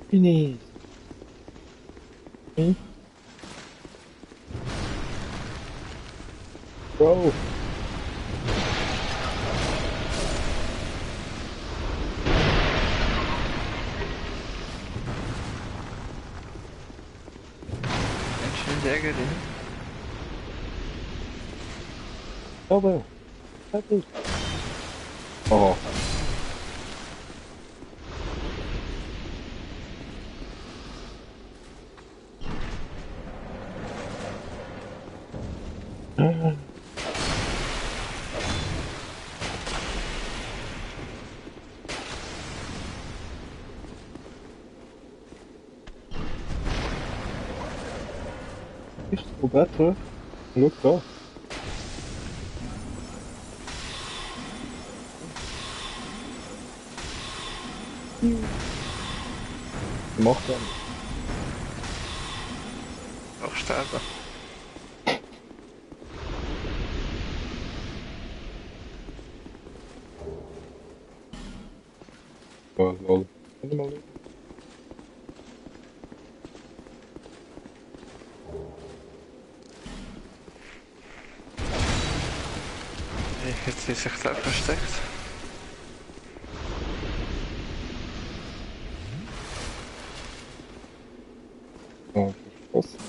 Finish. Me? Bro. Menschen Jäger drin. Aber. Fertig. Oh. Ist Roberto? Schau da. Macht er. Auch sterben. Oh, lol. Warte mal. Hey, jetzt ist sich da versteckt. Oh, verschossen.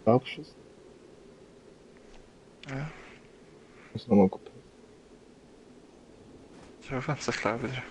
Abschuss. Ja, Muss nochmal gucken. so fängt sich gleich wieder.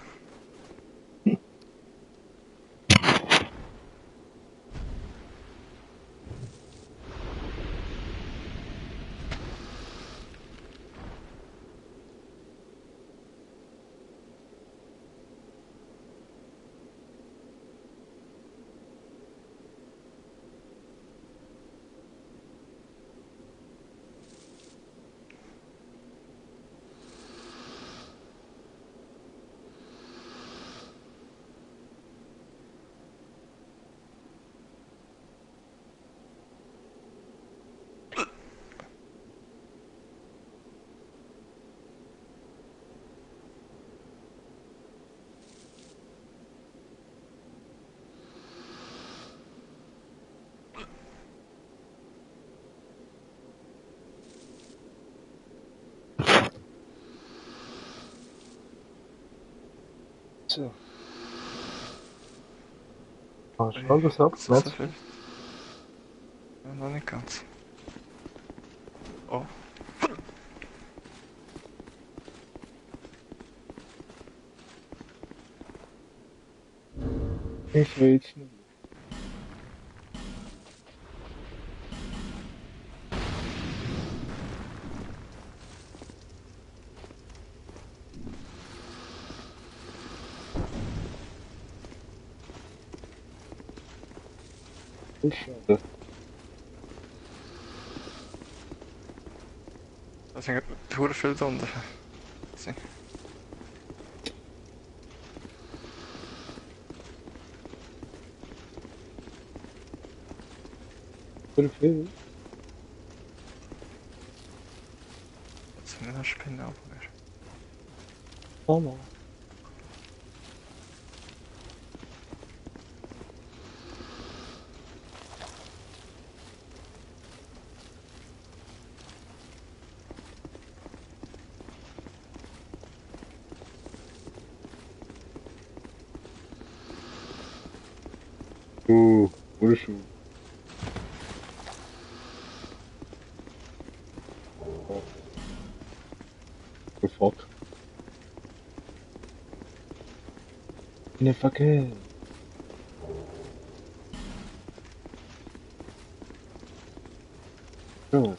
So. Ah, schau das ab. Ist das so Nicht? viel? Ja, noch nicht ganz. Oh. Ich will jetzt nicht. Das ist schade. Da sind hure viel da unten. Sie- Für viel? Jetzt sind wir noch Spinnen auf mir. Mama. Urschuh. Oh, fuck. Ne, fucking. Was?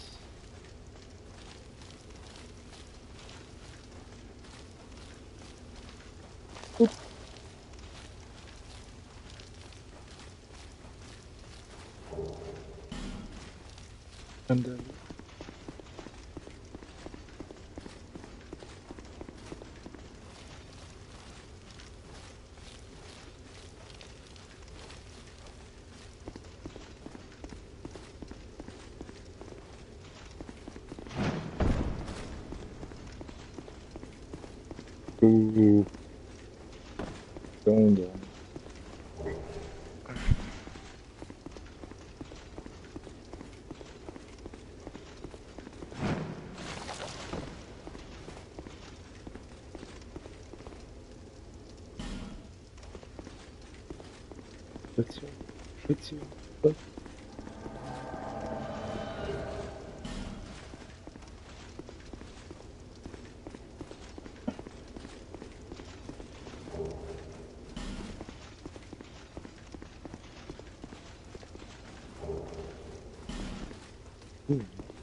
Und, going down. Station. Station.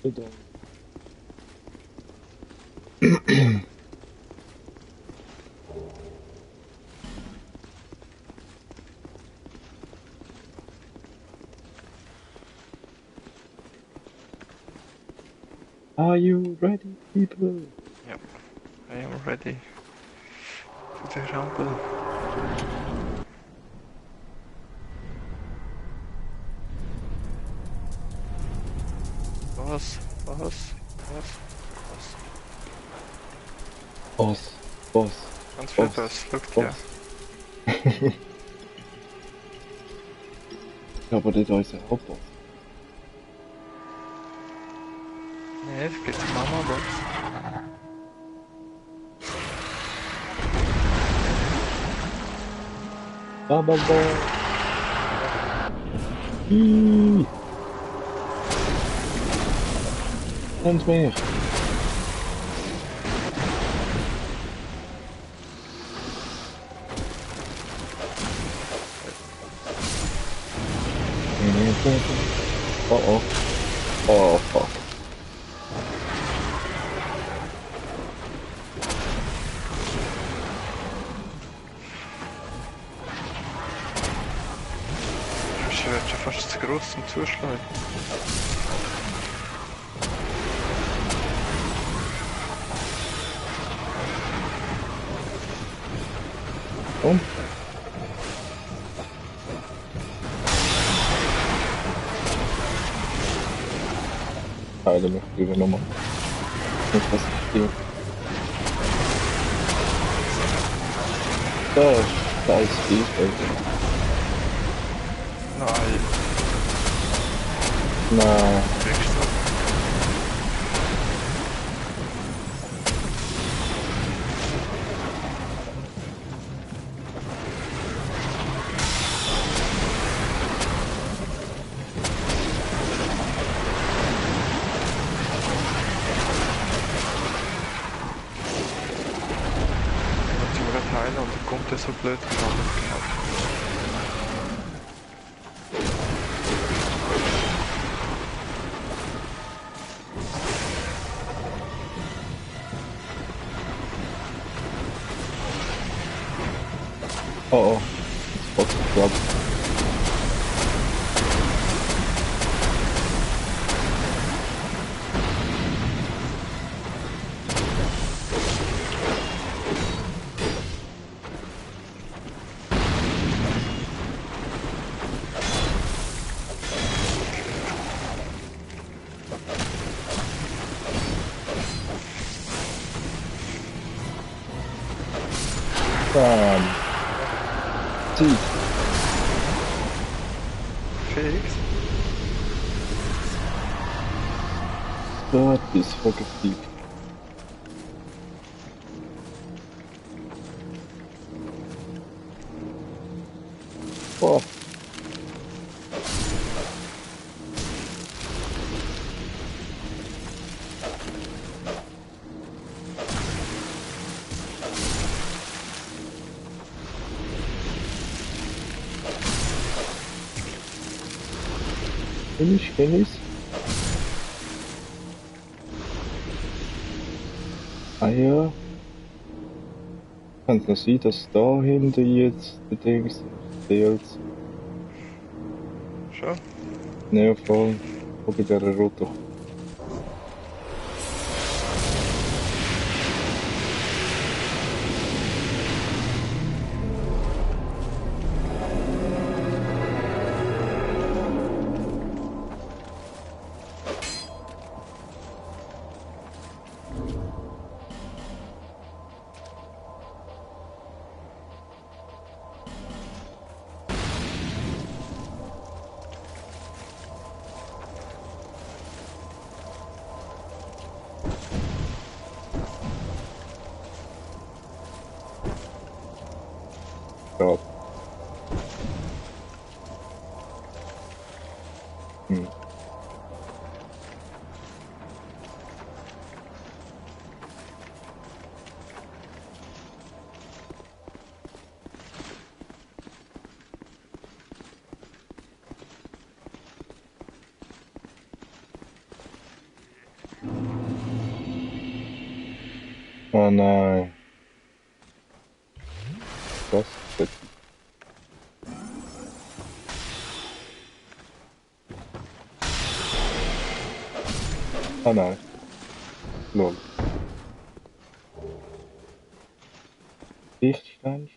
Bitte. Are you ready, people? Yep, I am ready to the rumble. Was? Boss. Ganz viel Boss, look ja. Ja, aber nicht unser Hauptboss. Nee, es gibt Mama Boss. Mama Boss. Und mehr. Oh. Oh, fuck. Ich werde schon fast zu groß zum Zuschlagen. Und? Heile mich lieber nochmal. Nicht, was ich stehe. Da ist die Nein. Na, Kriegst du. Heilen und dann kommt er so blöd genommen. oh. What's the problem? Zieh. Fix. Gott, die ist vorgefliegt. Boah. Kenn ich's? Ah ja. Kann es noch sein, dass da hinten jetzt der Dings fehlt? Schon? Ne, voll. Guck in dieser roten. Hm. Oh nein. Was? Oh nein. Lol. Lichtstein.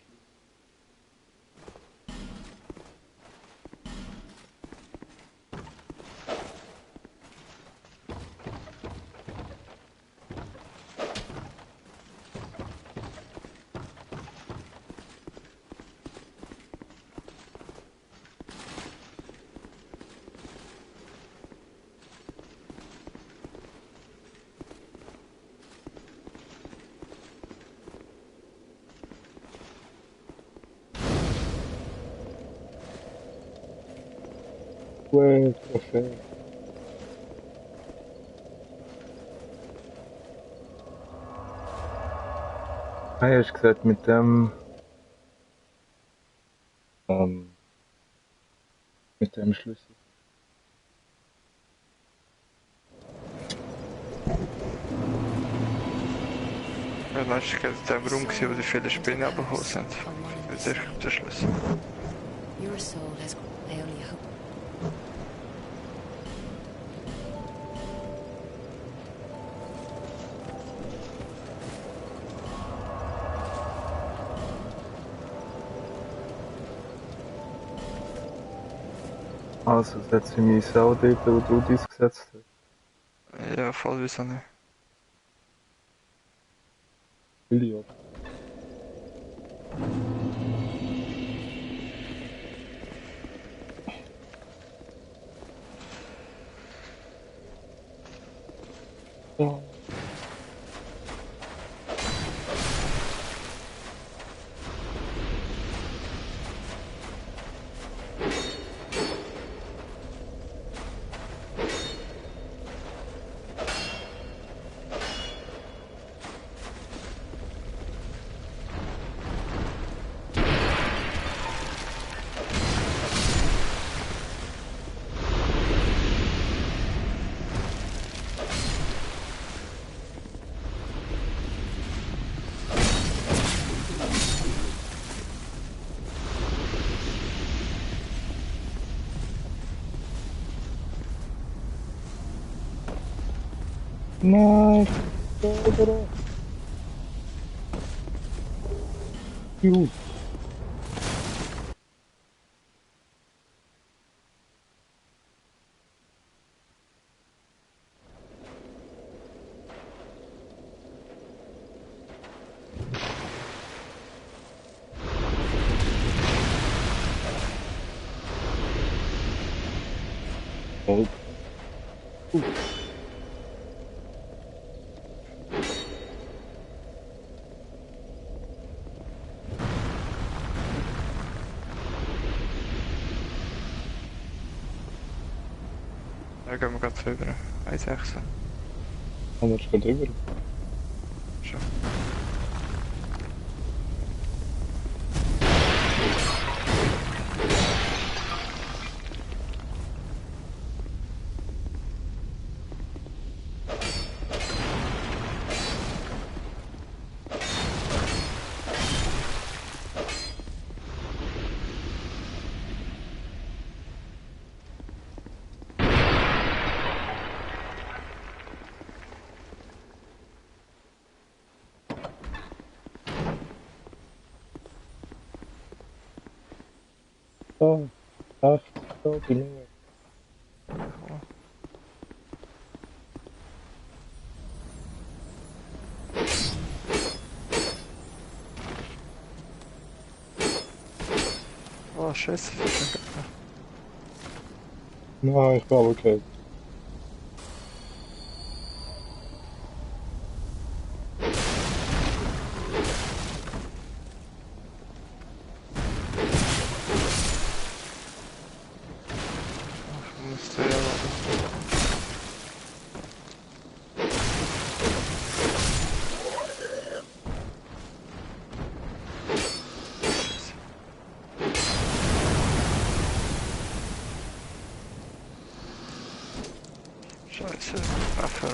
Ouais, parfait. Ah, hast gesagt, ähm, mit dem Schlüssel. Ja, dann ist in dem Raum, gewesen, wo die viele Spinnen abgehauen sind. Wieder der Schlüssel. Your soul has. I only hope. Also setze ich mich auch dort, wo du dies gesetzt hast. Ja, voll wieso nicht. Million. Ja. Nein, Barbara. Juhu. Oh. Da gehen wir gerade rüber. 1,6. Haben wir schon drüber? Schon. Oh, 8, da bin ich. Oh, scheiße. Nein, ich bin aber okay. müsste ja werden. Scheiße, Waffe.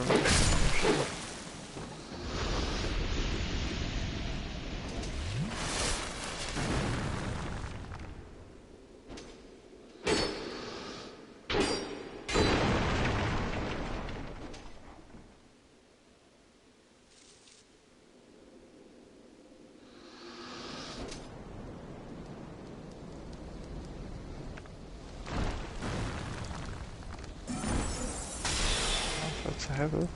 Was zur Hölle?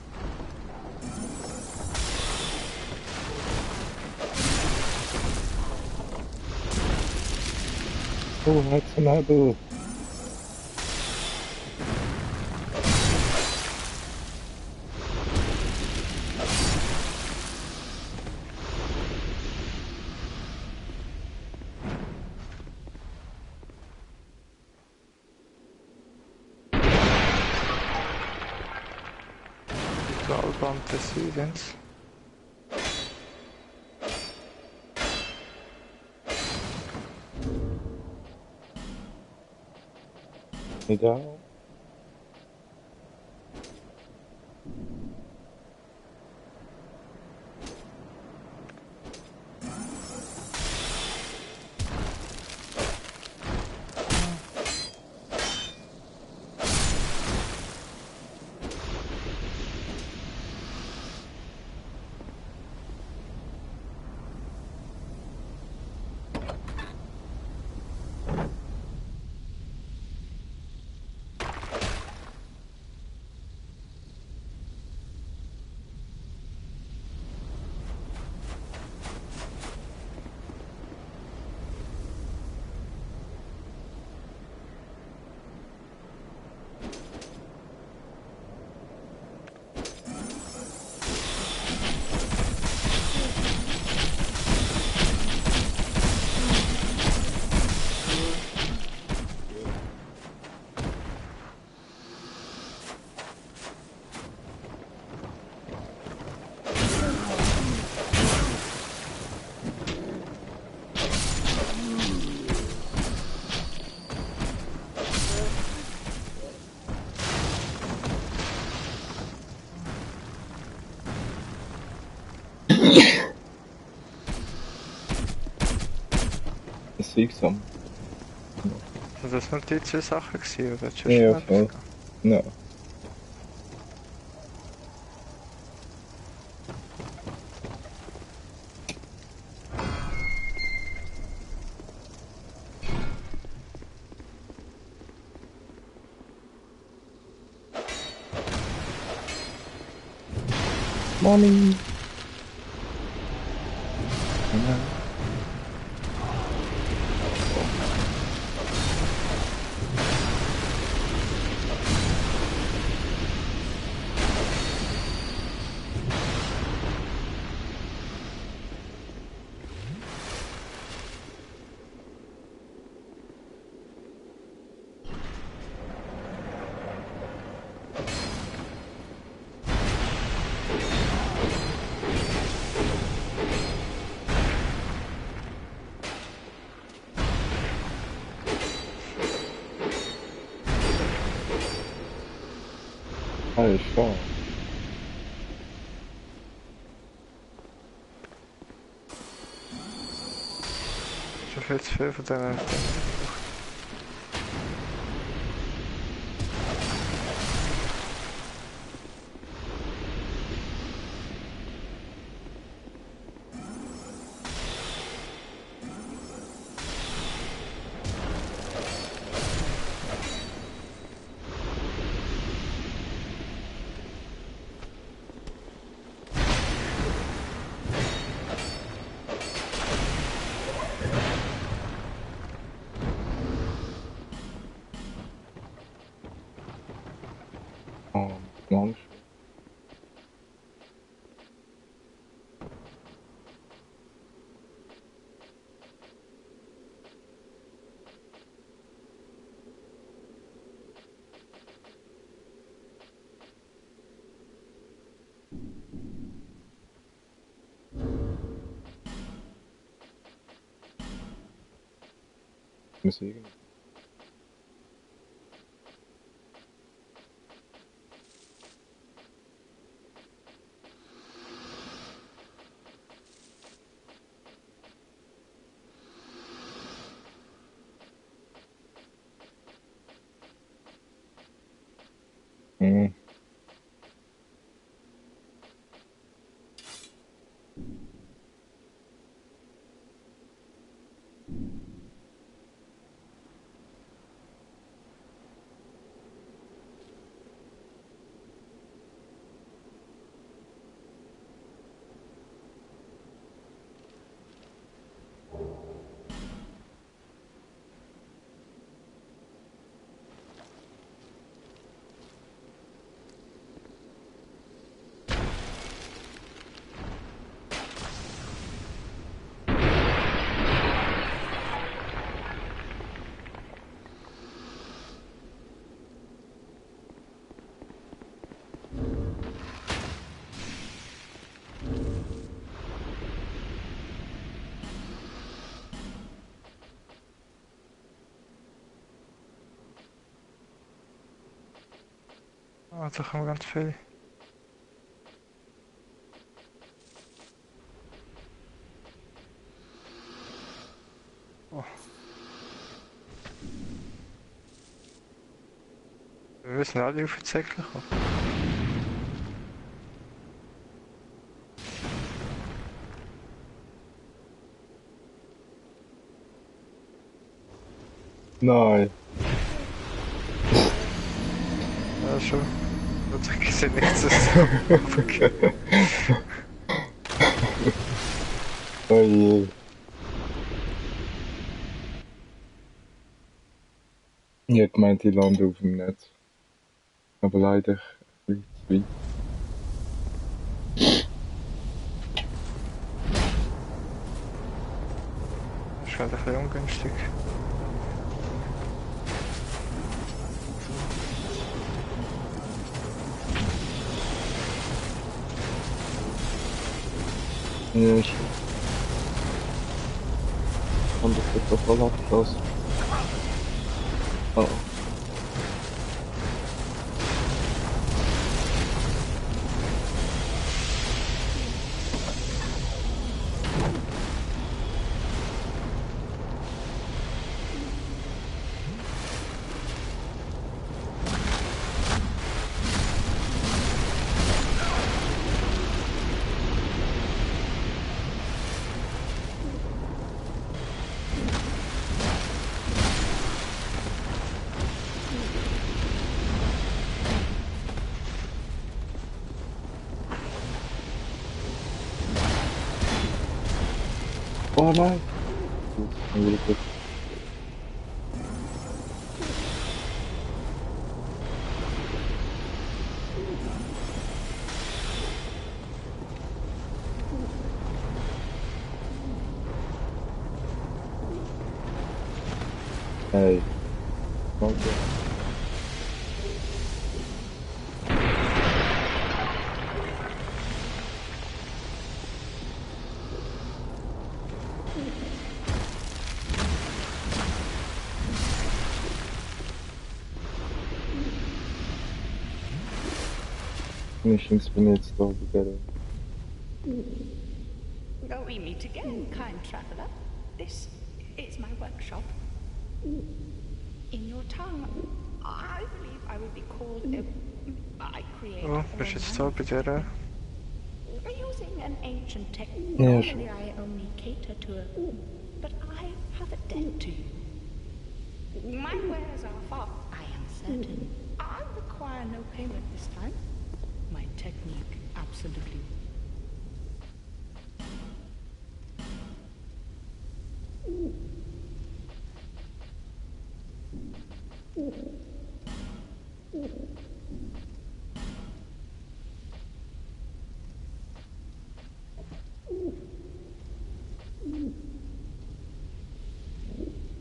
Oh, Heizenabel. Ritualband des Südens. Egal. Siegsam. Also das waren die zwei Sachen gewesen, oder? Hättest du Ja, schon voll. etwas gehabt? Ja. Morning. Alles klar. Schon viel zu viel von denen. Oh, Mann. Muss irgendwie. Hm. Ah, da kommen ganz viele. Oh. Wir müssen alle auf den Zettel kommen. Nein. Ja, schon. Ich sehe nichts, das okay. Oh je. Ich hätte gemeint, ich lande auf dem Netz. Aber leider ein bisschen zu weit. Das ist halt ein bisschen ungünstig. Ja, ist. Und das wird doch voll abgeschlossen. Oh. Oh nein! Gut, wieder gut. Hey. Okay. Missions bin jetzt da together. Oh, we meet again, kind traveller. This is my workshop. In your tongue, I believe I would be called I create. Oh, bist jetzt da bei der? Using an ancient technique, Yeah, normally I only cater to a... But I have a debt to you. My wares are far, I am certain. I require no payment this time. My technique, absolutely.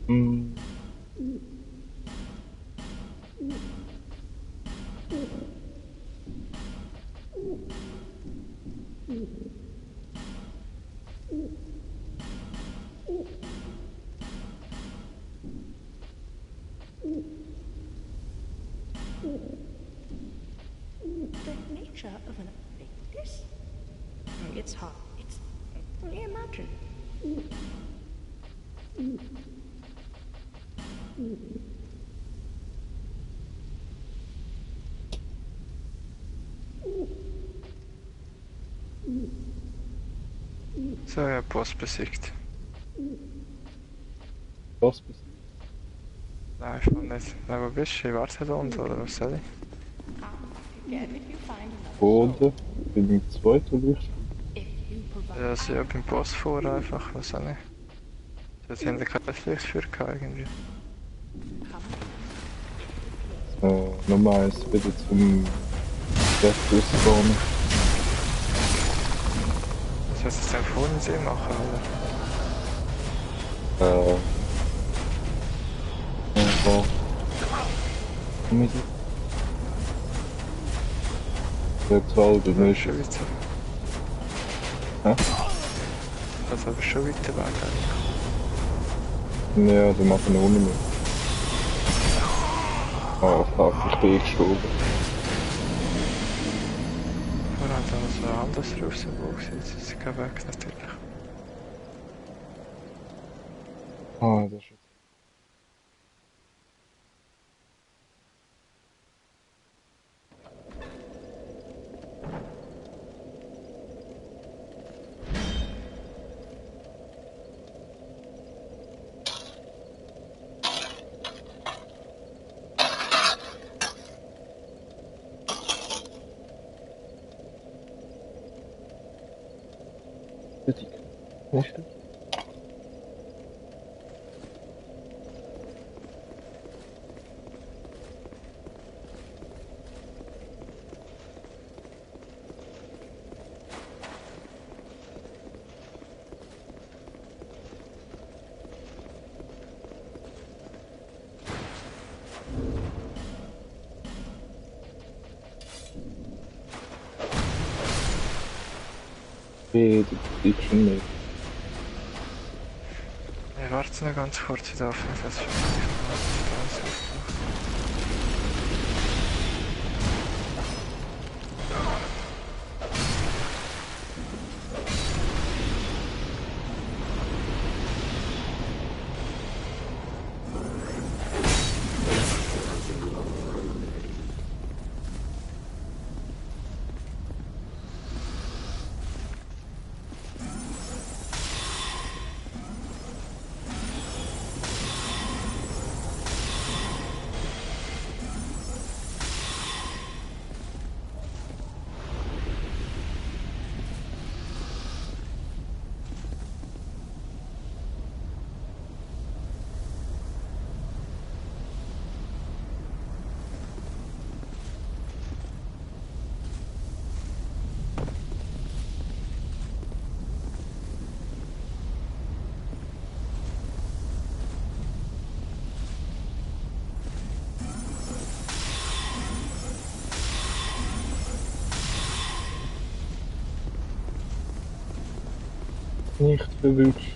Mm. The nature of an this? It's hard. It's imagine. So, ja, Boss besiegt. Was bist Nein, ich kann nicht. Nein, wo bist du? Ich warte da unten, oder was soll ich? Again, if you find du? Oder? Bin im zweiten Licht. if you provide. Ja, also ja, beim Boss vor einfach, was auch nicht. Jetzt haben wir kein Licht für gehabt, irgendwie. Nummer 1 bitte zum Rest spawnen. Das heißt, jetzt einfach vorne See machen, oder? Einfach. Jetzt halt, du Das ist nicht. schon weiter. Hä? Das ist aber schon weiter weg, eigentlich. Ja, die machen wir ohne mehr. Oh fuck, ich bin gestorben. Vorher hat er noch so ein anderes Rufsymbol gesehen, jetzt ist er weg, natürlich. Ah, das ist richtig. Nicht? Nee, du bist schon nicht. Ich warte noch ganz kurz, ich darf nicht das vielleicht Nicht verwünscht.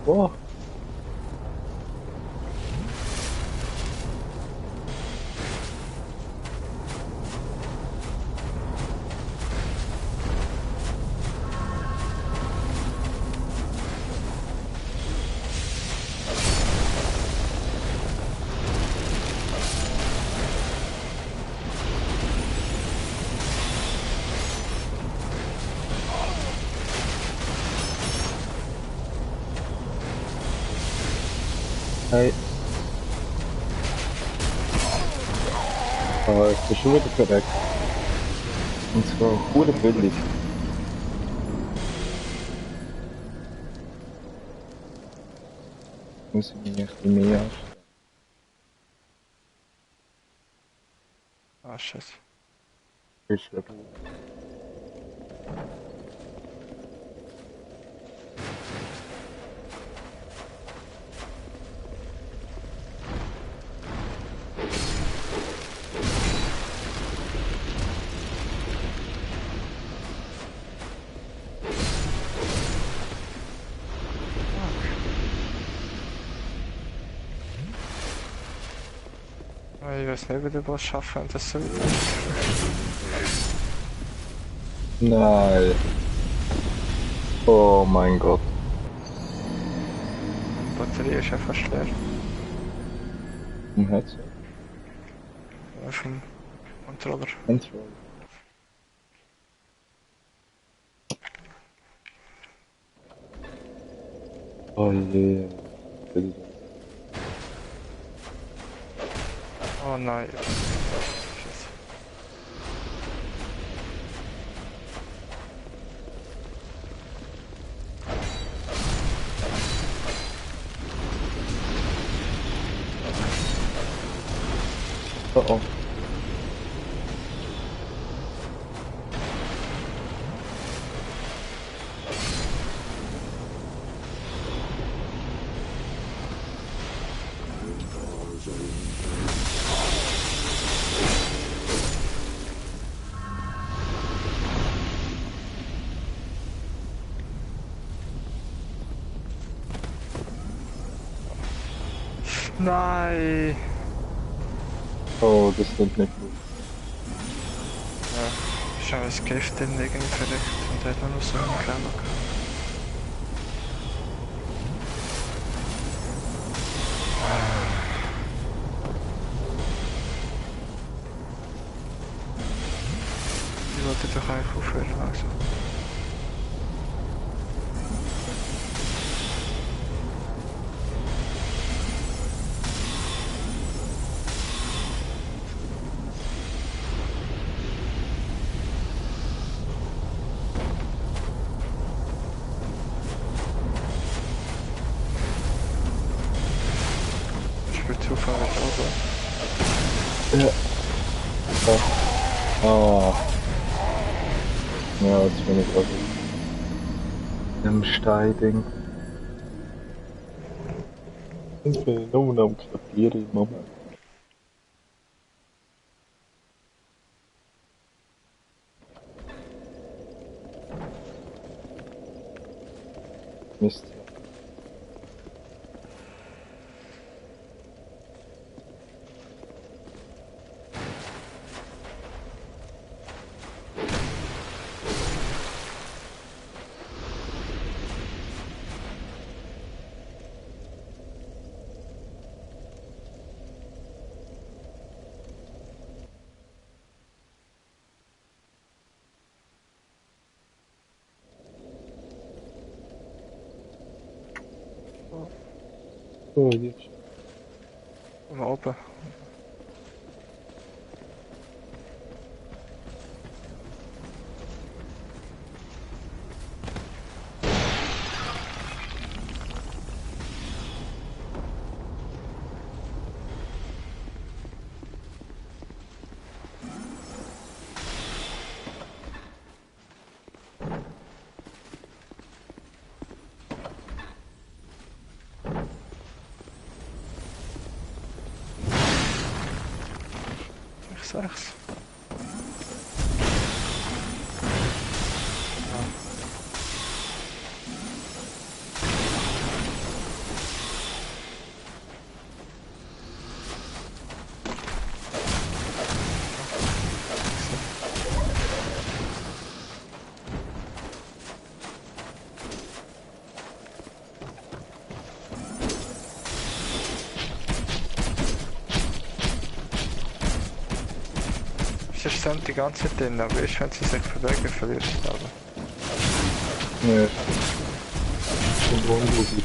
Boah. Hey. Ah, ich bin schon wieder verreckt. Und zwar pure billig. Muss ich mich ein bisschen mehr anstrengen. Ah, scheiße. Ist ja gut. Ich weiß nicht, wie der Boss schaffen, wenn das so weit ist. Nein. Oh mein Gott. Die Batterie ist ja fast leer. Im Headset. Auf dem Controller. Control. Oh je. Oh nein. Shit. Oh oh. Nein! Oh, das klingt nicht gut. Ja, ist auch das Gift drin irgendwie verreckt und hat noch so einen Klemmer gehabt. Ich wollte doch eigentlich aufhören langsam. Ich bin zufällig oben. Ja. Oh. Ja, jetzt bin ich also im Steiding. Ich bin nur noch am Klavieren im Moment. Mist. Oh, jetzt. Mal oben. Ich sag's. Sie sind die ganze Zeit drin, aber erst wenn sie sich bewegen, verlierst du aber. Nee. Und unlogisch.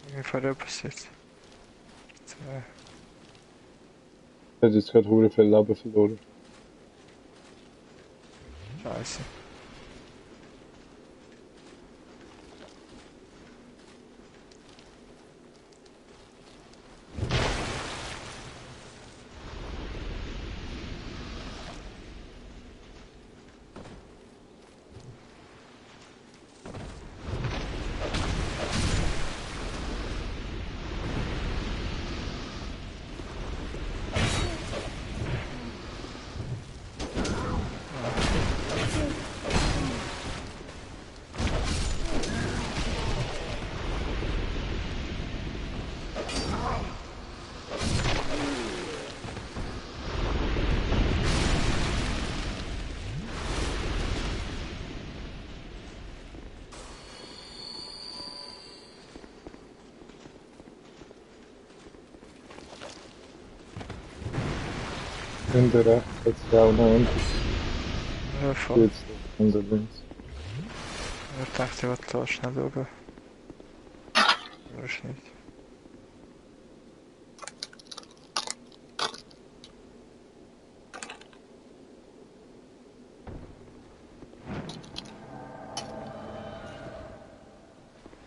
Irgendwie vorher passiert. Er hat jetzt gerade hure viel Leben verloren. Scheiße. Hinter rechts hat es ja auch noch einen. Ja, voll. Jetzt hinter links. Ich dachte, ich wollte da schnell schauen. Ist nicht.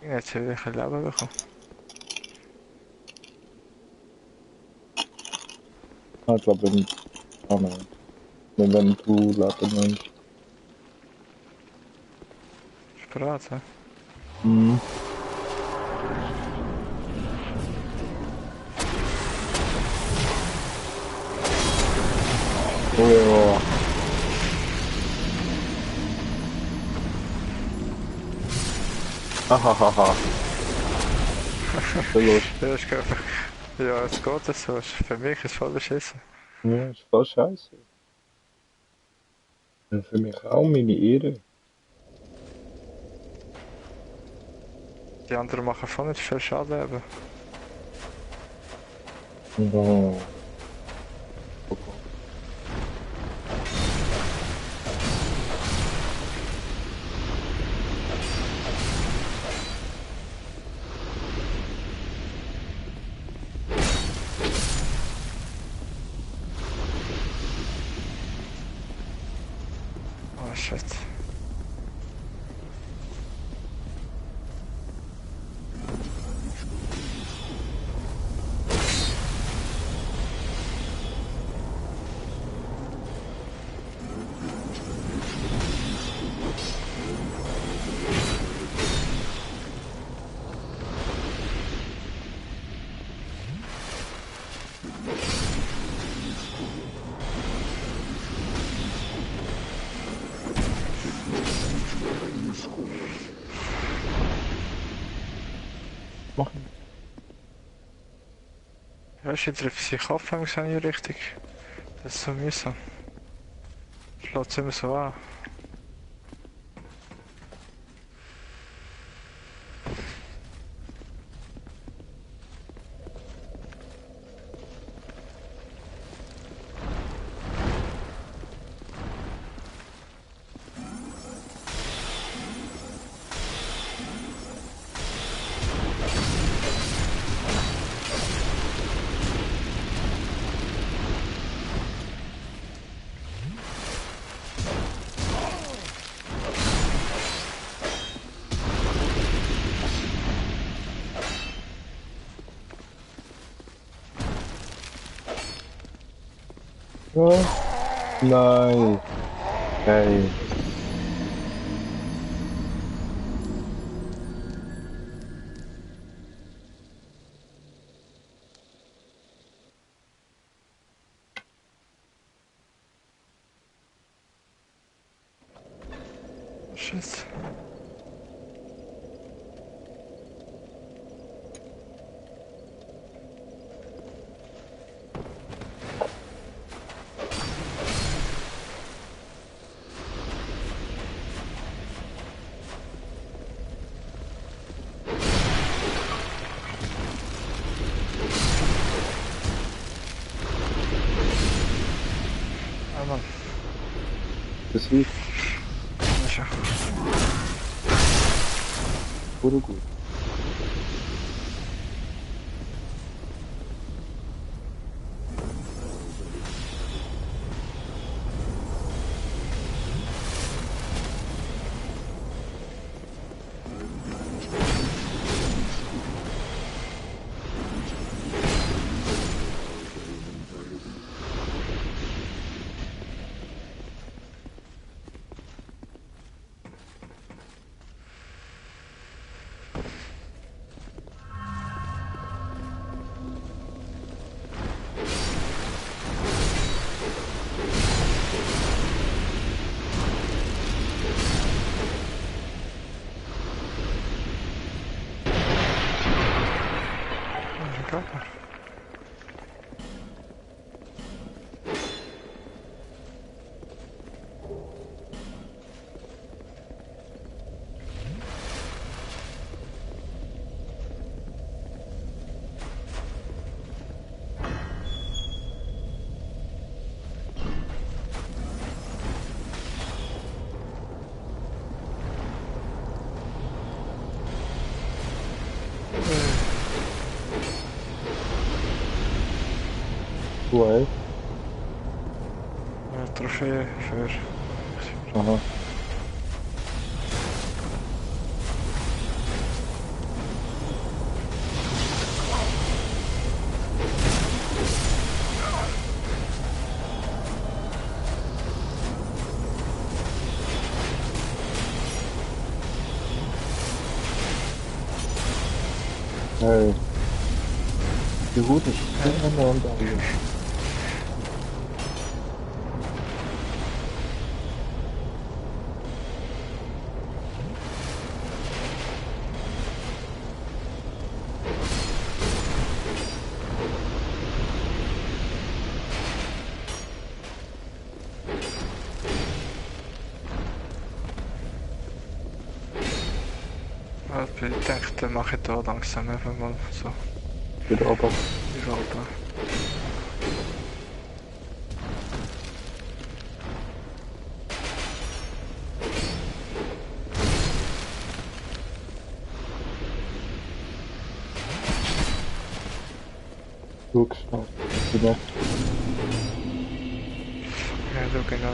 Jetzt habe ich ein Leben bekommen. Ah, ich glaube, nein. Wenn du Leben nimmst. Ist bereit, hä? Mhm. Oh ja. Hahaha. Verlust. Ja, ist gut. Ja, es geht das so. Für mich ist es voll beschissen. Ja, ist voll scheiße. Und für mich auch meine Ehre. Die anderen machen voll nicht viel Schaden eben. Oh. Oh shit. Machen. Ja, ich treffe sich anfangs auch nicht richtig. Das ist so mühsam. Schlägt immer so an. Ja. Nein. Hey. Shit. Ah Mann. Das lief. Ja, schon. Wurde gut. Gegner. Well. Eine Trophäe für... Aha. Hey. Wie gut ist das? Und Ich denke, dann mache ich da langsam einfach mal so. wieder aber. Die Rolle. So gespannt. Genau. Ja, du genau.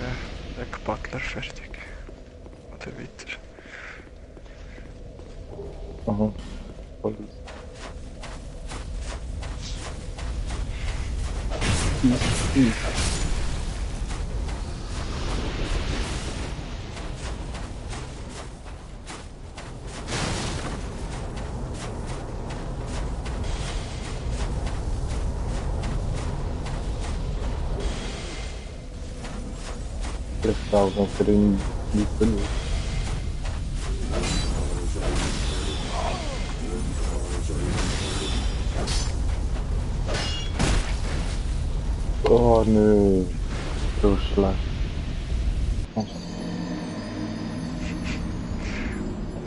Ja, der Butler fertig. Oder weiter. Aha. Voll easy. Das braucht noch für den Lieben. Oh nö, so schlecht.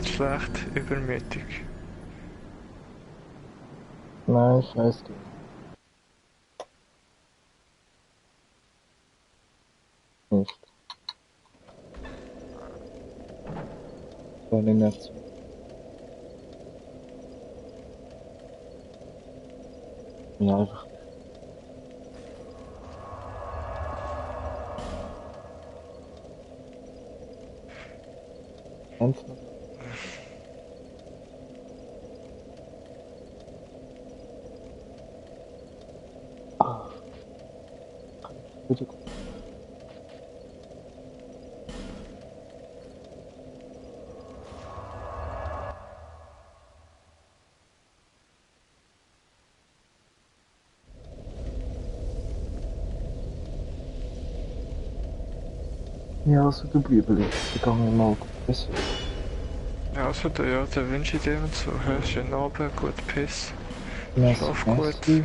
Schlecht, übermütig. Nein, ich weiß nicht. Nicht. Soll ich nicht so. Ja, einfach. Ernsthaft? Ah. Bitte. Ja, also du Bibel ist gegangen mal. Bis. Ja, also da, ja, da wünsche ich dir und so. Schönen Abend, gut Piss. Schlaf gut. Merci.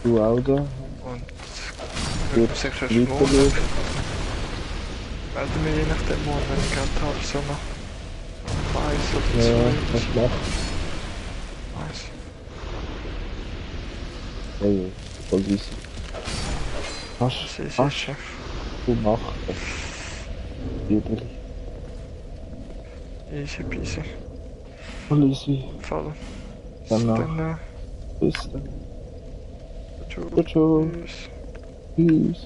Du auch da. Und wenn man sich erst morgen melde mich je nachdem morgen, wenn ich Geld habe, so noch 1 oder 2. Ja, das macht. Nice. Hey, voll easy. Das ist Hast Chef. du mach es. Bibel. Easy peasy. Voll easy. Voll. Dann Bis bis dann. dann. Ciao, ciao. Tschüss. Tschüss.